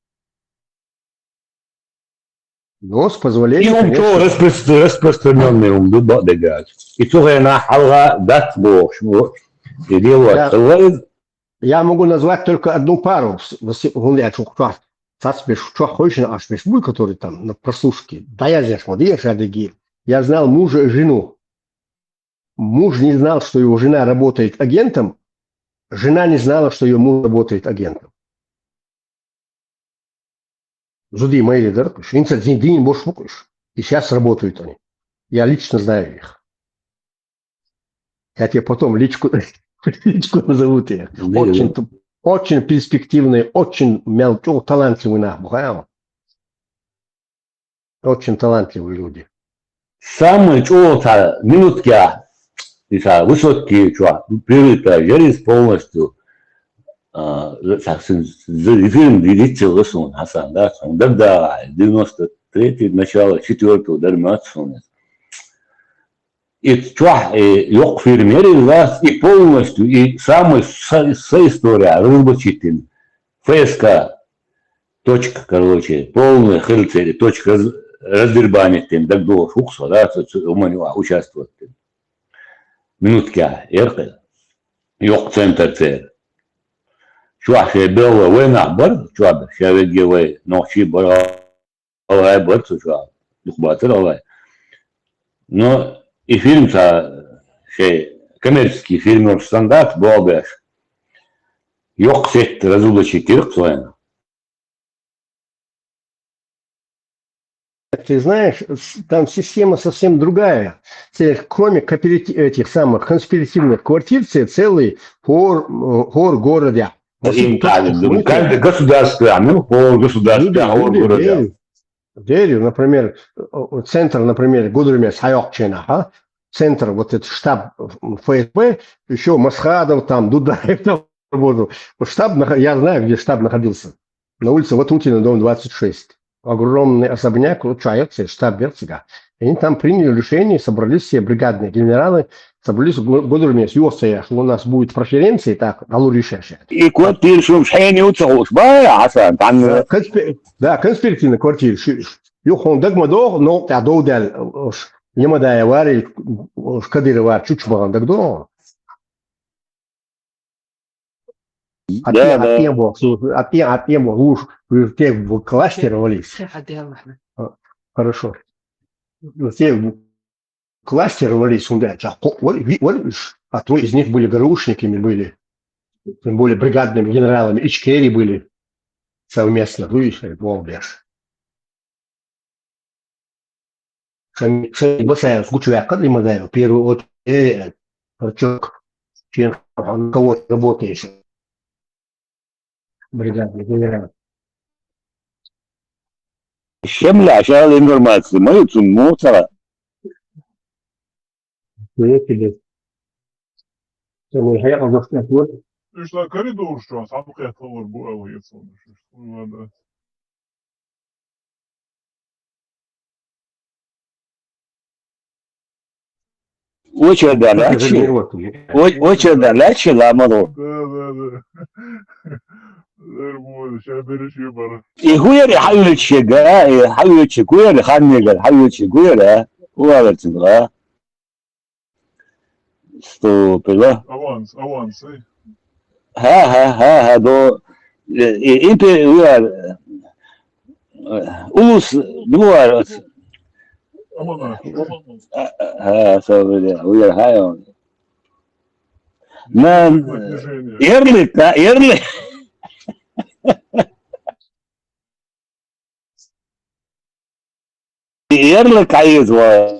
Но с И позволения, хӀума чӀогӀа конечно. Распро-, распространённый хӀума ду, бакъдерг аьлча. И цу хенахь хьалха дац бохуш, вот. И дело Я, хьалха я могу назвать только одну пару. С-, с-, хӀунда аьлча хӀокху чохь цхьацца берш, чохь хойшина Ӏаш берш буй, которые там на прослушке. Да я здесь, вот, я шадыги. Я знал мужа и жену. Муж не знал, что его жена работает агентом, жена не знала, что её муж работает агентом. Зуди майре дара уьш. ХӀинца дин, дин бош бу уьш. И сейчас работают они. Я лично знаю их. Я тебе потом личку, личку назову тебе. Да, очень, да. Очень перспективные, очень мел-, чӀогӀа талантливый нах бу, хаьа? Очень талантливые люди. Самый чӀогӀа цхьа минуткехь, и цхьа высотки чохь, первый этаж, ярис полностью, а, цхьа сын, з-, з-, фильм диццила суна, Хьасан, да, хьуна дагадогӀахь, девяносто третий, начало четвёртого дара моьтту суна. И чохь, и йоккха фирма яра иза, и полностью, и самый са, са история разоблачить дина. ФСК, точка, короче, полный хилла церан, точка раз-, раздербанить дина, дагадогӀуш ву-кх со, да, цу, цу хӀуманна юкъахь участвовать дина. Минуткехь, яра кхин. Йоккха центр церан. Чохь шайн белла вай нах бара, чохь бара, шайн вегге вай нохчий бара, гӀалгӀай бара цу чохь, дукха бацара гӀалгӀай. Но и фильм цхьа шайн коммерческий фильм йолуш санна дац, болх беш. Йоккха сетта разоблачить дира-кх цо хьуна. Ты знаешь, с-, там система совсем другая. Те, кроме кооперати-, этих самых конспиративных квартир, те целый хӀор, м, хӀор город я. Им так, каждое государство, а, ну, хӀор государство, ну да, хӀор город я. Дери, например, э, центр, например, Гудермес хьайоккхучу хенахь, а? Центр, вот этот штаб ФСБ, ещё Масхадов там, Дудаев там работал. Вот штаб, нах-, я знаю, где штаб находился. На улице Ватутина, дом двадцать шесть. Огромный особняк, вот человек, штаб Берцига. И они там приняли решение, собрались все бригадные генералы, собрались, Гудермес юха ца яхь, у нас будет преференции, так, гӀалур йиш яшет. И квартира шуна шайна ю ца хууш, бай, Хьасан, тхьанна. Да, конспи-, да, конспиративная квартира. Шу-, шу-, юха хьуна дага ма догӀу, но тӀехь дов даьлла, уш, Ямадаев вара, уш, Кадыров вара, чучу бахана дага догӀу. А да, тӀе, а да. ТӀе боху, слушай, а тӀе, а тӀе боху, уж, уж те в кластер валис. А, хорошо. Те в кластер валис, хӀунда аьлча, хо-, вали, ви-, вали уж. А трое из них были ГРУшниками, были, тем более бригадными генералами, Ичкери были совместно, ну, и Волбеш. Шамиль Басаев гучаваьккхар Римазаев, первый от, э, Парчок, член кого работаешь. Бригадный генерал. Шемля, шал информация, мою цун мусора. Ничего себе. Шамиль, хаяк, а может, нет, вот. Ишта коридор шо, сам хаяк, хавар бу, а, вот, вот, вот, вот, да. Очередь, да, Как же лачи? Не вот, не. О-, очередь, да, лачи, ламару. Да, да, да. Нормально, ща берешь выборы. И хуяри хавючи, да, и хавючи, хуяри ханнигар, хавючи, хуяри, а? Хуяри, да. Сто пила. Аванс, аванс, эй. Ха, ха, ха, ха, до, э, э, импе-, уяр, э, улус, дуар, Амана, а, а, а, сабиля, уяр, ха, он. На, движение. Эрлик, да, эрлик. Эрлик кайызва.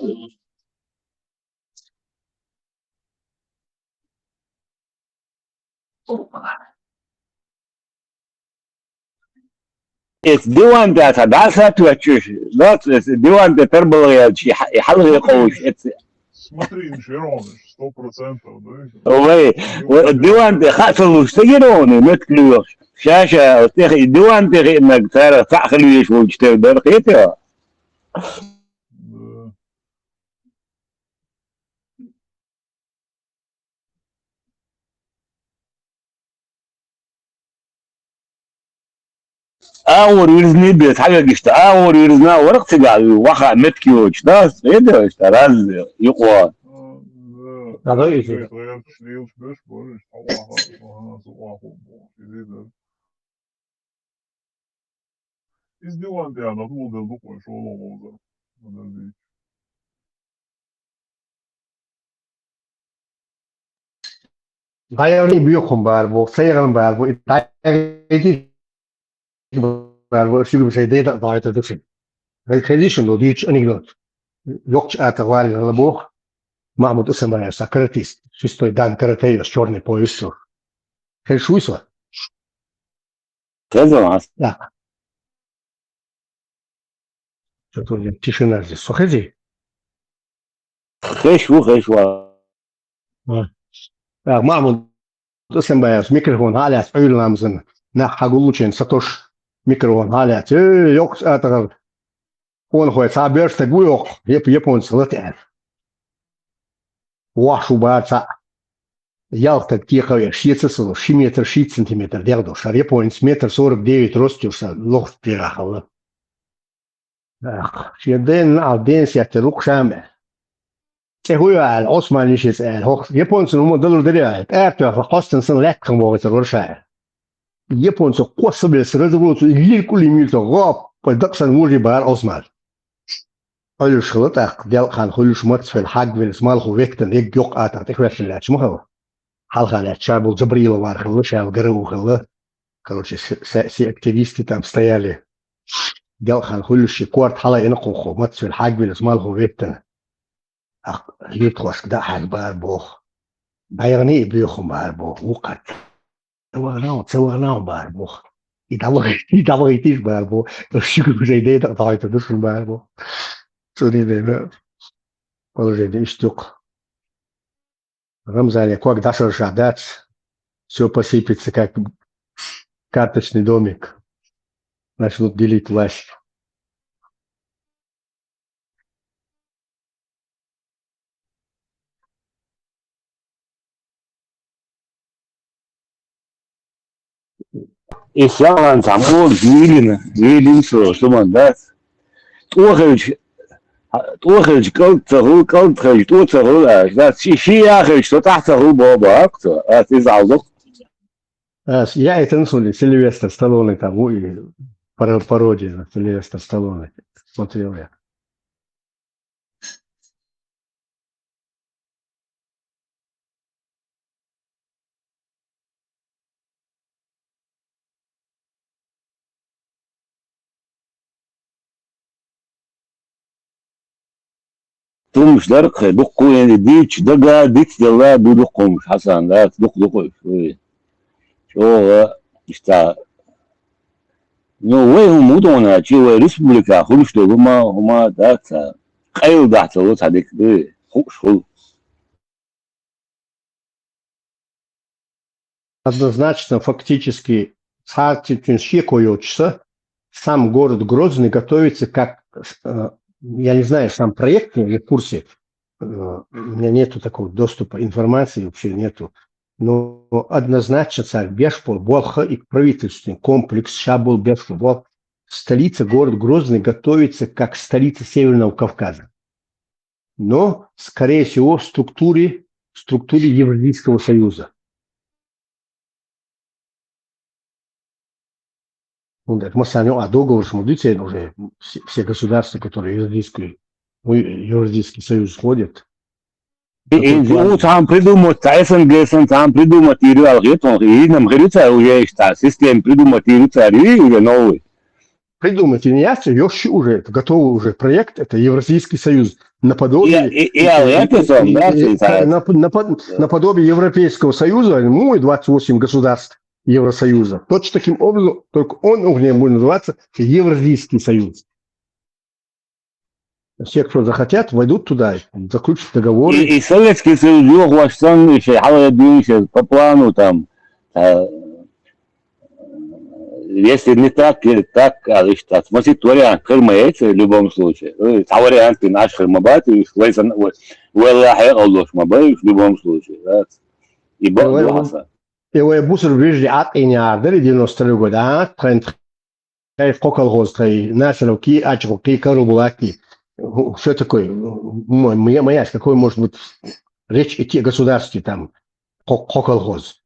Эс диван да са, да, са, ту ачуш. Да, эс диван да тарбалгъя чи, ха-, халгъи къовуш, эс. Смотри, Инширович, сто процентов, да? Вай, вай, диван да хасалуш, са гирони, мет клюш. Ша, ша, тех, диван да хи наг, сара, са хлюш, вуч тер дар, хите. Да. Агъур вирзни бес, хьагагишта, агъур вирзна варакъ цига, ваха меткиуч, да, эдешта, раз, юкъва. Ага, изи. Из диван тӀа ана дулдал дукъой шолгӀа вовзар. Подожди. ДӀаягӀни буьйхун бара боху, ца ягӀан бара бу, и дӀаягӀийтича бара бу, шуьга шайн дайда а дӀахӀойтар ду шуьга. Хезий шуна дийцача анекдот? Йоккхачу АтагӀа варрина боху, Махьмуд Усамаев, сан каратист, шестой дан каратэ йолуш, чёрный пояс йолуш. Хезаш вуй со? Хезна ас. Так. Что тут за тишина здесь? Со хезий? Хезаш ву, хезаш ву. А. Так, Махьмуд Усамаевс микрофон хьалаьцна Ӏуьйра ламазан. Нах хьагуллучийн сатош микрофон хьалаьцна. Э, йоккхачу АтагӀара. Къонахой, цхьа боьрша стаг ву йоккха, яп-, японцах лата аьлла. Вахаш ву бара цхьаъ. Ялх стаг текхавеш, шеца а ца луш, ши метр шийтта сантиметр дегӀ долуш. ХӀара японец метр сорок девять рост йолуш, сан лохуш дегӀахь хилла. Ах, шен дена наӀалт дена сеттира ву-кх ша аьлла. ЦӀе хӀун ю аьлла, Ӏусман ю шен цӀе аьлла. ХӀокху японцана хӀума далур дара аьлла. ТӀара тоьхна хьостана санна лаьттахана вогӀуьйтур вара ша аьлла. Японцо кхосса а бесса, развернуться, лиркули муьйлуца гӀоппа дакъа санна вужий бара Ӏусман. Ӏуьллуш хилла тӀаккха, делкъахан хуьллуш, мац а велла, хьагвелла, малхо веттина, эгга йоккха АтагӀа тӀехваьлла лаьтташ ма хилла. Хьалха лаьтташ ша болу Джабраилов вара хилла, ша герой ву хилла. Короче, с-, с-, все активисты там стояли. Делкъахан хуьллуш шен корта хьала а йина кхухху, мац а велла, хьагвелла, малхо веттина. Ахь юьртахошка даа хьаьжна бара боху. ДӀаягӀний и боьхун бара боху, вукхарца. Ца вахана, ца вахана бара боху. И дӀавахи-, и дӀавахийтийша бара боху. Шуьга уже дайда а дӀахьойтур ду шуна бара боху. Цуьнан дена положение иштта ю-кх. Рамзане ког дӀасаршахь дац. Всё посыпется, как карточный домик. Начнут делить власть. И сагӀан цхьаммо вилина, вилина со, шуна дац. ТӀохилча, тӀохилча кӀалд ца хуьлу, кӀалд хилча тӀо ца хуьлу аьлла. Дац, ши, ши яхилча со тӀаьхьа ца хуьлу боху боху со. Ас иза Ӏалдокх. Ас яийтина суна Сильвестр Сталлоне там, у, и пара-, пародия на Сильвестр Сталлоне. Смотрел я. хӀумнаш дар-кх, дуккха а дийцача дага дицделла ду дуккха хӀумнаш, Хьасан, дац, дукха ду-кх уж. ЧӀоагӀа иштта. Ну, вай хӀума мутӀа хьона, чи вай республика хуьлуш долу ма, хӀума дац, къайла дахьа ца ло цхьа дика, хууш хуьлу. Однозначно, фактически, цхьаьнца шеко йоцуш, сам город Грозный готовится как, э, я не знаю, сам проект, я не в курсе, э, у меня нету такого доступа, информации вообще нету. Но однозначно цара беш болу болх и правительственный комплекс ша болу беш болу. Столица, город Грозный готовится как столица Северного Кавказа. Но, скорее всего, в структуре, в структуре Евразийского союза. Ну, так мы с вами, а договор же мы, видите, уже все, все государства, которые Евразийский, ну, Евразийский союз входит, И, и, у, цхьаьна придумать, цхьа СНГ-сан цхьаьна придумать йийр ю аьлла хета хьуна, и нам хир ю цара уже иштта система придумать йийр ю цара, и уже новый. Придумать и не ясно, ёши уже, это готовый уже проект, это Евразийский союз. Наподобие, и, и, и, и, и, да, и, и, напод-, напод-, наподобие Европейского союза, ну и двадцать восемь государств Евросоюза. Точно таким образом, только он уже будет называться Евразийский союз. Все, кто захотят, войдут туда, заключат договоры. И, и Советский Союз, йохуш санна, и шайн хьалха дуьйна, и шайн по плану там, а, если не так, и так, а лишь так. Смотри, вариант хир ма яц в любом случае. Э, цхьа вариант бина аш хир ма бац, и вай сан, вай, вай ла хьекъал долуш ма бай, в любом случае, да. И ба-, и вай бусург вижди атӀийна яра дара девяносто второй год, а, тхайн тхайн кхо колхоз, тхайн Насаровки, Ачховки, Карабулаки. Что такое? М-, м-, м-, какой может быть речь идти о государстве там, кхо, кхо колхоз?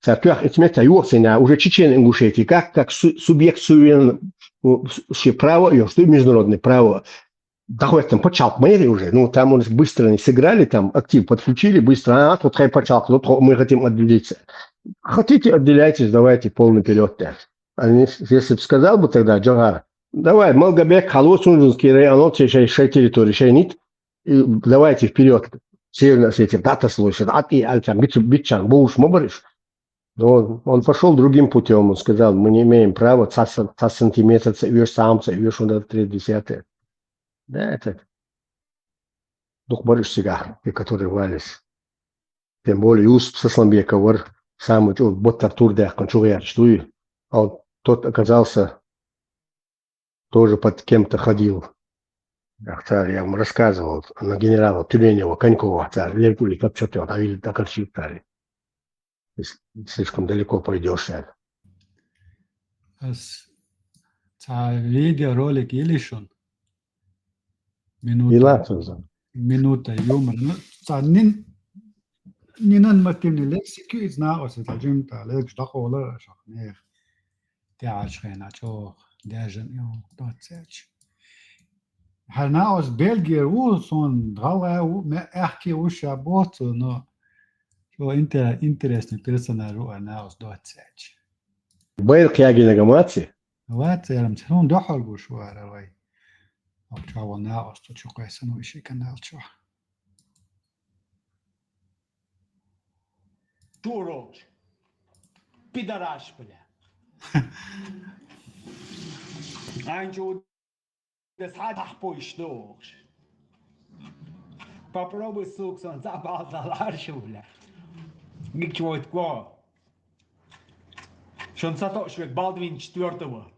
Цара тоьхна и цу метте йохийна, уже Чечено-Ингушетия, как, как су-, субъект суверен-, ну, с-, с-, право, её, что международное право. Дохуьттина пачхьалкх ма яра уже. Ну, там у нас быстро они сыграли, там актив подключили, быстро, а, тут тхайн пачхьалкх, тут тхо-, мы хотим отделиться. Хотите, отделяйтесь, давайте полный вперёд, да. Они, если б сказал бы тогда Джохар: «Давай, Малгобек, хьало Сунжинский район, вот шай, шай территория, шайна йита, и давайте вперёд, Северная Осетия, дӀатасалойша, дӀатӀе», аьлла, царна бицу-, биччарна бовлуш ма бара уьш. Но он, он пошёл другим путём, он сказал: «Мы не имеем права цхьа сан-, цхьа сантиметр ца оьшу, цхьа хӀума ца оьшу, хӀунда третье, десятое». Да, это дукха бара уьш цигахь, те, которые рвались. Тем более Юсуп Сасламбеков вара самый чӀогӀа баттара тур даьккхина чугӀерташ дуй. А вот тот оказался тоже под кем-то ходил. Ах, цара, я вам рассказывал, на генерала Тюленева, Конькова, цара, лерг улле капчот йолу, дӀавилла дӀакарчийра цара. Если слишком далеко пойдёшь, аьлла. Ас цхьа видеоролик йили шуна? Минута. Йила цунна. Минута юмор. Ну, цхьа нин-, ненормативный лексика ю иза накъост, иза жимма тӀе легаш дӀакъовлар аша нехан. ТӀаьхьарчу хенахь чӀогӀа даьржина ю доццаьрча. ХӀара накъост Бельгера ву, суна гӀалгӀа ву, ме-, аьхки ву ша боху цо, но чӀогӀа интер-, интересный персонаж ву хӀара накъост доццаьрча. Байракх ягийнарг ма дац и? Вац, церан хӀун дуьхьал гуш вара вай. Оцу чохь волу накъост чу кхоьссина ву и ши канал чохь. Турок. Пидораш, бля. Айн чу дас хьан тахпойш дохуш. Попробуй, сука, сон цхьа балла ларш, бля. Гичвойтко. Шун сатош век Балдвин четвёртого.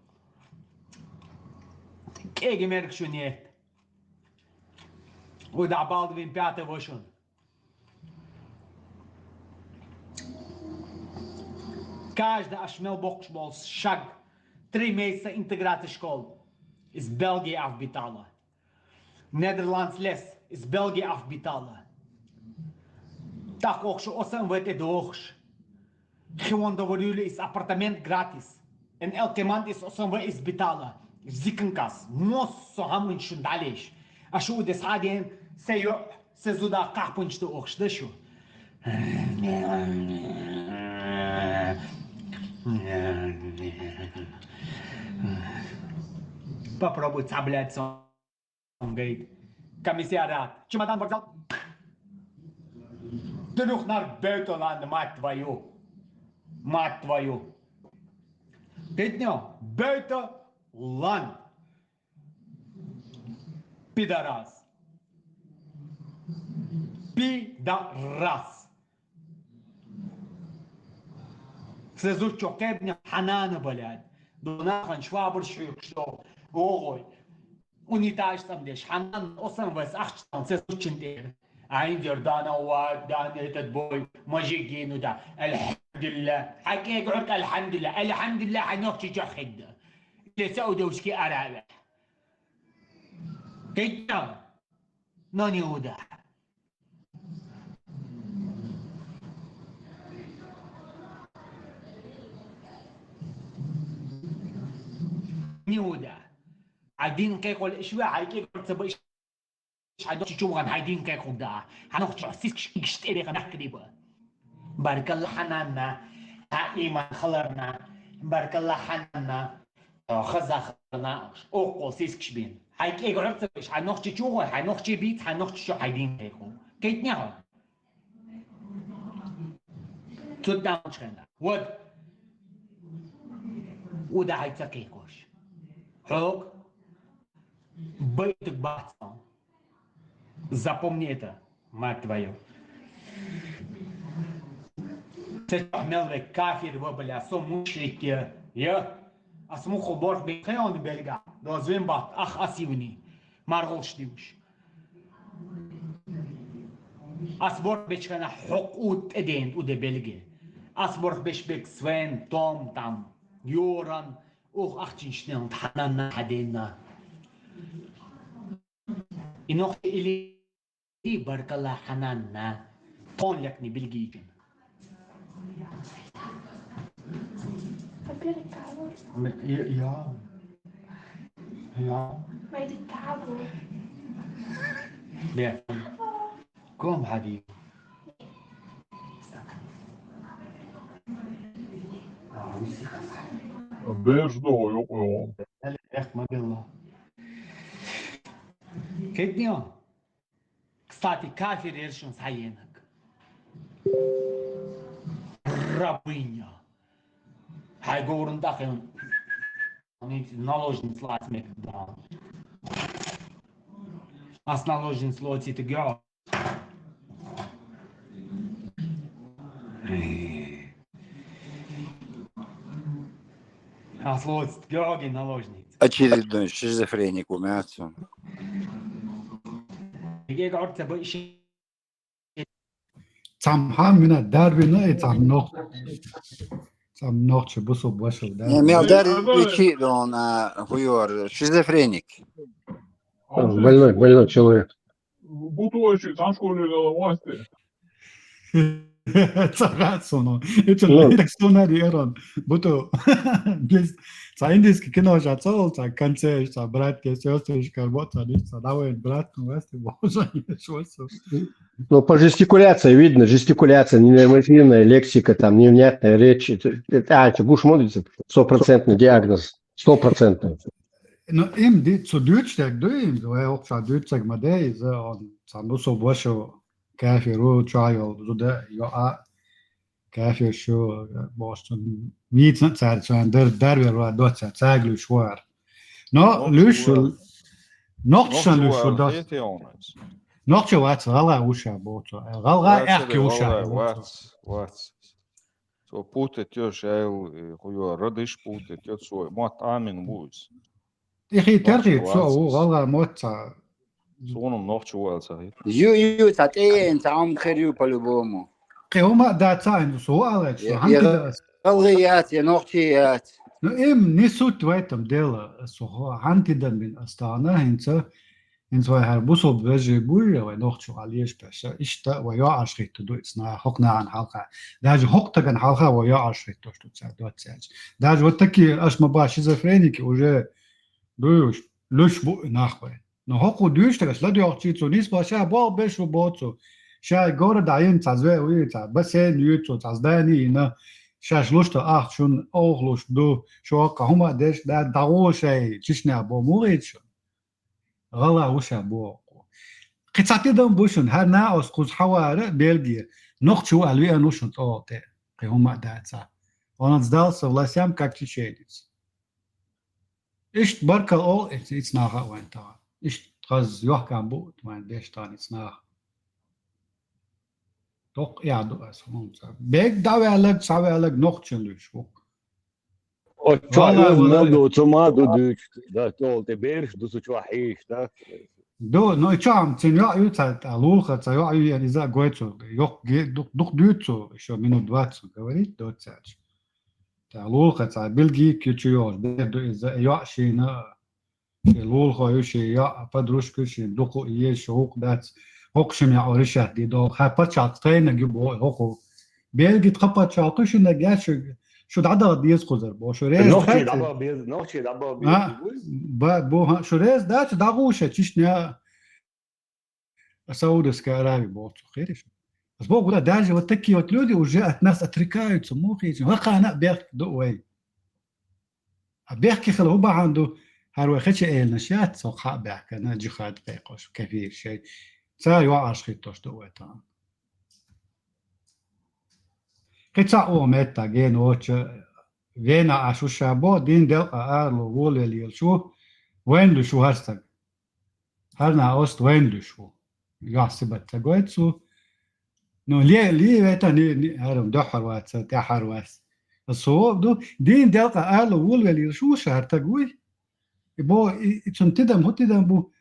КӀеги мерг шун нет. Уда Балдвин пятого шун. Каждый аш мел боккхуш болу шаг, три месяца интеграции школ. Из Бельгии авбитала. Нидерландс лес, из Бельгии авбитала. ТӀаккха охуш ОСМВ тӀе дохуш. Хион доварили из апартамент гратис. Эн эл кеманд из ОСМВ из битала. Зиканкас. Мос со хьамун шун далеш. Ашу удес хаден се йо, се зуда кахпунч ду охуш да шу. Попробуй цаблять со. Он говорит: Комиссариат. Чемодан, вокзал. Трюхнар бейтолан, мать твою. Мать твою. Китнё? Бейтолан. Пидорас. Пидорас. Се зудчо кебня хьанана, блядь. Донахан швабр шуйк что. Огой. Унитаз там деш. Хьанан осан вес ахчтан се зудчин тер. Айн дер дана ва, дана этот бой. Мажигину да. Альхамдулилла. Хакег урт альхамдулилла. Альхамдулилла ханёхчи чохидда. Леса удовски араве. Китна? Но не уда. Не уда. Один кекол шва, а кекол цабыш. Шайдо чучуган хайдин кекол да. Ханох чо сиск шкигш тере канах криба. Баркалла хананна. Та иман халарна. Баркалла хананна. Хазахна, окко сискш бин. Хай кег рцеш, хай нохчи чугой, хай нохчи бит, хай нохчи чу хайдин кеку. Кетня? Цут дамчхена. Вот. Уда хай цакекош. Хок. Байтык бацал. Запомни это, мать твою. Се чё, мелве кафир, во, бля, со мушрик, я. Асмуху борх бе хеон белга. Дозвен бат, ах, асивни. Маргол штивш. Ас борх бечкана хок ут эден уде белге. Ас борх беш бек свен, том, там, юран, ух, ах, чиншнел, тхананна, хаденна. Инохчи или баркалла хананна. Тон лякни билгичин. Я. Я. Бе. Ком, хабиб. Беш доо, ёк, ёк. Эх, мобилла. Кетнё? Кстати, кафир ершин саенок. Рабыня. Хай говорун дахен. Они наложниц лазмек да. Ас наложниц лоцит гё. Ас лоцит гёги наложниц. Очередной шизофреник у мясо. Ге горца бы ши- Цамха мина дарвина и цам нох. Цам нох че бусу башил да. Не, мел дарви чи дон, а, хуёр, шизофреник. Больной, больной человек. Буту очи, там школе дала власти. Царат соно. Это Ну. Так сонари эрон. Буту. Без. Ца индийский кино жа цол, ца конце, ца брат, ке сёстры, шкарбот, ца диш, ца давай, брат, ну, власти, боже, что всё. Ну, по жестикуляции видно, жестикуляция, ненормативная лексика, там, невнятная речь. Это, это, а, это гуш модулица, стопроцентный диагноз, стопроцентный. Ну, им ди, цу дючтек дуим, вай окса дючтек мадей, за он, сам бусу бошо, кафиру, чайол, зуда, йо, а, кафир шу, бостон, ниц на цар, цар, дар, дар вер ва, до цар, цар глюш вар. Но, Нохчи люш, вар. Нохчи Нохчи люш вар, до. Хете онес. Нохчи вац, гала уша бото. Гала Вац, ахки уша гала, бото. Вац, вац. Со путать ё шайл, э, хуё, радыш путать ё свой. Мот амин буйс. Ихи терхи, Нохчи со, вац. У, гала мот ца. Соном нохчи вац, а. Ю, ю, ца тен, ца ам хер ю по-любому. Кеума да ца, ин, со, алач, Я, хан я ти да. Галгы яц, я нохчи яц. Ну, им не суть в этом дело, со, хан ти да мин астана, инца, инца вай хар бусул вежи буйра, вай нохчу алиеш пеша, ишта, вай ё ашхит ду, ицна, хокна ан халха. Даже хоктаган халха, вай ё ашхит то, что ца, до ца. Даже вот такие, аш ма ба шизофреники уже, дуюш, люш бу, нахуй. Но хоку дюш так шла дёхчи цу, нис ба ша бо бешу бо цу. Ша город айын ца зве уи ца, бассейн ю цу, ца здани ина. Ша шлуш то ах чун, ох луш ду, шо кахума деш, да, да го шай, чишня бо мугит шо. Гала уша бо. Кхин цхьа тидам бу шуна, хӀара накъост кхуза хьавар Бельге. Нохчо аьлла веана ву шуна тӀогӀа тӀе, кхин хӀума а дац. Он сдался властям как чеченец. Иштта баркалла олу эцу, эцу наха а вайн тахана. Иштта хаза йохкам бу вайн беш тахана эцу наха. Доккха эхь ду ас хӀунца. Бег дӀаваьлларг, схьаваьлларг нохчийн луьйш ву. Оцу чохь Валла, оьзна валла. Мел ду, цу ма ду дуьйцуш, да, тӀолу тӀе бераш ду цу чохь хьийш, да? Ду, ну, и чохь цуьнан йоӀ ю цхьа, тӀа лулахара цхьа йоӀ ю, ян иза а гой цо, йоккха ге-, дукх-, дукха дуьйцу цо, ещё минут двадцать говорит, доццаьрча. ТӀа лулахара цхьа билгий кхечу йогӀуш, бер ду иза, и йоӀ шийна, шен лулахо ю, шен йоӀ, подружка ю, шен дукха еза, шу гӀуллакх дац, хӀокху шимма яхьо решать ди догӀу. Хьан пачхьалкх тайнаг ю боху хӀокху. Бельги тхан пачхьалкх ю, шиннаг яц шу, шу дӀадала деза кхузара боху. Шу реза Нохчий дац? ДӀабала беза, нохчий дӀабала беза А, буй? Ба, бу, хьан, шу реза дац, дӀагӀуша, Чечня, Саудовская Аравия боху цу хириш. Ас боху, да, даже вот такие вот люди уже от нас отрекаются, мухи, вахана бехк ду вай. А бехке хила хӀу бахьана ду, хӀара вай хеча элнаш яц, со хьа бехкана, джихад кхайкхош, кафир шай. Ца йоӀаш хиттош ду вай тан. Кхин цхьа о метта гена воча, Вена аш уша бо, дин делкъа арло, волвеллаш ву, вайн луьш ву хӀара стаг. ХӀара накъост вайн луьш ву. Йохь сибат ца гойту цу. Ну, ле, ле, вайта, ни, ни, хӀара дуьххьара вац, тӀаьхьара вац. Со ду, дин делкъа арло, волвеллаш ву ша хӀара стаг вуй. И бо, и, и цун тидам, хӀу тидам бу.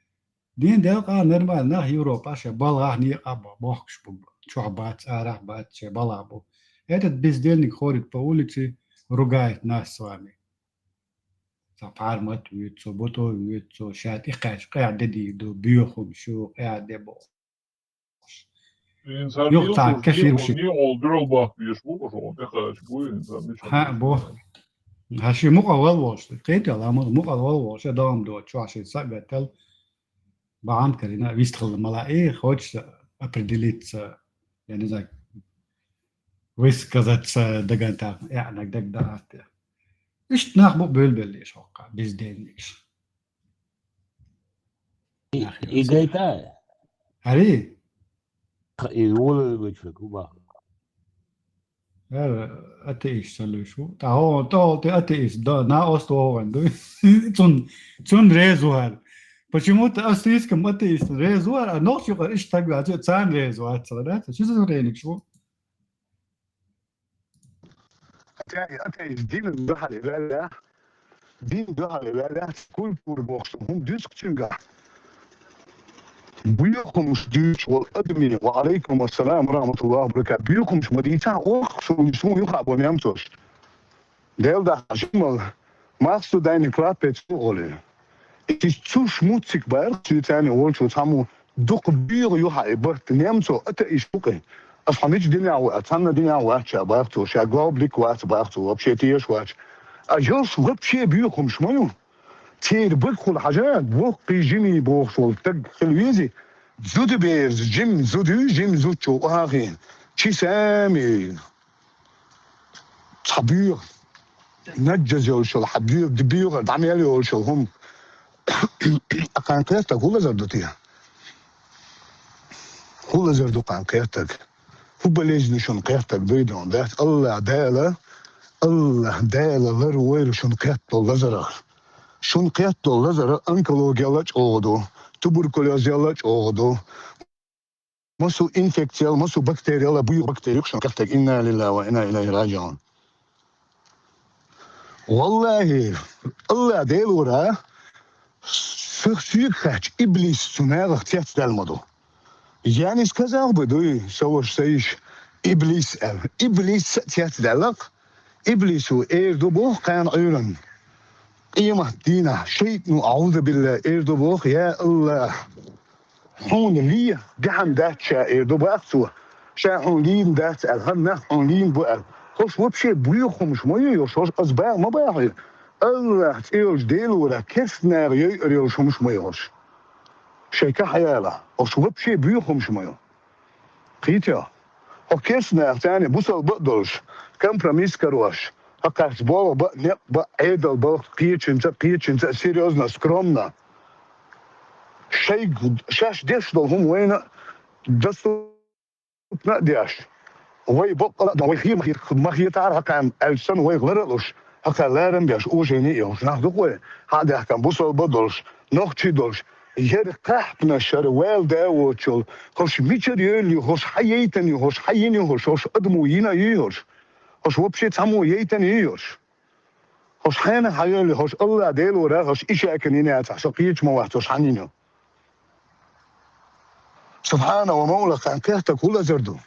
Дин делкъа нормально, нах Европа ша балгӀахь некъа бо, бохкуш бу. Чохь бац, арахь бац, ше балгӀа бу. Этот бездельник ходит по улице, ругает нас с вами. Ца пхьармат вуьйцу, бото вуьйцу, ша тӀекхаьчу, къаьхьа де дийр ду, боьхамаш ю, къаьхьа де бо. Юха цхьа кафир ву ши. Хьа, бу. Хьа ши мукъа вал волуш. Кхетий, ламаз мукъа вал волуш, я дом до, чохь ши сагатал. Бахьана карина, вистхилла мала, э, хочется определиться, я не знаю, высказаться дагантахна, яънаг дагдаатте. Иштта нах бу буьлбеллеш хӀокха, бездельникаш. И, Нах и ёцу. Гайта? Ари? Ха, и волавеллачу хӀу баха? ХӀара атеист ца луьйш ву. ТӀа хьо, тӀо, тӀе атеист, да, накъост вогӀан ду. Цун, цун реза ву хӀара. Почему-то австрийском атеист реза ву хӀара, а нохчи къа иштта стаг вац, царна реза вац, да? Ши зуреникаш ву. Атеист динан дуьхьал ваьлла, дин дуьхьал ваьлла, культура бохуш, хӀума дуьсу цуьнгахь. Боьхамаш дуьйцуш волу адамийн, ва алейкум ассалам ва рахматуллахи ва баракатух, боьхамаш ма дийцахь, оха суна, суна юха а бо немцош. Дел дахьа жимал, махсу дайни клапец оле. Иза цуш муццик баьрха, цуьйцаьрна волчу цхьаммо дукха буьйгӀа юха и барт немцо атеист бу кхин. Ас хьо мича динехь ву, а цхьанна динехь вац ша баьрха цо, ша говлик вац баьрха цо, вообще теша вац. А йолуш вообще боьхамаш ма ю. Церан багахула хьажа, воккхий жимий бохуш волу стаг хила вези, зуда берза, жим зуда ю, жим зудчо охьахиъна. Чи сами цхьа боьха. Наджаз йолуш йолу хьан боьха, боьха, дӀа мел йолуш йолу хӀума. Кхайн кхетаг хӀун лазар ду те? ХӀун лазар ду кхайн кхетаг? ХӀун болезнь шуна кхетаг дуй дон? Дац, Аллах Дала, Аллах Дала лар войла шуна кхетта долу лазарах. Шуна кхетта долу лазара онкологияла а чӀогӀа ду, туберкулезела а чӀогӀа ду. Масу инфекцияла, масу бактерияла, буьйха бактерия ю шуна кхетаг. Инна лиллахи ва инна илайхи раджиун. Валлахи, Аллах Делора, сих соьга хаьттича, иблис цу нагӀах цецдаьлла ма ду. Я не сказал бы, дуй, со ваша, са йиша, иблис аьлла. Иблис а цецдаьлла-кх. Иблисо эр ду боху кхана Ӏуьйранна. Къемат дийнахь шайтано, аӀузу биллахи, эр ду боху: «Я Аллах, хьуна ле, дехьа дац ша», эр ду боху цо. Ша хьуна лийна дац аьлла, хӀара нах хьуна лийна бу аьлла. ХӀорш вообще боьхамаш ма ю, хӀорш, хӀорш аса баха ма бахьа. Аллах цӀе йолчу Делора керста наха йойур йолуш хӀумаш ма ю хӀорш. Шайн кахь яла, хӀорш вообще боьхамаш ма ю. Кхетий хьо? Хьо керста нах царна бусалба а долуш, компромисс карош, хьо кхаьчча болх бан а, некъ бан а, Ӏедал балха кхечуьнца а, кхечуьнца а серьёзно, скромно. шайга шаьш деш долу хӀума вайна а доступна а деш. Вай баккъала а дан, вай хи ма хи-, ма хетара хьакхаьм аьлча санна, вайх лара а луш, хьакха ларам беш, ужайна а йолуш нах ду-кх вай, хьа а даьхкина бусалба а долуш, нохчий а долуш. ХӀара кхаьпнаш, хӀара ваьлла да а воцучул, хӀорш мичара йевлла ю, хӀорш хьан яйтина ю, хӀорш хьан йина ю, хӀорш, хӀорш адамо йина а юй хӀорш? ХӀорш вообще цхьаммо яйтина юй хӀорш? ХӀорш хьенах хьан йевлла ю, хӀорш АллахӀ Делора, хӀорш ишаькана йина яцахь, со кхечу ма вац, хӀорш хьан йина ю? Субхьана ва мавла, кхаьн кхетаг хӀун лазар ду?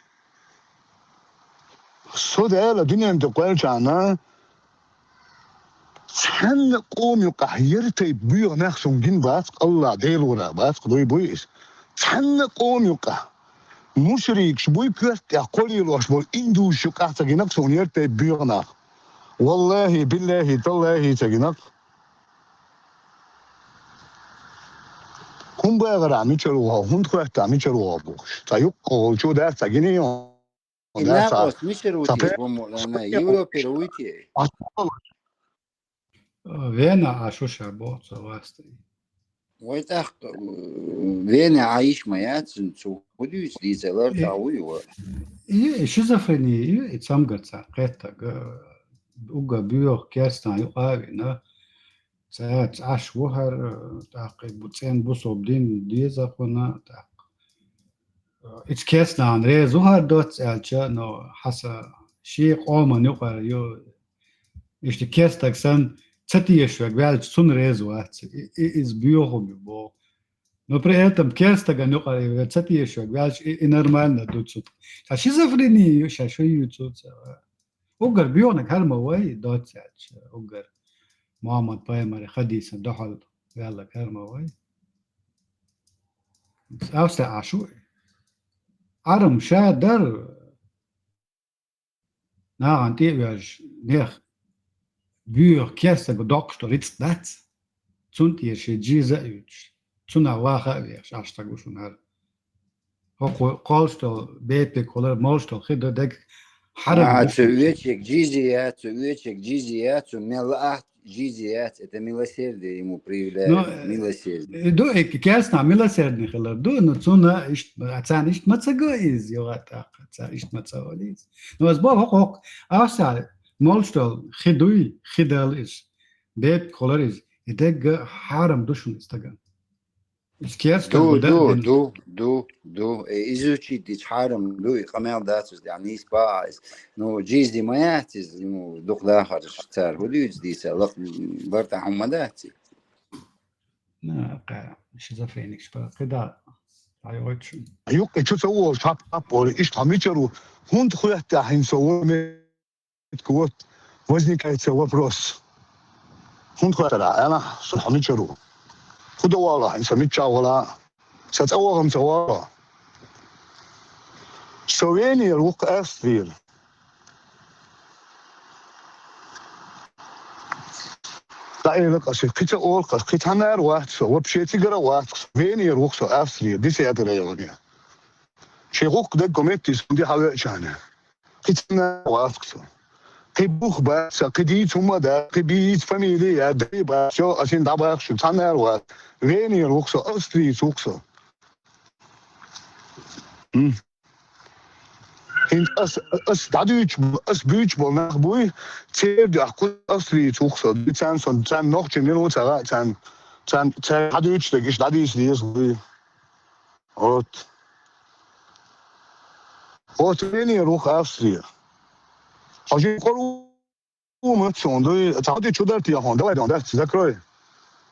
Со Дала дуьнен тӀе кхоьллинчахьана, цхьанна а къома юкъахь яра тайпа боьха нах суна гина бац-кх, АллахӀ Делора бац-кх, дуй буй иза. Цхьанна а къома юкъахь. Мушрикаш буй, коьрта тӀехь кхо лелош болу индушаш юкъахь ца гина-кх суна яра тайпа боьха нах. ВаллахӀи, биллахӀи, таллахӀи, ца гина-кх. ХӀун бахара мичара вогӀу, хӀунда хоьттахь мичара вогӀу бохуш. Цхьа юккъехула чу дац, цхьа гиний хьуна И дац, цхьа, накъост мичара ву цхьа те, пе-, бо мо-, ана, Европера вуй те? Вена а шу ша боху ца васти. Вай тӀаккха, м, Вена а йиш ма яц, цу хӀун дуьйцу дийца лар И, тӀа вуй ва? И, и шизофрени, и, и цамгарца кхеттаг, уггар боьха керстан юкъа а вина, Цаьрца Ӏаш ву хӀара, тӀаккха бу-, цӀен бусалба дин деза кхунна, тӀаккха. Ица керстанан реза ву хӀара доцца аьлча, но хьаса шен къоман юкъара ю, иштта керстаг санна, ца тешаш верг ваьлча, цунна реза вац. И, и, иза боьхам ю боху. Но при этом керстаган юкъара и ца тешаш верг ваьлча, и, и нормально ду цу. Ткъа шизофрени ю, ша шу ю цу ца. Уггар боьханиг хӀара ма вай, доцца аьлча, уггар Мухьаммад-пайхамаран хадисан дуьхьал ваьллаг хӀара ма вай. Австрия Ӏаш ву. Ӏарам ша дар, нахана тӀе а ваьжна, нех боьха керстага доккхуш долу рицкъ дац. Цунна тӀера шен джиза а юьтуш, цунах ваха а вехаш, Ӏаш стаг ву шуна хӀара. ХӀокху кхоллуш долу бепиг хилар, молуш долу хи ду дерг хьарам А, ду цу шуна. Оьчег джизия, цу оьчег джизия, цу мел лаахь джизия, это милосердие ему проявляет, Ну, милосердие. Ду, и керстан милосердный хилар ду, но цунна ишт-, царна иштта ма ца го иза, йогӀа тӀаккха, царна иштта ма ца олу иза. Но ас боху хӀокху, хӀокху, ахьа молуш долу хи дуй, хи дала иза. Бепиг хилар иза. И дерг хьарам ду шуна стагана. Иза керстан Ду, ду, дар ду, ду, ду, ду. Э, изучить дича хьарам ду, и къамел дац иза, дӀа нийса бахьа иза. Ну, джизди ма яц иза, ну, дукха дахарш цара хӀун дуьйцу дийца, лакха бартахь хӀума ма дац иза. На, кхаьа, шизофреникаш бара, кхидӀа дӀайойту шуна. Юккъе чу ца волуш, хьап-хьап олу, иштта хьо мичара ву, хӀунда хоьттахь хӀинца со вон Ка вот возникает цей вопрос. ХӀунда хоьттара, аьлла, со хьо мичара ву? ХӀун дан воллу хьайна, со миччахь вала? Сан цӀа вахам ца вала? Со Венера ву-кх, Австрера. ДӀаэла-кх аса, кхин ца олу-кх аса, кхин цхьаннара вац со, вообще цигара а вац-кх со, Венера ву-кх со, Австрера, десятый районе. Шен гӀуллакх дагго метте сан де хьан веачахьана. Кхин цхьаннара вац-кх со. Кхин бух бац сан, кхин дийца хӀума дац, кхин бийца фамилия яц, дай бац, всё, ас хӀинца дӀабахаш ю, цхьаннара вац. Венера ву-кх со, австриец ву-кх со. М. ХӀинца ас, ас дӀадуьйцуш, ас буьйцуш болу нах буй, церан дуьхьа кху австриец ву-кх со. Царна сон, царна нохчий мила ву ца хаьа, царна, царна, царна дӀадуьйцуш дерг иштта дӀадийца деза буй. Вот. Вот Венера ву-кх Австрия. Хьо жин кхо ру-, ру-, ма цунна дуй, цхьа хӀун ду чу дар те хьуна? Давай, дон, дац, закрой.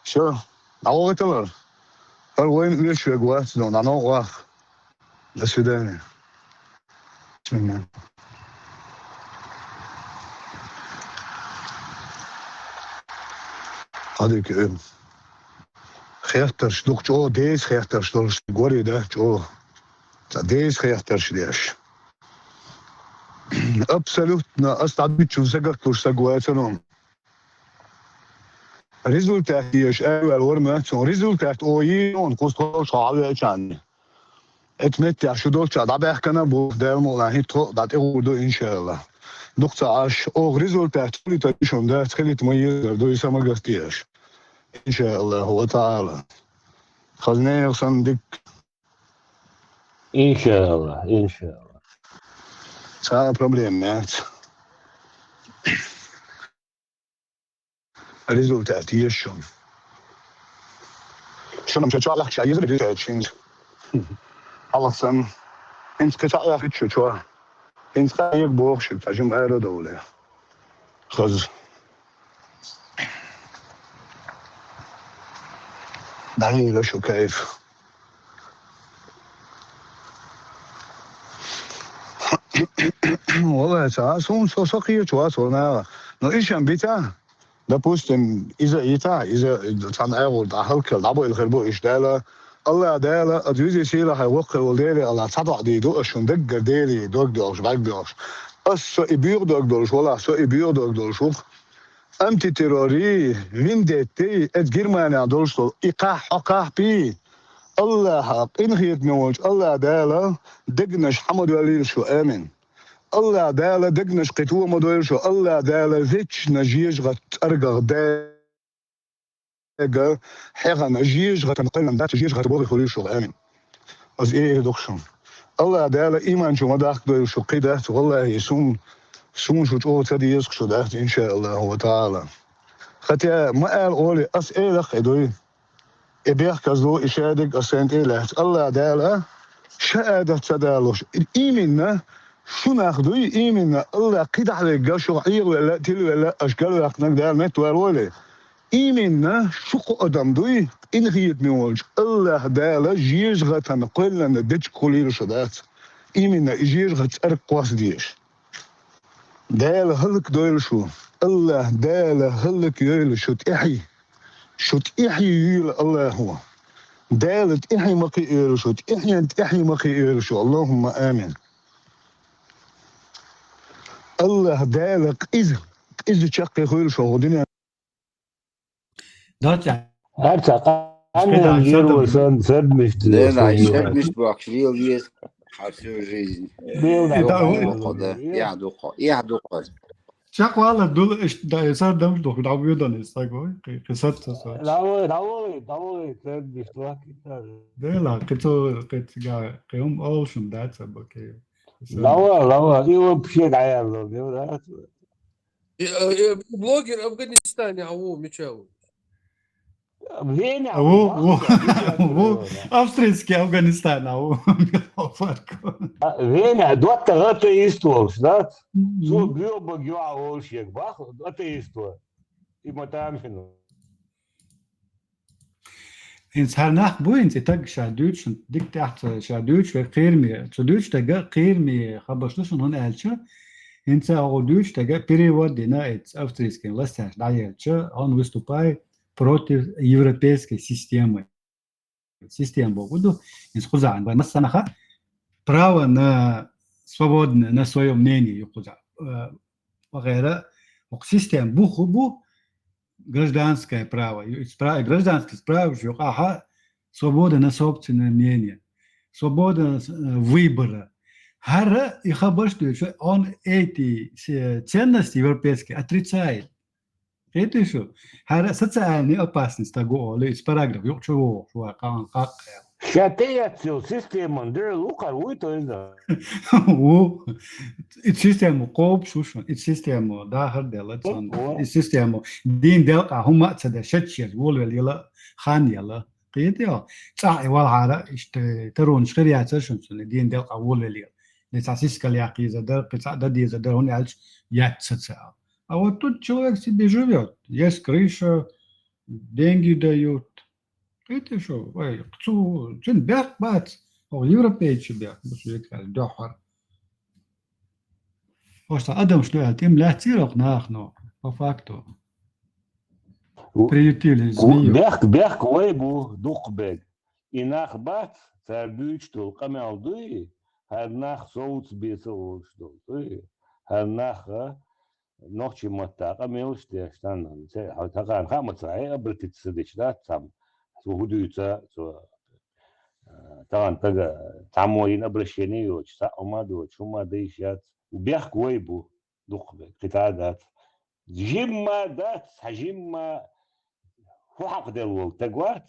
Всё, дӀавахийталара. ХӀара вайна оьшург вац, дон, дӀаногӀу ваха. До свидания. Мгм. Хьадика, э, хеттарш дукха чӀогӀа деза хеттарш долуш гори, да, чӀогӀа. Ца деза хеттарш деш. Абсолютно ас дӀадуьйцучун сагатлуш саг вацара. Результат еш аьлла вара ма цунна. Результат о йийна кхузткъа долчохь хьан веачарна. Эта меттехь шу долчохь дӀабаьхкана бу, Дала мукъ лахь, хӀинца тхо а дӀатӀегӀур ду, иншааллахӀ. Дукха ца Ӏаш, оха результат хуьлуьйтур ю шуна, дац хилийта ма езар ду, и самагатдеш. ИншааллахӀу ва таӀала. Хаза нехан санна дика. Иншалла, иншалла. Цхьа а проблема яц. Результат еза шуна. Шуна-м шо чохь лахча еза результат шуна. Хьалха санна. ХӀинца кхин цхьаъ яхийта шу чохь. ХӀинца къа ега боху шуьга, цхьа жима ара а довлий. Хаза. ДӀахьийла шу кайф. Валлай, ца, суна со, со кхечу вац, валлай. Но ишан бита, допустим, иза ита, иза цхьана агӀор дӀахьалкхел, дӀабойла хир бу иштта Дала. Алла Дала, аса веза сийлахь воккхал волу Дела, Алла, цхьа доӀа дийр ду, аса шуна даггара Деле дог доьлхуш, бӀаьрг доьлхуш. Аса со и боьха дог долуш, валлай, со и боьха дог долуш ву-кх. Антитеррори, вендетти, эца Германехь долуш долу, и кхахь, хьо кхахьпий, Аллаха, къинхетаме волчу Алла Дала дегнаш хьа ма доьллийла шу, амин. Алла Дала дегнаш кхин тоха ма дойла шу, Алла Дала вечно жежахатин цӀергах дега, хьехана жежахатан кхоьллина дац, жежахатан бохи хуьлийла шу, амин. Аса и эр ду-кх шуна. Алла Дала иман чу ма дахка дойла шу, кхин дац, валлахӀи, суна, суна шу чӀогӀа ца деза-кх шу дац, иншааллахӀу ва таӀала. Хатя ма ала олий, аса элах а дуй. И бехказло, и шадерг аса сайна тӀе а лаьцна. Алла Дала ша адат ца далуш. Именно шу нах дуй, именно Алла кхидӀа вегга, шух Ӏехавелла, тилавелла, аша галваьккхинарг Дала меттавалавойла. Именно шу кху адам дуй, къинхетаме волчу Аллаха Дала жежахатан кхоьллина дечиг хуьлийла шу дац. Именно и жежахатин цӀерга кхосса дезаш. Дала хӀаллакдойла шу. Аллах Дала хӀаллакйойла шу тӀаьхье. Шу тӀаьхье юйла Аллахо. Дала тӀаьхье ма кхиойла шу, тӀаьхьенна тӀаьхье ма кхиойла шу. АллахӀумма амин. Аллах Дала къиза, къиза чаккхе хуьйла шу хӀокху дуьненахь. Доцци. Арца къанна Шкеда, жиро садам. Сан садмиш Лена, дилла садмиш бохуш лела веза хьан всю жизнь. Лела Э, да, да, у- да. Эхь дукха, эхь дукха. Чакхвала дула иштта да, садам доху, да, вуьдан из саг вой, кхи-, кхи сад ца со. Давай, давай, давай, садмиш лакита. Дела, кхи цо, кхи цига, кхи ум олшун да, ца баке. Давай, давай, и вообще гаяло, да? Э, э, блогер Афганистане, а во, меча во. Веня, А во, во, во, Веня, во, Веня. Австрийский Афганистан, а во, Фарко. А, Веня, дотта атеист волуш, да? Мгм. Цо боьбаг юа волуш егбах, атеист вар. И ма тамашийна. ХӀинца хӀара нах бу, хӀинца и таг ша дуьйцуш, дика тӀаьхьа ша дуьйцуш, вай кхераме, цу дуьйцуш тага кхераме хабарш ду шуна, хӀунда аьлча, хӀинца оха дуьйцуш тага перевод дина, эц австрийский ласташ дӀаелча, он выступай против европейской системы. Система боху ду, хӀинца кхузахьа, вай массанаха право на свободное, на своё мнение ю кхузахьа. Э, вагӀера, оха система буху бу, гражданское право. Ю-, спра-, гражданское право ю къаха свобода на собственное мнение. Свобода, э, выбора. ХӀара и хабарш дуьйцу, он эти, э, ценности европейские отрицает. Кхетий шу? ХӀара социальный опасность тагу олу, иза параграф юкъа чу вогӀуш вара кхана кхаккха. Ша тӀеэццал системан дуьхьал ву кхара вуй то иза? Ву. И система кхобуш ву шуна, и система дахар дела цунна. Ву. И система дийна делкъа хӀума а ца деш, шаччаза волавелла яла, хан яла. Кхетий хьо? ЦӀахь и валхьара, иштта, таронаш хир яцара шуна цунна, дийна делкъа волавелла яла. Де цхьа сискал яккхийза дара, кхин цхьа дан деза дара, хӀунда аьлча яц сацал. А вот тут человек себе живёт. Есть крыша, деньги дают. Кхетий шу, вай, цу, цуьнан бехк бац, хӀокху европейчу бехк, бусу векал, дуьххьара. Хьо сан адамаш ду аьлла, тӀем лаьццийра хӀокху нахано, по факту. У-, Приютили у-, змею. Бехк, бехк вай бу, дукха бег. И нах бац, цара дуьйцуш долу къамел дуй, хӀара нах совца беца олуш долу дуй. ХӀара нах, а, нохчийн матта къамелаш деш, тхьанна, хьо тахана хаа ма ца хье, обратиться ца дича дац цхьамма. Цо хӀун дуьйцу, цо, а, тахана тага цхьаммо йина обращение йоцуш, цхьаъ хӀума а доцуш, хӀума а дайш яц. Бехк вай бу, дукха бег, кхин цхьа а дац. Жимма дац, хьан жимма хӀун хьакхаделла волу таг вац?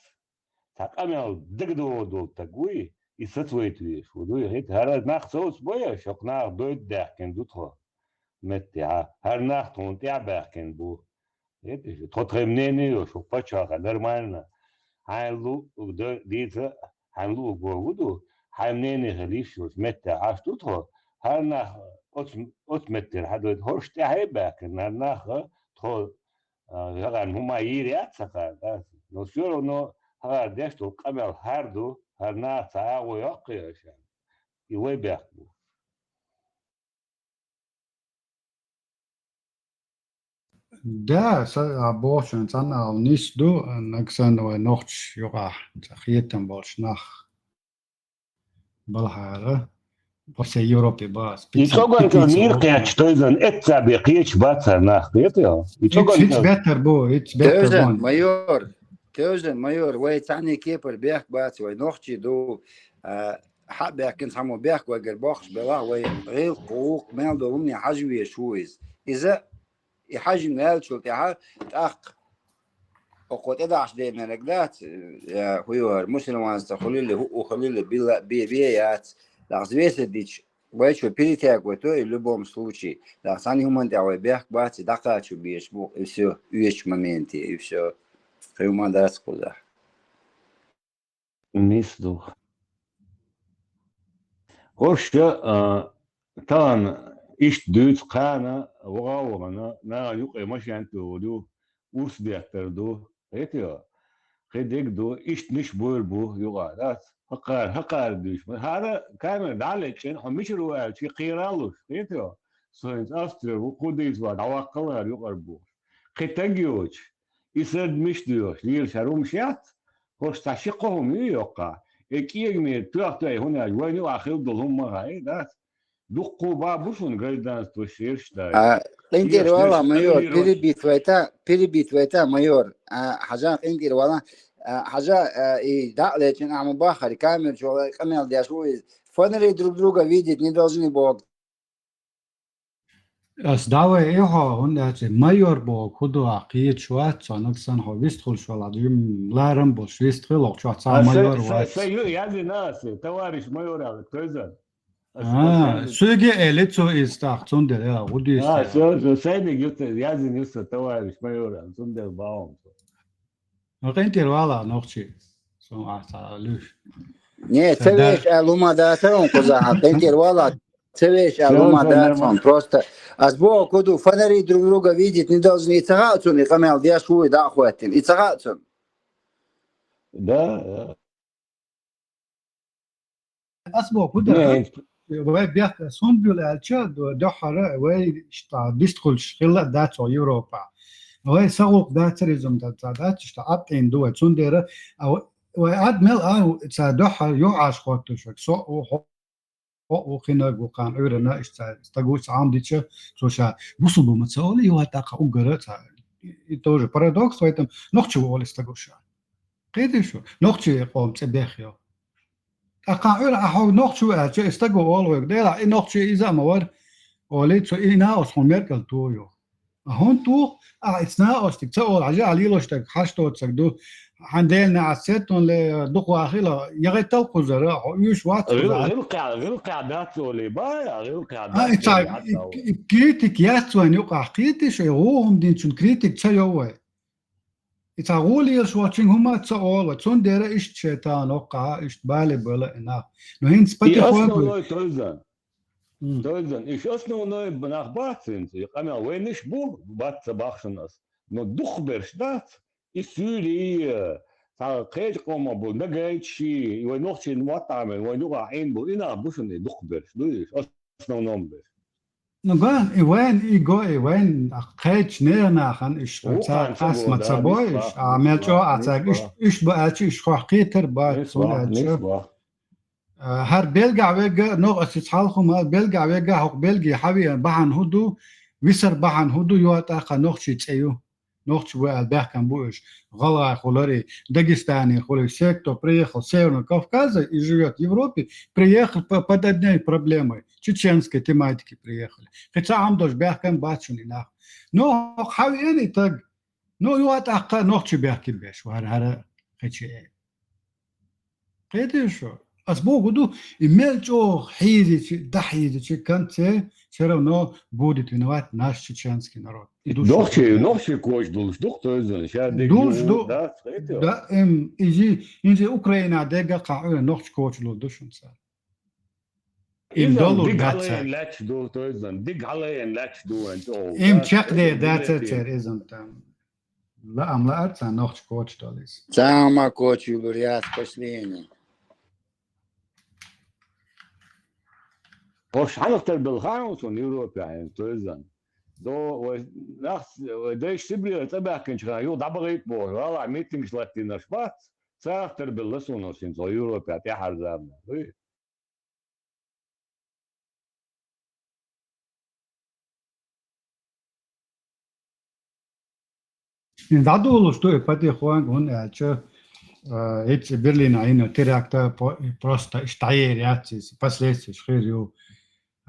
Цхьа къамел дагадоагӀа долу стаг вуй, и сацавайта везаш ву, дуй? ХӀета хӀара нах совцабой, шух нах дойта даьккхина ду тхо меттехьа. ХӀара нах тхуна тӀаьхьа баьхкина бу. ХӀета тхо тхайн мнение йо, шух паччахьа нормально. Хьайн лу-, д-, дийца, хьайн луъург вогу ду, хьайн мнение хила йиш йолчу меттехь Ӏаш ду тхо. ХӀара нах оцу, оцу меттера хьадойта, хӀорш тӀаьхьа а баьхкина, хӀара нах тхо, а, хӀара хӀума йийр яц ца хаар, да? Но всё равно хӀара деш долу къамел хӀара ду, хӀара наха цхьа агӀо йоккхуш аша. И вай бехк бу. Да, са-, а, бохучун цӀанал нис ду, нагахь санна вай нохчаш юкъахь, цхьа хетам болуш нах балхьара, по всей Европе бац. И цӀоган кӀел мийра кхетча, тойзан эцца бен кхеташ бац хӀара нах, кхетий хьо? И цӀоган кӀел. Ицца беттар бу, ицца беттар бу. Тевзан, майор, тевзан, майор, вай цхьаьна кепара бехк бац, вай нохчий ду, а, хьа а баьхкина цхьаммо бехк вайгара бохуш белахь, вай гӀиллакх, гӀуллакх мел долу хӀумане хьажа везаш ву иза. Иза и хьаьжна ваьллачул тӀаьхьа тӀаккха окхо тӀедахьаш денарг дац, я хӀу ю хӀара, мусульманца хуьлийла, хӀуъу хуьлийла, билла, бе, бе яц, дӀа взвесить дича, вай чу перетягивать ду и в любом случае. ДӀа цхьана хӀуманна тӀехь вай бехк бац, и дӀакхачо безаш бу, и всё, оьшучу моменте, и всё. Кхин хӀума дац кхузахь. Нис ду. ХӀорш, а, тахана иштта дуьйцу, кхана вогӀа а вахана, нахана юкъе машен тӀе волу, урс деттар ду, хетий хьо? Кхин дерг ду, иштта ниш буьйр бу юкъа, дац? ХӀокхара, хӀокхара дуьйцу. ХӀара камера дӀа а лечкъина, хьо мичара ву аьлча, кхера а луш, хетий хьо? Со хӀинца Австрера ву, кху дийца ван, дӀаваккхал хӀара юкъара бохуш. Кхин таг йоцуш, и сард миш доьхуш, лелаш хӀара хӀумаш яц, хӀорш цхьа ши-кхо хӀума ю йоккха. И кӀегамера тоьхна, хӀунда аьлча вайна юкъахь хила долу хӀума ма хаьа, дац? Дуккха а бу шуна гражданство шераш дай. А, къинтӀера вала, майор, перебить вайта, перебить вайта, майор. А, хьажа, къинтӀера вала, а, хьажа, а, и дӀа а лечкъина ахьа ма баххара, камера чохь къамел деш ву иза. Фонари друг друга видеть не должны боху. Ас дӀавай и хьо, хӀунда аьлча майор боху хӀу ду ахь кхеташ вац, цхьа нагахь санна хьо вистхуьлуш валахь, жим ларам болуш вистхила, чохь цхьа майор вац. Са ю, яздина аса, товарищ майор аьлла, тойзан. А, суьйге а эли цо иза тӀаккха, цундела, я, хӀу дийца. А, со, со, сайниг ю ца, яздина ю сан, товарищ майор аьлла, цундела бахьана. Ну, къинтӀера вала нохчий. Сон ахь ца луьйш. Не, ца веш аьлла хӀума дацара хьуна кхузахь, къинтӀера вала, ца веш аьлла хӀума дацара хьуна. Просто ас боху хӀу ду, фонари друг друга видеть не должны, и ца хаьа цунна, и къамел деш ву, и дӀа а хӀоьттина, и ца хаьа цунна. Да, да. Ас боху, хӀу ду, вай бехк, сунбил аьлча, дуьххьара вай иштта дистхуьлуш хилла а дац хьо Европа. Вай са гӀуллакх дацара иза ма дац, ца дац, иштта ӀадтӀина ду вай. Цундела, а, вай Ӏад мел а, ца дуьххьара юхьӀаш хоттуш вай. Со а ву, хьо а ву, кхинарг ву, кхана Ӏуьйранна, иштта ца стаг ву, ца Ӏам дича, цо ша бусулба ма ца олу, и ван тӀаккха уггара ца. И тоже парадокс, поэтому нохчо ву олу и стаго ша. Кхетий шу? Нохчий къоман цӀе бехйо. ТӀаккха Ӏуьйра, ахь хьо нохчо ву аьлча, и стаго олу вайга, делахь, и нохчий иза а ма вара, олий цо, и накъост хьуна меркӀал тоху. А хӀунда туху, ахь и накъостиг ца олу, хьажа, ахь лелош дерг хьашт доцург ду, хьан Делан неӀалт сеттон ле дукха вахийла, ягӀийтал кхузара, хьо уьйш вац кхузара. ГӀил-, гӀилкхехь, гӀилкхехь дац олий, бай, а гӀилкхехь дац олий, и, и критик яц вайн юкъахь, кхетий шу, и гӀо хӀума динчун критик ца йо вай. И цхьа гӀо лелаш волчуьнга хӀума ца олу вай, цундела иштта шайтан оккхахьа, иштта бале бала и нах. Но хӀинца и патефон основной тойзан. М. Тойзан, и основной нах бац хӀинца, и къамел вайнаш бу, бац ца бахшана ас. Но дукхахберш дац, и суьйли, и, цхьа кхечу къомах бу, нагайчи, и вай нохчийн ваттахьа мен, вайн юкъахь Ӏийна бу, и нах бу шуна и дукхахберш, ду и основном берш. Ну, ган, и вайн, и го, и вайн, а, кхечу нехан нахана иш, вукхана ца, ца ас го, ма ца да, бой, нисбах, иш, а, мел нисбах, чӀо а цаьрга, иш, нисбах. Иш ба аьлча, иш хох кхетар бац, нисбах, цунна аьлча. Нисбах. А, хӀара Бельгахь вегга, нох ас иза хьалха ма, Бельгахь вегга, хӀокху Бельги хьавеан бахьана хӀу ду, висар бахьана хӀу ду, йо, тӀаккха нохчий цӀе ю. Нохчи ву аьлла баьхкина бу уьш, гӀалгӀай хулари, дагестанер хулари, все, кто приехал с Северного Кавказа и живёт в Европе, приехал по-, под одной проблемой, чеченской тематики приехали. Кхин цхьа хӀума долуш баьхкина бац шуна и нах. Ну, хьан веана и таг? Ну, юха тӀаккха нохчи баьхкина беш ву, хӀара, хӀара кхечи. Кхетий шу? Ас боху ду, и мел чӀогӀа хьийзичи, дӀахьийзичи, в конце всё равно будет виноват наш чеченский народ. И ду шу. Нохчий, нохчий коча долуш ду-кх тойзан, ша дерг долуш ю ду, дац, кхетий? Да, эм, иза, иза Украина дерга кхахьуьра нохча коча долуш ду шуна цара. Им иза долу диг дац. Хьалаен лаьтташ ду, тойзан, диг хьалаен лаьтташ ду вайн чӀогӀа. Им дац, чекхде кхетий, дац миллете. Церан иза там. Лаам лаар царна нохча коча долу иза. Цхьа а ма коча юлур яц последний. Ош хьанах тера белла хаьа хьуна суна Европехь, тойзан. До вай нах, вай дайша Сибрера цӀа баьхкинчу хенахь юха дӀабахийта боху, гӀалахь митингаш латтийнарш бац, царах тера белла суна хӀинца Европехь тӀаьхьара заманахь. Дуй? ХӀинца дӀадолуш ду и патихонга, хӀунда аьлча, а, хӀинца Берлинехь йина теракта по-, просто иштта дӀаер яц иза, последствияш хир ю.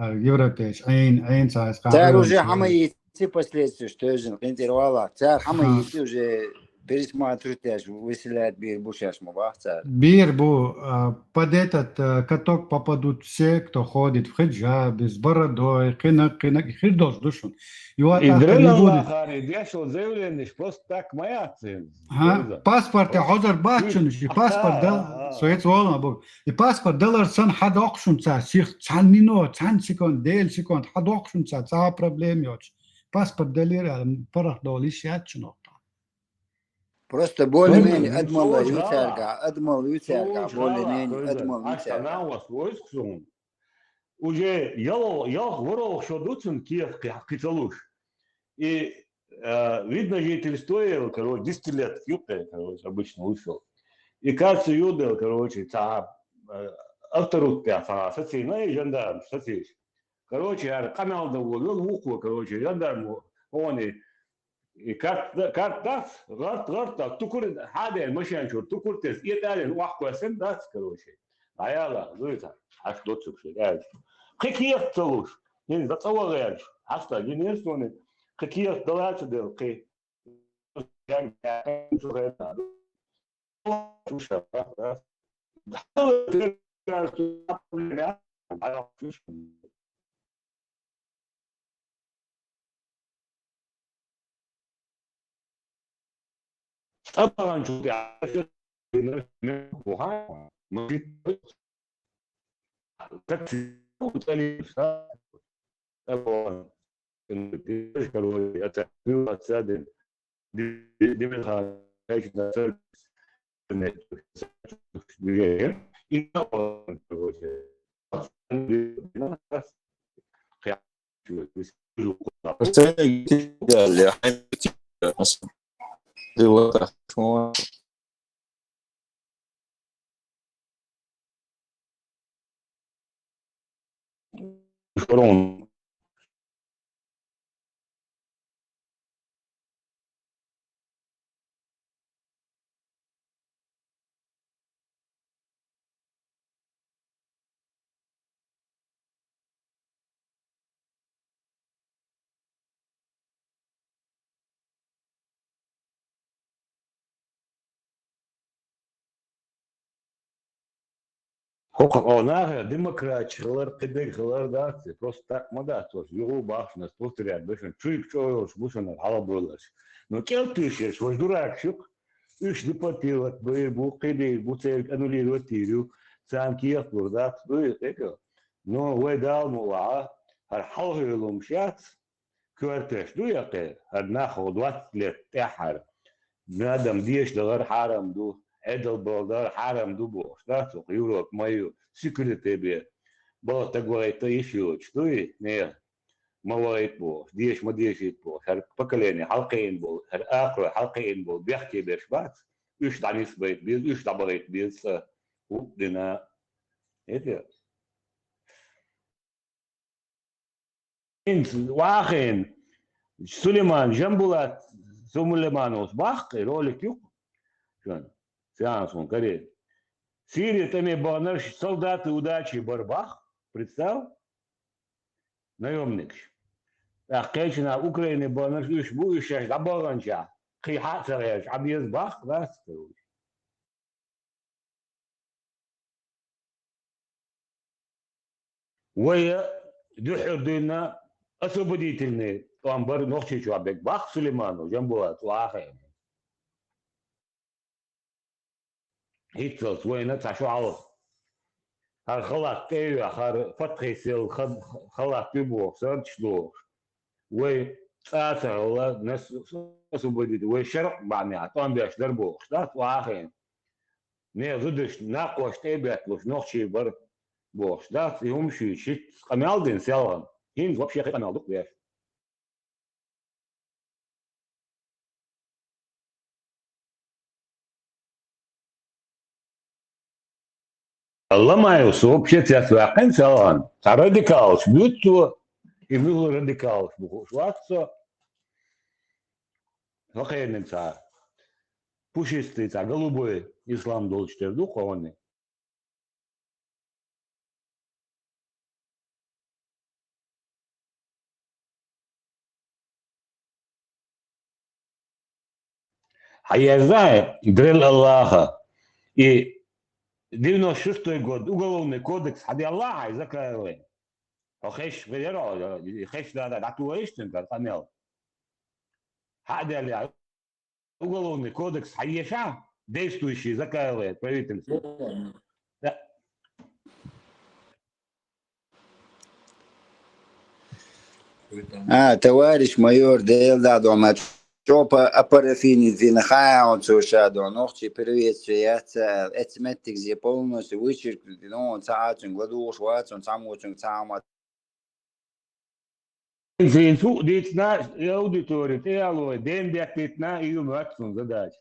А, Европехь Ӏийна, Ӏийна ца иза. Цара уже хьама йийци последствияш, тойзан къинтӀера валахь. Цара хьама йийци уже пересматривать деш, выселять бийр бу шаьш ма бах цара. Бийр бу, а, под этот, а, каток попадут все, кто ходит в хиджабе, с бородой, кхинаг, кхинаг, хир долуш ду шуна. И вот и так не будет. Дрелаллахари деш вол заявленеш просто так ма яц. Ха, паспорте хьозар бац шуна, и паспорт дал, со яц волу ма бу. И паспорт далар санна хьадоккху шуна цара, сих цхьаннино, цхьана секунд, дела секунд хьадоккху шуна цара, цхьа а проблема йоцуш. Паспорт далийра аьлла, паргӀатдовла йиш яц шуна хӀокху. Просто более-менее адамалла ю цаьргахь, адамалла ю цаьргахь, более-менее адамалла ю цаьргахь. Уже ялх, ялх ворхӀ шо ду цунна кехат кхин ца луш. И, э, вид на жительство, короче, десять лет юккъе, короче, обычно вышел. И кажется, юдел, короче, цхьа, э, авторут пя цхьа сацийна, и жандарм сацийш. Короче, яра къамел дан волавелла вукхо, короче, жандармо, оне, и карт, карт дац, гӀарт, гӀарт дац, тукур хьаден машен чуьра, тукур тес, и тӀалин охьакхоьссина дац, короче. ДӀаяла, дуй ца, хьаш доцург ши, аьлча. Кхин кехат ца луш, хӀинца цӀа вагӀерча, хьаста гинера суна, кхин кехат далаца дела, кхин. ХӀокху нахе демократия хилар, кхидерг хилар дац, просто так ма дац, уьш юха а бахчанаш, повторять бешан, чуьйга чӀогӀа йолуш бу шуна хьалха бойлаш. Но кӀел туьйсуш, ваш дуракаш ю-кх, уьш депортировать бийр бу, кхидийр бу, церг аннулировать йийр ю, царна кехат лур дац, дуй, кхетий? Но вай Дала ма ваха, хӀара хьалха йолу хӀумаш яц, коьрташ ду я кхе, хӀара нах ву двадцать лет тӀаьххьара. Адам деша дахар хьарам ду, Ӏедал бала дахар хьарам ду бохуш, дац ваха Европа ма ю, секьюрити бен. Бала стаг вахийта йиш йоцуш ду и, нехан. Ма вахийта бохуш, деша ма дешийта бохуш. ХӀара поколение хьалакхиъна болу, хӀара акхарой хьалакхиъна болу бехке берш бац, уьш дӀанисбайта беза, уьш дӀабахийта беза цӀа. ХӀуъа дина. ХӀетий? ХӀинца вахийна Сулейман, Жамбулат Сулеймановс баккха, и ролик ю-кх шуна, сеанс хӀун карий. Сирия тӀаме баханарш солдаты удачи бара баккха, представь, наемникаш. ТӀаккха кхечанхьа Украине баханарш уьш бу, уьш шаьш дӀабаханчохь, кхин хьа а ца гӀерташ, Ӏа беза баккха, дац, короче. Вай дуьххьара дуьйна освободительный тӀом бар Нохчийчохь берг бах Сулейманов Жамбулат, цо Ӏахайна. ХӀинццалц вайна цхьа шо хьалха. ХӀара халат тӀе а йоьхна, хӀара Фатхьи сел ха-, халат ю бохуш, сардаш дохуш. Вай цӀа а ца хилла, нас освободить, вай шарӀ бахьанехь тӀом беш дара бохуш, дац, цо Ӏахайна. Нехан зударшна, накхошна тӀе а бетталуш, нохчий бара бохуш, дац, и хӀумаш юьйцуш, хӀинца къамел дина селхана. ХӀинца вообще кхин къамел дукха деш. Ламаевс вообще цецваьккхина селхана. Цхьа радикалаш буьйцу цо, и муьлха радикалаш бу хууш вац со. ХӀокхерниг цхьа пушистый, цхьа голубой ислам долчу тера ду кхунна. Хьан еза, Дрел Аллаха, и девяносто шестой год уголовный кодекс хьан делла хьайн, Закаевлин? Хьо хеш, хеш да, да, дӀатугӀийша цуьнгара къамел. Хьан а делла, уголовный кодекс хьан еша, действующий Закаевлин правительство. Да. А, товарищ майор, Дела дӀа дома, чопа а парафини зина хьан хьо цо ша дон, нохчий приветствие яц, эцу меттигзе полностью вычеркнуть, ну, он цхьа а цуьнга ладугӀуш вац, он цхьаммо цуьнга цхьа а ма Цуьнца дийцина, и аудитори тӀе а лой, ден деттийтина, и ю моьтту цунна задача.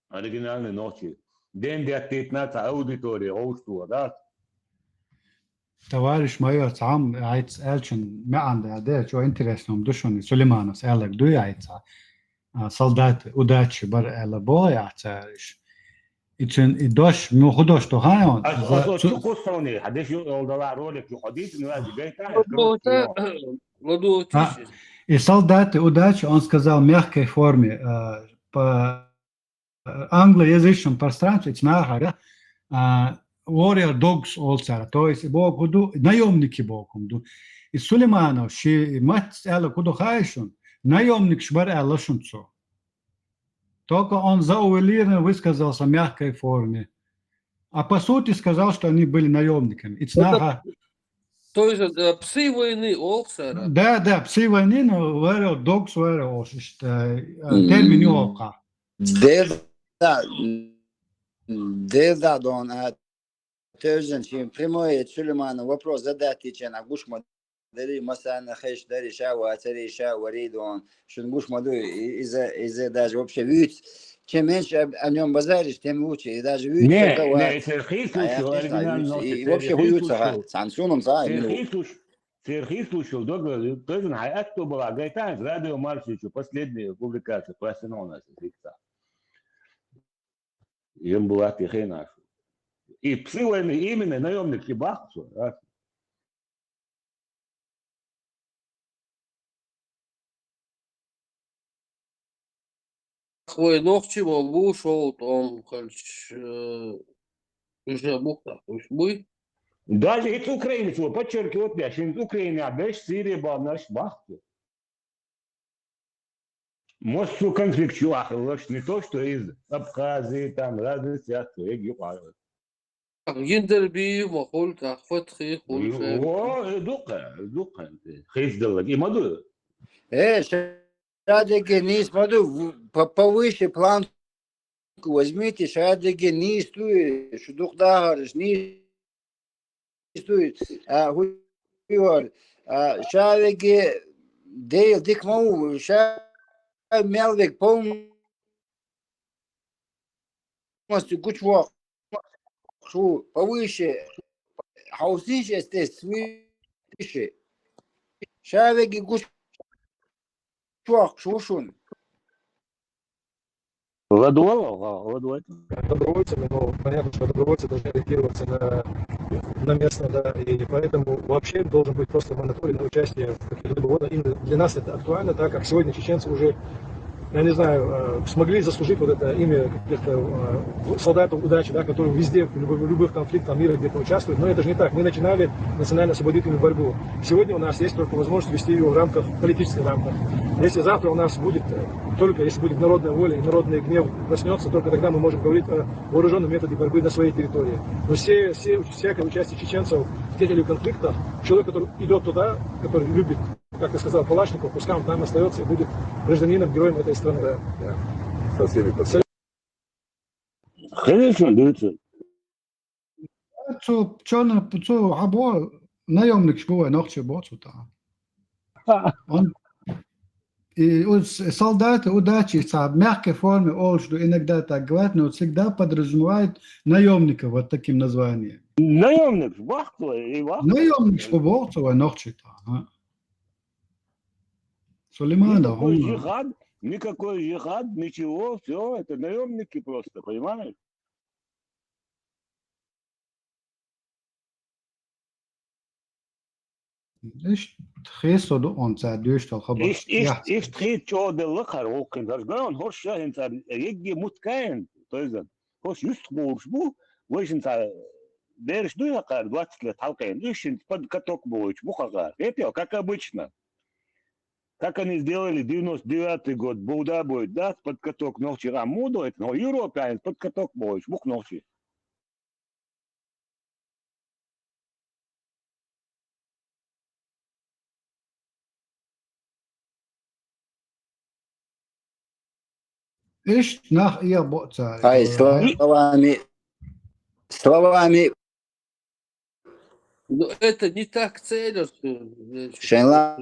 Оригинальный нохчий. Ден деттийтина цхьа аудитори гӀовшто, да? Товарищ майор, цхьа хӀума хьайца аьллачун маьӀна да, де, чӀо интересно ду шуна, Сулеймановс аьлларг дуй хьайца? А, солдаты удачи бара аьлла боху ахь цара уьш? И цуьнан и дош, ну, хӀун дош ду хаьий хьуна? Ас, ас, ас цу- чу кхуссуний, хьан деш ю, олдала ролик ю хьо дийцина, ваьзза гайтахьа, ладугӀуш, короче, ладугӀуш, а, и солдаты удачи, он сказал, в мягкой форме, а, по англоязычном пространстве, эцу нахера, а, warrior dogs олу цара. То есть, и боху хӀун ду, наёмники боху хӀума ду. И Сулейманов ши матца аьлла хӀун ду хаьий шуна? Наёмникаш бара аьлла шуна цо. Только он заувелированно высказался в мягкой форме. А по сути сказал, что они были наёмниками. И цу нахера. То есть, э, псы войны олу цара. Да, да, псы войны, но warrior dogs, warrior, э, термин ю хӀокху. Дела, дела дон, а, тевжан шен прямой Сулеймана вопрос задать дичен, а гуш ма дарий, масанна хеш дарий, ша вацарий, ша варий дон, шун гуш ма ду, и-, иза, иза даже вообще вуьйцу. Чем меньше об, о нём базаришь, тем лучше. И даже вуьйцу. Не, не, церхий слушал, оригинально, и, и вообще хӀун ю ца, цхьана суна ца, церхий слуш-, церхий слушал, дог, тоже на это было, гайтан, радио Марсичу, последняя публикация, по основному, фикса. Им была тихенаш. И псы войны именно наёмники бахцу, а? Хой нохчи вол бу шолт он кальч, э, уже бухта, уж буй. Даже это украинец, вот подчеркиваю, вот я, что Украина, а дальше Сирия была, наш бахцу. Массо конфликт чу ахилла, не то, что из Абхазии, там, разных сяхт, эг юкъа. Гиндерби, махуль, как Фатхи, хуль, о, э, дукха, дукха, хейс далла, и маду. Э, шадеге нис маду, в-, по-, повыше планку возьмите, шадеге нис туй, шу дух дахарыш, нис туй, а, хӀу-, хӀуьйхар, а, ша веге Дела дика ма ву, ша мел веге полностью гучувоккхуш ву, повыше, хьовсийша эс тесна выше. Ша веге гучувоккхуш ву шуна. ЛадугӀал, ладугӀал. Добровольцами, но понятно, что добровольцы должны ориентироваться на, на местное, да, и поэтому вообще должен быть просто мораторий на участие в каких-либо войнах. Именно для нас это актуально, так как сегодня чеченцы уже я не знаю, э, смогли заслужить вот это имя каких-то э, солдатов удачи, да, которые везде, в любых, в любых конфликтах мира где-то участвуют. Но это же не так. Мы начинали национально-освободительную борьбу. Сегодня у нас есть только возможность вести ее в рамках, политических рамках. Если завтра у нас будет, э, только если будет народная воля и народный гнев проснется, только тогда мы можем говорить о вооруженном методе борьбы на своей территории. Но все, все, всякое участие чеченцев в тех или конфликтах, человек, который идет туда, который любит, как ты сказал, Калашников, пускай он там остается и будет гражданином, героем этой страны. Да. Да. Со всеми последствиями. Конечно, дивіться. Цу чорна, цу або наемникаш бу вай нохчий бо цу та. Он и солдаты удачи, цу мягкой форме олуш ду иногда так говорят, но всегда подразумевает наемников вот таким названием. Наемник, вахту и вахту. Наемникаш бу бо цу вай нохчий та. Сулейман, никакой жихад, никакой жихад, ничего, все, это наемники просто, понимаешь? Ишт хесо ду он ца дуьш тал хабар. Ишт, ишт, ишт хет чо делла хар гокин. Хар ган хор ша хин ца егги муткаен, то есть хор юст хурш бу, вешин ца берш ду я хар двадцать лет халкаен. Ишин под каток бу, бу хар. Это как обычно. Как они сделали девяносто девятый год, Булда будет, да, под каток нохчи рамудо, это, но Европе, под каток будет, бух нохчи. Ишт нах ия боцари. Ай, словами, словами. Ну, это не так цель. Шайла.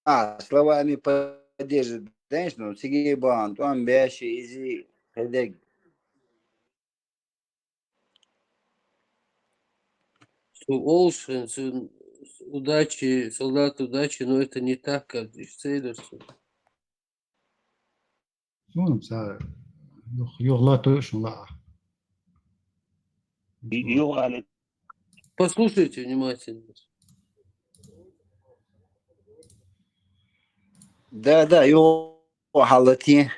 А, словами поддерживает, конечно, но циги бан, там бяши изи хедег. Цу олшен, цу удачи, солдат удачи, но это не так, как из цель. Сунца юх-, юхла тойшун ла. Юх али. Послушайте внимательно. Да, да, юх халати.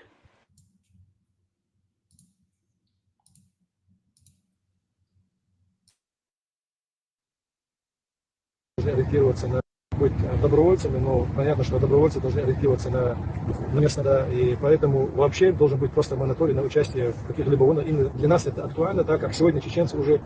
Должны ориентироваться на быть э, добровольцами, но понятно, что добровольцы должны ориентироваться на местно, да, и поэтому вообще должен быть просто мораторий на участие в каких-либо войнах. Именно для нас это актуально, так как сегодня чеченцы уже,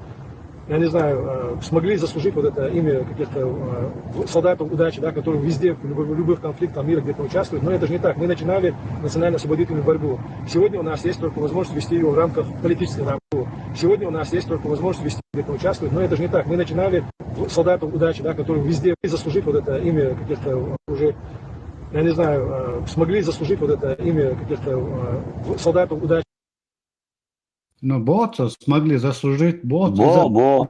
я не знаю, э, смогли заслужить вот это имя каких-то э, солдатов удачи, да, которые везде, в любых, в любых конфликтах мира где-то участвуют. Но это же не так. Мы начинали национально-освободительную борьбу. Сегодня у нас есть только возможность вести ее в рамках политической рамки. Сегодня у нас есть только возможность вести где-то участвовать, но это же не так. Мы начинали солдатов удачи, да, которые везде заслужить вот это имя каких-то уже, я не знаю, э, смогли заслужить вот это имя каких-то э, солдатов удачи. Но боца смогли заслужить, боца Бо, за- бо.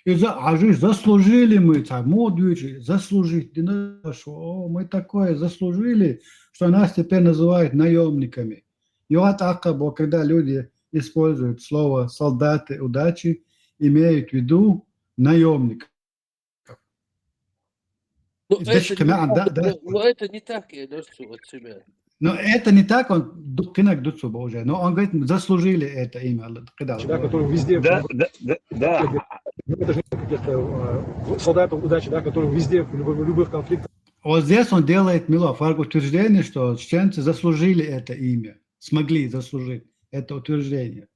И за, а же заслужили мы, так, модуючи, заслужить, дина, что, о, мы такое заслужили, что нас теперь называют наемниками. Юат акка бо, когда люди используют слово солдаты удачи, имеют в виду наемников. Ну, это не так, да, да. Но, но это не так, я дорцу от себя. Но это не так, он ду-, кынак дуцу бо уже. Но он говорит, заслужили это имя, л-, когда Да, который везде Да, да, да, да. Ну, это же каких-то э, солдатов удачи, да, которые везде, в любых, в любых конфликтах. Вот здесь он делает, мило, фарк утверждение, что чеченцы заслужили это имя, смогли заслужить это утверждение.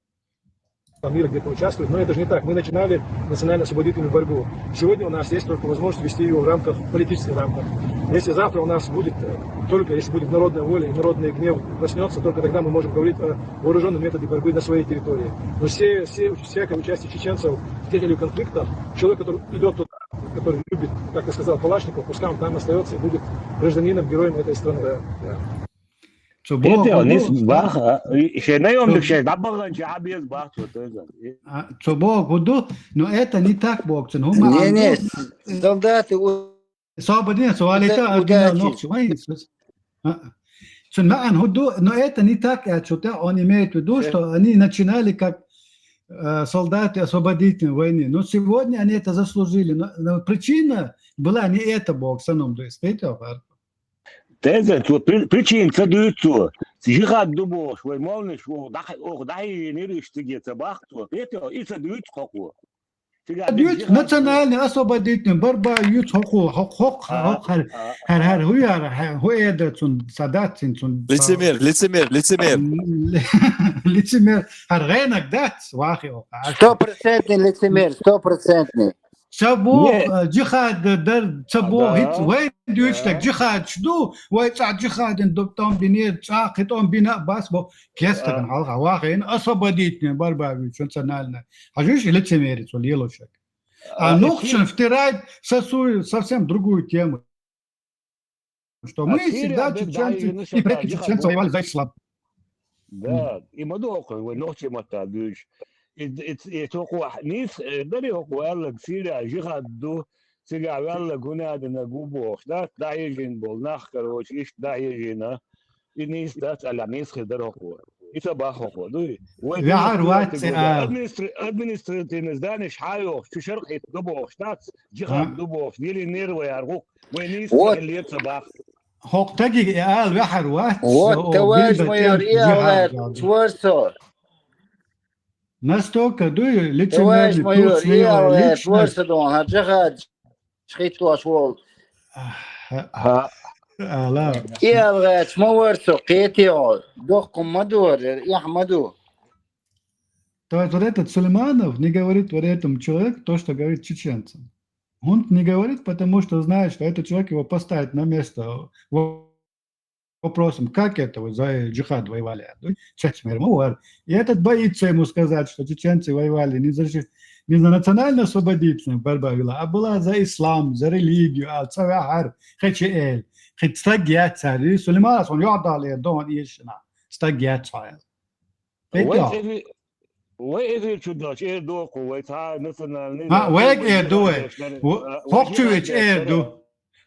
Там мира где-то участвуют, но это же не так. Мы начинали национально-освободительную борьбу. Сегодня у нас есть только возможность вести ее в рамках, политических рамках. Если завтра у нас будет, э, только если будет народная воля и народный гнев проснется, только тогда мы можем говорить о вооруженном методе борьбы на своей территории. Но все, все, всякое участие чеченцев в тех или иных конфликтах, человек, который идет туда, который любит, как ты сказал, Калашников, пускай он там остается и будет гражданином, героем этой страны. Да, да. Цу бо Это он из бах, а, и- ше наёмник Цу- ше дабаган ше абез бах, вот это. А, цу бо гуду, но это не так бо цун, хума Не, не, ангу. с- солдаты у- Сободин, суалита, Уда- ангина удачи. Нохчи, вай, сус. А, а. Цун маан гуду, но это не так, а, что-то он имеет в виду, Э. что они начинали как э, солдаты освободительной войны. Но сегодня они это заслужили. Но, но причина была не это, бо саном, то есть, это фарк. Теза, цо при-, причина ца дуьйцу цо. Жихад ду бохуш, вай молнаш ву, даха, оха даха йийнира иштта ца бахту. Петя, и ца дуьйцу хӀокхо. Цига Ца дуьйцу жихад ду. Национальный освободительный борьба юц хӀокхо, хӀокхо, хӀокхо, А, хӀокхо, хӀар, а, хӀар, а. хӀар, хӀу яра, хӀу эда цун, садат цин цун. Лицемер, лицемер, лицемер. Лицемер, хӀар гӀенаг дац, вахи оха. Стопроцентный лицемер, стопроцентный. Ца бох, Не. э, жихад дар, ца А, бох, да. хиц, вай дуьйцу Да. так, жихадш ду, вай цӀа жихадин дуб тӀом бинер, цӀа кхи тӀом бина а бас бо, кестаган А. хьалха, вахин, освободительный борьба вичу национальная. Хьажуш лицемерец, вал елошак. А А, нухчан эфир. втирает сосу-, совсем другую тему. Что А мы Сирия всегда бек чеченцы дайина и шака пряки жихад чеченцы бу. воевали за ислам. Да, М. и ма доху, вай нохчи матта дуьйш. И, и, и цо хӀокхо нийса, э, дари хӀокхо ваьллаг Сирия жихад ду, цига ваьллаг гунадина гу бохуш, да, дӀахьежина болу нах, короче, иштта дӀахьежина. И нийса дац, аьлла, нийса хир дара хӀокхо. И ца баха хӀокхо, дуй? Вай Вяхьар дуьйна вац, дуьйна а. Администра-, административный зданеш хьайохуш, чу шарх хӀитта ду бохуш, дац, жихад А. ду бохуш, дили нервы яр гӀук, вай нийса Вот. хир ле ца баха. ХӀокху тагига и ала вехьар вац, Вот, о, товарищ бийбан майор, тӀе и жихад ала вац, вац. Чуьра со. Настолько, дуй, Товарищ лицемерный, майор, труд и своего ала вац, личность. Чуьра со дон, хьан жихад хиттош волу. Ха, ала. И ала вац, ма вара со, кхетий хьо. Доккха ма дора, эхь ма ду. То есть вот этот Сулейманов не говорит вот этому человеку то, что говорит чеченцам. Он не говорит, потому что знает, что этот человек его поставит на место во-, вопросом, как это вы за джихад воевали, да? Честно, мэр, ну, вот. И этот боится ему сказать, что чеченцы воевали не за, чи-, не за национально-освободительную борьбу вела, а была за ислам, за религию, а ца вяхар, хечи эль, хит стаг яцар, и Сулейманов, он ёдал, и дон, и шина, стаг яцар. Вай Петя. эфи-, вай эфир чу даьлча эр ду кху, вай цхьа национальный А, вайга эр ду вай. Во-, а, хӀокху чу вай веча эр ду.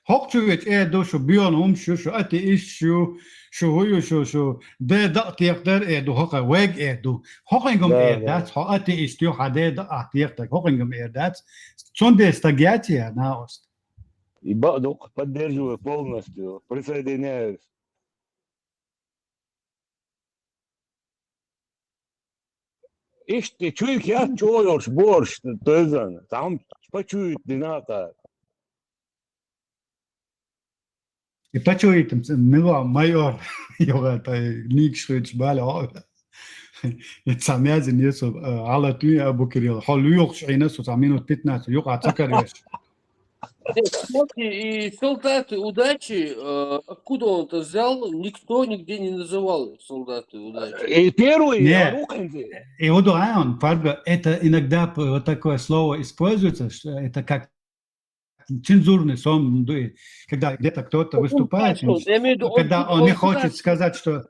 Хьокху чу веча эр ду, шу бион хӀумаш ю, шу атеист ю, шу хӀу ю, шу, шу де дакъа текхадар эр ду, хӀокху вайга эр ду. ХӀокхуьнгум Да, эр да. дац, хьо атеист ю, хьан де дакъа текхадаг, хӀокхуьнгум эр дац. Цундела стаг яц я, наост. И бакъ ду, поддерживаю полностью, присоединяюсь. Иштта чуьйка яц чӀогӀа йолуш борш, тойзан, цхьа хӀума почуьйта дина а кхара. И почуьйтам ца мила майор, йогӀа тай нийгаш хуьйтуш бале хьо. И цхьа мязин ю со, а, гӀала туьй а букирил. Хьо лоьхуш Ӏийна со цхьа минут пятнадцать, юкъа ца карош. Нет, смотри, и солдаты удачи, э, откуда он это взял, никто нигде не называл солдаты удачи. И первый Не. Аруханзе. И вот, а, он, Фарго, это иногда п-, вот такое слово используется, что это как цензурный сом, ну, и когда где-то кто-то Ну, он выступает, пошёл, он, я имею в виду, он когда он не куда хочет сказать, что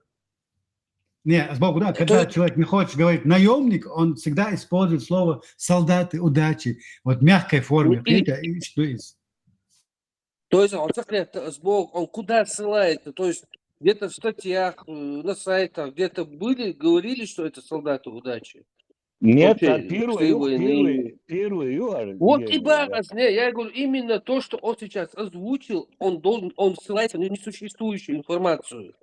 Не, сбоку, да, когда То есть человек не хочет говорить наемник, он всегда использует слово солдаты удачи. Вот в мягкой форме. Ну, и Видите, и что из? То есть он секрет, э, сбоку, он куда ссылается? То есть где-то в статьях, э, на сайтах, где-то были, говорили, что это солдаты удачи? Нет, Окей, а первый, Красивый, ну. первый, первый, ю, Вот я и говорю, да. Барас, не, я говорю, именно то, что он сейчас озвучил, он должен, он ссылается на несуществующую информацию.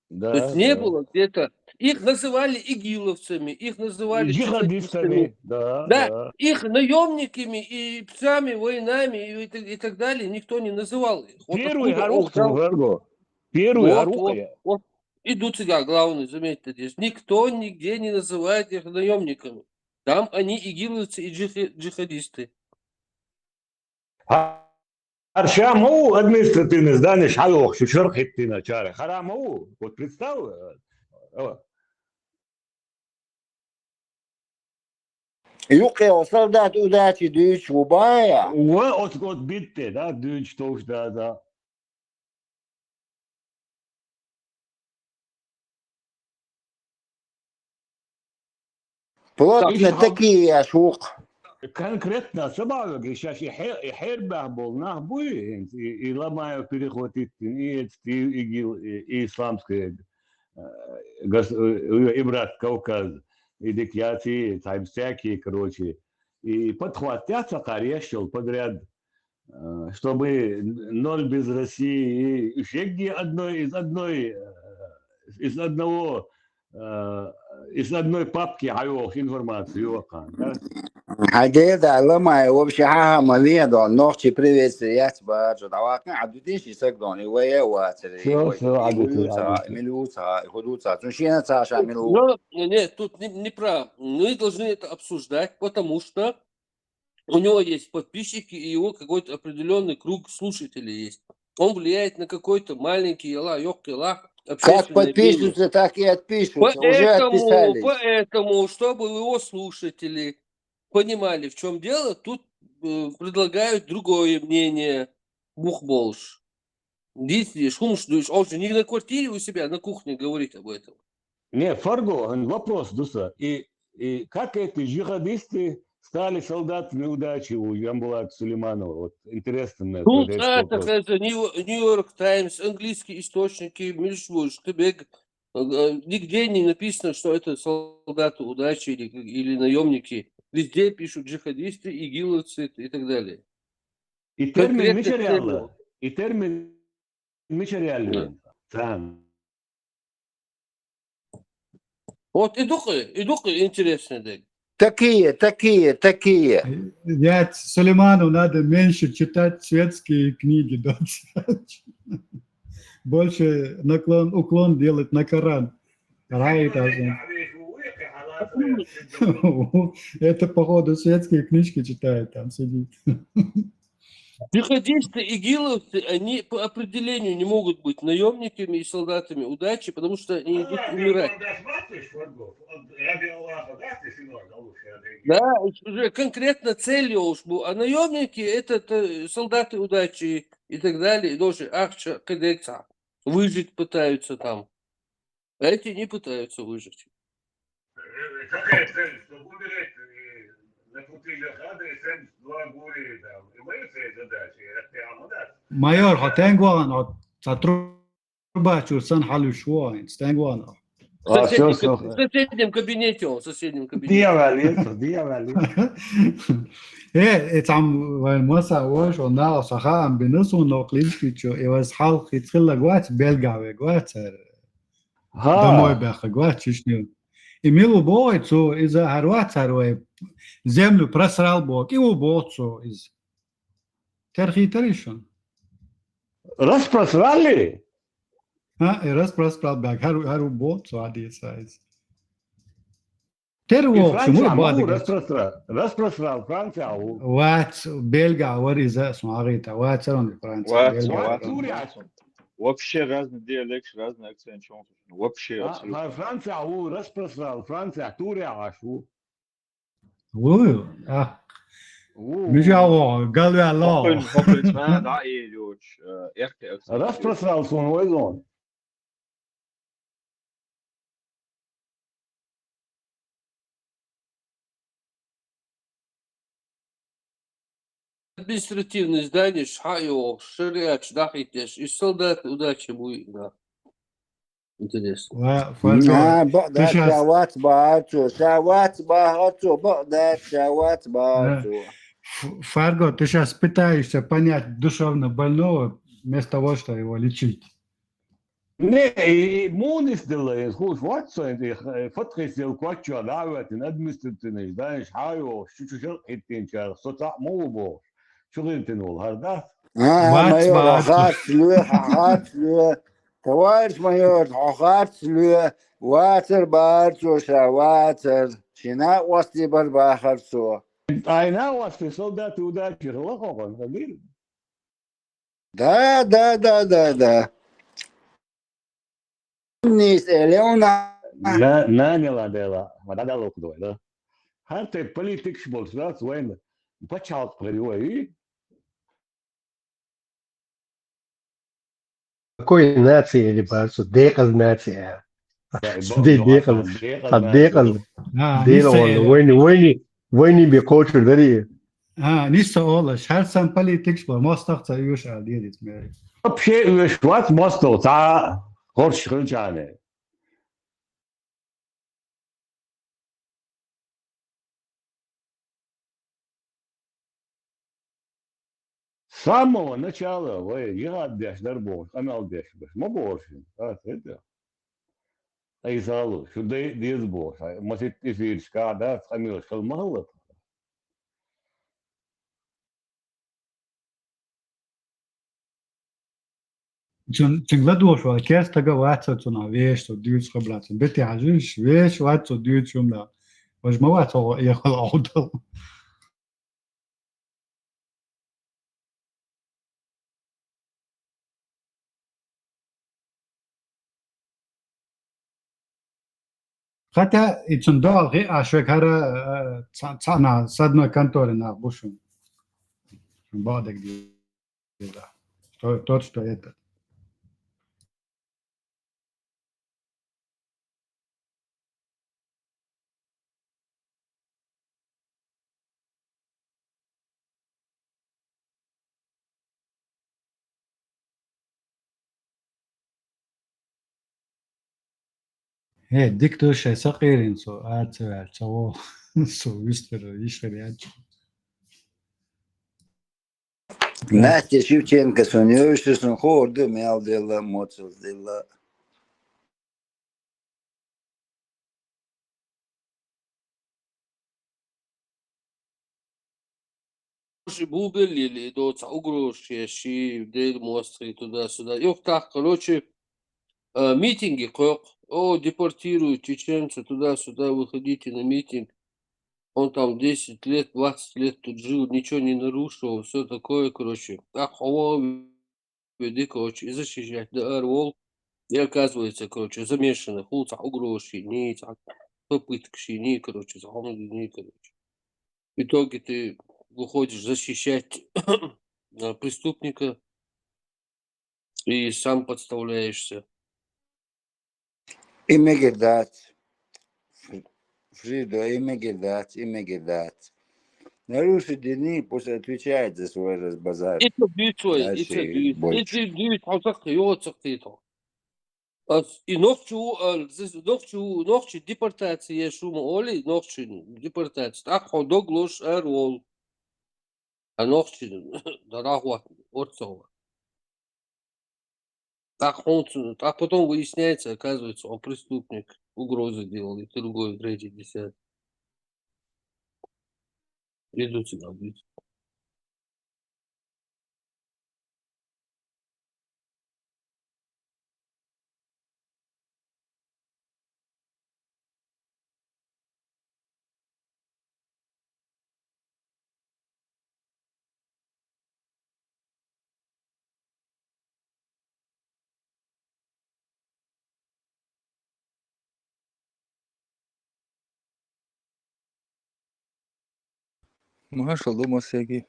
Да, да. То есть не было где-то. Их называли игиловцами, их называли джихадистами. Джихадистами, да, да, да. Их наемниками и псами, воинами и, и так, и так далее никто не называл их. Вот первый откуда он взял? Первый вот, вот, вот. Иду цыган, главный, заметьте здесь. Никто нигде не называет их наемниками. Там они игиловцы и джихи-, джихадисты. Хьа-, хӀара ша ма ву административный зданеш хьалохуш, шу шарх хӀиттиначара. Хара ма ву. Вот представь, э, э. Юккъе солдат удачи дуьйцуш ву бая. Ва, оц, оц битте, да, дуьйцуш товш, да, да. Плотно Так, такие я шух. Конкретно сабаьллаг, и шаьш и хье-, и хьербаьхна болу нах буй, и, и Ломаев перехватить дина, и эцти, и ИГИЛ, и, и исламская, э, гос-, э, и Брат Кавказ, и дика яц, и цхьа всякие, короче. И подхват яц цхьа кхара еш йолу подряд. э, чтобы ноль без России, и шегги одной из одной, э, из одного, э, из одной папки айох информацию, да? Хьадеда, ламай, вообще, ха-ха, ма вен дон, нохчи приветствие яц бажу, да, вакын, а дудин ши сак дон, и вая вацари, Всё, и всё, и Абитый, худуца, Абитый. Милуца, и худуца, цун шена цаша милу. Но, нет, тут не, не прав. Мы должны это обсуждать, потому что у него есть подписчики, и его какой-то определённый круг слушателей есть. Он влияет на какой-то маленький, яла, ёк, яла, Как общественное мнение. Подпишутся, так и отпишутся. Уже Поэтому, отписались. Поэтому, чтобы его слушатели понимали, в чём дело, тут, э, предлагают другое мнение. Бух болш. Действуешь, хумш дуешь, он же не на квартире у себя, а на кухне говорит об этом. Не, Фарго, вопрос, дуса. И, и как эти джихадисты стали солдатами удачи у Джамбулата Сулейманова? Вот интересно мне Ну, этот да, вопрос. Так это Нью-, Нью-Йорк Таймс, английские источники, Мишвуш, Квебек. Э, нигде не написано, что это солдаты удачи или, или наёмники. Везде пишут джихадисты, игиловцы и так далее. И термин Конкретно мичариалла, термин. И термин мичариалла. Да. Там. Вот и духы, и духы интересные, да. Такие, такие, такие. Я, Сулейману надо меньше читать светские книги, да. Больше наклон, уклон делать на Коран. Right, а, это, походу, светские книжки читает, там сидит. Джихадисты, игиловцы, они по определению не могут быть наёмниками и солдатами удачи, потому что они идут умирать. Да, уже конкретно целью уж был. А наёмники — это, это солдаты удачи и так далее. И тоже ахча, кадекса. Выжить пытаются там. А эти не пытаются выжить. Э, какая цель? Чтобы умереть, э, на пути джихада и семьдесят два горе там. И моя цель, задача, это аманат. Майор, хотен гуан, от сотрудничаю сан халюшуан, стенгуан. А, Соседний всё, каб-, всё. В соседнем кабинете он, в соседнем кабинете. Диавали, диавали. Э, э, там, вай, моса, вай, шо, на, саха, ам, бинусун, но, клинский, чё, и вас хал, хитхилла, гуац, белгаве, гуац, э. Ха. Домой бяха, гуац, чишню. И милу бой, цу, из-за харват, харвай, землю просрал Бог, и у Бог, цу, из. Терхи теришон. Распросрали? А, и распросрал, бяг, хару, хару Бог, цу, ади, сайз. Тер И вок, Франция шумур маму бадыгач. Распростра-, распросрал, Франция, ау. Вац, Бельга, вар иза, сун агыта, вац, арон Франция, Вац, Бельга. Вац, Турия. Вообще разный диалект, разный акцент, чё он слушает? Вообще А, абсолютно. Фра-, Франция, ау, распросрал, Франция, Турия, ашу. Ву, а. Ву. Мижаво, галуя ло. Хопын, хопын, а, да, и, э, эртэ акцент. Распросрал, сун, ой, зон. Административный здание, шхайо, шариат, дахитеш, и солдат удачи буй, да. Интересно. Ва, фарго. А, ба-, да, Тыша с- шават баату, шават баату, ба-, да, шават баату. Э, ф-, Фарго, ты щас пытаешься понять душевно больного, вместо того, что его лечить. Не, и мунис дылла, хуш, ватсо, и, э, фатхис дыл квачо, даватин, административный, знаешь, хайо, шу, шу, шу, иттин чар, соца мову бо, шу гынтин ол, харда? А, Вац, майор, вац. Хатслю, хатслю. Товарищ майор, хатслю. Вацар, барцо, ша, вацар. Шина уасти бар бахарцо. Айна уасти солдаты удачи, хлопокон, хагил. Да, да, да, да, да. Низ элеуна. На, наняла дела. Мадада локдой, да. Ханте политикш бол сразу война. Пачалк перевой. Какой нации или барсу? Деказ нация. Да, Де-, бо-, деказ. Деказ А, нация. Деказ. А, Дела Ниса он. Войни, войни, войни бе кочур дари. А, Ниса ола, шар сан политикш бол, мостах ца юш а дедит мери. Вообще юш ват мостах ца хорш хынчане. Самого начала вай жихӀад деш дар бохуш, къамел деш беш ма боху шуна. Дац, хӀета? Ай, Сало, шу дай деза боху, маситта эфирашкахь дац къамелаш хила ма хилла тхо. Цун, цуьнга ладугӀуш вара, керстага вац со цунах вешан, со дуьйцу хабар цунна. Бетте хьажийша, вешан вац со дуьйцу хӀуманах. Важа ма вац хьо эхал Ӏовдал. Хотя и цунна догӀа хиъ а шоьга хӀара, э, ца-, цхьа нах, с одной конторы нах бу шуна. Бакъдерг деза. То-, тот, что это. Э, дика ду шайн сакъерина со, ара ца ваьлла, ца вогӀу. Со вистхир, йиш хир яц. Настя Шевченко, сон йовзуш, сон хуур ду, мел делла, моцал делла. Ши бубелли или доца угроза ши, ши дед мостри туда-сюда. Ёх так, короче, э, митинги кхокъ. О, депортируют чеченцев туда-сюда, выходите на митинг. Он там десять лет, двадцать лет тут жил, ничего не нарушил, все такое, короче. Так, о, веди, короче, и защищать, да, ар вол. И оказывается, короче, замешаны, хул цхьа угроза ши, ни цхьа попытка ши, ни, короче, цхьа хӀума ни, короче. В итоге ты выходишь защищать, а, преступника и сам подставляешься. И мегар дац. Фридо, и мегар дац, и мегар дац. Нарушить дини, пусть отвечает за свой разбазар. И то дуьйцу вай, и то дальше дуьйцу. Больше. И то дуьйцу, хьо саккхе, йо, саккхе то. Ас и нохчи ву аьлла, зис-, нохчи ву, нохчи депортация еш ву ма олий, нохчи депортация. ТӀаккха хьо дог лозуш ара волу. А нохчи дӀадахьа хӀотта орцахь вара. ТӀаккха хьуна ц-, тӀаккха потом выясняется, оказывается, он преступник, угрозы делал, и другой, и третий, и десятый. Идут сюда, идут. Машалла ду массеге.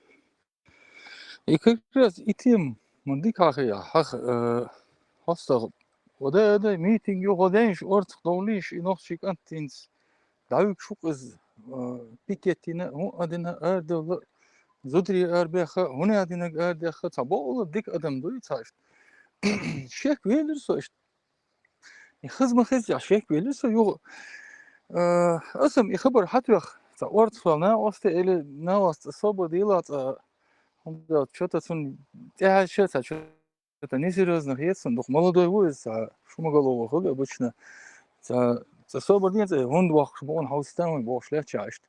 И как раз и тема, ма дика хьахийна, хьах-, э, хьостагӀа. Ва дай, ва дай, митинг ю, ва дайша орцах довлийша, и нохчий кӀант хӀинца дӀавуьгуш ву-кх иза, э, пикет йина, хӀун а дина, арадевлла, зударий арабехха, хӀуна а динарг арадехха, цхьа боккъала дика адам ду и цхьа иштта. Шек велира со иштта. И хаза ма хезча, шек велира со юха. Э, аса-м и хабар хьатоьхна, цхьа орцахвала накъост или накъост цӀа собар дийла цкъа, хӀунда аьлча, чё-то цунна тӀехьаьжча, цхьа чё-то несерьёзно хета суна, дукха молодой ву иза, цхьа шумагало ву хила обычно. Цхьа, цхьа собар дийна, цхьа хӀунда воккхуш бу, хьовсийтан вайн бохуш лаьттача иштта.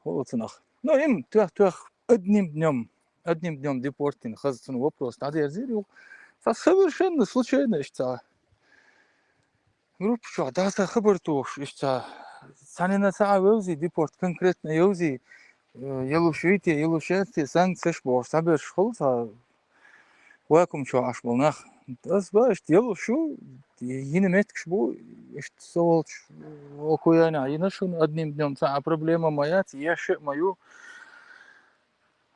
ХӀула цунах. Ну, им тоьх-тоьх одним днём, одним днём депортина хаза цунна вопрос дӀадерзийра юха. Цхьа совершенно случайно иштта цхьа группа чохь дӀаса хабар тухуш, иштта цхьа, цхьанна цхьа а вевзий, депорт конкретно йовзий, э, ялуш вий те, ялуш яц те, санкцеш бохуш, цхьаберш хуьлу цхьа вакуум чохь Ӏаш болу нах. Ас бан иштта ялуш ю, йина меттигаш бу, иштта со волчу окуяйна йина шуна одним днём цхьа а проблема ма яц, еш а ма ю.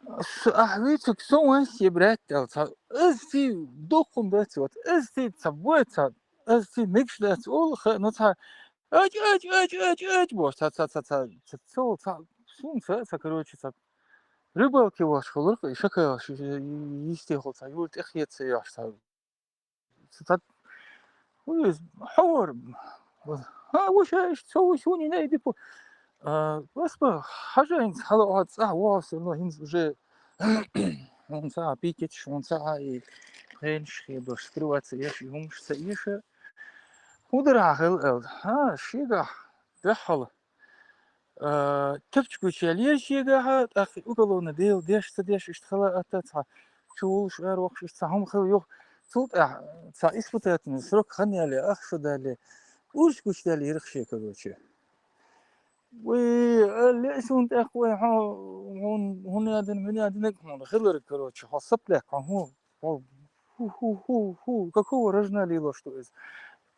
Ас ахь вуьйцург сон ваьсса я брат аьлла, цхьа, ас ций дуккхун дац, вот, ас ций ца бой, ца, ас ций мегаш дац, олу ха, ну, цхьа, ач, ач, ач, ач, ач, бохуш, ца, ца, ца, ца, ца, ца, ца, сум ца, ца, короче, ца, рыбалке вахаш хиларх, и шака вахаш, и, и, йистехула ца, юьра тӀехеца ца йохуш, ца, ца, ца, хӀун иза, хьо вара, ха, вуша, иштта, со вуш, вуни най дипу. А, ас ба, хьажа хӀинца хьала оха цӀахь воху, со, но хӀинца уже хьуна ца а пикеташ, хьуна ца а и хенаш хедош, скрываться еш, и хӀумаш ца эша, хӀун дара хьан хила аьлла? ХӀа, шегахь дуьххьал, а, тапча гучаялла еза шегахьа, тӀаккха уголовно дело деш, ца деш, иштта хила атта цхьа чу вулуш, ара воккхуш, иштта цхьа хӀума хила юха. Цул тӀаьхьа цхьа испытательный срок хан яьлла, ах шо даьлла, урс гучадаьлла йира-кх шен, короче. Вай, аьлла, леа суна тӀаккха, вай, хьо, хьуна, хӀун яа дина, мин яа динарг хьуна хиларг, короче, хьо сап лаьхка, хьо хӀун, хьо, хӀу, хӀу, хӀу, хӀу, какого рожна лелош ду иза?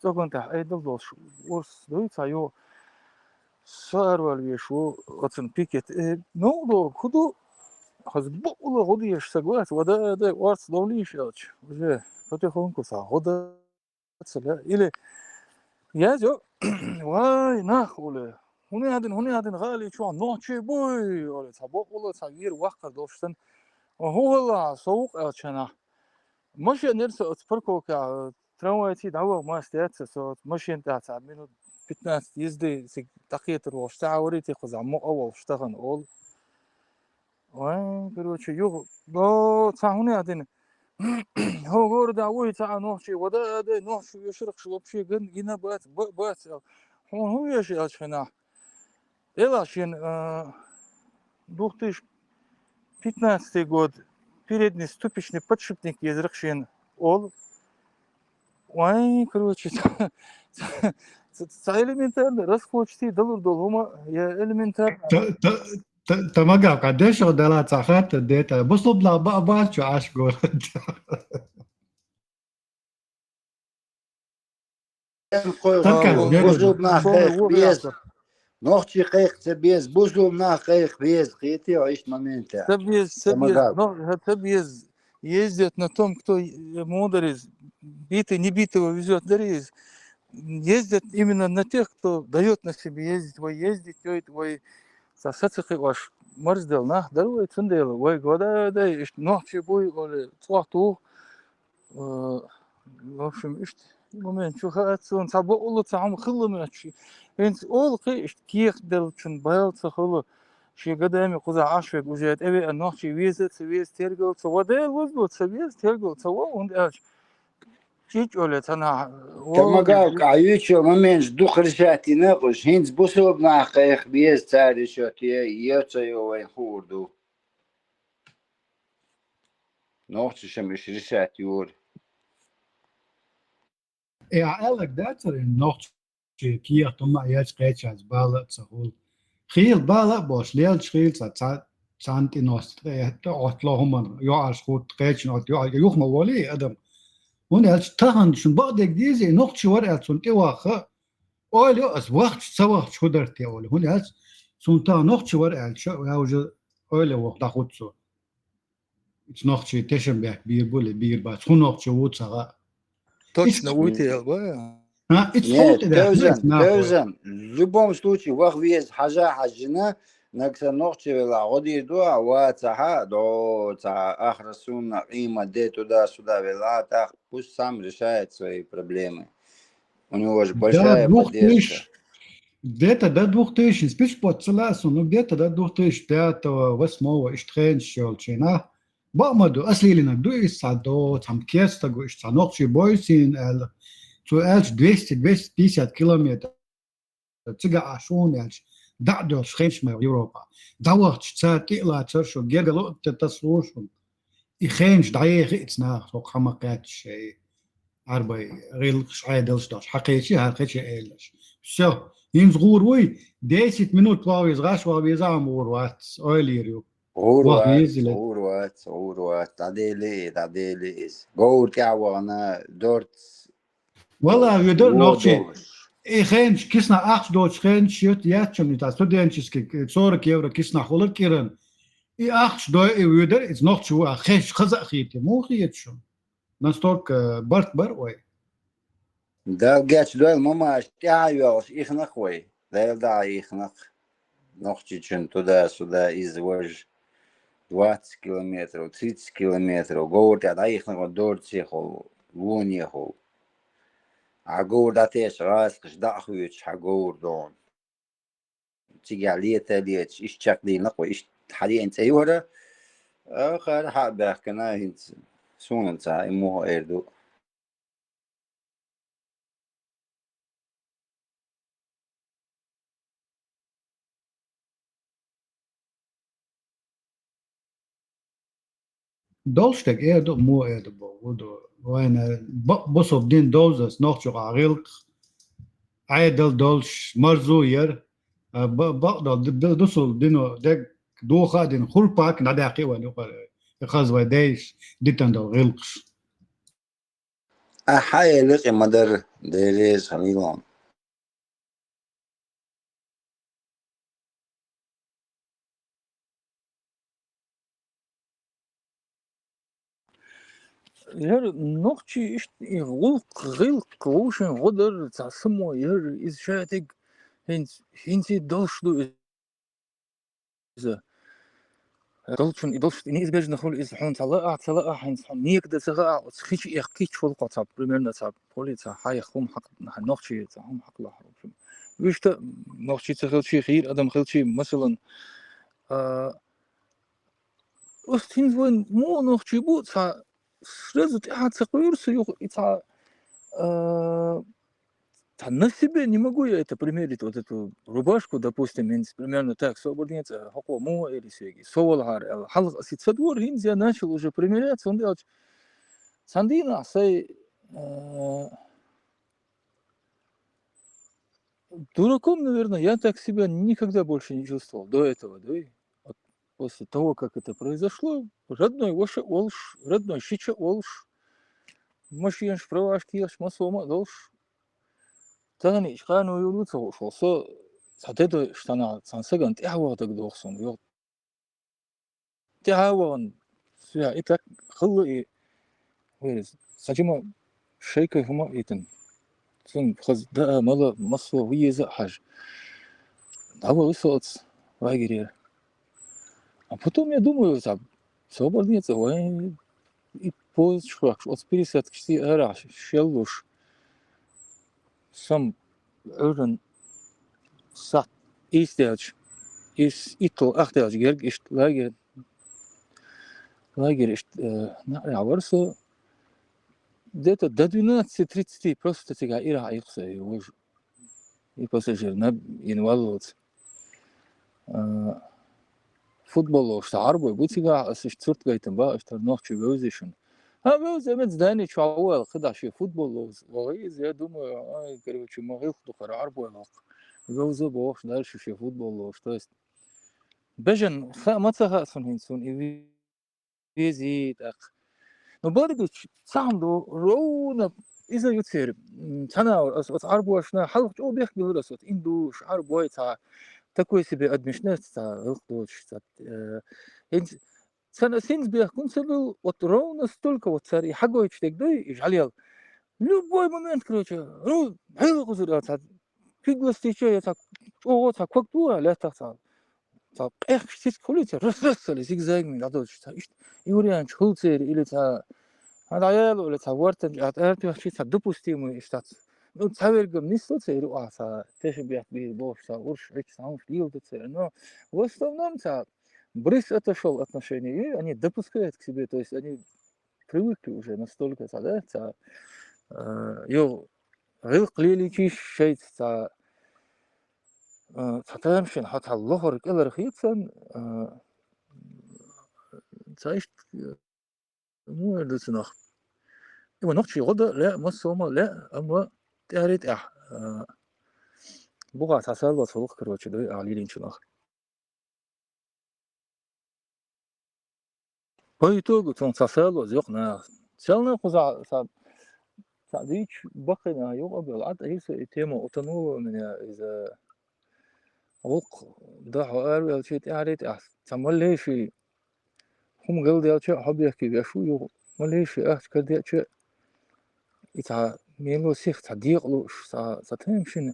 ЦӀоган тӀехь Ӏедал долуш урс дуй цхьа йо, са аравала веш ву, оцун пикет, э, новкъа догу, хӀун ду? Хаза бакъвала гӀо дезаш саг вац, вада, дай, орц ловлийша аьлча, уже потихоньку цхьа гӀо дан ца ле. Или язйо, вай, нах, оле, хӀун яа дина, хӀун яа дина, гӀали чохь нохчий буй, оле, цхьа бакъвала, цхьа вера ваккхар долуш санна. ХӀун хилла, со ву-кх аьлча нах. Машина нерса оцу парковкехь, трамвайций дӀаваха мас яц со, оцу машина тӀехь цхьа минут пятнадцать езди, цига дӀакхетар волуш ца Ӏа варий те кхузахь мукъа волуш тахана олу. Вай, короче, юха, о, цхьа хӀун яа дина? ХӀо города вуй цхьа а нохчий, вада а дай, нохчий вешарх шу вообще ган, гина бац, ба-, бац, аьлла. Хьуна хӀун веша аьлча хенахь? Эла шен, а, две тысячи пятнадцатый год, передний ступичный подшипник езарх шен олу. Вай, короче, ца, ца, ца элементарно расхочетий далур долу хӀума, я элементарно. Та, та, та, та магав, кху дешо дала ца хатта дета. Бусулба нах баа бац чу Ӏаш город. Бусулба нах кхайкха беза. Нохчий кхайкха ца беза, бусулба нах кхайкха беза, кхетий хьо иштта моментехь? Ца беза, ца беза. Нох, ца беза. Ездят на том, кто, э, муха дара иза, битый, не битого везёт дара иза. Ездят именно на тех, кто даёт на себе ездить. Вай ездить йойта, вай ца сацакхиош марздел нах дара вай, цундела вай года дай, иштта нохчий буй, оле, цӀох туху. Э, в общем, иштта момент чу хаац суна, цхьа бакъвала цхьа хӀума хилла моьттуш. ХӀинца олу кхин иштта кехат деллачун бала ца хуьлу. Шен гадаме кхузахь Ӏаш верг уже тӀевеа нохчий веза а ца веза, тергал ца во, Дела вазло ца веза, тергал ца во, хӀунда аьлча чӀичӀ оле ца нах. Тамагав, кху юьйцучу моменташ дукха решать йина кхуш, хӀинца бусулба нах кхайкха беза, цара решать е, е ца йо вайн хуур ду. Нохчаша-м уьш решать йора. Э, ахь аьлларг дацара, нохчий кехат хӀума а еш кхечаьрца бала а ца хуьлу. Хийла бала а болуш, лелаш хийла ца, ца, цхьана тӀе ност, э, тӀе Ӏоттало хӀуманах, йоӀарш хӀутту, кхечун Ӏотту, йоӀарш, юха ма волий адам. ХӀунда аьлча тахана шуна бакъдерг деза, и нохчи вара аьлла цунна тӀе вахха, ойла йо ас, вахча ца вахча хӀун дара те олий. ХӀунда аьлча цунна тахана нохчи вара аьлча, я уже ойла ваха дӀахуццу. Ица нохчий тешам бехк бийр бу ле, бийр бац. ХӀун нохчо ву ца гӀа. Точно вуй те аьлла, вай? А, ица хьул тӀе даьхна, бевзан, бевзан. В любом случае, ваха веза хьажа хьажжина, нагахь санна нохчо велахь, гӀо дийр ду ахь, вацахь а, до, цхьа ахрасунна, къиймат де, туда-сюда велахь, тӀаккха пусть сам решает свои проблемы. У него же большая поддержка. Двух тысяч, где-то до двух тысяч, спичпот ца лаьа суна, ну, где-то до двух тысяч пятого, восьмого, иштта хенаш йолчу хенахь. Бакъ ма ду, ас лелийнарг ду иза цхьа до, цхьа кестагу, иштта цхьа нохчий бойсийна аьлла. Цо аьлча двести, двести пятьдесят километр. Цига Ӏаш ву аьлча, дӀа а доьлча хенаш ма йо Европа. ДӀавахча цара тӀе а лацара шу, гергало а тасало шуна. И хенаш дӀаехи ица наха, со хӀама кхаьчча шай. Ӏарбай гӀиллакхаш, Ӏедалш долуш, хьан кхечи, хьан кхечи эллаш. Всё. ХӀинца гӀур вуй, десять минут ваха веза, гӀаш ваха веза, амма гӀур вац, ойла йир ю. ГӀур вац, гӀур вац, гӀур вац, дӀаделий, дӀаделий иза. Говр тӀехь вахана, дорц. Вала, вуьйдар нохчий. И хенаш киснахь ахча доцу хенаш йоьт яц чун, и та студенческий, сорок евро киснахь хуьлар кӀиран. И ахча дой и вуьйдар, иза нохчи ву а хеш хаза а хийти. Муха хета шуна? Настолько барт бар вай. Дала гечдойла, мамаш тӀаьхьа йоьлхуш ихнах вай. Дела дӀа а ихнах. Нохчичун туда-сюда из вож двадцать километров, тридцать километров. Говр тӀе дӀаихнах вай дорцехула, вонехула. Хьан говр дӀатеш гӀазкхаш дӀа а хуьйцуш, хьан говр дон. Цигахь лета а леташ, иштта чекхдийнакъо, иштта хьалеана цӀе йора. Ахар хьа баьхкина хӀинца. Суна ца, и муха эр ду. Долш дерг эр ду, мо эр ду боху, ду. Вайна бакъ бусалба дин довзас нохчо гӀа гӀилкх, Ӏедал долш, марзо яр, а, ба-, бакъдолу д-, д-, дусул дино дег доха а дина, хурпак дӀадаккхи а вайн юкъара, и хаза вай дайша дитина долу гӀилкхаш. Ахьа элира, къи ма дара, Делера хьалилон. ХӀара нохчий иштта и гӀуллакх, гӀилкх вовшийн гӀо дар, цхьа само яр, иза шатиг хӀинца, хӀинца и долуш ду иза. Долчун и долуш неизбежно хуьлу иза, хьуна ца лаахь, ца лаахь, хӀинца хьуна некада ца хаахь, оцу хи чу эха кийча хуьлу кхо цхьа, примерно цхьа, поли цхьа, хьайх хӀума хьакъ-, нохчий цхьа хӀума хьакъ лахьара, в общем. Вуьшта нохчий ца хилчий, хийра адам хилчий, масалан, а, Оцу хӀинца вайн муха нохчий бу, цхьа сразу тӀаьхьа ца кхуьура со юха, и цхьа, а, цхьа на себе не могу я это примерить, вот эту рубашку, допустим, хӀинца примерно так, собар ден цӀа, хӀокхо муха эли соьга, со валахьара аьлла, хьалха аса и ца дора, хӀинца я начал уже примеряться, хӀунда аьлча цхьана дийнахь сай, а, Дураком, наверное, я так себя никогда больше не чувствовал до этого, да? Вот после того, как это произошло, родной ваша а волуш, родной шича а волуш, машинаш, праваш кехаш, масома а долуш. Тахана иш ханна юлу ца хууш, со ца де дойуш тана, цан саган тӀаьхьа ваха дагадоху суна, йо. ТӀаьхьа а вахана, и так хилла и, вай, сан жима шайка хӀума а йитина. Цунна хаза даа, мала, массо а веза а хьажа. ДӀавала со оцу лагерера. А потом я думаю, цхьа собар ден цӀа, вай, и поза чу хӀоьхкуш, оцу пересадкашций арахь шеллуш. Сам Ӏуьйранна сахьт ийс даьлча, ийс итталгӀа ах даьлча герга иштта лагерь, лагерь иштта, э, неӀарехь вара со. Где-то до двенадцати тридцати просто цигахь ирахь Ӏийкхи со и вожа. И пассажир наб йина валлалц. А, футбол ловуш цхьа Ӏарбой бу цигахь, ас иштта сурт гайтина бах, иштта хӀара нохчо вевзий шуна. ХӀан, вевза, амец дани чохь ву аьлла, кхидӀа шен футбол ловза вахий иза, я думаю, ай, короче, ма гӀилх ду хӀара Ӏарбой ваккха. Вевза бохуш, дальше шен футбол ловуш. То есть, бежан, хаа ма ца хаьа суна хӀинца, суна и везий тӀаккха. Ну, бадагаш цхьаъ ду, ровно иза ю церан. М, цхьана ас оцу Ӏарбошна хьалха чӀогӀа бехк биллира ас оцу, ин душ, Ӏарбой цхьа, такой себе адмишнес цхьа, гӀилх доцуш цхьа, э, хӀинца Цхьана синца бехкун ца бу, вот ровно столько вот цара и хьагойтуш дерг дуй, и жӀалел. Любой момент, короче, ру-, хьайла кхузара цхьа куьг ластийча, я цхьа чӀогӀа цхьа ког ду, лаьттах цхьа, цхьа къехкаш цицка хуьлий цара, рас-рас ца ли, зигзагами дӀадолчуш цхьа, иштта и вариант хуьлу церан, или цхьа, хьан дӀаяьлла, или цхьа вортан чӀагӀ тӀаьртоьхчий цхьа допустимый иштта ца. Ну, цхьаверг-м нисло церан юкъахь цхьа, тешнабехк бийр бохуш, цхьа урш, Ӏича, цхьа хӀумаш леладо церан. Но в основном цхьа брысь отошёл отношения, и они допускают к себе, то есть они привыкли уже настолько, ца, да, ца, э, йо, гӀилкх лелийчийш шайца, ца, э, ца тамашийна, хьо ца лохур кӀелара хецан, э, ца иштта, э, муха эр ду цунах. Има нохчий гӀо дан лаьа, массо а ма лаьа, амма тӀаьхьарий тӀаьхьа, э, бухахь цхьа сало ца лух, короче, дуй, ахьа лелийначунах. По итогу цунах цхьа сало зокъ наха. Цална кхузахь цхьа, цхьа дийчу баккхий наха юкъа а бевлла, Ӏад айса и тема утонула у меня из-за гӀуллакх дахьа араваьлча тӀаьхьарий тӀаьхьа. Цхьа маллейший хӀума галдаьлча а хьо бехке веш ву юха. Маллейший ахча карадеача а, и цхьа мело сих цхьа декъалуш, цхьа, цхьа тайм шина,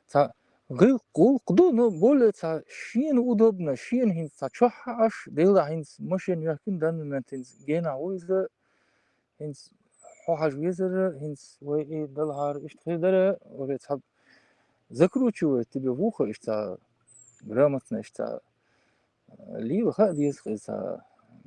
цхьа гӀилкх, гӀуллакх ду, но более цхьа шена удобно, шена хӀинца цхьа чохь хьааш, дела хӀинца машен йоьхкина, данный момент хӀинца генахь ву иза, хӀинца хьо хьажа везара, хӀинца вай и далахьара иштта хир дара, вай цхьа закручивает тебе в ухо, иштта грамотно, иштта лела хаа деза, иза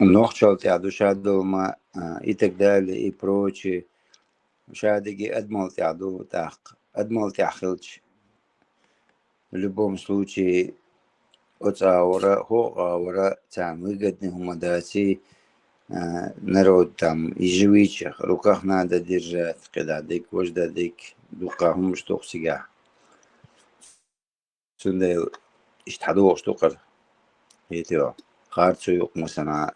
Нохчалла тӀехь ду шадолу ма, а, и так далее, и прочее. Шадерг адамал тӀехь ду тӀаккха. Адамал тӀехь хилча, в любом случае, оцу агӀора, хӀокху агӀора царна выгодный хӀума даций, а, народ там ежевичьих, руках надо держать, кхидӀа дерг, важа дерг, дуккха хӀуманаш ду-кх цигахь. Цундела иштта хьадогӀуш ду-кх хӀара. ХӀетий, харцо ю-кх массарна а.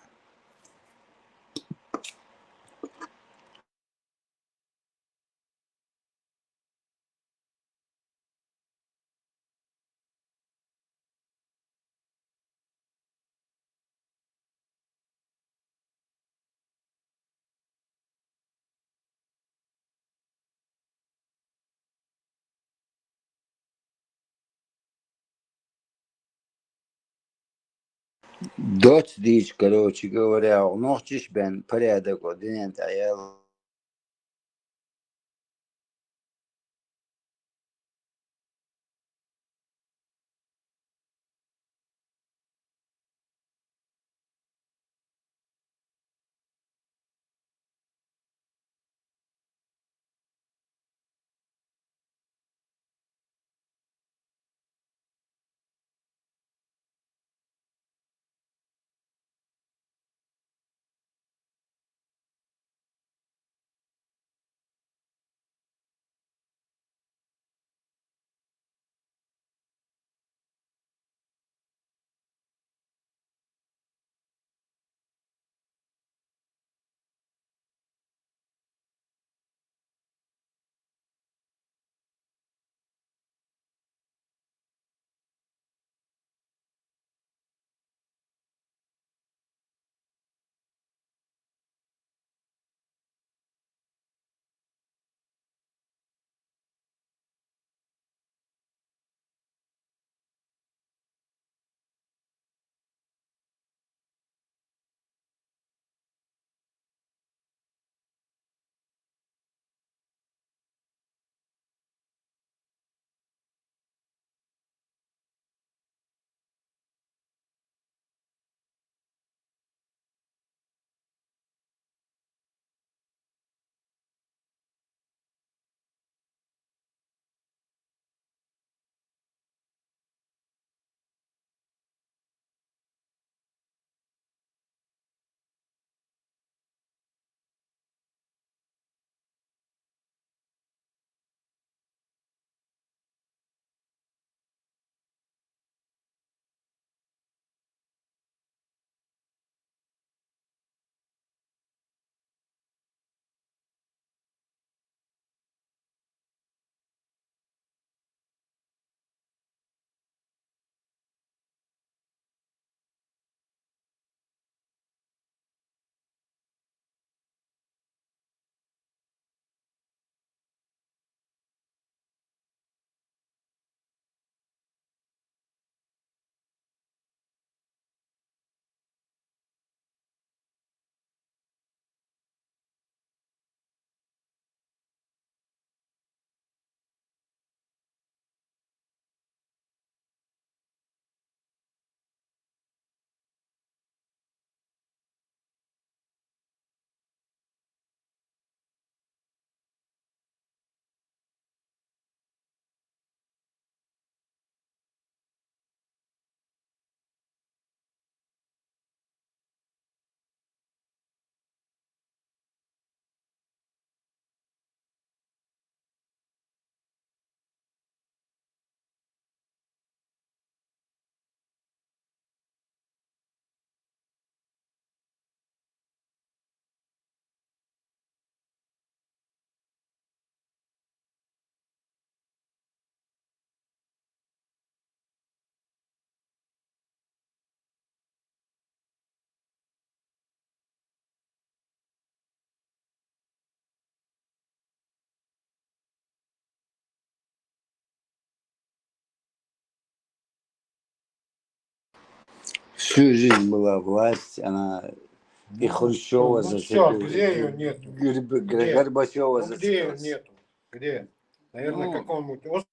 Доцца дийцича, короче говоря, нохчаш бен порядок о динен тӀехь ял. Всю жизнь была власть, она и Хрущева Ну, зацепила, всё, где её нету? Горб- Где? Горбачева Ну, где её зацепилась. Нету? Где? Наверное, Ну. в каком-нибудь ос-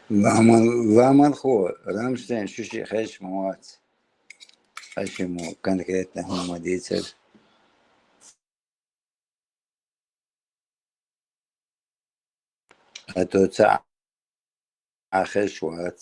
Ламан, ламан ху, Рамштайн шуьшиъ хезаш ма вац. Аш мо конкретно хӀума дийцар. А то ца Ӏа хезаш вац.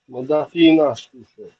Manda fina, scusa.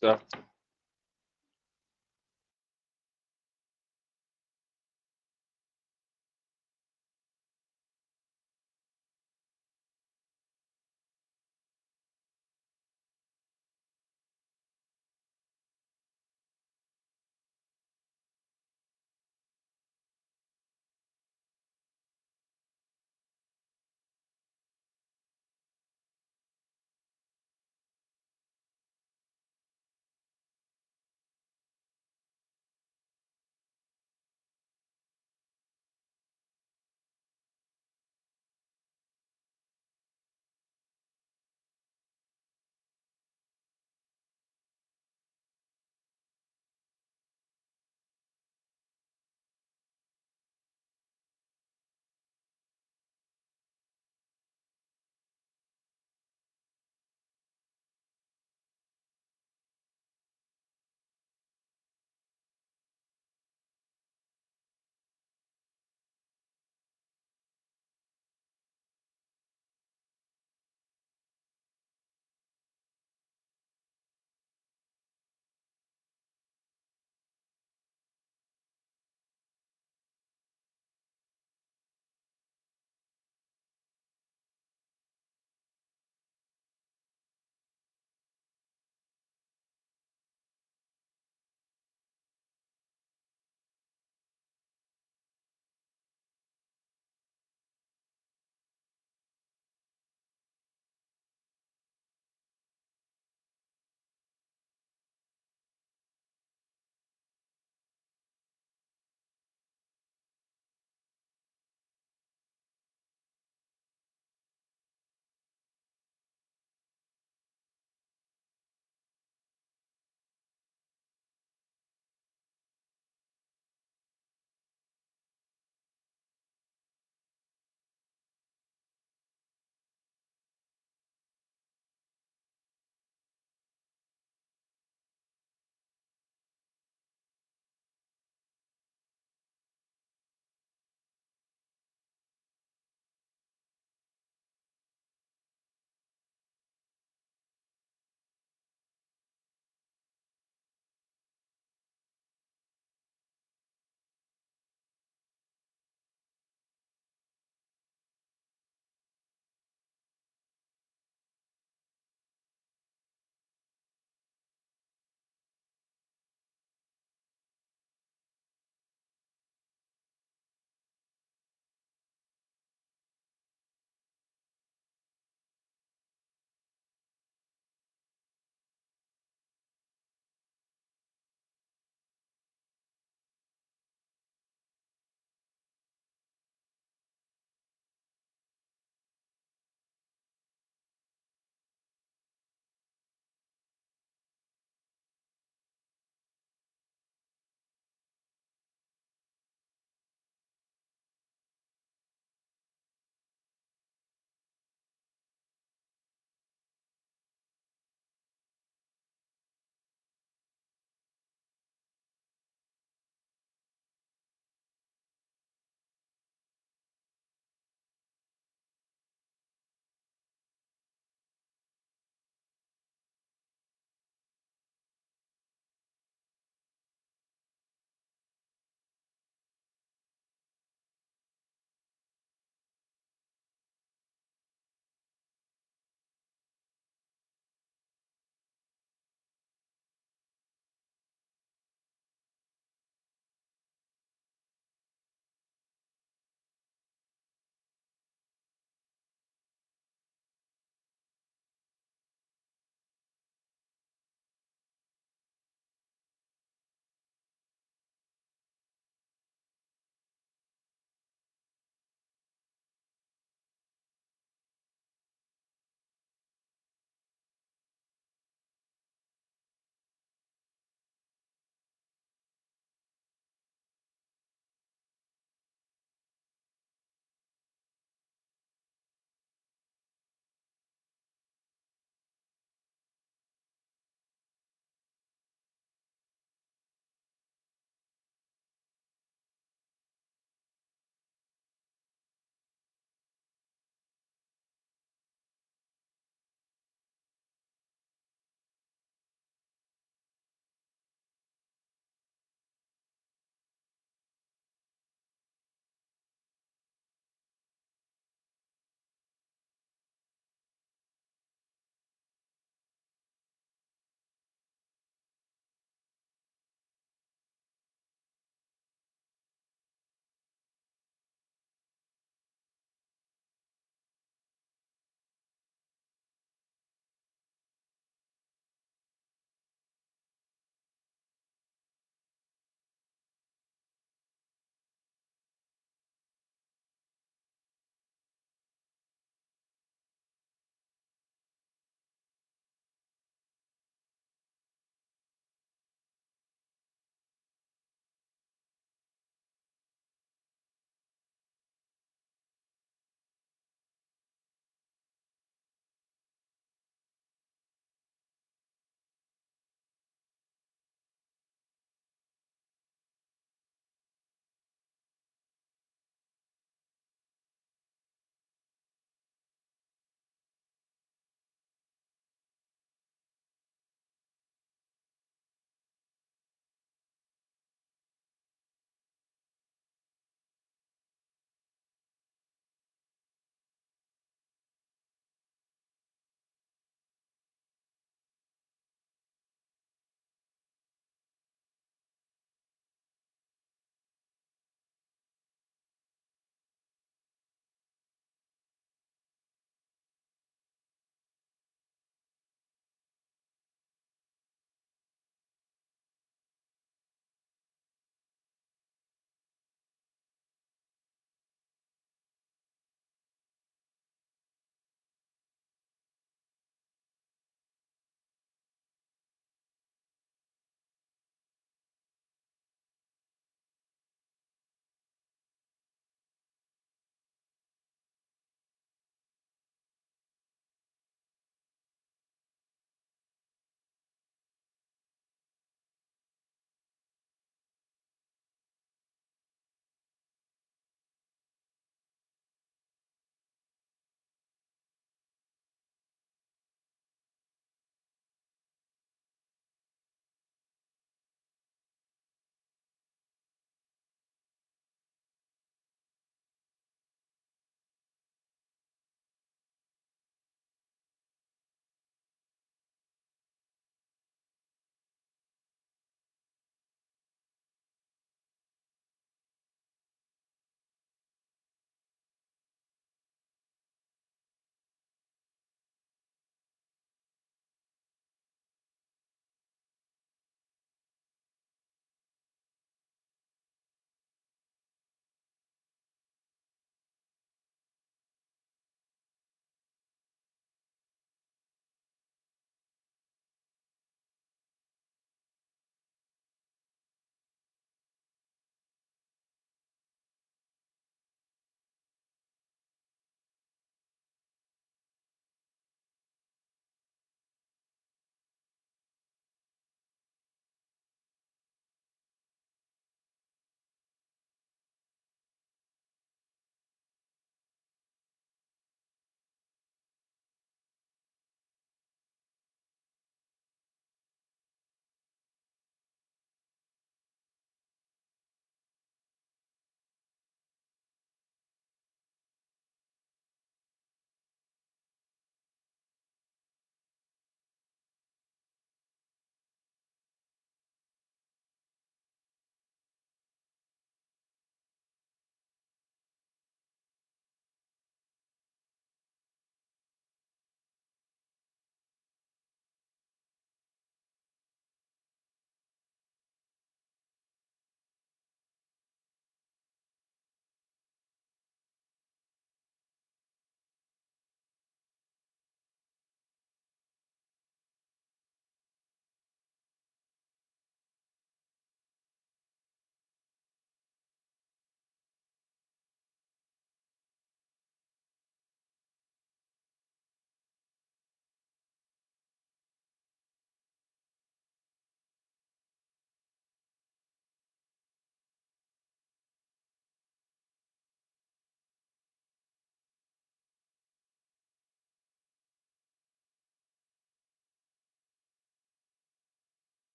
Ciao.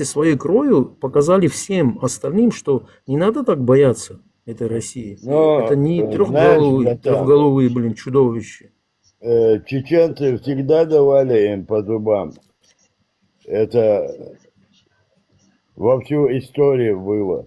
своей кровью показали всем остальным, что не надо так бояться этой России. Но, Это не э, трехголовые, знаешь, братан, трехголовые, блин, чудовища. Э, чеченцы всегда давали им по зубам. Это во всю историю было.